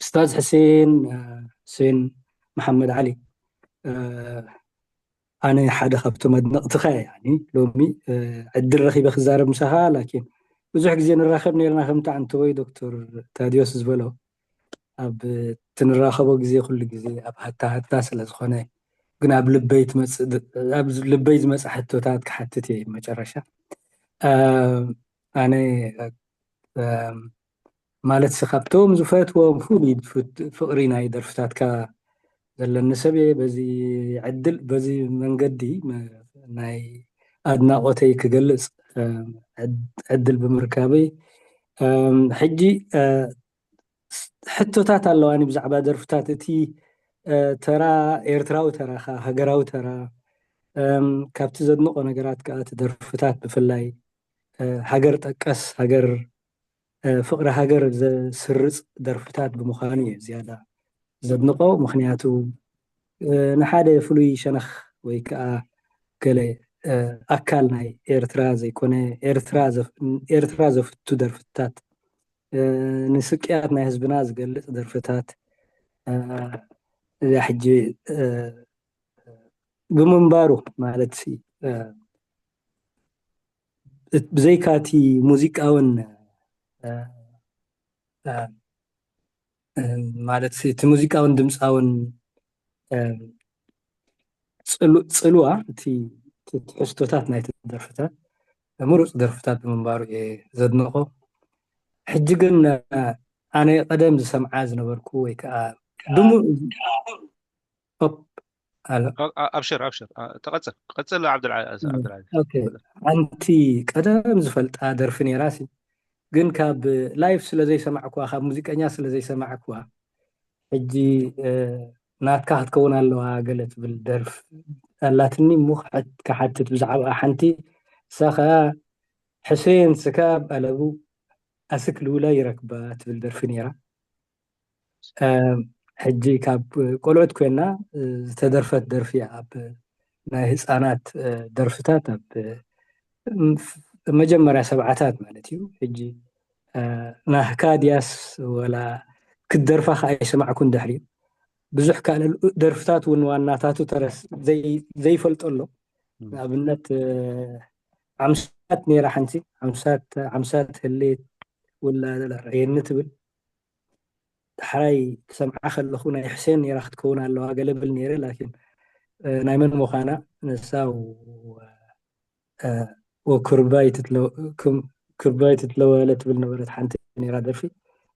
أستاذ حسين، حسين محمد علي، ኣነ ሓደ ካብቶም ኣድነቕትኻ እየ። ያኒ ሎሚ ዕድል ረኺበ ክዛረብ ምሳኻ። ላኪን ብዙሕ ግዜ ንራኸብ ነርና ከምቲ ዓንተወይ ዶክተር ታድዮስ ዝበሎ ኣብ ትንራኸቦ ግዜ ኩሉ ግዜ ኣብ ሃታ ሃታ ስለ ዝኾነ ግን ኣብ ልበይ ትመጽእ ኣብ ልበይ ዝመጽእ ሕቶታት ክሓትት እየ መጨረሻ። ኣነ ማለት ሲ ካብቶም ዝፈትዎም ፍሉይ ፍቅሪ ናይ ደርፍታትካ ዘለኒ ሰብ እየ። በዚ ዕድል በዚ መንገዲ ናይ ኣድናቆተይ ክገልጽ ዕድል ብምርካበይ ሕጂ ሕቶታት ኣለዋኒ ብዛዕባ ደርፍታት እቲ ተራ ኤርትራዊ ተራኻ ሃገራዊ ተራ ካብቲ ዘድንቆ ነገራት ከዓ እቲ ደርፍታት ብፍላይ ሃገር ጠቀስ ሃገር ፍቅሪ ሃገር ዘስርጽ ደርፍታት ብምዃኑ እዩ ዝያዳ ዘድንቆ። ምክንያቱ ንሓደ ፍሉይ ሸነኽ ወይ ከዓ ገለ ኣካል ናይ ኤርትራ ዘይኮነ፣ ኤርትራ ዘፍቱ ደርፍታት፣ ንስቅያት ናይ ህዝብና ዝገልጽ ደርፍታት፣ እዚኣ ሕጂ ብምንባሩ ማለት ብዘይካቲ ሙዚቃውን ማለት እቲ ሙዚቃውን ድምፃውን ፅልዋ፣ እቲ ትሕዝቶታት ናይቲ ደርፍታት ምሩፅ ደርፍታት ብምንባሩ እየ ዘድንቆ። ሕጂ ግን ኣነ ቀደም ዝሰምዓ ዝነበርኩ ወይ ከዓ ድሙ ኣብሽር ኣብሽር፣ ተቐፅል ቀፅል። ዓብዱልዓዚዝ፣ ሓንቲ ቀደም ዝፈልጣ ደርፊ ነይራ ሲ፣ ግን ካብ ላይፍ ስለዘይሰማዕኩዋ፣ ካብ ሙዚቀኛ ስለዘይሰማዕኩዋ፣ ሕጂ ናትካ ክትከውን ኣለዋ ገለ ትብል ደርፍ ኣላትኒ እሞ ክሓትት ብዛዕባ ሓንቲ። እሳ ከኣ ሕሴን ስካብ ኣለቡ ኣስክ ልውላ ይረክባ ትብል ደርፊ ነይራ። ሕጂ ካብ ቆልዑት ኮይና ዝተደርፈት ደርፊ እያ። ኣብ ናይ ህፃናት ደርፍታት ኣብ መጀመርያ ሰብዓታት ማለት እዩ። ሕጂ ናህካ ድያስ ወላ ክትደርፋ ከኣ ኣይሰማዕኩን። ድሕሪኡ ብዙሕ ካልእ ደርፍታት እውን ዋናታቱ ተረስ ዘይፈልጦ ኣሎ። ንኣብነት ዓምሳት ነይራ ሓንቲ ዓምሳት ዓምሳት ህሌት ውላ ረእየኒ ትብል። ዳሕራይ ክሰምዓ ከለኹ ናይ ሕሴን ነይራ ክትከውን ኣለዋ ገለ ብል ነይረ። ላኪን ናይ መን ምዃና ንሳ ወኩርባይ ትትለወለ ትብል ነበረት ሓንቲ ነይራ ደርፊ።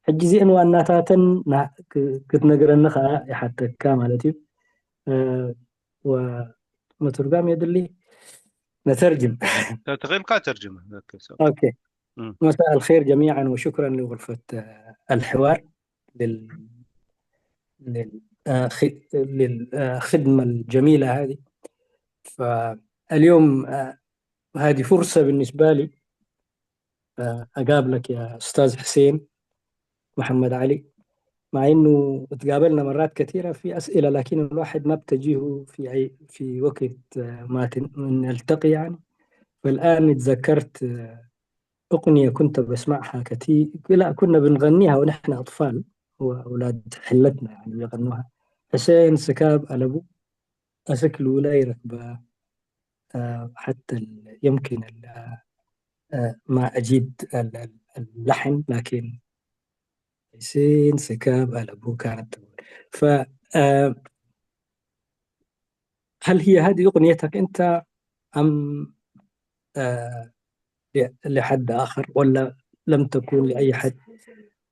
ሕጂ እዚአን ዋናታተን ክትነግረኒ ከዓ ይሓተካ ማለት እዩ። ምትርጓም የድሊ ነተርጅም ተኽእልካ ተርጅመ። مساء الخير جميعا وشكرا لغرفة الحوار لل... لل... للخدمة الجميلة هذه. فاليوم هذه فرصة بالنسبة لي أقابلك يا أستاذ حسين محمد علي، مع إنه تقابلنا مرات كثيرة في أسئلة، لكن الواحد ما بتجيه في أي في وقت ما نلتقي يعني. فالآن اتذكرت أغنية كنت بسمعها كثير، لا، كنا بنغنيها ونحن أطفال وأولاد حلتنا يعني بيغنوها. حسين سكاب ألبو أسك لولاي ركبة. حتى يمكن ما أجيد اللحن، لكن حسين سكاب ألبو كانت تقول. ف هل هي هذه أغنيتك أنت أم لحد آخر ولا لم تكن لأي حد؟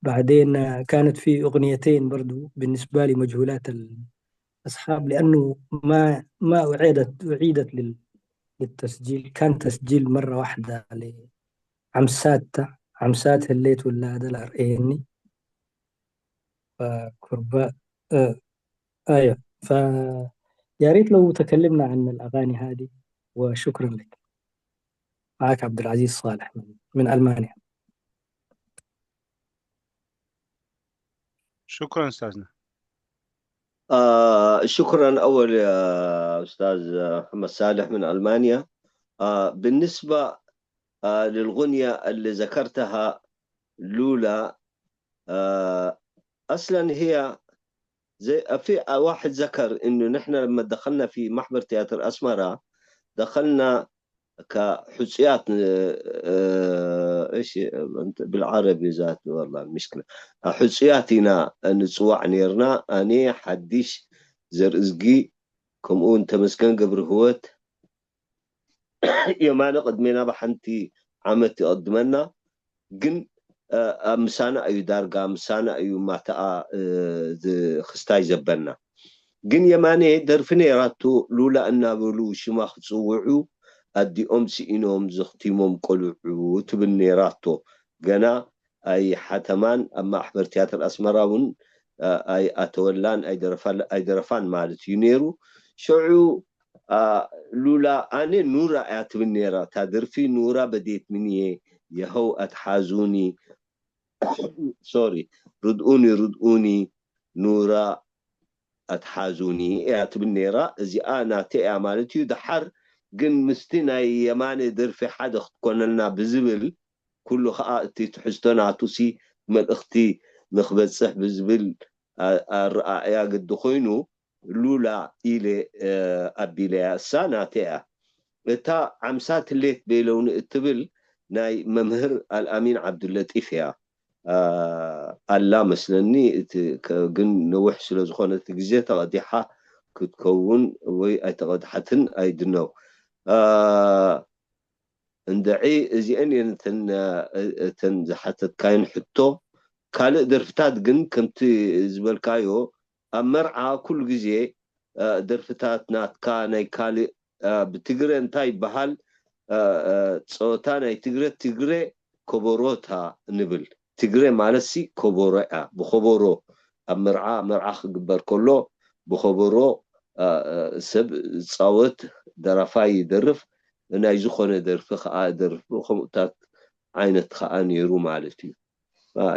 بعدين كانت في أغنيتين برضو بالنسبة لي مجهولات الأصحاب، لأنه ما ما أعيدت أعيدت للتسجيل، كان تسجيل مرة واحدة لعمسات عمسات هليت ولا هذا الأرئيني. فكربا آه. أيوة، فيا ريت لو تكلمنا عن الأغاني هذه، وشكرا لك. معك عبد العزيز صالح من, من ألمانيا. شكرا أستاذنا. آه شكرا أول يا أستاذ محمد صالح من ألمانيا. آه بالنسبة آه للغنية اللي ذكرتها لولا، آه أصلا هي زي في واحد ذكر إنه نحن لما دخلنا في محبر تياتر أسمرة دخلنا كحصيات، آه، ايش انت بالعربي ذات والله مشكله. حصياتنا نصوع نيرنا اني حديش زر ازقي كم اون تمسكن قبر هوت يمانا قد مينا بحنتي عمتي قدمنا ግን ኣብ ምሳና እዩ ዳርጋ ምሳና እዩ ማተኣ ክስታይ ዘበና። ግን የማነ ደርፊ ነይራቶ ሉላ እናበሉ ሽማ ክፅውዑ ኣዲኦም ስኢኖም ዘኽቲሞም ቆልዑ ትብል ነይራቶ። ገና ኣይሓተማን ኣብ ማሕበር ትያትር ኣስመራ እውን ኣይኣተወላን ኣይደረፋን ማለት እዩ ነይሩ። ሽዑ ሉላ ኣነ ኑራ እያ ትብል ነይራ እታ ደርፊ ኑራ በዴት ምንየ የኸው ኣትሓዙኒ ሶሪ ርድኡኒ ርድኡኒ ኑራ ኣትሓዙኒ እያ ትብል ነይራ። እዚኣ ናተይ እያ ማለት እዩ። ደሓር ግን ምስቲ ናይ የማነ ደርፊ ሓደ ክትኮነልና ብዝብል፣ ኩሉ ከዓ እቲ ትሕዝቶ ናቱሲ መልእኽቲ ንክበፅሕ ብዝብል ኣረኣእያ ግዲ ኮይኑ፣ ሉላ ኢለ ኣቢለያ። እሳ ናተይ እያ። እታ ዓምሳ ትሌት ቤለውኒ እትብል ናይ መምህር ኣልኣሚን ዓብዱለጢፍ እያ ኣላ መስለኒ። እቲ ግን ነውሕ ስለ ዝኾነ እቲ ግዜ ተቐዲሓ ክትከውን ወይ ኣይተቐድሓትን ኣይድነው። እንደዒ እዚአን እየን እተን ዝሓተትካየን ሕቶ። ካልእ ደርፍታት ግን ከምቲ ዝበልካዮ ኣብ መርዓ ኩሉ ግዜ ደርፍታት ናትካ ናይ ካልእ ብትግረ እንታይ ይበሃል? ፀወታ ናይ ትግረ፣ ትግረ ኮቦሮታ ንብል። ትግረ ማለት ሲ ኮቦሮ እያ። ብኮቦሮ ኣብ መርዓ፣ መርዓ ክግበር ከሎ ብኮቦሮ ሰብ ዝፃወት፣ ደራፋይ ይደርፍ፣ ናይ ዝኾነ ደርፊ ከዓ ደርፍ። ከምኡታት ዓይነት ከዓ ነይሩ ማለት እዩ።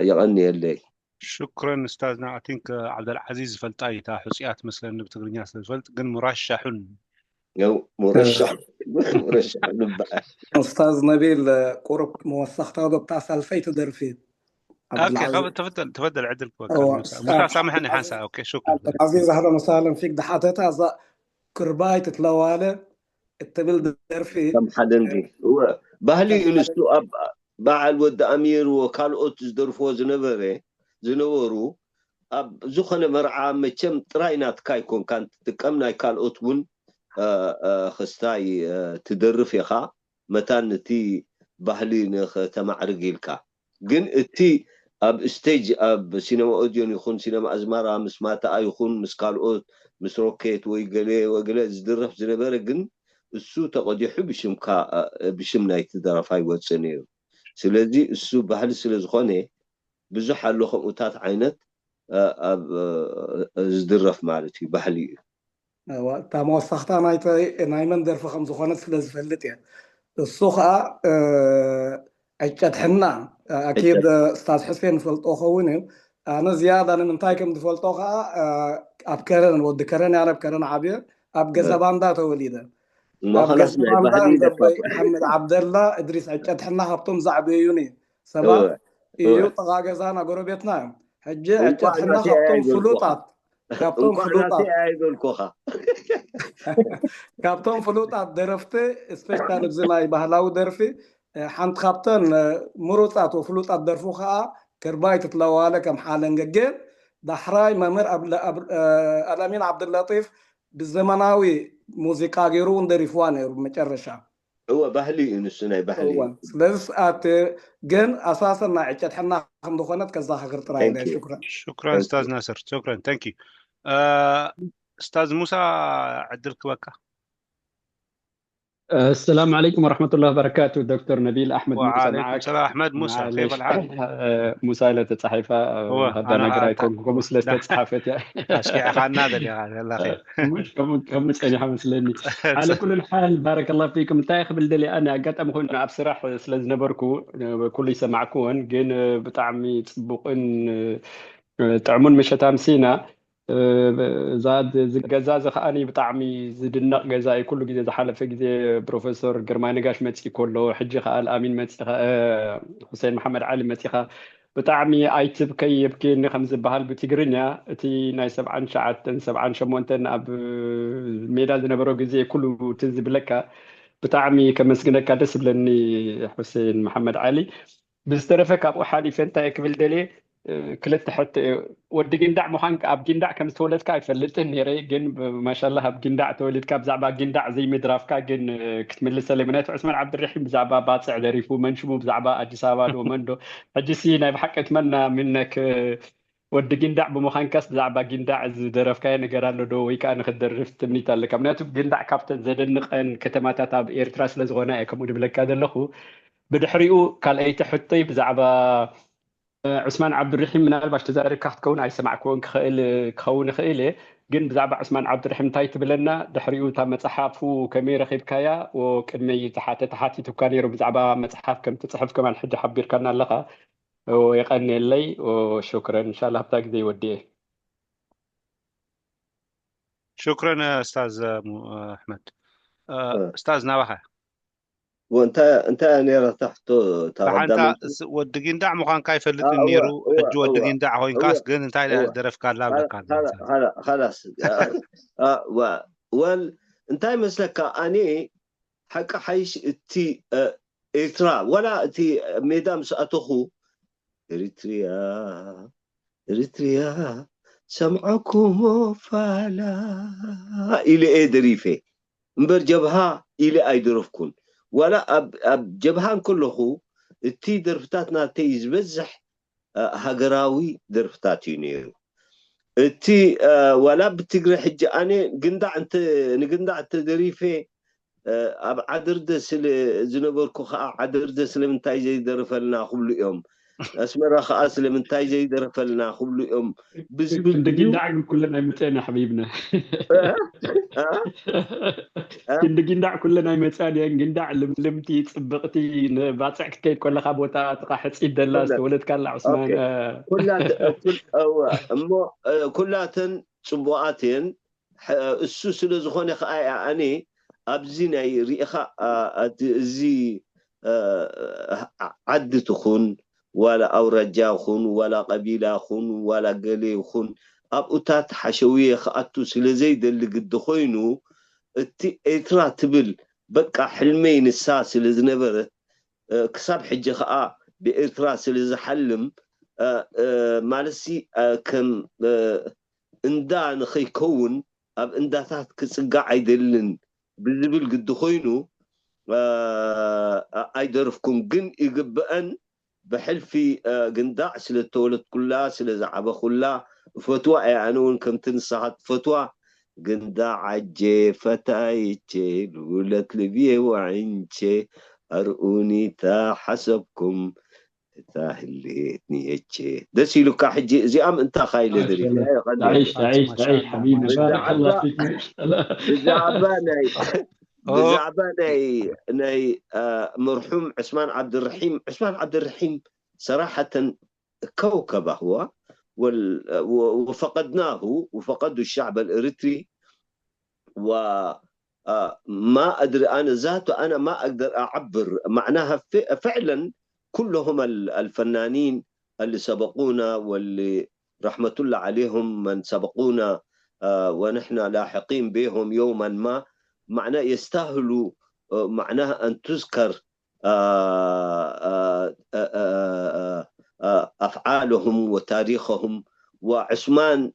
የቐንየለይ። ሽኩረን ኡስታዝና። ኣይ ቲንክ ዓብደልዓዚዝ ዝፈልጣ እዩ እታ ሕፁያ ትመስለኒ፣ ብትግርኛ ስለ ዝፈልጥ። ግን ሙራሻሑን ሙረሻሕ ሙረሻሕ ንበዓል። ኡስታዝ ነቢል፣ ቁሩብ መወሰኽታ ዶ ብታ ሳልፈይቲ ደርፊ? ተፈደል ዕድል ክወካ ሙሳ። ሳምሐኒ ሓንሳ። ኦኬ፣ ሽኩረን። ዓብደልዓዚዝ ኣህለን ወሳህለን ፊክ። ድሓተታ እዛ ክርባይ ትትለዋለ እትብል ደርፊ ከም ሓደ እንዲ ባህሊ እዩ ንሱ። ኣብ በዓል ወዲ ኣሚር ወካልኦት ዝደርፍዎ ዝነበረ ዝነበሩ ኣብ ዝኾነ መርዓ መቸም ጥራይ ናትካ ኣይኮንካን ትጥቀም፣ ናይ ካልኦት እውን ክስታይ ትደርፍ ኢኻ፣ መታን እቲ ባህሊ ንክተማዕርግ ኢልካ። ግን እቲ ኣብ ስቴጅ ኣብ ሲነማ ኦድዮን ይኹን ሲነማ ኣዝማራ ምስ ማታኣ ይኹን ምስ ካልኦት ምስ ሮኬት ወይ ገለ ወገለ ዝድረፍ ዝነበረ ግን እሱ ተቐዲሑ ብሽምካ ብሽም ናይቲ ደራፋይ ይወፅእ ነይሩ። ስለዚ እሱ ባህሊ ስለ ዝኾነ ብዙሕ ኣሎ ከምኡታት ዓይነት ኣብ ዝድረፍ ማለት እዩ፣ ባህሊ እዩ። እታ መወሳኽታ ናይ መን ደርፊ ከም ዝኾነት ስለ ዝፈልጥ እየ። እሱ ከዓ ዕጨት ሕና ኣኪድ ስታዝ ሕሴን ዝፈልጦ ኸውን እዩ። ኣነ ዝያዳ ንምንታይ ከም ዝፈልጦ ከዓ ኣብ ከረን፣ ወዲ ከረን ያነ ኣብ ከረን ዓብየ፣ ኣብ ገዛ ባንዳ ተወሊደ። ኣብ ገዛ ባንዳ ዘቦይ ሓምድ ዓብደላ እድሪስ ዕጨት ሕና ካብቶም ዛዕበዩኒ ሰባት እዩ። ጥቓ ገዛና ጎረቤትና እዮም። ሕጂ ዕጨት ሕና ካብቶም ፍሉጣት ካብቶም ፍሉጣት ኣይበልኩኻ ካብቶም ፍሉጣት ደረፍቲ ስፔሻል እዚ ናይ ባህላዊ ደርፊ ሓንቲ ካብተን ምሩፃት ወፍሉጣት ደርፉ ከዓ ክርባይ ትትለዋለ ከም ሓለንገ። ግን ዳሕራይ መምህር ኣልኣሚን ዓብድላጢፍ ብዘመናዊ ሙዚቃ ገይሩ እውን ደሪፍዋ ነይሩ ብመጨረሻ። እወ ባህሊ እዩ ንሱ ናይ ባህሊ። ስለዚ ሰዓት ግን ኣሳሰን ናይ ዕጨት ሕና ከም ዝኾነት ከዛኻኽር ጥራይ ኢለ። ሽኩረን። ሽኩረን ስታዝ ናስር፣ ሽኩረን። ታንክ ዩ። ስታዝ ሙሳ ዕድል ክበካ። السلام عليكم ورحمة الله وبركاته دكتور نبيل أحمد موسى وعليكم معك. السلام أحمد موسى، كيف معلش. الحال؟ موسى لا تتصحيفة هو هذا أنا نقرأ قاعد يكون كم سلسلة صحافة. أشكي أخانا ذلك يلا خير. مش كم كم سنة حمس لني. على كل حال بارك الله فيكم. እንታይ ክብል ደልየ ኣነ ኣጋጣሚ ኮይኑ ኣብ ስራሕ ስለ ዝነበርኩ ኩሉ ይሰማዕኩዎን ግን ብጣዕሚ ፅቡቕን ጥዕሙን ምሸት ኣምሲና። እዛ እዚ ገዛ እዚ ከዓኒ ብጣዕሚ ዝድነቕ ገዛ እዩ። ኩሉ ግዜ ዝሓለፈ ግዜ ፕሮፌሰር ግርማይ ነጋሽ መፂ ከሎ ሕጂ ከዓ ኣልኣሚን መፂኻ፣ እ፣ ሁሴን መሓመድ ዓሊ መፂኻ ብጣዕሚ ኣይትብከይ የብክየኒ ከም ዝበሃል ብትግርኛ እቲ ናይ ሰብዓን ትሽዓተን ሰብዓን ሸሞንተን ኣብ ሜዳ ዝነበሮ ግዜ ኩሉ ትዝ ዝብለካ። ብጣዕሚ ከመስግነካ ደስ ዝብለኒ ሁሴን መሓመድ ዓሊ። ብዝተረፈ ካብኡ ሓሊፈ እንታይ ክብል ደልየ፣ ክልተ ሕቶ እዩ። ወዲ ጊንዳዕ ምዃን ኣብ ጊንዳዕ ከም ዝተወለድካ ኣይፈልጥን ነይረ፣ ግን ማሻላህ ኣብ ጊንዳዕ ተወሊድካ ብዛዕባ ጊንዳዕ ዘይምድራፍካ ግን ክትምልሰለይ። ምክንያቱ ዑስማን ዓብድረሒም ብዛዕባ ባፅዕ ደሪፉ መን ሽሙ ብዛዕባ ኣዲስ ኣበባ ዶ መን ዶ። ሕጂ ሲ ናይ ብሓቂ ትመና ምነክ ወዲ ጊንዳዕ ብምዃንካስ ብዛዕባ ጊንዳዕ ዝደረፍካዮ ነገር ኣሎ ዶ ወይ ከዓ ንክትደርፍ ትምኒት ኣለካ? ምክንያቱ ጊንዳዕ ካብተን ዘደንቐን ከተማታት ኣብ ኤርትራ ስለ ዝኾና እየ ከምኡ ድብለካ ዘለኹ። ብድሕሪኡ ካልኣይቲ ሕቶይ ብዛዕባ ዑስማን ዓብዱርሒም ምናልባሽ ተዛሪብካ ክትከውን ኣይሰማዕክዎን ክኽእል ክኸውን ይኽእል እየ። ግን ብዛዕባ ዑስማን ዓብዱርሒም እንታይ ትብለና? ድሕሪኡ እታ መፅሓፉ ከመይ ረኺብካያ? ቅድመይ ዝሓተ ተሓቲቱካ ነይሩ ብዛዕባ መፅሓፍ ከም ትፅሕፍ ከማን ሕጂ ሓቢርካና ኣለኻ። የቐንየለይ። ሽክረን። እንሻላ ኣብታ ግዜ ይወድየ። ሽክረን ኡስታዝ ኣሕመድ። ኡስታዝ ናባኻ። እንታይ እንታይ ነራ ታሕቶ ብሓንታ ወዲ ጊንዳዕ ምዃንካ ኣይፈልጥን ነይሩ። ሕጂ ወዲ ጊንዳዕ ኮይንካስ ግን እንታይ ደረፍካ ኣላ ብለካ። ላስ ወል እንታይ መስለካ ኣነ ሓቂ ሓይሽ እቲ ኤርትራ ዋላ እቲ ሜዳ ምስ ኣተኹ ኤሪትሪያ ኤሪትሪያ ሰምዐኩሞ ፋላ ኢለ እየ ደሪፈ እምበር ጀብሃ ኢለ ኣይደረፍኩን። ዋላ ኣብ ጀብሃ እንከለኹ እቲ ደርፍታት ናተይ ዝበዝሕ ሃገራዊ ደርፍታት እዩ ነይሩ። እቲ ዋላ ብትግረ ሕጂ ኣነ ግንዳዕ ንግንዳዕ እንተደሪፈ ኣብ ዓድርደ ስለ ዝነበርኩ ከዓ ዓድርደ ስለምንታይ ዘይደርፈልና ክብሉ እዮም። ኣስመራ ከዓ ስለምንታይ ዘይደርፈልና ክብሉ እዮም ብዝብል ክንዲ ጊንዳዕ ግን ኩለን ኣይመፀን ሓቢብና ክንዲ ጊንዳዕ ኩለን ኣይመፃን እየን። ጊንዳዕ ልምልምቲ ፅብቕቲ ንባፅዕ ክትከይድ ከለካ ቦታ ጥቃ ሕፂድ ደላ ዝተወለድካላ ዑስማን እሞ ኩላተን ፅቡቃት እየን። እሱ ስለ ዝኾነ ከዓ እያ ኣነ ኣብዚ ናይ ርኢኻ እዚ ዓዲ ትኹን ዋላ ኣውራጃ ይኹን ዋላ ቀቢላ ይኹን ዋላ ገሌ ይኹን ኣብኡታት ሓሸውየ ክኣቱ ስለ ዘይደሊ ግዲ ኮይኑ እቲ ኤርትራ ትብል በቃ ሕልመይ ንሳ ስለ ዝነበረት ክሳብ ሕጂ ከዓ ብኤርትራ ስለ ዝሓልም ማለትሲ ከም እንዳ ንኸይከውን ኣብ እንዳታት ክፅጋዕ ኣይደልን ብዝብል ግዲ ኮይኑ ኣይደርፍኩን። ግን ይግበአን ብሕልፊ ግንዳዕ ስለ ዝተወለድኩላ ስለ ዝዓበኹላ እፈትዋ እየ። ኣነ እውን ከምቲ ንስኻ ትፈትዋ ግንዳዕ ዓጄ ፈታይቼ ልውለት ልብየ ዋዕንቼ ኣርኡኒታ ሓሰብኩም እታ ህሌት ንየቼ ደስ ኢሉካ። ሕጂ እዚኣም እንታ ካይለ ድሪ ብዛዕባ ናይ መርሑም ዕስማን ዓብድርሒም ዕስማን ዓብድርሒም ሰራሐተን ከውከባ ህዋ ወፈቀድናሁ ወፈቀዱ ሻዕብ ኣልእርትሪ ማ أدري أنا ذاته أنا ما أقدر أعبر معناها فعلا كلهم الفنانين اللي سبقونا واللي رحمة الله عليهم من سبقونا ونحن لاحقين بهم يوما ما معناه يستاهلوا معناها أن تذكر أفعالهم وتاريخهم وعثمان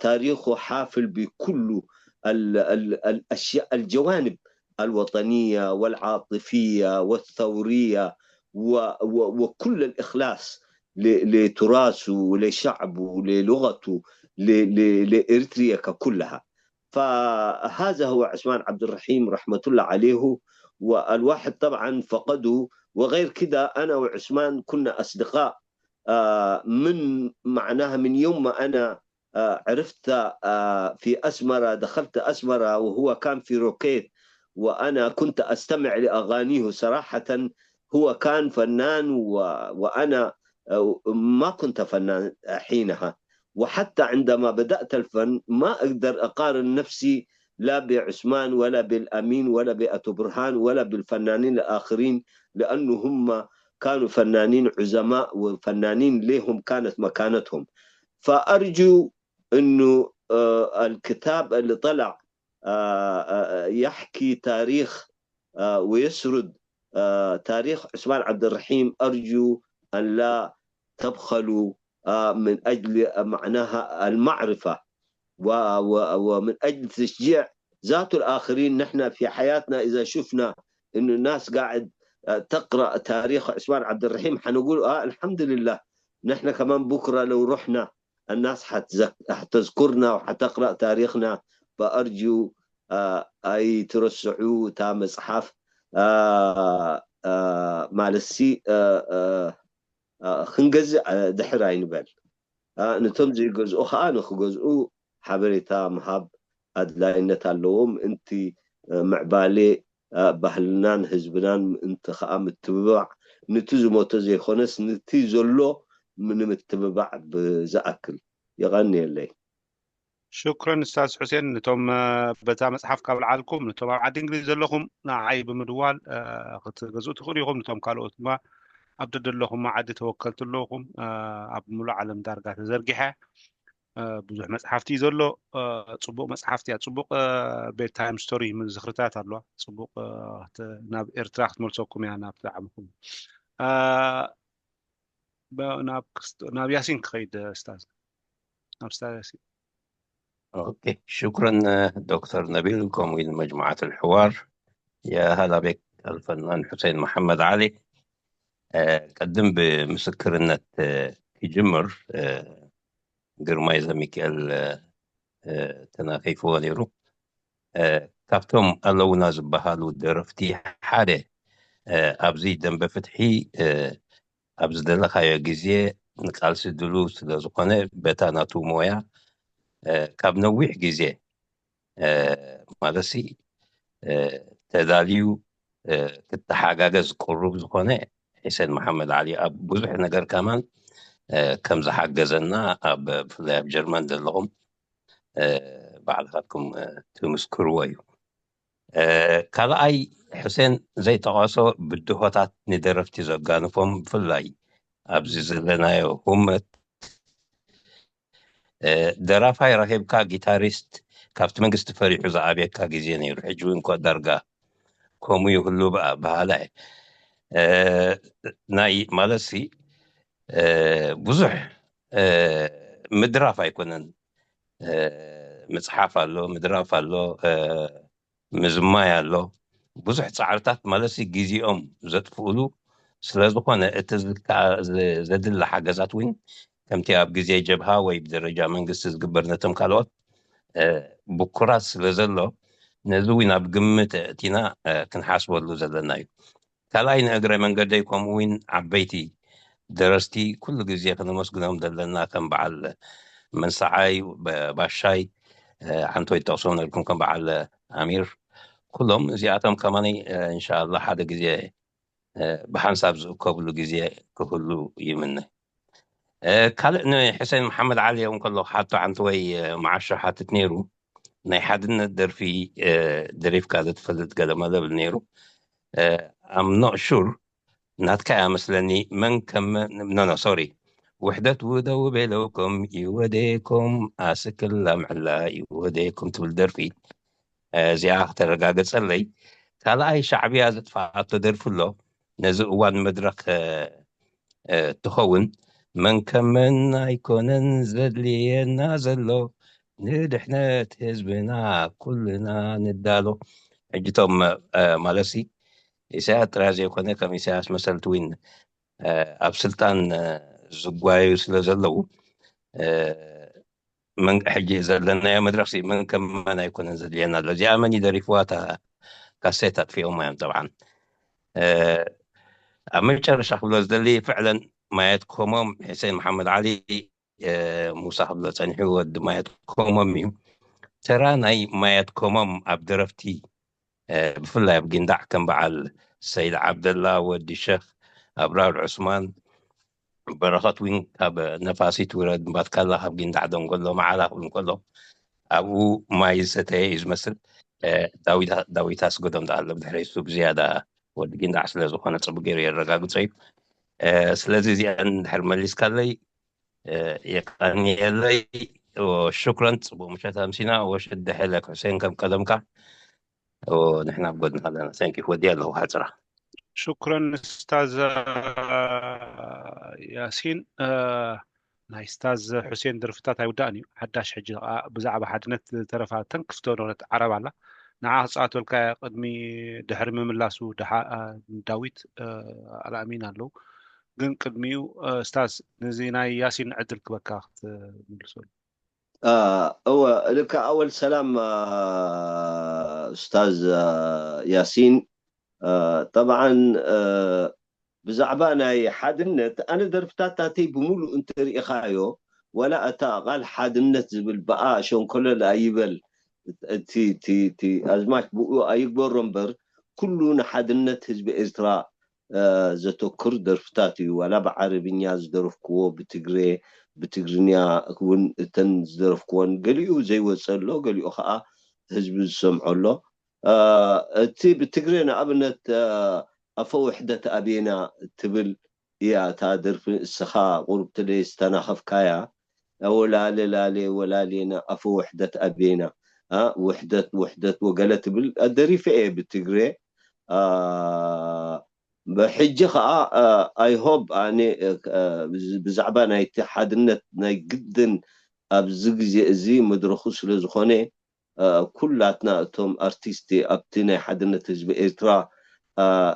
تاريخه حافل بكل الأشياء الجوانب الوطنية والعاطفية والثورية وكل الإخلاص لتراثه ولشعبه وللغته لإريتريا ككلها. فهذا هو عثمان عبد الرحيم رحمة الله عليه. والواحد طبعا فقده وغير كده أنا وعثمان كنا أصدقاء من معناها من يوم ما أنا عرفت في أسمرة دخلت أسمرة وهو كان في روكيت وأنا كنت أستمع لأغانيه صراحة. هو كان فنان وأنا ما كنت فنان حينها. وحتى عندما بدأت الفن ما أقدر أقارن نفسي لا بعثمان ولا بالأمين ولا بأتو برهان ولا بالفنانين الآخرين لأنه هم كانوا فنانين عظماء وفنانين لهم كانت مكانتهم. فأرجو أنه الكتاب اللي طلع يحكي تاريخ ويسرد تاريخ عثمان عبد الرحيم. أرجو أن لا تبخلوا من أجل معناها المعرفة ومن أجل تشجيع ذات الآخرين. نحن في حياتنا إذا شفنا إنه الناس قاعد تقرأ تاريخ عثمان عبد الرحيم حنقول آه الحمد لله. نحن كمان بكرة لو رحنا الناس حتذكرنا وحتقرأ تاريخنا. فأرجو ኣይትረስዑ እታ መፅሓፍ ማለትሲ ክንገዝእ ድሕር ኣይንበል። ነቶም ዘይገዝኡ ከዓ ንክገዝኡ ሓበሬታ ምሃብ ኣድላይነት ኣለዎ። ምእንቲ ምዕባሌ ባህልናን ህዝብናን ምእንቲ ከዓ ምትብባዕ ንቲ ዝሞተ ዘይኮነስ ንቲ ዘሎ ንምትብባዕ ብዝኣክል። የቐንየለይ። ሽኩረን ኡስታዝ ሑሴን። ነቶም በታ መፅሓፍ ካብ ልዓልኩም፣ ነቶም ኣብ ዓዲ እንግሊዝ ዘለኹም ንዓይ ብምድዋል ክትገዝኡ ትኽእሉ ኢኹም። ነቶም ካልኦት ድማ ኣብ ደደለኹም ዓዲ ተወከልቲ ኣለኹም። ኣብ ሙሉእ ዓለም ዳርጋ ተዘርጊሐ ብዙሕ መፅሓፍቲ እዩ ዘሎ። ፅቡቕ መፅሓፍቲ እያ። ፅቡቕ ቤድታይም ስቶሪ፣ ዝኽርታት ኣለዋ። ፅቡቕ ናብ ኤርትራ ክትመልሰኩም እያ፣ ናብቲ ዓምኹም። ናብ ያሲን ክኸይድ ኡስታዝ። ናብ ኡስታዝ ያሲን። ኦኬ፣ ሽኩረን ዶክተር ነቢል፣ ከምኡ ኢሉ መጅሙዓት ልሕዋር። የሃላቤክ ኣልፈናን ሑሴን መሓመድ ዓሊ። ቅድም ብምስክርነት ክጅምር፣ ግርማይ ዘሚካኤል ተናኺፍዎ ነይሩ። ካብቶም ኣለውና ዝበሃሉ ደረፍቲ ሓደ፣ ኣብዚ ደንበ ፍትሒ ኣብ ዝደለኻዮ ግዜ ንቃልሲ ድሉ ስለ ዝኾነ፣ በታ ናቱ ሞያ ካብ ነዊሕ ግዜ ማለትሲ ተዳልዩ ክተሓጋገዝ ቅሩብ ዝኾነ ሒሰን መሓመድ ዓሊ፣ ኣብ ብዙሕ ነገር ከማን ከም ዝሓገዘና፣ ኣብ ብፍላይ ኣብ ጀርመን ዘለኹም ባዕልኻትኩም ትምስክርዎ እዩ። ካልኣይ፣ ሕሴን ዘይጠቐሶ ብድሆታት ንደረፍቲ ዘጋንፎም፣ ብፍላይ ኣብዚ ዘለናዮ ሁመት ደራፋይ ረኺብካ፣ ጊታሪስት ካብቲ መንግስቲ ፈሪሑ ዝኣብየካ ግዜ ነይሩ። ሕጂ እውን እኮ ዳርጋ ከምኡ ይህሉ በሃላ እየ። ናይ ማለትሲ ብዙሕ ምድራፍ ኣይኮነን። ምፅሓፍ ኣሎ፣ ምድራፍ ኣሎ፣ ምዝማይ ኣሎ። ብዙሕ ፃዕርታት ማለትሲ ግዜኦም ዘጥፍእሉ ስለዝኾነ፣ እቲ ዘድሊ ሓገዛት እውን ከምቲ ኣብ ግዜ ጀብሃ ወይ ብደረጃ መንግስቲ ዝግበር ነቶም ካልኦት ብኩራት ስለዘሎ፣ ነዚ እውን ኣብ ግምት እቲና ክንሓስበሉ ዘለና እዩ። ካልኣይ፣ ንእግረ መንገደይ ከምኡ እውን ዓበይቲ ደረስቲ ኩሉ ግዜ ክነመስግኖም ዘለና፣ ከም በዓል መንሰዓይ፣ ባሻይ፣ ዓንቶይ ትጠቕሶም ነርኩም፣ ከም በዓል ኣሚር፣ ኩሎም እዚኣቶም ከማኒ እንሻላ ሓደ ግዜ ብሓንሳብ ዝእከብሉ ግዜ ክህሉ ይምነ። ካልእ ንሕሴን መሓመድ ዓሊ እውን ከሎ ሓቶ ዓንቶ ወይ መዓሾ ሓትት ነይሩ። ናይ ሓድነት ደርፊ ደሪፍካ ዘትፈልጥ ገለ መለብል ነይሩ። ኣም ኖ ሹር ናትካ እያ መስለኒ። መን ከም ኖ ኖ ሶሪ፣ ውሕደት ውደው ቤለውኩም ይወደኩም፣ ኣስክላ ምዕላ ይወደኩም ትብል ደርፊ እዚኣ ክተረጋገጸለይ። ካልኣይ፣ ሻዕብያ ዘጥፋኣቶ ደርፊ ኣሎ፣ ነዚ እዋን መድረኽ ትኸውን። መን ከመን ኣይኮነን ዘድልየና ዘሎ፣ ንድሕነት ህዝብና ኩልና ንዳሎ። ሕጅቶም ማለሲ ኢሳያስ ጥራይ ዘይኮነ፣ ከም ኢሳያስ መሰልቲ እውን ኣብ ስልጣን ዝጓዩ ስለ ዘለዉ፣ ሕጂ ዘለናዮ መድረክ መን ከመን ኣይኮነን ዘድልየና ኣሎ። እዚኣ መን ይደሪፍዋ? እታ ካሴት ኣጥፊኦማ እዮም ጠብዓን። ኣብ መጨረሻ ክብሎ ዝደሊ፣ ፍዕለን ማየት ኮሞም፣ ሕሴን መሓመድ ዓሊ፣ ሙሳ ክብሎ ጸኒሑ፣ ወዲ ማየት ኮሞም እዩ። ተራ ናይ ማየት ኮሞም ኣብ ደረፍቲ ብፍላይ ኣብ ጊንዳዕ ከም በዓል ሰይድ ዓብደላ፣ ወዲ ሸኽ፣ ኣብራር ዑስማን፣ በረኸት ዊን ካብ ነፋሲት ውረድ፣ ምባትካላ ካብ ጊንዳዕ ደንጎሎ መዓላ ክብል እንከሎ፣ ኣብኡ ማይ ዝሰተየ እዩ ዝመስል። ዳዊት ኣስገዶም ደኣ ኣሎ ብድሕሪ እሱ፣ ብዝያዳ ወዲ ጊንዳዕ ስለ ዝኾነ ጽቡቅ ገይሩ የረጋግጾ እዩ። ስለዚ እዚኣን ድሕር መሊስካለይ የቀንየለይ። ሽኩረን፣ ጽቡቅ ምሸት ኣምሲና። ወሽድ ደሐለክ፣ ሕሴን ከም ቀደምካ ንሕና ኣብ ጎድንካ ኣለና። Thank you። ወዲ ኣለኹ ሓጽራ። ሽኩረን ኡስታዝ ያሲን። ናይ ኡስታዝ ሑሴን ደርፍታት ኣይውዳእን እዩ። ሓዳሽ ሕጂ ብዛዕባ ሓድነት ዝተረፋ ተንክፍቶ ዶነት ዓረብ ኣላ፣ ንዓ ክፃወተልካ። ቅድሚ ድሕሪ ምምላሱ ዳዊት ኣልኣሚን ኣለዉ። ግን ቅድሚኡ ኡስታዝ፣ ነዚ ናይ ያሲን ዕድል ክበካ ክትምልሰሉ። እወ፣ ልካ ኣወል ሰላም ኡስታዝ ያሲን። ጠብዓን ብዛዕባ ናይ ሓድነት፣ ኣነ ደርፍታታተይ ብምሉእ እንተሪኢኻዮ፣ ዋላ እታ ቃል ሓድነት ዝብል ብኣ ሸንኮለል ኣይበል፣ እቲ ኣዝማች ብኡ ኣይግበሮ እምበር፣ ኩሉ ንሓድነት ህዝቢ ኤርትራ ዘተኩር ደርፍታት እዩ። ዋላ ብዓረብኛ ዝደረፍክዎ፣ ብትግሬ፣ ብትግርኛ እውን እተን ዝደረፍክወን ገሊኡ ዘይወፀ ኣሎ፣ ገሊኡ ከዓ ህዝቢ ዝሰምዖ ኣሎ። እቲ ብትግሬ ንኣብነት ኣፈ ውሕደት ኣቤና ትብል እያ እታ ደርፊ፣ እስኻ ቁሩብ ተለይ ዝተናኸፍካያ። ወላሌ ላሌ ወላሌና ኣፈ ውሕደት ኣቤና፣ ውሕደት ውሕደት ወገለ ትብል ደሪፈ እየ ብትግሬ። ብሕጂ ከዓ ኣይሆብ ኣነ ብዛዕባ ናይቲ ሓድነት ናይ ግድን ኣብዚ ግዜ እዚ መድረኹ ስለ ዝኾነ ኩላትና እቶም ኣርቲስቲ ኣብቲ ናይ ሓድነት ህዝቢ ኤርትራ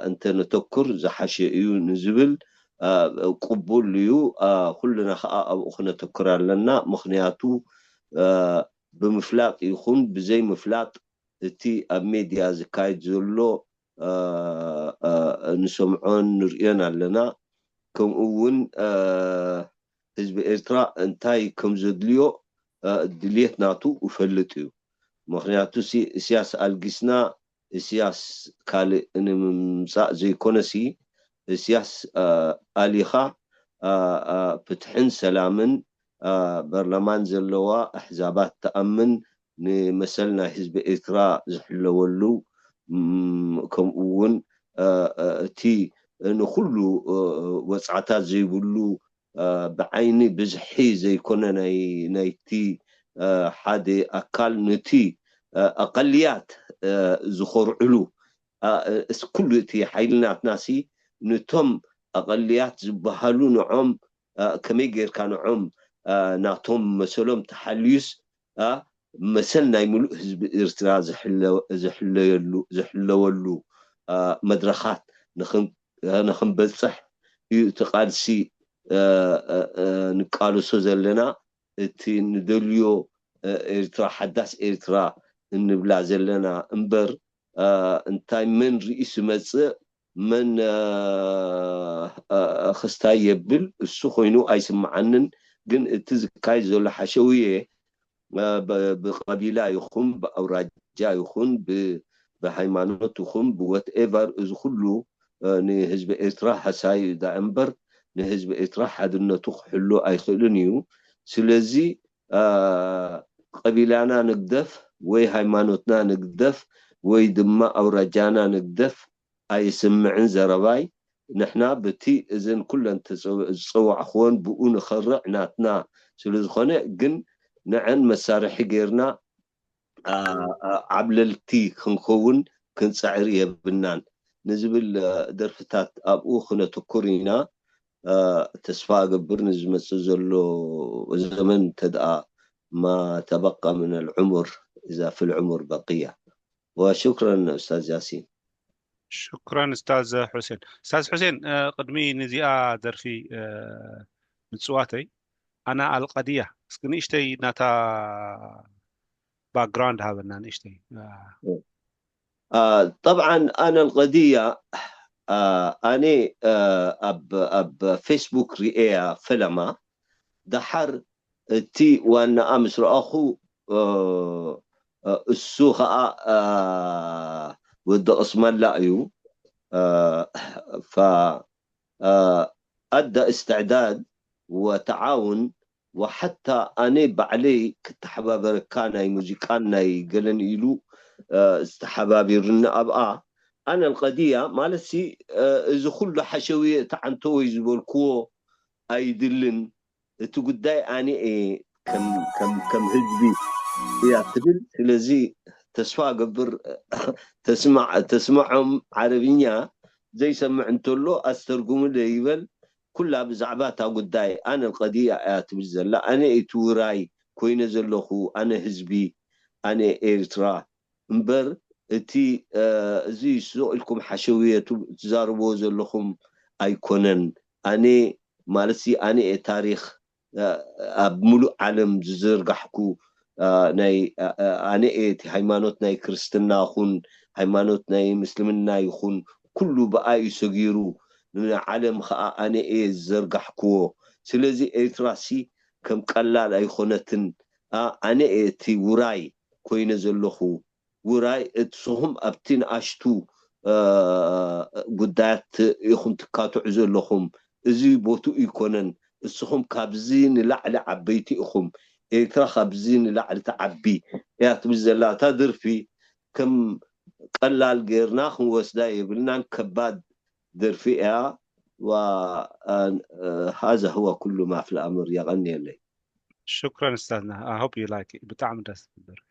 እንተነተኩር ዝሓሸ እዩ ንዝብል ቅቡል እዩ። ኩልና ከዓ ኣብኡ ክነተኩር ኣለና። ምኽንያቱ ብምፍላጥ ይኹን ብዘይምፍላጥ እቲ ኣብ ሜድያ ዝካየድ ዘሎ ንሰምዖን ንርእዮን ኣለና። ከምኡ እውን ህዝቢ ኤርትራ እንታይ ከም ዘድልዮ ድልየት ናቱ እፈልጥ እዩ። ምኽንያቱ እስያስ ኣልጊስና እስያስ ካልእ ንምምፃእ ዘይኮነሲ እስያስ ኣሊኻ ፍትሕን ሰላምን በርለማን ዘለዋ ኣሕዛባት ትኣምን ንመሰል ናይ ህዝቢ ኤርትራ ዝሕለወሉ ከምኡ እውን እቲ ንኩሉ ወፅዓታት ዘይብሉ ብዓይኒ ብዝሒ ዘይኮነ ናይቲ ሓደ ኣካል ነቲ ኣቐልያት ዝኮርዕሉ ኩሉ እቲ ሓይሊ ናትናሲ ነቶም ኣቐልያት ዝበሃሉ ንዖም ከመይ ጌርካ ንዖም ናቶም መሰሎም ተሓልዩስ መሰል ናይ ምሉእ ህዝቢ ኤርትራ ዝሕለወሉ መድረኻት ንክንበፅሕ እዩ እቲ ቃልሲ ንቃልሶ ዘለና። እቲ ንደልዮ ኤርትራ ሓዳስ ኤርትራ እንብላ ዘለና እምበር እንታይ መን ርእሱ መፅእ መን ክስታይ የብል እሱ ኮይኑ ኣይስምዓንን። ግን እቲ ዝካየድ ዘሎ ሓሸውየ ብቀቢላ ይኹን ብኣውራጃ ይኹን ብሃይማኖት ይኹን ብወትኤቨር እዚ ኩሉ ንህዝቢ ኤርትራ ሃሳዩ ዳ እምበር ንህዝቢ ኤርትራ ሓድነቱ ክሕሉ ኣይኽእልን እዩ። ስለዚ ቀቢላና ንግደፍ ወይ ሃይማኖትና ንግደፍ ወይ ድማ ኣውራጃና ንግደፍ ኣይስምዕን ዘረባይ። ንሕና በቲ እዘን ኩለን ዝፀዋዕኽወን ብኡ ንኸርዕ ናትና ስለዝኾነ ግን ንዐን መሳርሒ ጌርና ዓብለልቲ ክንከውን ክንፅዕር የብልናን ንዝብል ደርፍታት ኣብኡ ክነተኩር ኢና። ተስፋ እገብር ንዝመፅእ ዘሎ ዘመን እንተደኣ ما تبقى من العمر إذا في العمر بقية. وشكرا أستاذ ياسين. ሽክራን እስታዝ ሑሴን። እስታዝ ሑሴን ቅድሚ ንዚኣ ደርፊ ምፅዋተይ ኣና ኣልቀድያ እስኪ ንእሽተይ ናታ ባክግራውንድ ሃበና ንእሽተይ። طبعا ኣና ኣልቀድያ ኣነ ኣብ ፌስቡክ ሪኤያ ፈለማ ደሓር እቲ ዋናኣ ምስ ረኣኹ እሱ ከዓ ወዲ ቅስመላ እዩ። فأدى استعداد وتعاون وحتى ኣነ ባዕለይ ክተሓባበረካ ናይ ሙዚቃን ናይ ገለን ኢሉ ዝተሓባቢርኒ ኣብኣ ኣነ القضية ማለት እዚ ኩሉ ሓሸውየ እቲ ዓንተወይ ዝበልክዎ ኣይድልን እቲ ጉዳይ ኣነ እየ ከም ህዝቢ እያ ትብል። ስለዚ ተስፋ እገብር ተስምዖም ዓረብኛ ዘይሰምዕ እንተሎ ኣስተርጉምለይ ይበል። ኩላ ብዛዕባ እታ ጉዳይ ኣነ القضية እያ ትብል ዘላ። ኣነ እቲ ውራይ ኮይነ ዘለኹ፣ ኣነ ህዝቢ፣ ኣነ ኤርትራ እምበር እቲ እዚ ስቕ ኢልኩም ሓሸውየ ትዛረብዎ ዘለኹም ኣይኮነን። ኣነ ማለትሲ ኣነ እየ ታሪኽ ኣብ ሙሉእ ዓለም ዝዘርጋሕኩ ናይ ኣነ እየ እቲ ሃይማኖት ናይ ክርስትና ይኹን ሃይማኖት ናይ ምስልምና ይኹን ኩሉ ብኣይ እዩ ሰጊሩ ንዓለም ከዓ ኣነ እየ ዝዘርጋሕክዎ። ስለዚ ኤርትራሲ ከም ቀላል ኣይኾነትን። ኣነ እየ እቲ ውራይ ኮይነ ዘለኹ። ውራይ እትስኹም ኣብቲ ንኣሽቱ ጉዳያት ኢኹም ትካትዑ ዘለኹም። እዚ ቦትኡ ይኮነን። እስኹም ካብዚ ንላዕሊ ዓበይቲ ኢኹም፣ ኤርትራ ካብዚ ንላዕሊ ትዓቢ እያ ትብል ዘላ። እታ ደርፊ ከም ቀላል ጌርና ክንወስዳ የብልናን፣ ከባድ ደርፊ እያ። ዋ-፣ ኣን-፣ ሃዛ ሁወ ኩሉ ማ ፊል ኣምር። የቐንየለይ። ሽክረን ኡስታዝና፣ I hope you like it። ብጣዕሚ ደስ ትብል ደርፊ።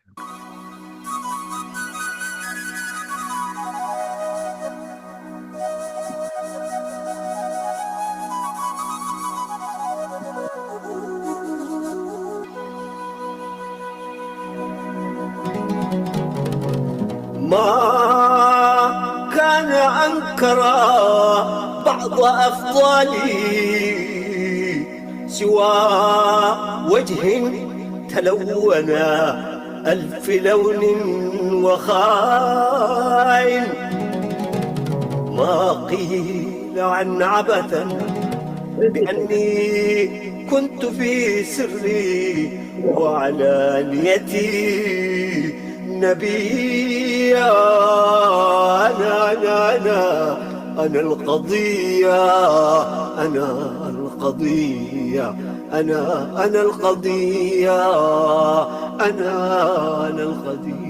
ما كان أنكر بعض أفضالي سوى وجه تلون ألف لون وخال. ما قيل عن عبثا بأني كنت في سري وعلانيتي نبيا. أنا، أنا، أنا، أنا القضية، أنا القضية، أنا، أنا القضية، أنا، أنا القضية.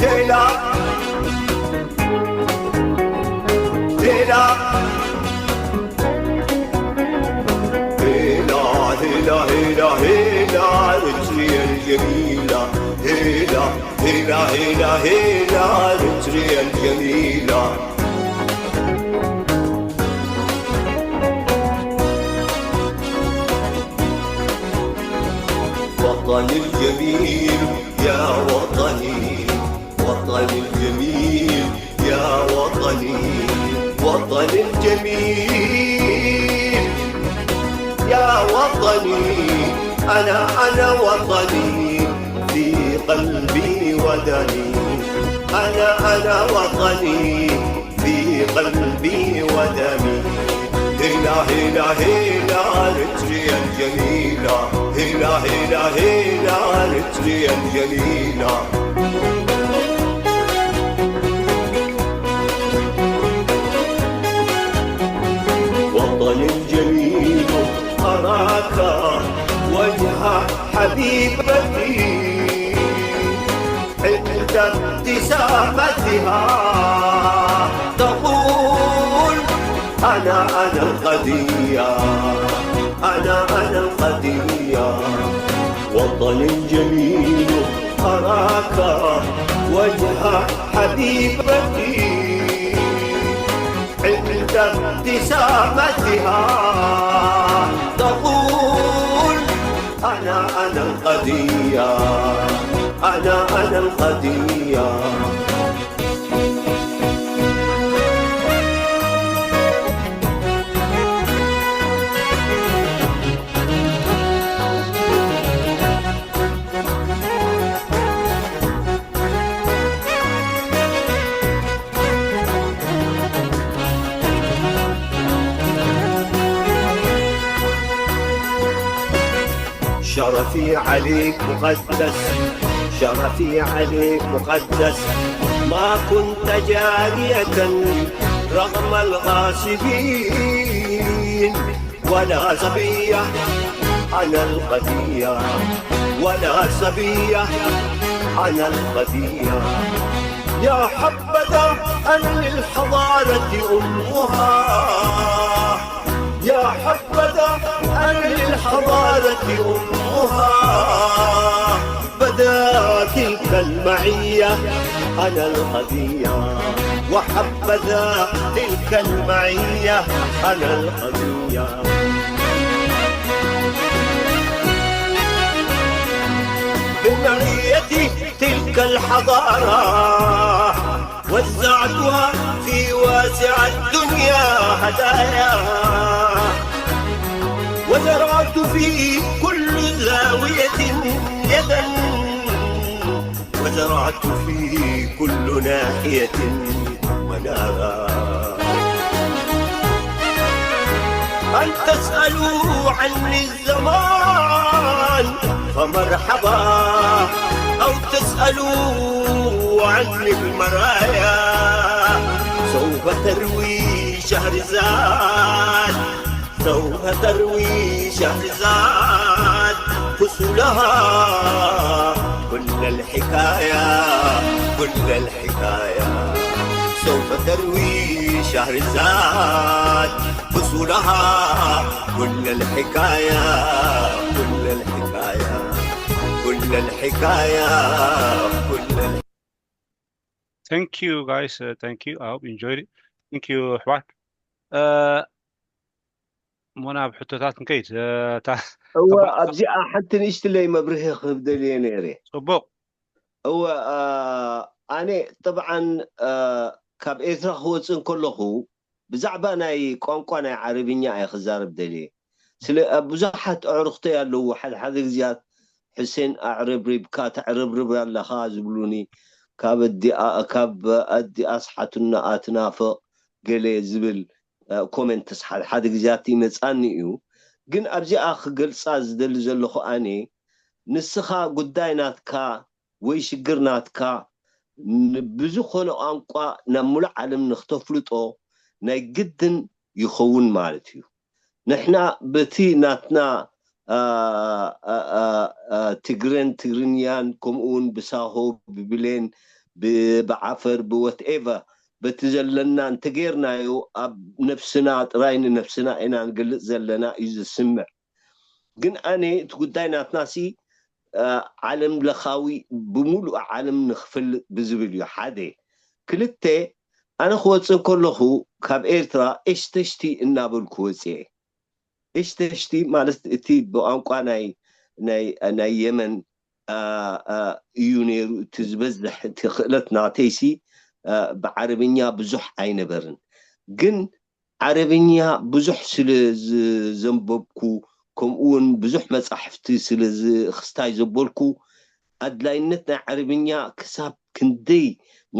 هيلا، هيلا، هيلا، هيلا، هيلا، هيلا، رجلي الجميلة، هيلا، هيلا، هيلا، هيلا، رجلي الجميلة. وطني الجميل، يا وطني، وطني الجميل، يا وطني، وطني الجميل، يا وطني. أنا، أنا وطني في قلبي ودمي. أنا، أنا وطني في قلبي ودمي. هيلا، هيلا، هيلا، رجلي الجميلة. هيلا، هيلا، هيلا، رجلي الجميلة. وطني الجميل، أراك وجه حبيبتي عند ابتسامتها تقول: أنا، أنا القضية، أنا، أنا القضية. وطني الجميل، أراك وجه حبيبتي عند ابتسامتها تقول: أنا، أنا القضية، أنا، أنا القضية. شرفي عليك مقدس، شرفي عليك مقدس. ما كنت جارية رغم الغاصبين، ولا صبية، أنا القضية، ولا صبية، أنا القضية. يا حبذا أنا للحضارة أمها، يا حبذا أنا للحضارة أمها. بدا تلك المعية، أنا القضية، وحبذا تلك المعية، أنا القضية. بمعيتي تلك الحضارة وزعتها في واسع الدنيا هدايا، وزرعت في كل زاوية يدا، وزرعت في كل ناحية نارا. أن تسألوا عني الزمان فمرحبا، أو تسألوا عني المرايا. سوف تروي شهرزاد، سوف تروي شهرزاد فصولها كل الحكاية، كل الحكاية. سوف تروي شهرزاد فصولها كل الحكاية، كل الحكاية، كل الحكاية، كل الحكاية. Thank you, guys. Uh, thank you. I hope you enjoyed it. Thank you, ኣሕዋት። Uh, እሞ ናብ ሕቶታት ንከይድ። Uh, እታ እወ ኣብዚኣ ሓንቲ ንእሽትለይ መብርሂ ክህብ ደልየ ነይረ። ጽቡቕ። እወ ኣነ ጥብዓን ካብ ኤርትራ ክወፅእ እንከለኹ ብዛዕባ ናይ ቋንቋ ናይ ዓረብኛ እየ ክዛረብ ደልየ። ስለ ኣብ ብዙሓት ኣዕሩኽተይ ኣለዉ። ሓደ ሓደ ግዜያት ሕሴን ኣዕረብሪብካ ተዕረብርብ ኣለኻ ዝብሉኒ፣ ካብ ኣዲኣ ካብ ኣዲኣስ ሓትኖኣ ትናፍቕ ገለ ዝብል ኮሜንትስ ሓደ ሓደ ግዜያት ይመጻኒ እዩ። ግን ኣብዚኣ ክገልጻ ዝደሊ ዘለኹ ኣነ ንስኻ ጉዳይ ናትካ ወይ ሽግር ናትካ ብዝኾነ ቋንቋ ናብ ሙሉእ ዓለም ንክተፍልጦ ናይ ግድን ይኸውን ማለት እዩ። ንሕና በቲ ናትና ትግረን ትግርኛን ከምኡ እውን ብሳሆ ብብሌን ብዓፈር ብወትኤቨር በቲ ዘለና እንተጌርናዮ ኣብ ነፍስና ጥራይ ንነፍስና ኢና ንገልፅ ዘለና እዩ ዝስምዕ። ግን ኣነ እቲ ጉዳይ ናትናሲ ዓለም ለኻዊ ብሙሉእ ዓለም ንክፈልጥ ብዝብል እዩ ሓደ። ክልተ ኣነ ክወፅእ ከለኹ ካብ ኤርትራ ኤሽተሽቲ እናበልኩ ወፅኤ። ኤሽተሽቲ ማለት እቲ ብቋንቋ ናይ ናይ ናይ የመን እዩ ነይሩ እቲ ዝበዝሕ እቲ ክእለት ናተይሲ ብዓረብኛ ብዙሕ ኣይነበርን ግን ዓረብኛ ብዙሕ ስለ ዘንበብኩ ከምኡ እውን ብዙሕ መፃሕፍቲ ስለ ክስታይ ዘበልኩ ኣድላይነት ናይ ዓረብኛ ክሳብ ክንደይ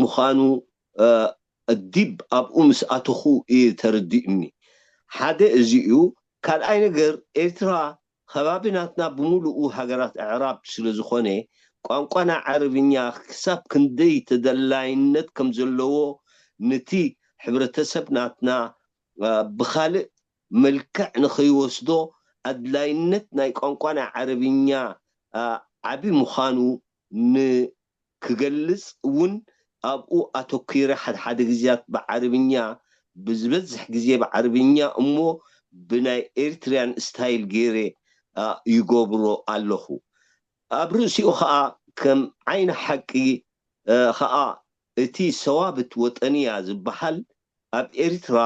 ምዃኑ ዲብ ኣብኡ ምስ ኣተኹ እዩ ተረዲኡኒ። ሓደ እዚ እዩ። ካልኣይ ነገር ኤርትራ ከባቢ ናትና ብምሉኡ ሃገራት ኣዕራብ ስለ ዝኾነ ቋንቋና ዓረብኛ ክሳብ ክንደይ ተደላይነት ከም ዘለዎ ንቲ ሕብረተሰብ ናትና ብኻልእ መልክዕ ንኸይወስዶ ኣድላይነት ናይ ቋንቋና ዓረብኛ ዓቢ ምዃኑ ን ክገልጽ እውን ኣብኡ ኣተኲረ ሓድሓደ ግዜያት ብዓረብኛ ብዝበዝሕ ግዜ ብዓረብኛ እሞ ብናይ ኤርትርያን ስታይል ገይረ ይገብሮ ኣለኹ። ኣብ ርእሲኡ ኸኣ ከም ዓይኒ ሓቂ ኸኣ እቲ ሰዋብት ወጠንያ ዝበሃል ኣብ ኤርትራ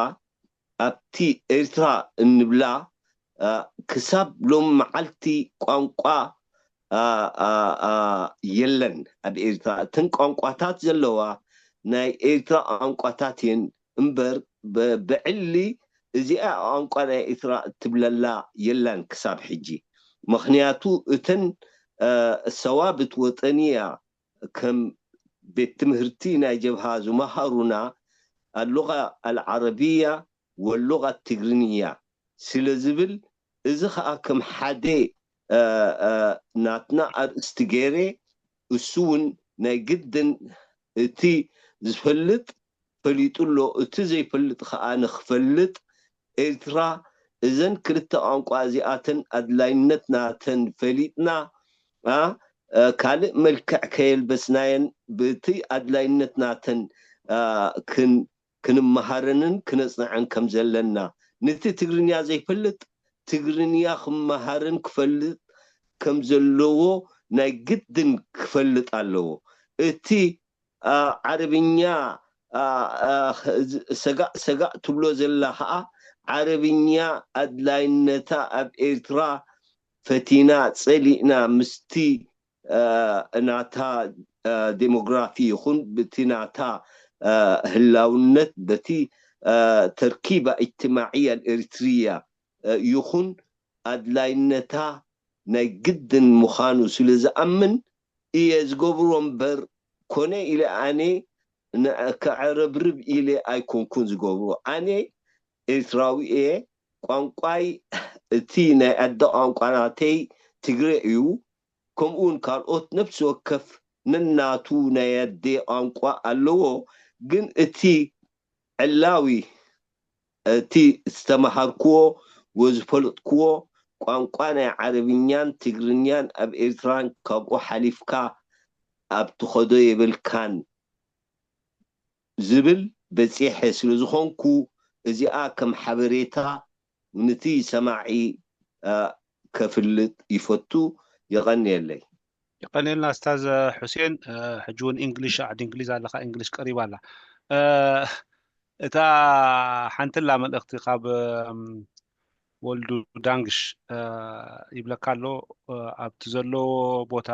ኣብቲ ኤርትራ እንብላ ክሳብ ሎም መዓልቲ ቋንቋ የለን ኣብ ኤርትራ። እተን ቋንቋታት ዘለዋ ናይ ኤርትራ ቋንቋታት እየን እምበር ብዕሊ እዚኣ ቋንቋ ናይ ኤርትራ እትብለላ የላን ክሳብ ሕጂ። ምኽንያቱ እተን ሰዋብት ወጠንያ ከም ቤት ትምህርቲ ናይ ጀብሃ ዝመሃሩና ኣሉቃ ኣልዓረብያ ወሉቃ ትግርንያ ስለ ዝብል እዚ ከዓ ከም ሓደ ናትና ኣርእስቲ ገይረ እሱ እውን ናይ ግድን እቲ ዝፈልጥ ፈሊጡ ኣሎ እቲ ዘይፈልጥ ከዓ ንክፈልጥ ኤርትራ እዘን ክልተ ቋንቋ እዚኣተን ኣድላይነት ናተን ፈሊጥና ካልእ መልክዕ ከየልበስናየን ብቲ ኣድላይነት ናተን ክንመሃረንን ክነፅንዐን ከም ዘለና ንቲ ትግርኛ ዘይፈልጥ ትግርኛ ክመሃርን ክፈልጥ ከም ዘለዎ ናይ ግድን ክፈልጥ ኣለዎ። እቲ ዓረብኛ ሰጋእ ሰጋእ ትብሎ ዘላ ከዓ ዓረብኛ ኣድላይነታ ኣብ ኤርትራ ፈቲና ፀሊእና ምስቲ ናታ ዴሞግራፊ ይኹን በቲ ናታ ህላውነት በቲ ተርኪባ እጅትማዕያ ኤርትርያ ይኹን ኣድላይነታ ናይ ግድን ምዃኑ ስለ ዝኣምን እየ ዝገብሮ እምበር ኮነ ኢለ ኣነ ከዕረብርብ ኢለ ኣይኮንኩን ዝገብሮ። ኣነ ኤርትራዊ እየ። ቋንቋይ እቲ ናይ ኣደ ቋንቋ ናተይ ትግረ እዩ። ከምኡውን ካልኦት ነፍሲ ወከፍ ነናቱ ናይ ኣደ ቋንቋ ኣለዎ። ግን እቲ ዕላዊ እቲ ዝተመሃርክዎ ወዝፈለጥክዎ ቋንቋ ናይ ዓረብኛን ትግርኛን ኣብ ኤርትራን ካብኡ ሓሊፍካ ኣብ ትኸዶ የብልካን ዝብል በጺሐ ስለ ዝኾንኩ እዚኣ ከም ሓበሬታ ንቲ ሰማዒ ከፍልጥ ይፈቱ። የቐንየለይ። የቐንየልና ኣስታዝ ሑሴን። ሕጂ እውን እንግሊሽ ዓዲ እንግሊዝ ኣለካ፣ እንግሊሽ ቀሪባ ኣላ። እታ ሓንትላ መልእኽቲ ካብ ወልዱ ዳንግሽ ይብለካ ኣሎ። ኣብቲ ዘለዎ ቦታ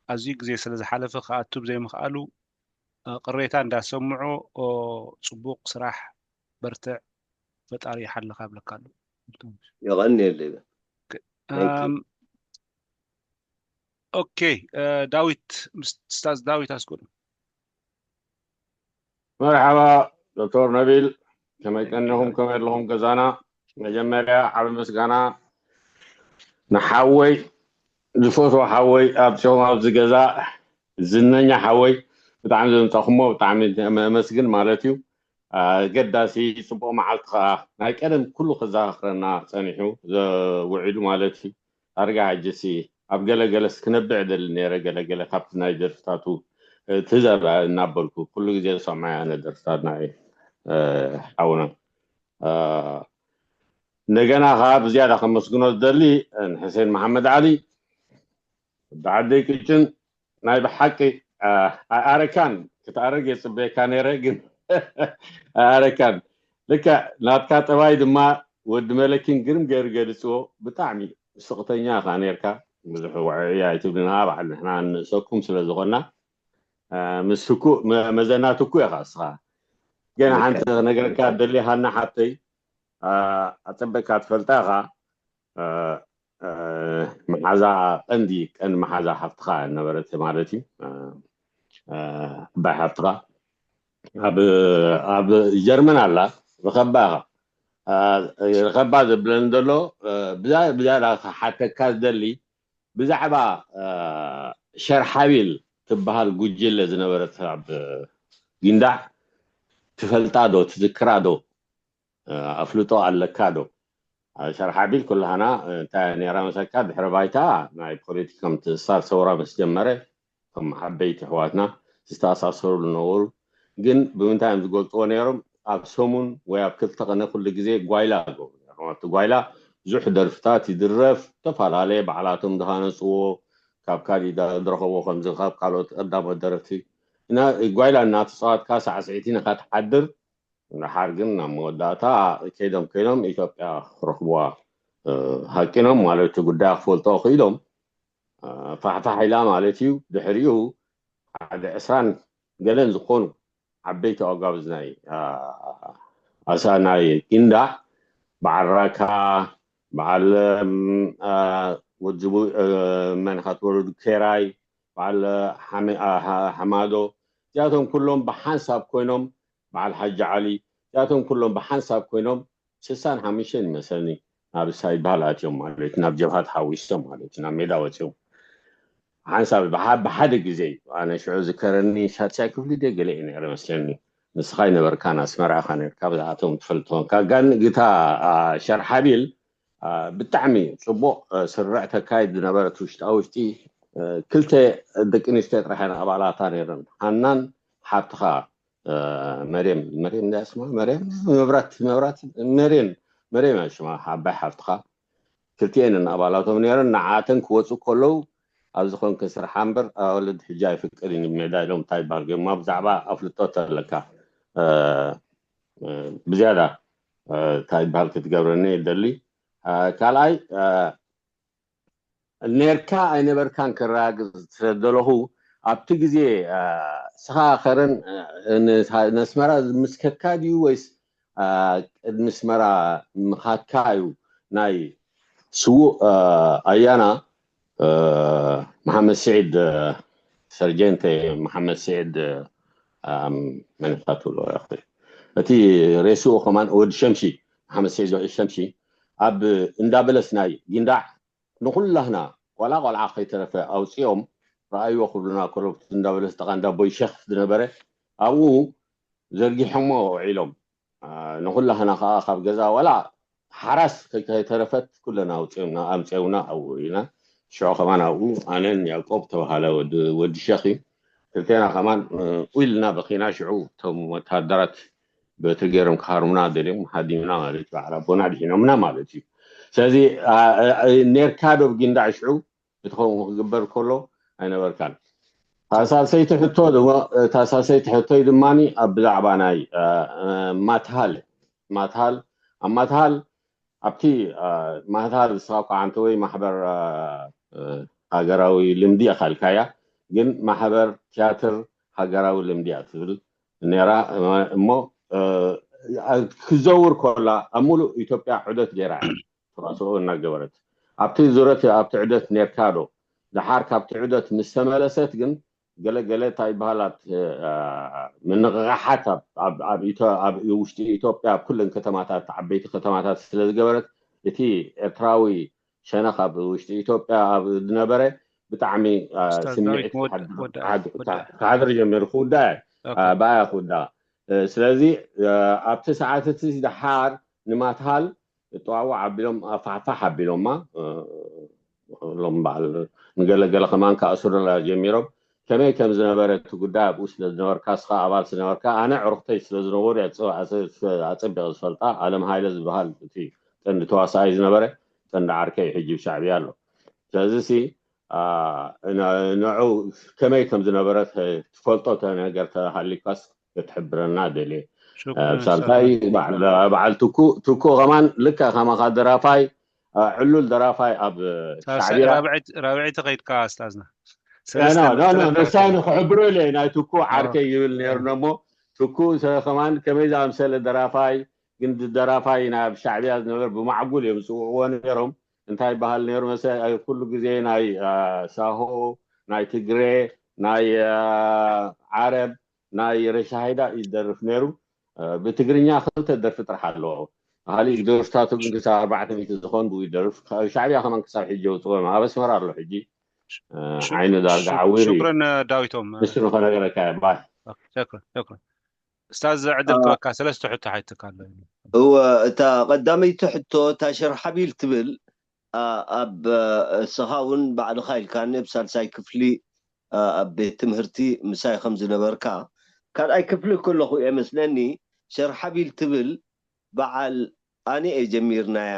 ኣዝዩ ግዜ ስለ ዝሓለፈ ክኣቱ ብዘይምኽኣሉ ቅሬታ እንዳሰምዖ፣ ጽቡቕ ስራሕ፣ በርትዕ፣ ፈጣሪ ይሓልኻ ይብለካ ኣሎ። የቐንየለይ። ኦኬ፣ ዳዊት፣ ምስታዝ ዳዊት ኣስገዶም። መርሓባ ዶክተር ነቢል፣ ከመይ ቀኒኹም? ከመይ ኣለኹም ገዛና? መጀመርያ ዓቢ ምስጋና ንሓወይ፣ ዝፈትዎ ሓወይ፣ ኣብዚኹም ኣብዚ ገዛ ዝነኛ ሓወይ፣ ብጣዕሚ ዘምጻኹሞ ብጣዕሚ ኣመስግን ማለት እዩ። ኣገዳሲ ጽቡቕ መዓልቲ ከኣ ናይ ቀደም ኩሉ ክዘኻኽረና ጸኒሑ ውዒሉ ማለት እዩ። ኣርጋ ሕጂሲ ኣብ ገለገለስ ክነብዕ ደሊ ነይረ፣ ገለገለ ካብቲ ናይ ደርፍታቱ ትዘር እናበልኩ ኩሉ ግዜ ዝሰምዖ ኣነ ደርፍታት ናይ ሓውና። እንደገና ከዓ ብዝያዳ ከመስግኖ ዝደሊ ንሕሴን መሓመድ ዓሊ፣ ብዓደይ ቅጭን ናይ ብሓቂ ኣረካን ክትኣረግ የፅበየካ ነይረ፣ ግን ኣረካን ልክዕ ናትካ ጠባይ ድማ ወዲ መለኪን ግርም ገይሩ ገሊፅዎ። ብጣዕሚ ስቕተኛ ኢኻ ነይርካ፣ ብዙሕ ወዕዒ ኣይትብልና፣ ባዕል ንሕና ንእሰኩም ስለ ዝኾና ምስ ትኩእ መዘና ትኩእ ኢኻ እስኻ። ግን ሓንቲ ክነግረካ ደሊ ሃና ሓብተይ፣ ኣጸበካ ትፈልጣ ኢኻ። መሓዛ ቀንዲ ቀንዲ መሓዛ ሓፍትኻ ነበረት ማለት እዩ። ዓባይ ሓፍትኻ ኣብ ጀርመን ኣላ። ርኸባ ኢኻ። ርኸባ ዘብለኒ ዘሎ ብዝያዳ ክሓተካ ዝደሊ ብዛዕባ ሸርሓቢል ትበሃል ጉጅለ ዝነበረት ኣብ ጊንዳዕ ትፈልጣ ዶ ትዝክራ ዶ? ኣፍልጦ ኣለካ ዶ? ሸርሓቢል ኩላህና እንታይ ነራ መሰካ ድሕሪ ባይታ ናይ ፖለቲካ ምትእስሳር ሰውራ ምስ ጀመረ ከም ዓበይቲ ኣሕዋትና ዝተኣሳሰሩ ዝነበሩ ግን ብምንታይ እዮም ዝገልፅዎ ነይሮም? ኣብ ሰሙን ወይ ኣብ ክልተ ቀነ ኩሉ ግዜ ጓይላ ገብሩ ነይሮም። ኣብቲ ጓይላ ብዙሕ ደርፍታት ይድረፍ፣ ዝተፈላለየ ባዕላቶም ዝሃነፅዎ ካብ ካሊእ ዝረኸብዎ ከምዚ ካብ ካልኦት ቀዳሞት ደረፍቲ ጓይላ እናተፃወትካ ሳዕስዒቲ ንካ ትሓድር። ንሓር ግን ናብ መወዳእታ ከይዶም ከይዶም ኢትዮጵያ ክረኽብዋ ሃቂኖም ማለት እቲ ጉዳይ ክፈልጦ ክኢሎም ፋሕፋሕ ኢላ ማለት እዩ። ድሕሪኡ ሓደ ዕስራን ገለን ዝኾኑ ዓበይቲ ኣጓብዝ ናይ ኣሳ ናይ ጊንዳዕ በዓል ራካ በዓል ወጅቡ መንኻት ወረዱ ኬራይ በዓል ሓማዶ እዚኣቶም ኩሎም ብሓንሳብ ኮይኖም በዓል ሓጂ ዓሊ እዚኣቶም ኩሎም ብሓንሳብ ኮይኖም ስሳን ሓሙሽተን ይመስለኒ ናብ ሳይድ ባህል ኣትዮም ማለት ናብ ጀብሃ ተሓዊሶም ማለት ናብ ሜዳ ወፅዮም ሓንሳብ ብሓደ ግዜ እዩ። ኣነ ሽዑ ዝከረኒ ሻድሻይ ክፍሊ ደ ገለ እዩ ነይረ መስለኒ። ንስኻ ይነበርካን ኣስመራ ኢኻ ነርካ ብዝኣቶም ትፈልጥ ኾንካ ጋን ግታ ሸርሓቢል ብጣዕሚ ፅቡቕ ስርዕ ተካይድ ዝነበረት ውሽጣ ውሽጢ ክልተ ደቂ ኣንስትዮ ጥራሕ ኣባላታ ነይረን። ሃናን ሓብትኻ መርየም መርየም ዳስማ መርየም መብራት መብራት መርየም መርየም ሽማ ዓባይ ሓፍትኻ ክልቲኤንን ኣባላቶም ነይረን። ንዓተን ክወፁ ከለዉ ኣብዚ ኮንክ ስርሓ እምበር ኣወለድ ሕጂ ኣይፍቅድን እዩ ሜዳ ኢሎም እንታይ ይበሃል ገማ ብዛዕባ ኣፍልጦ ተለካ ብዝያዳ እንታይ ይበሃል ክትገብረኒ ይደሊ። ካልኣይ ኔርካ ኣይነበርካን ክረጋግፅ ስለደለኹ ኣብቲ ግዜ ስኻ ከረን ነስመራ ምስከካ ድዩ ወይስ ቅድሚ ስመራ ምኻድካ እዩ ናይ ስዉእ ኣያና መሓመድ ስዒድ ሰርጀንተ መሓመድ ስዒድ መነታ ትብሎ እቲ ሬስኡ ከማን ወዲ ሸምሺ፣ ሓመድ ሰይዶ ሸምሺ ኣብ እንዳበለስ ናይ ጊንዳዕ ንኩላህና ቆላ ቆልዓ ከይተረፈ ኣውፅኦም ረኣይዎ ክብሉና ከሎ እንዳበለስ ጠቃ እንዳቦይ ሸክ ዝነበረ ኣብኡ ዘርጊሖሞ ውዒሎም። ንኩላህና ከዓ ካብ ገዛ ዋላ ሓራስ ከይተረፈት ኩለና ኣውፅኦምና ኣምፅኦምና ኣብኡ ኢና። ሽዑ ከማን ኣብኡ ኣነን ያዕቆብ ተባሃለ ወዲ ሸክ እዩ። ክልቴና ከማን ኢልና በኺና። ሽዑ እቶም ወታደራት በትሪ ገይሮም ክሃርሙና ደልዮም ሃዲምና ማለት እዩ። ዓላቦና ድሒኖምና ማለት እዩ። ስለዚ ኔርካ ዶ ጊንዳዕ ሽዑ ክትኸውን ክግበር ከሎ ኣይነበርካን። ታሳሰይቲ ሕቶ ታሳሰይቲ ሕቶይ ድማ ኣብ ብዛዕባ ናይ ማትሃል ማትሃል ኣብ ማትሃል ኣብቲ ማትሃል ዝስኻ ኳዓንቲ ወይ ማሕበር ሃገራዊ ልምዲ ኣካልካያ ግን ማሕበር ቲያትር ሃገራዊ ልምዲ እያ ትብል ነራ እሞ ክዘውር ኮላ ኣብ ሙሉእ ኢትዮጵያ ዑደት ገይራ ተዋስኦ እናገበረት ኣብቲ ዙረት ኣብቲ ዑደት ኔርካ ዶ? ደሓር ካብቲ ዑደት ምስ ተመለሰት ግን ገለገለ እንታይ ይበሃላት ምንቕቓሓት ኣብ ውሽጢ ኢትዮጵያ ኣብ ኩለን ከተማታት ዓበይቲ ከተማታት ስለ ዝገበረት እቲ ኤርትራዊ ሸነኽ ኣብ ውሽጢ ኢትዮጵያ ኣብ ዝነበረ ብጣዕሚ ስምዒት ክሓድር ጀሚሩ ክውዳእ ብኣያ ክውዳእ ስለዚ ኣብቲ ሰዓት እቲ ደሓር ንማትሃል እጠዋዋዕ ኣቢሎም ኣፋሕፋሕ ኣቢሎማ ሎም በዓል ንገለገለ ከማን ከኣስሩላ ጀሚሮም ከመይ ከም ዝነበረ እቲ ጉዳይ ኣብኡ ስለ ዝነበርካ እስኻ ኣባል ዝነበርካ ኣነ ዕሩኽተይ ስለ ዝነበሩ ኣፀቢቕ ዝፈልጣ ኣለም ሃይለ ዝበሃል እቲ ቀንዲ ተዋሳኣይ ዝነበረ ቀንዲ ዓርከይ ሕጂ ብሻዕብያ ኣሎ ስለዚ ንዑ ከመይ ከም ዝነበረ ትፈልጦ ነገር ተሃሊካስ ክትሕብረና ደልየ ሳልሳይ በዓል ትኩ ትኩ ከማን ልካ ከማኻ ደራፋይ ዕሉል ደራፋይ ኣብ ራብዐይቲ ከይድካ ኣስታዝና ነሳይ ንክሕብሮ ኢለ ናይ ትኩ ዓርከይ ይብል ነርና እሞ ትኩ ከማን ከመይ ዝኣምሰለ ደራፋይ ግን ደራፋይ ናብ ሻዕብያ ዝነበር ብማዕጉል እዮም ዝፅውዕዎ ነሮም እንታይ ይበሃል ነሩ መሰ ኩሉ ግዜ ናይ ሳሆ ናይ ትግሬ ናይ ዓረብ ናይ ረሻሃይዳ ይደርፍ ነሩ ብትግርኛ ክልተ ደርፊ ጥራሕ ኣለዎ ካሊእ ደርፍታቱ ግን ክሳብ ኣርባዕተ ሚእቲ ዝኸውን ብኡ ይደርፍ ሻዕብያ ከማን ክሳብ ሕጂ የውፅኦ ኣብ ኣስመራ ኣሎ ሕጂ ዓይኑ ዳርጋ ዓዊሩ እዩ ሽክረን ዳዊቶም ንሱ ንኸነገረካ ባይ ኡስታዝ ዕድል ክበካ ሰለስተ ሕቶ ሓትካ ኣሎ እወ እታ ቀዳመይቲ ሕቶ እታ ሸርሓቢል ትብል ኣብ እስኻ እውን ባዕልኻ ኢልካኒ ኣብ ሳልሳይ ክፍሊ ኣብ ቤት ትምህርቲ ምሳይ ከም ዝነበርካ ካልኣይ ክፍሊ ከለኹ እየ መስለኒ ሸርሓቢል ትብል በዓል ኣነ እየ ጀሚርናያ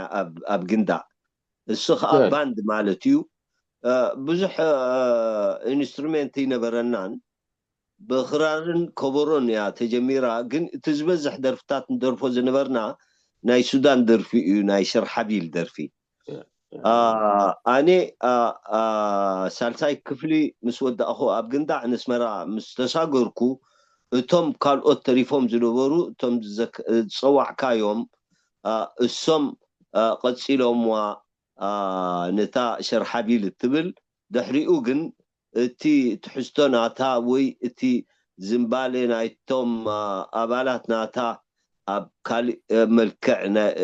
ኣብ ግንዳዕ እሱ ከዓ ባንድ ማለት እዩ ብዙሕ ኢንስትሩሜንት ይነበረናን ብኽራርን ከበሮን እያ ተጀሚራ ግን እቲ ዝበዝሕ ደርፍታት ንደርፎ ዝነበርና ናይ ሱዳን ደርፊ እዩ ናይ ሸርሓቢል ደርፊ ኣነ ሳልሳይ ክፍሊ ምስ ወዳእኹ ኣብ ግንዳዕ ነስመራ ምስ ተሳገርኩ እቶም ካልኦት ተሪፎም ዝነበሩ እቶም ዝፀዋዕካዮም እሶም ቀፂሎምዋ ነታ ሸርሓቢል እትብል ድሕሪኡ ግን እቲ ትሕዝቶ ናታ ወይ እቲ ዝምባሌ ናይቶም ኣባላት ናታ ኣብ ካልእ መልክዕ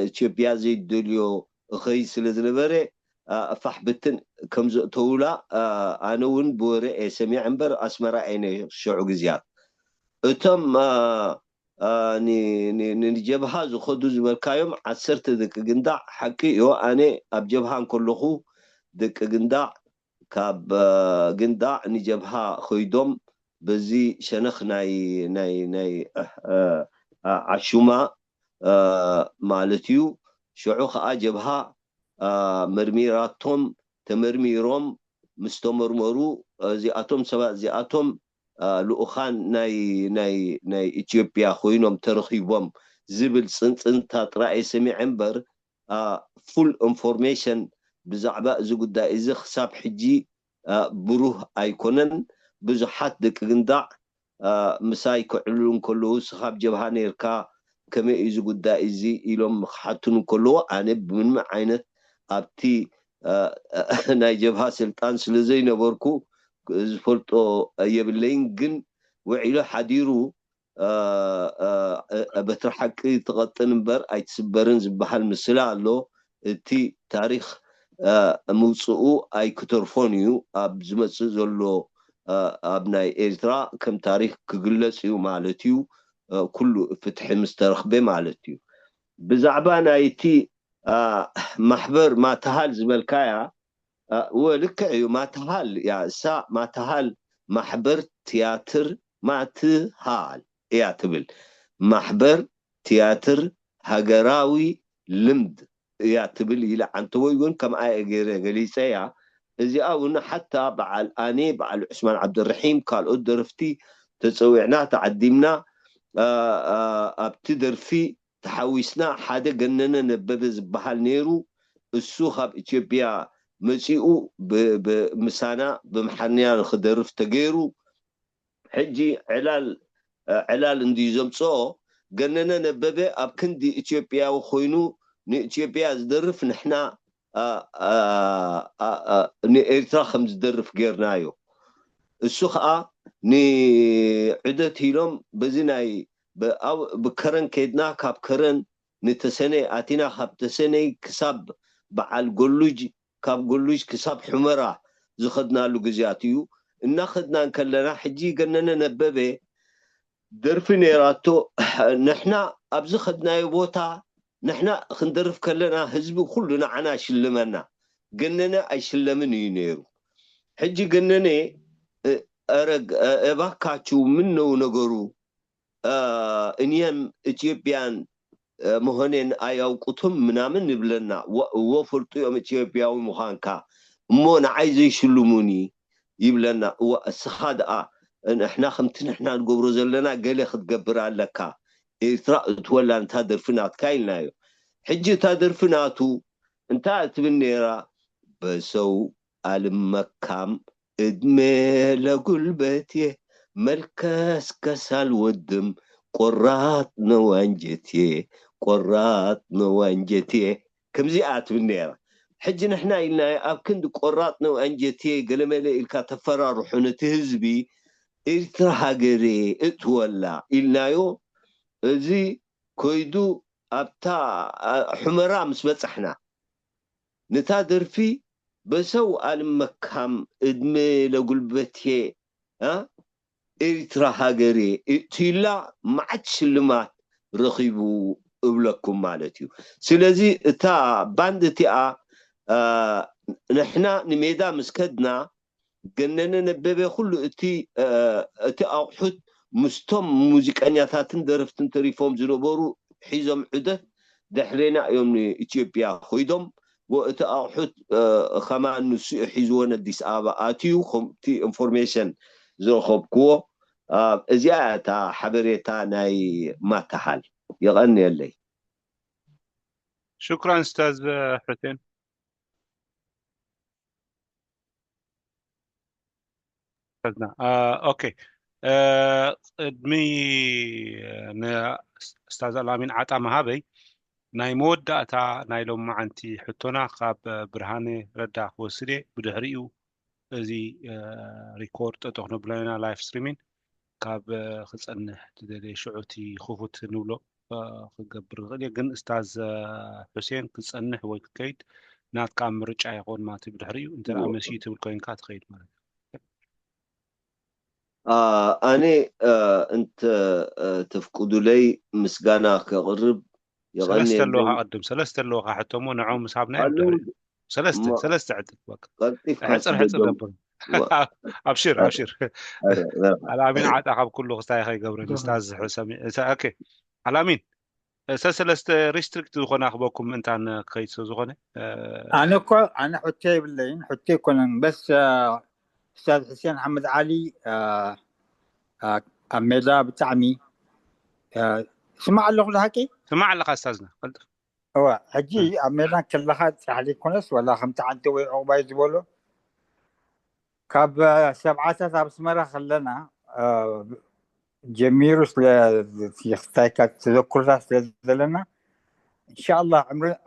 ኢትዮጵያ ዘይደልዮ እኸይ ስለ ዝነበረ ፋሕ ብትን ከም ዘእተውላ ኣነ እውን ብወረ እየ ሰሚዐ እምበር ኣስመራ እየ ሽዑ ግዜያት እቶም ንጀብሃ ዝኸዱ ዝበልካዮም ዓሰርተ ደቂ ግንዳዕ ሓቂ እዮ ኣነ ኣብ ጀብሃ እንከለኹ ደቂ ግንዳዕ ካብ ግንዳዕ ንጀብሃ ኸይዶም በዚ ሸነኽ ናይ ናይ ናይ ዓሹማ ማለት እዩ ሽዑ ከዓ ጀብሃ መርሚራቶም ተመርሚሮም ምስ ተመርመሩ እዚኣቶም ሰባት እዚኣቶም ልኡኻን ናይ ናይ ናይ ኢትዮጵያ ኮይኖም ተረኺቦም ዝብል ፅንፅንታ ጥራይ ሰሚዐ እምበር ፉል ኢንፎርሜሽን ብዛዕባ እዚ ጉዳይ እዚ ክሳብ ሕጂ ብሩህ ኣይኮነን ብዙሓት ደቂ ግንዳዕ ምሳይ ክዕልሉ እንከለዉ ስኻብ ጀብሃ ነርካ ከመይ እዩ እዚ ጉዳይ እዚ ኢሎም ክሓቱን እንከለዉ ኣነ ብምንም ዓይነት ኣብቲ ናይ ጀብሃ ስልጣን ስለ ዘይነበርኩ ዝፈልጦ የብለይን ግን ውዒሉ ሓዲሩ በትሪ ሓቂ ትቐጥን እምበር ኣይትስበርን ዝበሃል ምስላ ኣሎ። እቲ ታሪኽ ምውፅኡ ኣይክተርፎን እዩ። ኣብ ዝመፅእ ዘሎ ኣብ ናይ ኤርትራ ከም ታሪኽ ክግለፅ እዩ ማለት እዩ። ኩሉ ፍትሒ ምስ ተረኽበ ማለት እዩ። ብዛዕባ ናይቲ ማሕበር ማትሃል ዝበልካያ፣ ወ ልክዕ እዩ። ማትሃል እያ እሳ። ማትሃል ማሕበር ትያትር ማትሃል እያ ትብል። ማሕበር ትያትር ሃገራዊ ልምድ እያ ትብል ኢለ ዓንተቦይ እውን ከምኣ እየ ገይረ ገሊፀያ። እዚኣ እውን ሓታ በዓል ኣነ፣ በዓል ዑስማን ዓብደረሒም፣ ካልኦት ደረፍቲ ተፀዊዕና ተዓዲምና ኣብቲ ደርፊ ተሓዊስና። ሓደ ገነነ ነበበ ዝበሃል ነይሩ። እሱ ካብ ኢትዮጵያ መፂኡ ምሳና ብምሓርንያ ንክደርፍ ተገይሩ። ሕጂ ዕላል ዕላል እንድዩ ዘምፅኦ። ገነነ ነበበ ኣብ ክንዲ ኢትዮጵያዊ ኮይኑ ንኢትዮጵያ ዝደርፍ ንሕና ንኤርትራ ከም ዝደርፍ ጌርናዮ። እሱ ከዓ ንዑደት ኢሎም በዚ ናይ ብከረን ከድና ካብ ከረን ንተሰነይ ኣቲና ካብ ተሰነይ ክሳብ በዓል ጎሉጅ ካብ ጎሉጅ ክሳብ ሑመራ ዝኸድናሉ ግዜያት እዩ። እናኸድና እንከለና ሕጂ ገነነ ነበበ ደርፊ ነይራቶ። ንሕና ኣብዚ ኸድናዮ ቦታ ንሕና ክንደርፍ ከለና ህዝቢ ኩሉ ንዓና ይሽልመና። ገነነ ኣይሽለምን እዩ ነይሩ። ሕጂ ገነነ ረግ እባካችሁ ምን ነው ነገሩ እኒየም ኢትዮጵያን መሆኔን ኣያውቁትም ምናምን ይብለና። እወ ፈልጡ እዮም ኢትዮጵያዊ ምዃንካ እሞ ንዓይ ዘይሽልሙኒ ይብለና። እወ እስኻ ደኣ ንሕና ከምቲ ንሕና ንገብሮ ዘለና ገለ ክትገብር ኣለካ። ኤርትራ እትወላ እንታ ደርፊ ናትካ ኢልናዮ። ሕጂ እታ ደርፊ ናቱ እንታይ እትብል ነይራ? በሰው አልመካም እድሜ ለጉልበቴ መልከስከስ አልወድም ቆራጥ ነው አንጀቴ ቆራጥ ነው አንጀቴ ከምዚኣ ትብል ነይራ። ሕጂ ንሕና ኢልናዮ ኣብ ክንዲ ቆራጥ ነው አንጀቴ ገለመለ ኢልካ ተፈራርሑ ነቲ ህዝቢ ኤርትራ ሃገሬ እትወላ ኢልናዮ። እዚ ኮይዱ ኣብታ ሑመራ ምስ በጻሕና ነታ ደርፊ በሰው አልመካም እድሜ ለጉልበቴ ኤሪትራ ሃገሬ እትይላ መዓት ሽልማት ረኺቡ እብለኩም ማለት እዩ። ስለዚ እታ ባንድ እቲኣ ንሕና ንሜዳ ምስ ከድና ገነነ ነበበ ኩሉ እቲ እቲ ኣቑሑት ምስቶም ሙዚቀኛታትን ደረፍትን ተሪፎም ዝነበሩ ሒዞም ዑደት ድሕሬና እዮም ንኢትዮጵያ ኮይዶም። እቲ ኣቑሑት ከማን ንሱ እዩ ሒዝዎ ነዲስ ኣበባ ኣትዩ። ከምቲ ኢንፎርሜሽን ዝረኸብክዎ እዚኣ እታ ሓበሬታ ናይ ማታሃል። የቐንየለይ። ሽክራን ስታዝ ሕሴን። ኦኬ፣ ቅድሚ ንስታዝ ኣላሚን ዓጣ መሃበይ ናይ መወዳእታ ናይ ሎማዓንቲ ሕቶና ካብ ብርሃነ ረዳ ክወስድ እየ። ብድሕሪኡ እዚ ሪኮርድ ጠጠው ክነብሎ ኢና፣ ላይፍ ስትሪሚንግ ካብ ክፀንሕ ትደልየ ሽዑ እቲ ክፉት ንብሎ ክገብር ዝኽእል እየ። ግን እስታዝ ሑሴን ክፀንሕ ወይ ክከይድ ናትካ ምርጫ ይኸውን ማለት እዩ። ብድሕሪኡ እንተ ደኣ መሲዩ ትብል ኮይንካ ትኸይድ ማለት እዩ። ኣነ እንተ ተፍቅዱለይ ምስጋና ከቕርብ ሰለስተ ኣለዋኻ ቅድም ሰለስተ ኣለዋኻ ሕቶ እሞ ንዖም ምስ ሃብናዮም ሰለስተ ሰለስተ ዕጥፍ በቃ ቀልጢፍካ ሕፅር ሕፅር ገብር። ኣብሽር ኣብሽር። ኣላሚን ዓጣ ካብ ኩሉ ክስታይ ከይገብረኒ ስታዝ ሰሚዕ። ኦኬ ኣላሚን ሰለስተ ሪስትሪክት ዝኾነ ክበኩም ምእንታን ክኸይድ ስለ ዝኾነ። ኣነ እኮ ኣነ ሕቶ የብለይን፣ ሕቶ ኣይኮነን። በስ ኡስታዝ ሕሴን ሓመድ ዓሊ ኣብ ሜዳ ብጣዕሚ ስማዕ ኣለኹ። ዝሓቂ ስማዕ ኣለኻ ኡስታዝና ቀልጥፍ። እዋ ሕጂ ኣብ ሜዳ ከለኻ ጥራሕ ዘይኮነስ ዋላ ከምቲ ዓንተ ወይ ዕቑባይ ዝበሎ ካብ ሰብዓታት ኣብ ኣስመራ ከለና ጀሚሩ ስለታይካ ተዘክሮታት ስለ ዘለና እንሻላ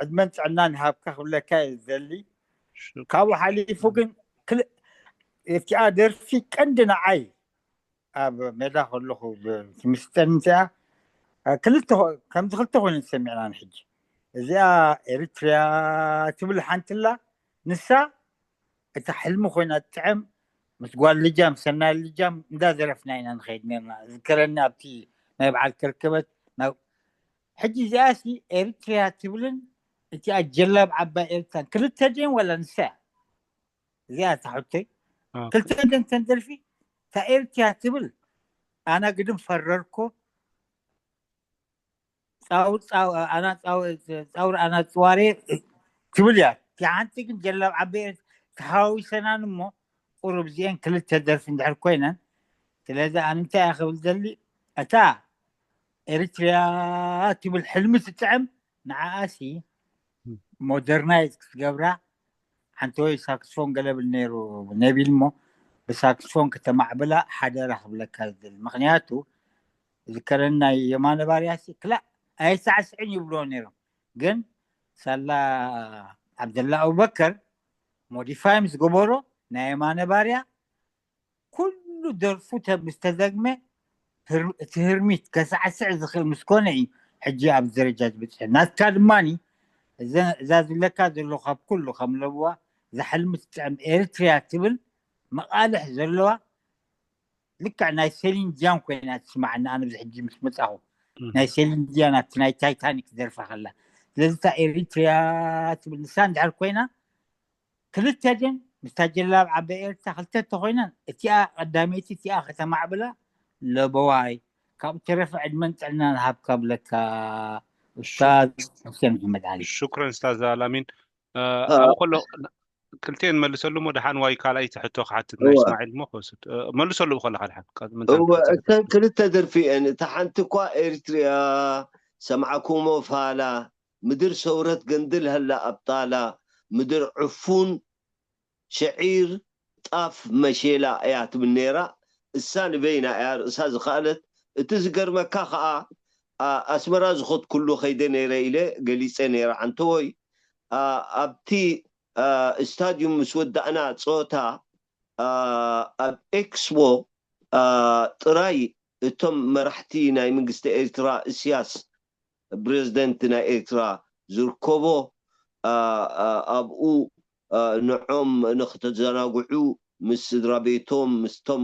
ዕድመን ጥዕናን ይሃብካ ክብለካ እየ ዝደሊ። ካብኡ ሓሊፉ ግን እቲኣ ደርፊ ቀንዲ ንዓይ ኣብ ሜዳ ከለኹ ምስጠን እንቲኣ ክልተ ከምዚ ክልተ ኮይነ ሰሚዕና ንሕጂ። እዚኣ ኤሪትሪያ ትብል ሓንትላ፣ ንሳ እታ ሕልሚ ኮይና ትጥዕም። ምስ ጓል ልጃም ሰናይ ልጃም እንዳዘረፍና ኢና ንኸይድ ነርና። ዝከረኒ ኣብቲ ናይ በዓል ከርከበት ሕጂ እዚኣሲ ኤሪትሪያ ትብልን እቲኣ ጀላብ ዓባይ ኤርትራን ክልተ ድየን ዋላ ንሳ እያ? እዚኣ እታ ሕቶይ። ክልተ ድየን ተን ደርፊ? እታ ኤርትሪያ ትብል ኣና ግድም ፈረርኮ ጻውር ኣና ጻውር ኣና ጽዋሬ ትብል እያ። እቲ ሓንቲ ግን ጀላብ ዓባይ ኤርትራ ተሓዋዊሰናን እሞ ቁሩብ እዚአን ክልተ ደርፊ እንድሕር ኮይነን። ስለዚ ኣነ እንታይ እየ ክብል ዘሊ፣ እታ ኤሪትሪያ ትብል ሕልሚ ትጥዕም ንዓኣሲ ሞደርናይዝ ክትገብራ ሓንቲ ወይ ሳክስፎን ገለብል ነይሩ ነቢል እሞ ብሳክስፎን ከተማዕብላ ሓደራ ክብለካ ዝደሊ። ምክንያቱ ዝከረን ናይ የማነ ባርያሲ ክላእ ኣይሳዕስዕን ይብልዎ ነይሮም። ግን ሳላ ዓብደላ ኣቡበከር ሞዲፋይ ምስ ገበሮ ናይ የማነ ባርያ ኩሉ ደርፉ ምስ ተደግመ እቲ ህርሚት ከሳዕስዕ ዝኽእል ምስ ኮነ እዩ ሕጂ ኣብ ደረጃ ዝበፅሐ። ናትካ ድማ እዛ ዝብለካ ዘሎ ካብ ኩሉ ከም ለብዋ ዝሓልሚ ትጥዕም ኤርትሪያ ትብል መቓልሕ ዘለዋ ልክዕ ናይ ሴሊን ዲያን ኮይና ትስማዓኒ። ኣነ ብዚ ሕጂ ምስ መጻኹ ናይ ሴሊን ዲያን ኣብቲ ናይ ታይታኒክ ደርፋ ከላ ስለዚ እታ ኤሪትሪያ ትብል ንሳ እንድሕር ኮይና ክልተ ድን ምስታ ጀላብ ዓባይ ኤርትራ ክልተ ተኮይነን እቲኣ ቀዳመይቲ እቲኣ ከተማዕብላ ለበዋይ። ካብኡ ተረፈ ዕድመን ጥዕናን ሃብካ ብለካ ኡስታዝ ሁሴን መሐመድ ዓሊ። ሽኩረን ኡስታዝ ኣላሚን። ኣብኡ ከሎ ክልቴን መልሰሉ እሞ ደሓን ዋይ ካልኣይቲ ሕቶ ክሓትት ናይ እስማዒል እሞ ክወስድ። መልሰሉ ብኡ ከለካ ደሓን እወ እተን ክልተ ደርፊ እየን። እታ ሓንቲ እኳ ኤርትሪያ ሰምዓኩሞ ፋላ ምድር ሰውረት ገንድል ሀላ ኣብጣላ ምድር ዕፉን ሸዒር ጣፍ መሼላ እያ ትብል ነይራ። እሳ ንበይና እያ ርእሳ ዝኸኣለት። እቲ ዝገርመካ ከኣ ኣስመራ ዝኸድኩሉ ከይደ ነይረ ኢለ ገሊጸ ነይረ። ዓንተወይ ኣብቲ ስታድዩም ምስ ወዳእና ጸወታ ኣብ ኤክስፖ ጥራይ እቶም መራሕቲ ናይ መንግስቲ ኤርትራ እስያስ ፕሬዝደንት ናይ ኤርትራ ዝርከቦ ኣብኡ ንዖም ንክተዘናግዑ ምስ ስድራ ቤቶም ምስቶም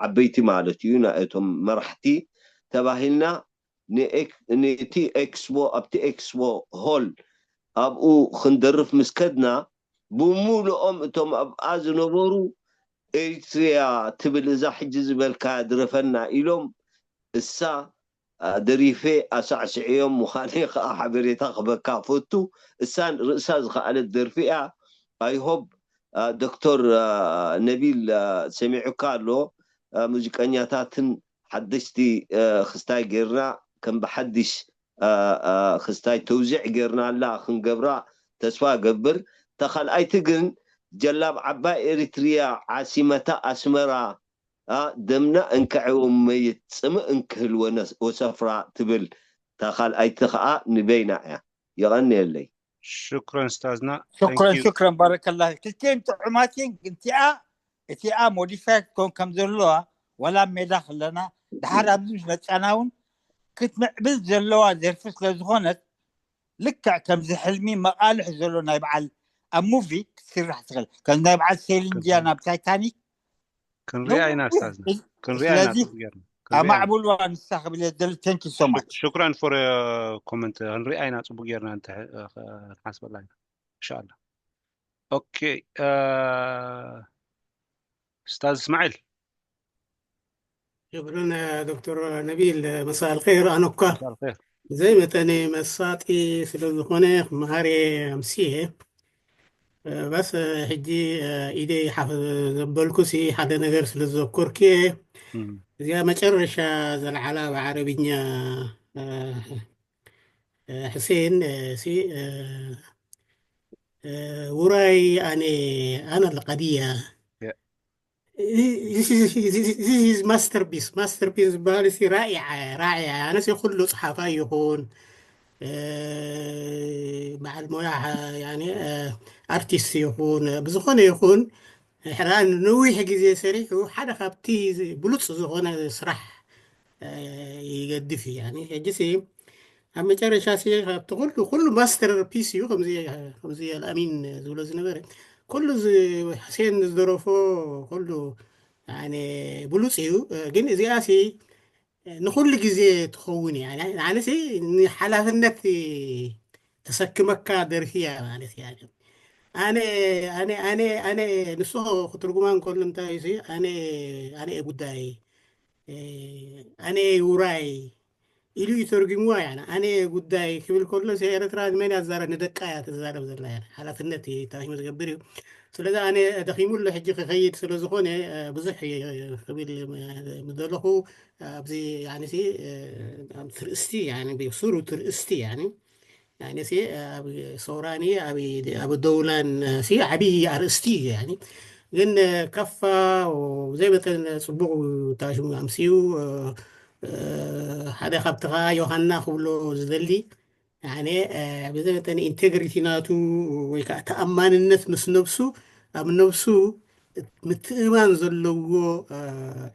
ዓበይቲ ማለት እዩ ናእቶም መራሕቲ ተባሂልና ነቲ ኤክስፖ ኣብቲ ኤክስፖ ሆል ኣብኡ ክንደርፍ ምስ ከድና ብምሉኦም እቶም ኣብኣ ዝነበሩ ኤሪትሪያ ትብል እዛ ሕጂ ዝበልካ ድረፈና ኢሎም እሳ ደሪፌ ኣሳዕስዕዮም ምዃነይ ከዓ ሓበሬታ ክበካ ፈቱ። እሳ ርእሳ ዝኸኣለት ደርፊ እያ። ኣይሆብ ዶክተር ነቢል ሰሚዑካ ኣሎ። ሙዚቀኛታትን ሓደሽቲ ክስታይ ጌርና ከም ብሓድሽ ክስታይ ተውዚዕ ጌርናላ ክንገብራ ተስፋ ገብር። ተኻልኣይቲ ግን ጀላብ ዓባይ ኤሪትሪያ ዓሲመታ ኣስመራ ደምና እንክዐወ መይት ጽምእ እንክህልወ ወሰፍራ ትብል። ተኻልኣይቲ ከዓ ንበይና እያ። የቐንየለይ። ሽክረን ስታዝና። ሽክረን ሽክረን ባረከላ። ክልቴን ጥዑማት እየን፣ ግን እቲኣ እቲኣ ሞዲፋይ ክትኮን ከም ዘለዋ ዋላ ሜዳ ከለና ድሓር ኣብዚ ምስ መጻና እውን ክትምዕብል ዘለዋ ደርፊ ስለ ዝኾነት ልክዕ ከምዚ ሕልሚ መቓልሕ ዘሎ ናይ በዓል ኣብ ሙቪ ክትስራሕ ትኽእል ከም ናይ በዓል ሴሊን ዲያን ኣብ ታይታኒክ ክንሪኣ ኢና ስታዝና። ክንሪኣ ኢና። ስለዚ ኣማዕብልዋ ንሳ ክብል እየ ዝደሊ። Thank you so much። ሽክራን for comment። ክንሪኣ ኢና ጽቡቅ ጌርና እንተ ክንሓስበላ ኢና ኢንሻኣላ። ኦኬ ኡስታዝ እስማዒል። ሽክረን ዶክተር ነቢል መሳእ ኣልኸይር። ኣነ እኳ ብዘይ መጠነይ መሳጢ ስለ ዝኾነ ክመሃር እየ ኣምስየ። በስ ሕጂ ኢደይ ሓፍ ዘበልኩሲ ሓደ ነገር ስለ ዘዘኮርኩ እየ። እዚኣ መጨረሻ ዘልዓላ ብዓረብኛ ሕሴን ሲ ውራይ ኣነ ኣነ ለቀድያ ማስተርፒስ ማስተርፒስ ዝበሃል ሲ ራኢዓ ራኢዓ ኣነሲ ኩሉ ፀሓፋይ ይኹን በዓል ሞያ ኣርቲስት ይኹን ብዝኾነ ይኹን ሕራን ንነዊሕ ግዜ ሰሪሑ ሓደ ካብቲ ብሉፅ ዝኾነ ስራሕ ይገድፍ እዩ። ሕጂ ኣብ መጨረሻ ካብቲ ኩሉ ኩሉ ማስተር ፒስ እዩ። ከምዚ ኣልኣሚን ዝብሎ ዝነበረ ኩሉ ሕሴን ዝደረፎ ኩሉ ብሉፅ እዩ። ግን እዚኣ ንኩሉ ግዜ ትኸውን እያ። ኣነ ንሓላፍነት ተሰክመካ ደርፊ እያ ማለት እያ። ኣነ ኣነ ኣነ ኣነ ንሱ ክትርጉማ እንከሎ እንታይ እዩ ኣነ ኣነ ጉዳይ ኣነ ውራይ ኢሉ እዩ ተርጉምዋ። ያነ ኣነ ጉዳይ ክብል ከሎ ኤርትራ ንመን ያዛረብ? ንደቃ እያ ትዛረብ ዘላ። ሓላፍነት እዩ ታሽሙ ዝገብር እዩ። ስለዚ ኣነ ደኺሙ ኣሎ ሕጂ ክኸይድ ስለ ዝኾነ ብዙሕ ክብል ምደለኹ ኣብዚ ትርእስቲ ብሱሩ ትርእስቲ ያነ ኣብ ሰውራን ኣብ ደውላን ዓብዪ ኣርእስቲ እዩ። ግን ከፋ ብዘይ መጠን ፅቡቕ ታሽሙ ኣምስዩ ሓደ ካብቲ ከዓ ዮሃና ክብሎ ዝደሊ ብዘይ መጠን ኢንቴግሪቲ ናቱ ወይ ከዓ ተኣማንነት ምስ ነብሱ ኣብ ነብሱ ምትእማን ዘለዎ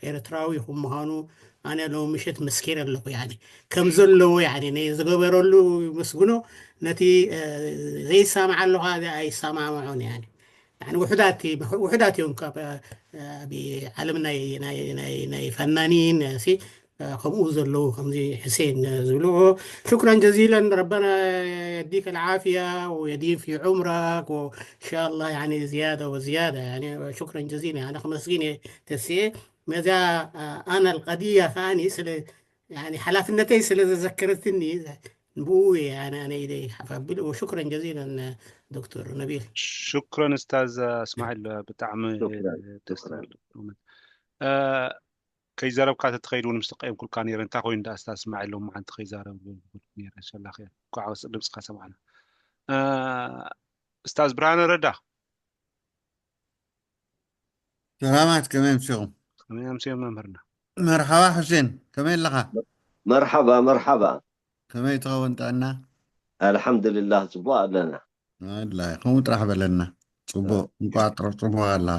ኤርትራዊ ከም ምዃኑ ኣነ ሎሚ ምሸት መስኪረ ኣለኹ። ከም ዘለዎ ዝገበረሉ መስግኖ ነቲ ዘይሰማዓ ኣለኻ ኣይሰማምዖን። ውሕዳት እዮም ካብ ዓለም ናይ ፈናኒን ከምኡ ዘለዉ ከምዚ ሕሴን ዝብልዎ። شكرا جزيلا، ربنا يديك العافية ويديم في عمرك وإن شاء الله يعني زيادة وزيادة. يعني شكرا جزيلا، يعني خمسين تسعة ماذا أنا القضية ثاني سل يعني ሓላፍነተይ ስለ ዘዘከረትኒ ብኡ ኣነ ኣነ ኢለ ሓፍ ኣብል። وشكرا جزيلا دكتور نبيل. شكرا أستاذ إسماعيل ብጣዕሚ ደስ ከይዘረብካ ተትኸይድ እውን ምስ ተቀየምኩልካ ነይረ። እንታይ ኮይኑ ዳ ኣስታ ስማዒ ሎም መዓንቲ ከይዛረብ ነይረ። ሸላኸ ኳ ድምፅካ ሰማዕና። እስታዝ ብርሃነ ረዳ ሰላማት፣ ከመይ ኣምሲኹም? ከመይ ኣምሲኹም መምህርና? መርሓባ ሑሴን፣ ከመይ ኣለኻ? መርሓባ መርሓባ። ከመይ ትኸውን ጥዕና? ኣልሓምዱልላህ ፅቡቅ ኣለና። ኣላይ ከምኡ ጥራሕ በለና። ፅቡቅ፣ እንቋዕ ጥረ ፅቡቅ ኣለኻ።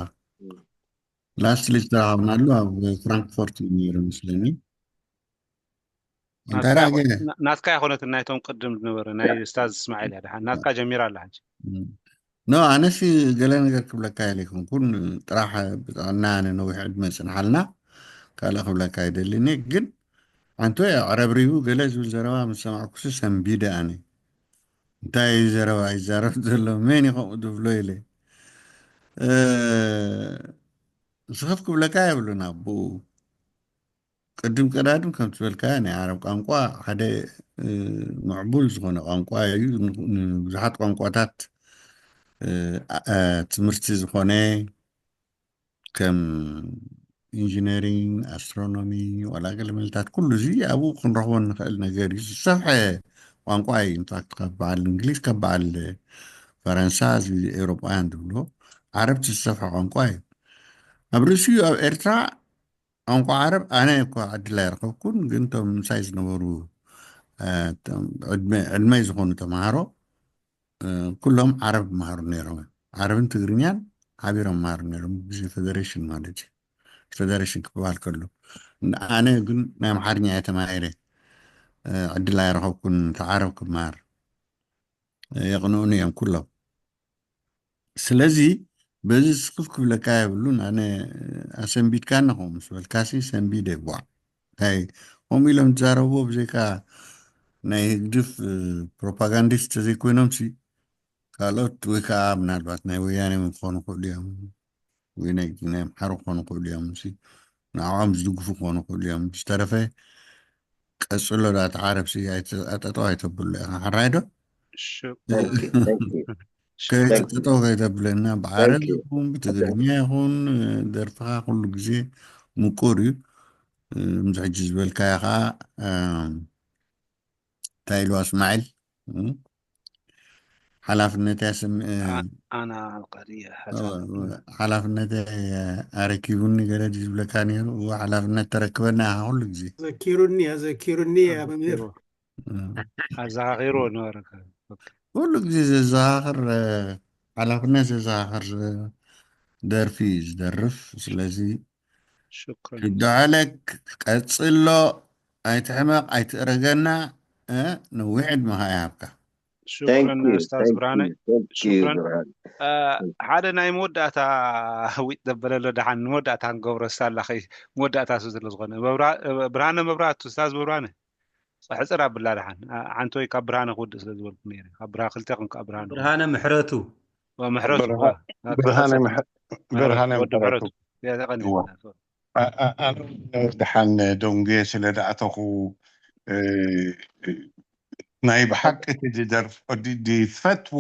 ላስት ሊስት ተራኸብናሉ ኣብ ፍራንክፎርት እዩ ነይሩ መስለኒ። እንታይ ደኣ ገለ? ና- ናትካ ኣይኮነትን፣ ናይቶም ቅድም ዝነበረ ናይ ኡስታዝ እስማዒል እያ። ደሓን ናትካ ጀሚራ ኣላ ሕጂ። ኖ፣ ኣነሲ ገለ ነገር ክብለካ ኢለ ኣይኮንኩን፣ ጥራሕ ብጥዕና ንነዊሕ ዕድመ ጽንሓልና። ካልእ ክብለካ ኣይደልን እየ፣ ግን ኣንቶ ኣዕረብሪቡ ገለ ዝብል ዘረባ ምስ ሰማዕኩሲ ሰንቢደ ኣነ። እንታይ እዩ ዘረባ ይዛረብ ዘሎ? መን እዩ ከምኡ ዝብሎ ኢለ። እ፣ ስኽፍ ክብለካ የብሉን ኣብኡ። ቅድም ቀዳድም ከም ትበልካዮ ናይ ዓረብ ቋንቋ ሓደ፣ እ፣ ምዕቡል ዝኾነ ቋንቋ እዩ። ን-፣ ንብዙሓት ቋንቋታት፣ እ፣ ኣ-፣ ኣ-፣ ትምህርቲ ዝኾነ ከም ኢንጂነሪንግ፣ ኣስትሮኖሚ፣ ዋላ ገለ መለታት ኩሉ እዚ ኣብኡ ክንረኽቦ እንኽእል ነገር እዩ። ዝሰፍሐ ቋንቋ እዩ። ኢንፋክት ካብ በዓል እንግሊዝ፣ ካብ በዓል ፈረንሳ፣ እዚ ኤውሮጳውያን ዝብልዎ ዓረብቲ ዝሰፍሐ ቋንቋ እዩ። ኣብ ርእሲኡ ኣብ ኤርትራ ቋንቋ ዓረብ ኣነ እኳ ዕድል ኣይረኸብኩን፣ ግን እቶም ምሳይ ዝነበሩ፣ እ፣ እቶም ዕድመ-፣ ዕድመይ ዝኾኑ ተምሃሮ፣ እ፣ ኩሎም ዓረብ ይመሃሩ ነይሮም። ዓረብን ትግርኛን ሓቢሮም ይመሃሩ ነይሮም፣ ግዜ ፈደሬሽን ማለት እዩ። ፈደሬሽን ክበሃል ከሎ። ኣነ ግን ናይ ኣምሓርኛ እየ ተማሂረ። እ፣ ዕድል ኣይረኸብኩን፣ እቲ ዓረብ ክመሃር። የቕንኡኒ እዮም ኩሎም። ስለዚ በዚ ስኽፍ ክብለካ የብሉን። ኣነ ኣሰንቢድካኒ ከምኡ ምስ በልካሲ ሰንቢደ። ቧዕ፣ እንታይ ከምኡ ኢሎም ዝዛረብዎ ብዘይካ ናይ ህግድፍ፣ እ፣ ፕሮፓጋንዲስት ተዘይኮይኖምሲ ካልኦት ወይ ከዓ ምናልባት ናይ ወያነ እውን ክኾኑ ይኽእሉ እዮም። ወይ ናይ፣ ናይ ኣምሓሩ ክኾኑ ይኽእሉ እዮም። እሲ ንዕኦም ዝድግፉ ክኾኑ ይኽእሉ እዮም። ዝተረፈ ቀጽሎ፣ ዳ ተዓረብሲ ኣይተ-፣ ጠጠው ኣይተብሎ ኢኻ። ሕራይ ዶ? ሹ-፣ Thank you, thank you. ከይተ-፣ Thank you. ጠጠው ከይተብለና፣ ብዓረብ Thank you. ይኹን ብትግርኛ ይኹን፣ ደርፍኻ ኩሉ ግዜ ምቁር እዩ። እምዚ ሕጂ ዝበልካዮ ኸዓ፣ እም፣ እንታይ ኢልዋ እስማዒል? እም? ሓላፍነተይ ኣስም-፣ እ፣ አ-፣ ኣና ኣልቃድየ ኦ፣ ሓሳብ። ሓላፍነተይ ኣረኪቡኒ ገለ ድዩ ዝብለካ ነይሩ? እወ፣ ሓላፍነት ተረክበና ኢኻ ኩሉ ግዜ። ዘኪሩኒ፣ ኣዘኪሩኒ፣ ያ መምህር። ኣዘኻኺሩ። እ። ኣዘኻኺሩ ነበረ። ኩሉ ግዜ ዘዘኻኽር፣ እ፣ ሓላፍነት ዘዘኻኽር፣ እ፣ ደርፊ እዩ ዝደርፍ። ስለዚ ሽክረን ክድዓለክ፣ ቀጽሎ፣ ኣይትሕመቕ፣ ኣይትእረገና። እ፣ ነዊሕ ዕድመኻ ይሃብካ። ሽክረን you, ኡስታዝ thank ብርሃነ። you, thank you, ሽክረን። ብርሃን። እ፣ ሓደ ናይ መወዳእታ ዊጥ ዘበለሎ ደሓን መወዳእታ ክንገብሮ ሳላ ኸይ መወዳእታ ስለ ዝኾነ መብራ- እ፣ ብርሃነ መብራቱ፣ ኡስታዝ ብርሃነ ሕፅር ኣብላ ደሓን። እ፣ ሓንቲ ወይ ካብ ብርሃነ ክውድእ ስለ ዝበልኩ ነይረ። ካብ ብርሃ ክልተ ኹን ካብ ብርሃነ ብርሃነ ምሕረቱ ምሕረቱ ብርሃ- ብርሃነ ምሕ- ብርሃነ ወዲ ምሕረቱ ምሕረቱ። ያ ተቐኒና። እዋ። ኣ- ኣ- ኣነ ደሓን ደንጉየ ስለ ደኣተኹ፣ እ፣ ናይ ብሓቂ እቲ ዝደርፍ ወዲ ድፈትዎ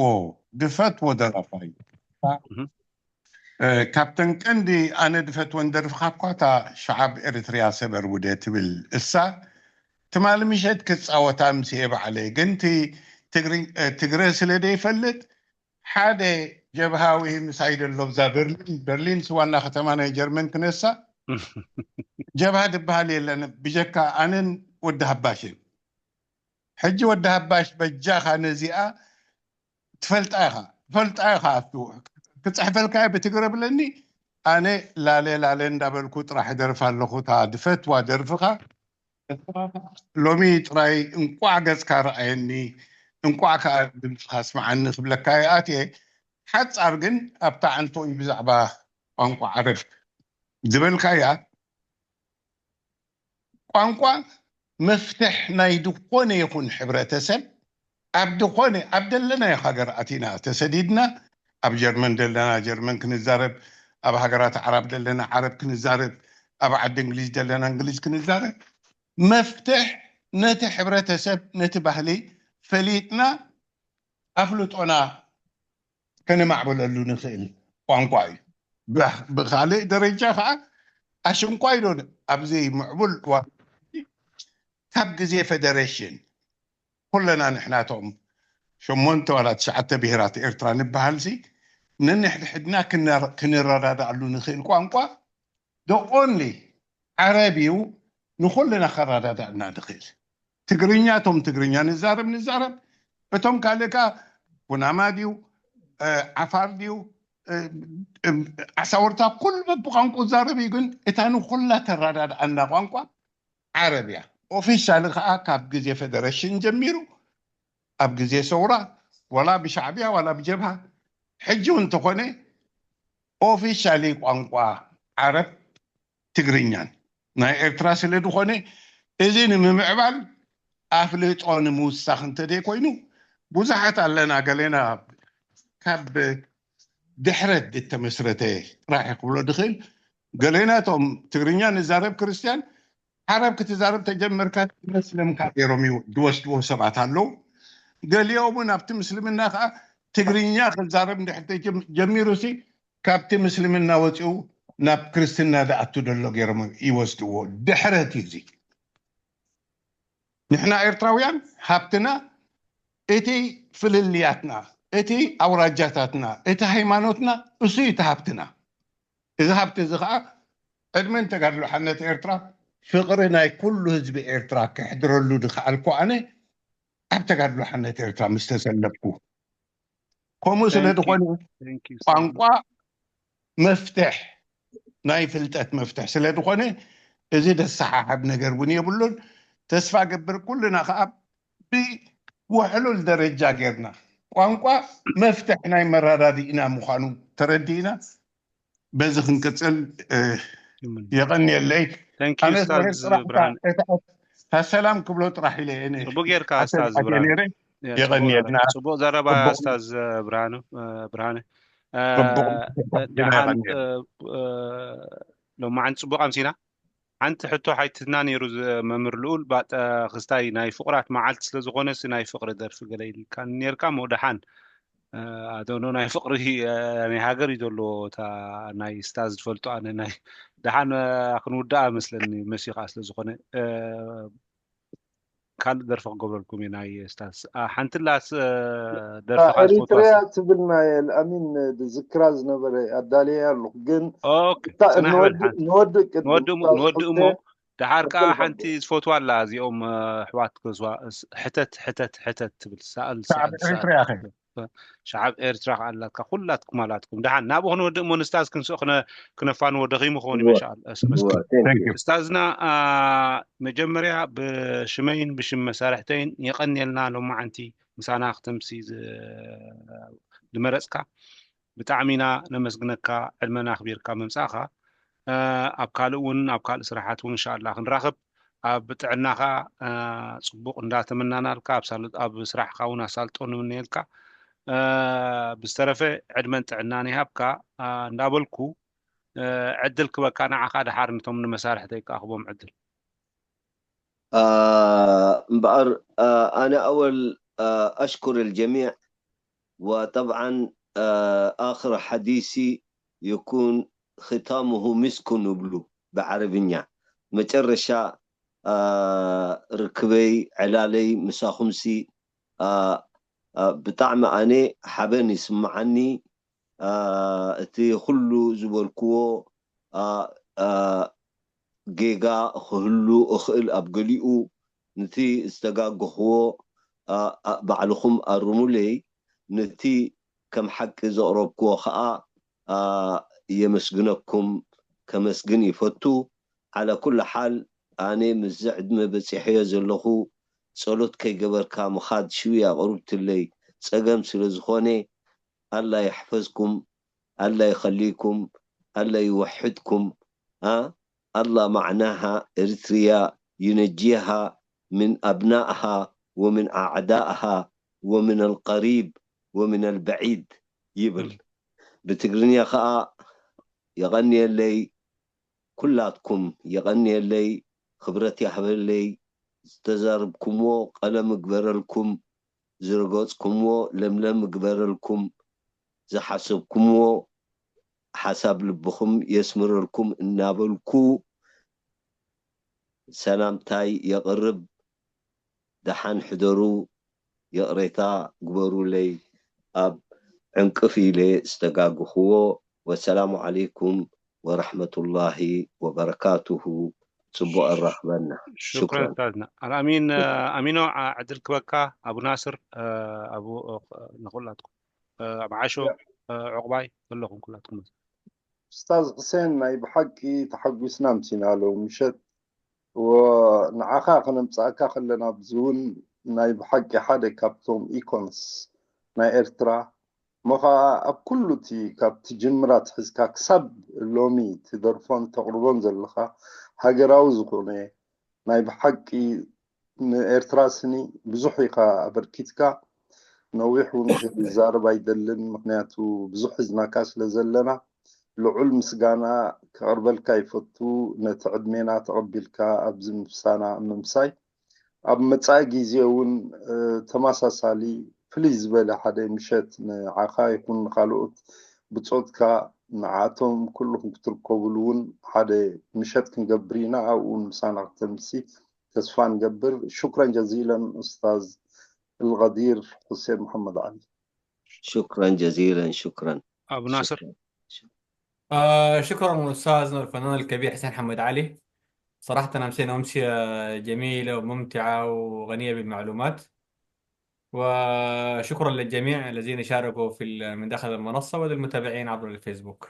ድፈትዎ ደራፋይ እዩ። እህ። እ፣ ካብተን ቀንዲ ኣነ ድፈትወን ደርፍኻ እኳ እታ ሸዓብ ኤርትርያ ሰበር ውደ ትብል እሳ ትማሊ ምሸት ክፃወታ ምስ እየ ባዕለይ ግን እቲ ትግሪ- እ፣ ትግረ ስለ ደይፈልጥ ሓደ ጀብሃዊ ምሳይ ደሎ ብዛ በርሊን በርሊን ስዋና ከተማ ናይ ጀርመን ክነሳ ጀብሃ ድበሃል የለን ብጀካ ኣነን ወዲ ሃባሽን። ሕጂ ወዲ ሃባሽ በጃኻ ነዚኣ ትፈልጣ ኢኻ ትፈልጣ ኢኻ ኣቱ ክፅሕፈልካ ብትግረ ብለኒ ኣነ ላለ ላለ እንዳበልኩ ጥራሕ ደርፍ ኣለኹ እታ ድፈትዋ ደርፍኻ ሎሚ ጥራይ እንቋዕ ገፅካ ረኣየኒ እንቋዕ ከዓ ድምፅኻ ስምዓኒ ክብለካ ይኣትየ ሓፃር ግን ኣብታ ዓንቶ እዩ ብዛዕባ ቋንቋ ዓረብ ዝበልካያ ቋንቋ መፍትሕ ናይ ዝኾነ ይኹን ሕብረተሰብ ኣብ ዝኾነ ኣብ ደለናዮ ሃገር ኣቲና ተሰዲድና ኣብ ጀርመን ደለና ጀርመን ክንዛረብ ኣብ ሃገራት ዓራብ ደለና ዓረብ ክንዛረብ ኣብ ዓዲ እንግሊዝ ደለና እንግሊዝ ክንዛረብ መፍትሕ ነቲ ሕብረተሰብ ነቲ ባህሊ ፈሊጥና ኣፍልጦና ከነማዕብለሉ ንኽእል ቋንቋ እዩ። ብኻልእ ደረጃ ከዓ ኣሽንኳይ ዶ ኣብዚ ምዕቡል ካብ ግዜ ፌደሬሽን ኩለና ንሕናቶም ሸሞንተ ዋላ ትሽዓተ ብሄራት ኤርትራ ንበሃል ሲ ነንሕድሕድና ክንረዳድኣሉ ንኽእል ቋንቋ the only ዓረብ እዩ ንኹልና ከረዳዳእና ንኽእል ትግርኛ እቶም ትግርኛ ንዛረብ ንዛረብ እቶም ካልእ ከዓ ኩናማ ድዩ ዓፋር ድዩ ዓሳወርታ ኩሉ ብቋንቁ ዛረብ እዩ ግን እታ ንኹላ ተረዳድኣና ቋንቋ ዓረብ እያ officially ከዓ ካብ ግዜ ፌደሬሽን ጀሚሩ ኣብ ግዜ ሰውራ ዋላ ብሻዕብያ ዋላ ብጀብሃ ሕጂ እውን እንተኾነ officially ቋንቋ ዓረብ ትግርኛን ናይ ኤርትራ ስለ ዝኾነ እዚ ንምምዕባል ኣፍልጦ ንምውሳኽ እንተደይ ኮይኑ ብዙሓት ኣለና ገሌና ካብ ድሕረት ዝተመስረተ ጥራሕ ክብሎ ድኽእል ገሌና እቶም ትግርኛ ንዛረብ ክርስትያን ዓረብ ክትዛረብ ተጀመርካ መስለምካ ገይሮም እዩ ዝወስድዎ ሰባት ኣለዉ ገሊኦም እውን ኣብቲ ምስልምና ከዓ ትግርኛ ክዛረብ እንድሕር ጀሚሩ ሲ ካብቲ ምስልምና ወፂኡ ናብ ክርስትና ዝኣቱ ዘሎ ገይሮም ይወስድዎ ድሕረት እዩ እዚ ንሕና ኤርትራውያን ሃብትና እቲ ፍልልያትና እቲ ኣውራጃታትና እቲ ሃይማኖትና እሱ እዩ እቲ ሃብትና እዚ ሃብቲ እዚ ከዓ ዕድመን ተጋድሎ ሓነት ኤርትራ ፍቕሪ ናይ ኩሉ ህዝቢ ኤርትራ ክሕድረሉ ዝኸኣልኩ ኣነ ኣብ ተጋድሎ ሓነት ኤርትራ ምስ ተሰለፍኩ ከምኡ ስለ ዝኾነ ቋንቋ መፍትሕ ናይ ፍልጠት መፍትሕ ስለ ዝኾነ እዚ ደሰሓሓብ ነገር እውን የብሉን ተስፋ ገብር ኩልና ከዓ ብውሕሉል ደረጃ ጌርና ቋንቋ መፍትሕ ናይ መረዳድእና ምዃኑ ተረዲእና በዚ ክንቅፅል የቐንየለይ ኣነ ዝሕር ጥራሕ እታ ሰላም ክብሎ ጥራሕ ኢለ እየ ጽቡቅ ጌርካ ኣስታዝ ብርሃነ የቐንየልና ጽቡቅ ዘረባ ኣስታዝ ብርሃነ ብርሃነ ደሓን ሎማዓንቲ ጽቡቅ ኣምሲና ሓንቲ ሕቶ ሓይትና ነይሩ መምህር ልኡል ባጠ ክስታይ ናይ ፍቁራት መዓልቲ ስለ ዝኾነስ ናይ ፍቅሪ ደርፊ ገለ ኢልካ ነርካ ሞ ደሓን ኣዶኖ ናይ ፍቅሪ ናይ ሃገር እዩ ዘሎ እታ ናይ ስታዝ ዝፈልጦ ኣነ ናይ ደሓን ክንውዳኣ መስለኒ መሲኻ ስለ ዝኾነ ካልእ ደርፊ ክገብረልኩም እዩ ናይ ስታዝ ሓንቲ ላስ ደርፊ ኤሪትሪያ ትብል ናይ ኣልኣሚን ዝክራ ዝነበረ ኣዳልየ ኣለኹ ግን ንወድእ እሞ ደሓር ከዓ ሓንቲ ዝፈትዋ ኣላ እዚኦም ኣሕዋት ክስዋ ሕተት ሕተት ሕተት ትብል ሰኣል ሰኣል ሸዓብ ኤርትራ ከኣ ኣላትካ፣ ኩላትኩም ኣላትኩም። ደሓን ናብኡ ክንወድእ እሞ ንስታዝ ክንስኦ ክነ-፣ ክነፋንዎ ደኺሙ ክኸውን እዩ። እወ፣ መሻኣላ። እስ-፣ እስ-፣ እወ፣ thank Thank you። you። እስታዝና፣ ኣ፣ መጀመርያ ብሽመይን ብሽም መሳርሕተይን የቐንየልና ሎማዓንቲ ምሳና ክትምሲ ዝ-፣ ዝመረጽካ። ብጣዕሚ ኢና ነመስግነካ፣ ዕድመና ኣኽቢርካ ምምጻእካ። እ፣ ኣብ ካልእ እውን፣ ኣብ ካልእ ስራሓት እውን እንሻላ ክንራኸብ፣ ኣብ ጥዕናኻ፣ እ፣ ጽቡቕ እንዳተመናናልካ፣ ኣብ ሳል-፣ ኣብ ስራሕኻ እውን ኣሳልጦ ንምነየልካ። እ፣ ብዝተረፈ ዕድመን ጥዕናን ይሃብካ፣ እ፣ እንዳበልኩ፣ እ፣ ዕድል ክበካ ንዓኻ፣ ደሓር ነቶም ንመሳርሕተይ ክኣኽቦም ዕድል። آه، እምበኣር፣ آه، ኣነ ኣወል، آه، ኣሽኩር الجميع، وطبعا، آه، آخر حديثي يكون ختامه مسك ንብሉ ብዓረብኛ። መጨረሻ፣ آه፣ ርክበይ፣ ዕላለይ ምሳኹምሲ፣ آه، آه፣ ብጣዕሚ ኣነ ሓበን ይስምዓኒ። آه، እቲ ኩሉ ዝበልክዎ، آه، آه፣ ጌጋ ክህሉ እኽእል ኣብ ገሊኡ፣ ነቲ ዝተጋገኽዎ፣ آه، آه، ባዕልኹም ኣርሙለይ፣ ነቲ ከም ሓቂ ዘቕረብክዎ ኸኣ، آه، የመስግነኩም፣ ከመስግን ይፈቱ። على ኩሉ ሓል፣ ኣነ ምስዚ ዕድመ በጺሐዮ ዘለኹ፣ ጸሎት ከይገበርካ ምኻድ ሽዊ ኣቕርብትለይ፣ ጸገም ስለ ዝኾነ፣ الله يحفظكم، الله يخليكم، الله يوحدكم. ها؟ الله معناها إريتريا ينجيها من أبنائها ومن أعدائها ومن القريب ومن البعيد ይብል። ብትግርኛ ኸኣ የቐንየለይ፣ ኩላትኩም የቐንየለይ፣ ክብረት ይሃበለይ፣ ዝተዛረብኩምዎ ቀለም ይግበረልኩም፣ ዝረገጽኩምዎ ለምለም ይግበረልኩም፣ ዝሓሰብኩምዎ ሓሳብ ልብኹም የስምረልኩም እናበልኩ ሰላምታይ የቕርብ። ደሓን ሕደሩ፣ ይቕሬታ ግበሩለይ ኣብ ዕንቅፍ ኢለ ዝተጋግኽዎ። والسلام عليكم ورحمة الله وبركاته. ጽቡቕ ኣራኽበና። ሽኩረን ሽኩረን። እስታዝና ኣልኣሚን። ኣሚኖ፣ ዓ-፣ ዕድል ክበካ። ኣቡ ናስር፣ ኣቡ፣ ንኹላትኩም፣ ኣቡ ዓሾ፣ ዑቕባይ፣ ከለኹም ኩላትኩም። ኡስታዝ ሕሴን፣ ናይ ብሓቂ ተሓጒስና ምሲና ሎ ምሸት። ንዓኻ ከነምጽኣካ ከለና ኣብዚ እውን ናይ ብሓቂ ሓደ ካብቶም ኢኮንስ ናይ ኤርትራ፣ እሞ ኸዓ ኣብ ኩሉ እቲ ካብ ትጅምር ኣትሒዝካ ክሳብ ሎሚ ትደርፎን ተቕርቦን ዘለኻ ሃገራዊ ዝኾነ ናይ ብሓቂ ንኤርትራ ስኒ ብዙሕ ኢኻ ኣበርኪትካ። ነዊሕ እውን ክዛረብ ኣይደልን፣ ምኽንያቱ ብዙሕ ሒዝናካ ስለ ዘለና። ልዑል ምስጋና ከቕርበልካ ይፈቱ፣ ነቲ ዕድሜና ተቐቢልካ ኣብዚ ምብሳና ምምሳይ። ኣብ መጻኢ ግዜ እውን፣ እ፣ ተመሳሳሊ ፍልይ ዝበለ ሓደ ምሸት ንዓኻ ይኹን ንኻልኦት ብጾትካ፣ ንዓቶም ኩልኹም ክትርከቡሉ እውን ሓደ ምሸት ክንገብር ኢና። ኣብኡ ምሳና ክተምሲ ተስፋ ንገብር። ሽኩረን ጀዚለን ኡስታዝ الغدير حسين محمد علي. شكرا جزيلا، شكرا. أبو ناصر. شكرا. آه، شكرا أستاذنا الفنان الكبير حسين محمد علي. صراحة أمسينا أمسية جميلة وممتعة وغنية بالمعلومات. وشكرا للجميع الذين شاركوا في ال-، من داخل المنصة وللمتابعين عبر الفيسبوك.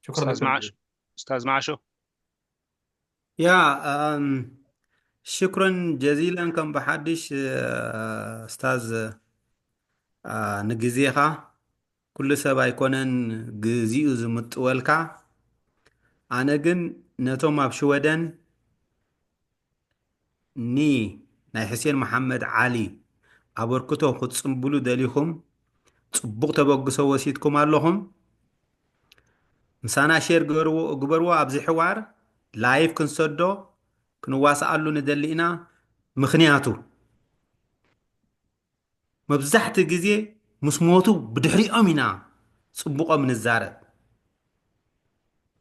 شكرا أستاذ دكتور معش. جميل. أستاذ معشو. يا، أم، شكرا جزيلا ከም ብሓድሽ፣ እ፣ ኡስታዝ፣ እ፣ ንግዜኻ። ኩሉ ሰብ ኣይኮነን ግዚኡ ዝምጥወልካ። ኣነ ግን ነቶም ኣብ ሽወደን ኒ ናይ ሕሴን መሓመድ ዓሊ ኣበርክቶ ክትጽንብሉ ደሊኹም፣ ጽቡቕ ተበግሶ ወሲድኩም ኣለኹም። ምሳና ሼር ግበርዎ፣ ግበርዎ። ኣብዚ ሕዋር ላይቭ ክንሰዶ ክንዋስኣሉ ንደሊ ኢና። ምኽንያቱ መብዛሕትኡ ግዜ ምስ ሞቱ ብድሕሪኦም ኢና ጽቡቖም ንዛረብ።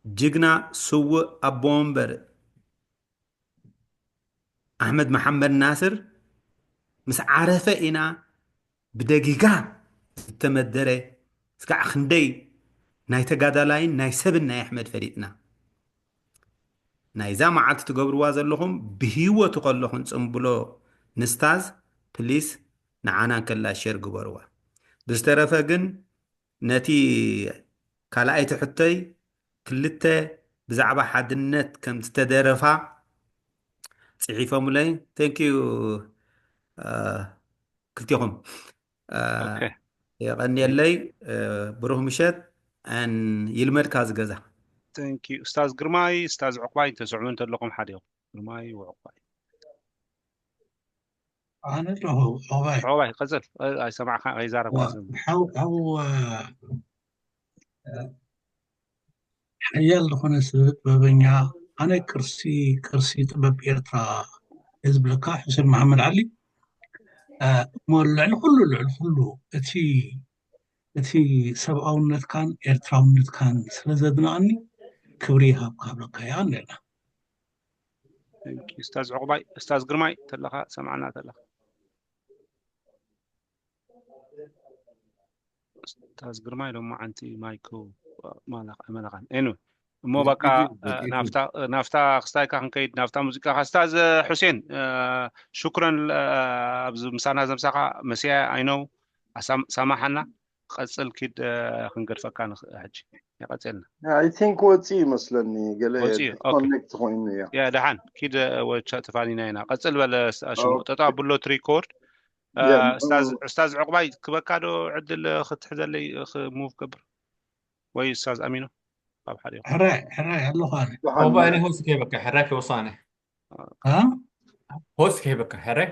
ጅግና ስውእ ኣቦ ወንበር ኣሕመድ መሓመድ ናስር ምስ ዓረፈ ኢና ብደጊጋ ዝተመደረ ስጋዕ ክንደይ ናይ ተጋዳላይን ናይ ሰብን ናይ ኣሕመድ ፈሊጥና። ናይዛ መዓልቲ ትገብርዋ ዘለኹም ብህይወቱ ከለኹን ጽንብሎ ንስታዝ ፕሊስ ንዓና እንከላ ሼር ግበርዋ። ብዝተረፈ ግን ነቲ ካልኣይቲ ሕቶይ ክልተ ብዛዕባ ሓድነት ከም ዝተደረፋ ጽሒፎምለይ። Thank you ክልቲኹም። የቐንየለይ። ብሩህ ምሸት። ይልመድካ ዝገዛ። Thank you። እስታዝ ግርማይ፣ እስታዝ ዕቁባይ፣ ተስዕቡ እንተለኹም ሓዲኹም። ግርማይ ወዕቁባይ። ኣነ ኣለኹ። ዕቁባይ። ዕቁባይ፣ ቀጽል። ኣይሰማዕካ፣ ኣይዛረብ። ሓው ሓያል ዝኾነ ስነ ጥበበኛ። ኣነ ቅርሲ ቅርሲ ጥበብ ኤርትራ እየ ዝብለካ፣ ሑሴን መሓመድ ዓሊ። እሞ ልዕሊ ኩሉ ልዕሊ ኩሉ እቲ እቲ ሰብኣውነትካን ኤርትራውነትካን ስለ ዘድንቐኒ ክብሪ ይሃብካ ብለካ። የቐንየልና። እስታዝ ዕቁባይ፣ እስታዝ ግርማይ ተለኻ ሰምዓና ተለኻ። እስታዝ ግርማይ ሎማዓንቲ ማይኩ ማላኽ ኣይመለኻን። Anyway፣ እሞ በቃ ናፍታ ክስታይካ ክንከይድ፣ ናፍታ ሙዚቃኻ። እስታዝ ሑሴን፣ ሽኩረን ኣብዚ ምሳና ዘምሳኻ። መሲያ፣ I know፣ ሳማሓና። ቀጽል ኪድ፣ ክንገድፈካ ንኽእል ሕጂ። ይቐጽልና። I think ወጺኡ ይመስለኒ፣ ገለ ወጺኡ፣ ኦኬ። ኮኔክት ኮይኑ። ያ ያ ደሓን ኪድ፣ ወቻ ተፋኒና ኢና። ቀጽል በለ። ሽሙ ጠጣ ብሎት ሪኮርድ። ያ፣ እስታዝ እስታዝ ዕቁባይ ክበካ ዶ ዕድል ክትሕዘለይ ሙቭ ገብር ወይ እስታዝ ኣሚኖ ኣብ ሓደ ይኹን። ሕራይ ሕራይ ኣለኹ ኣነ። ደሓን ኦባ እኔ ሆስ ከይበካ ሕራይ ከይወሳነ አ? ሆስ ከይበካ ሕራይ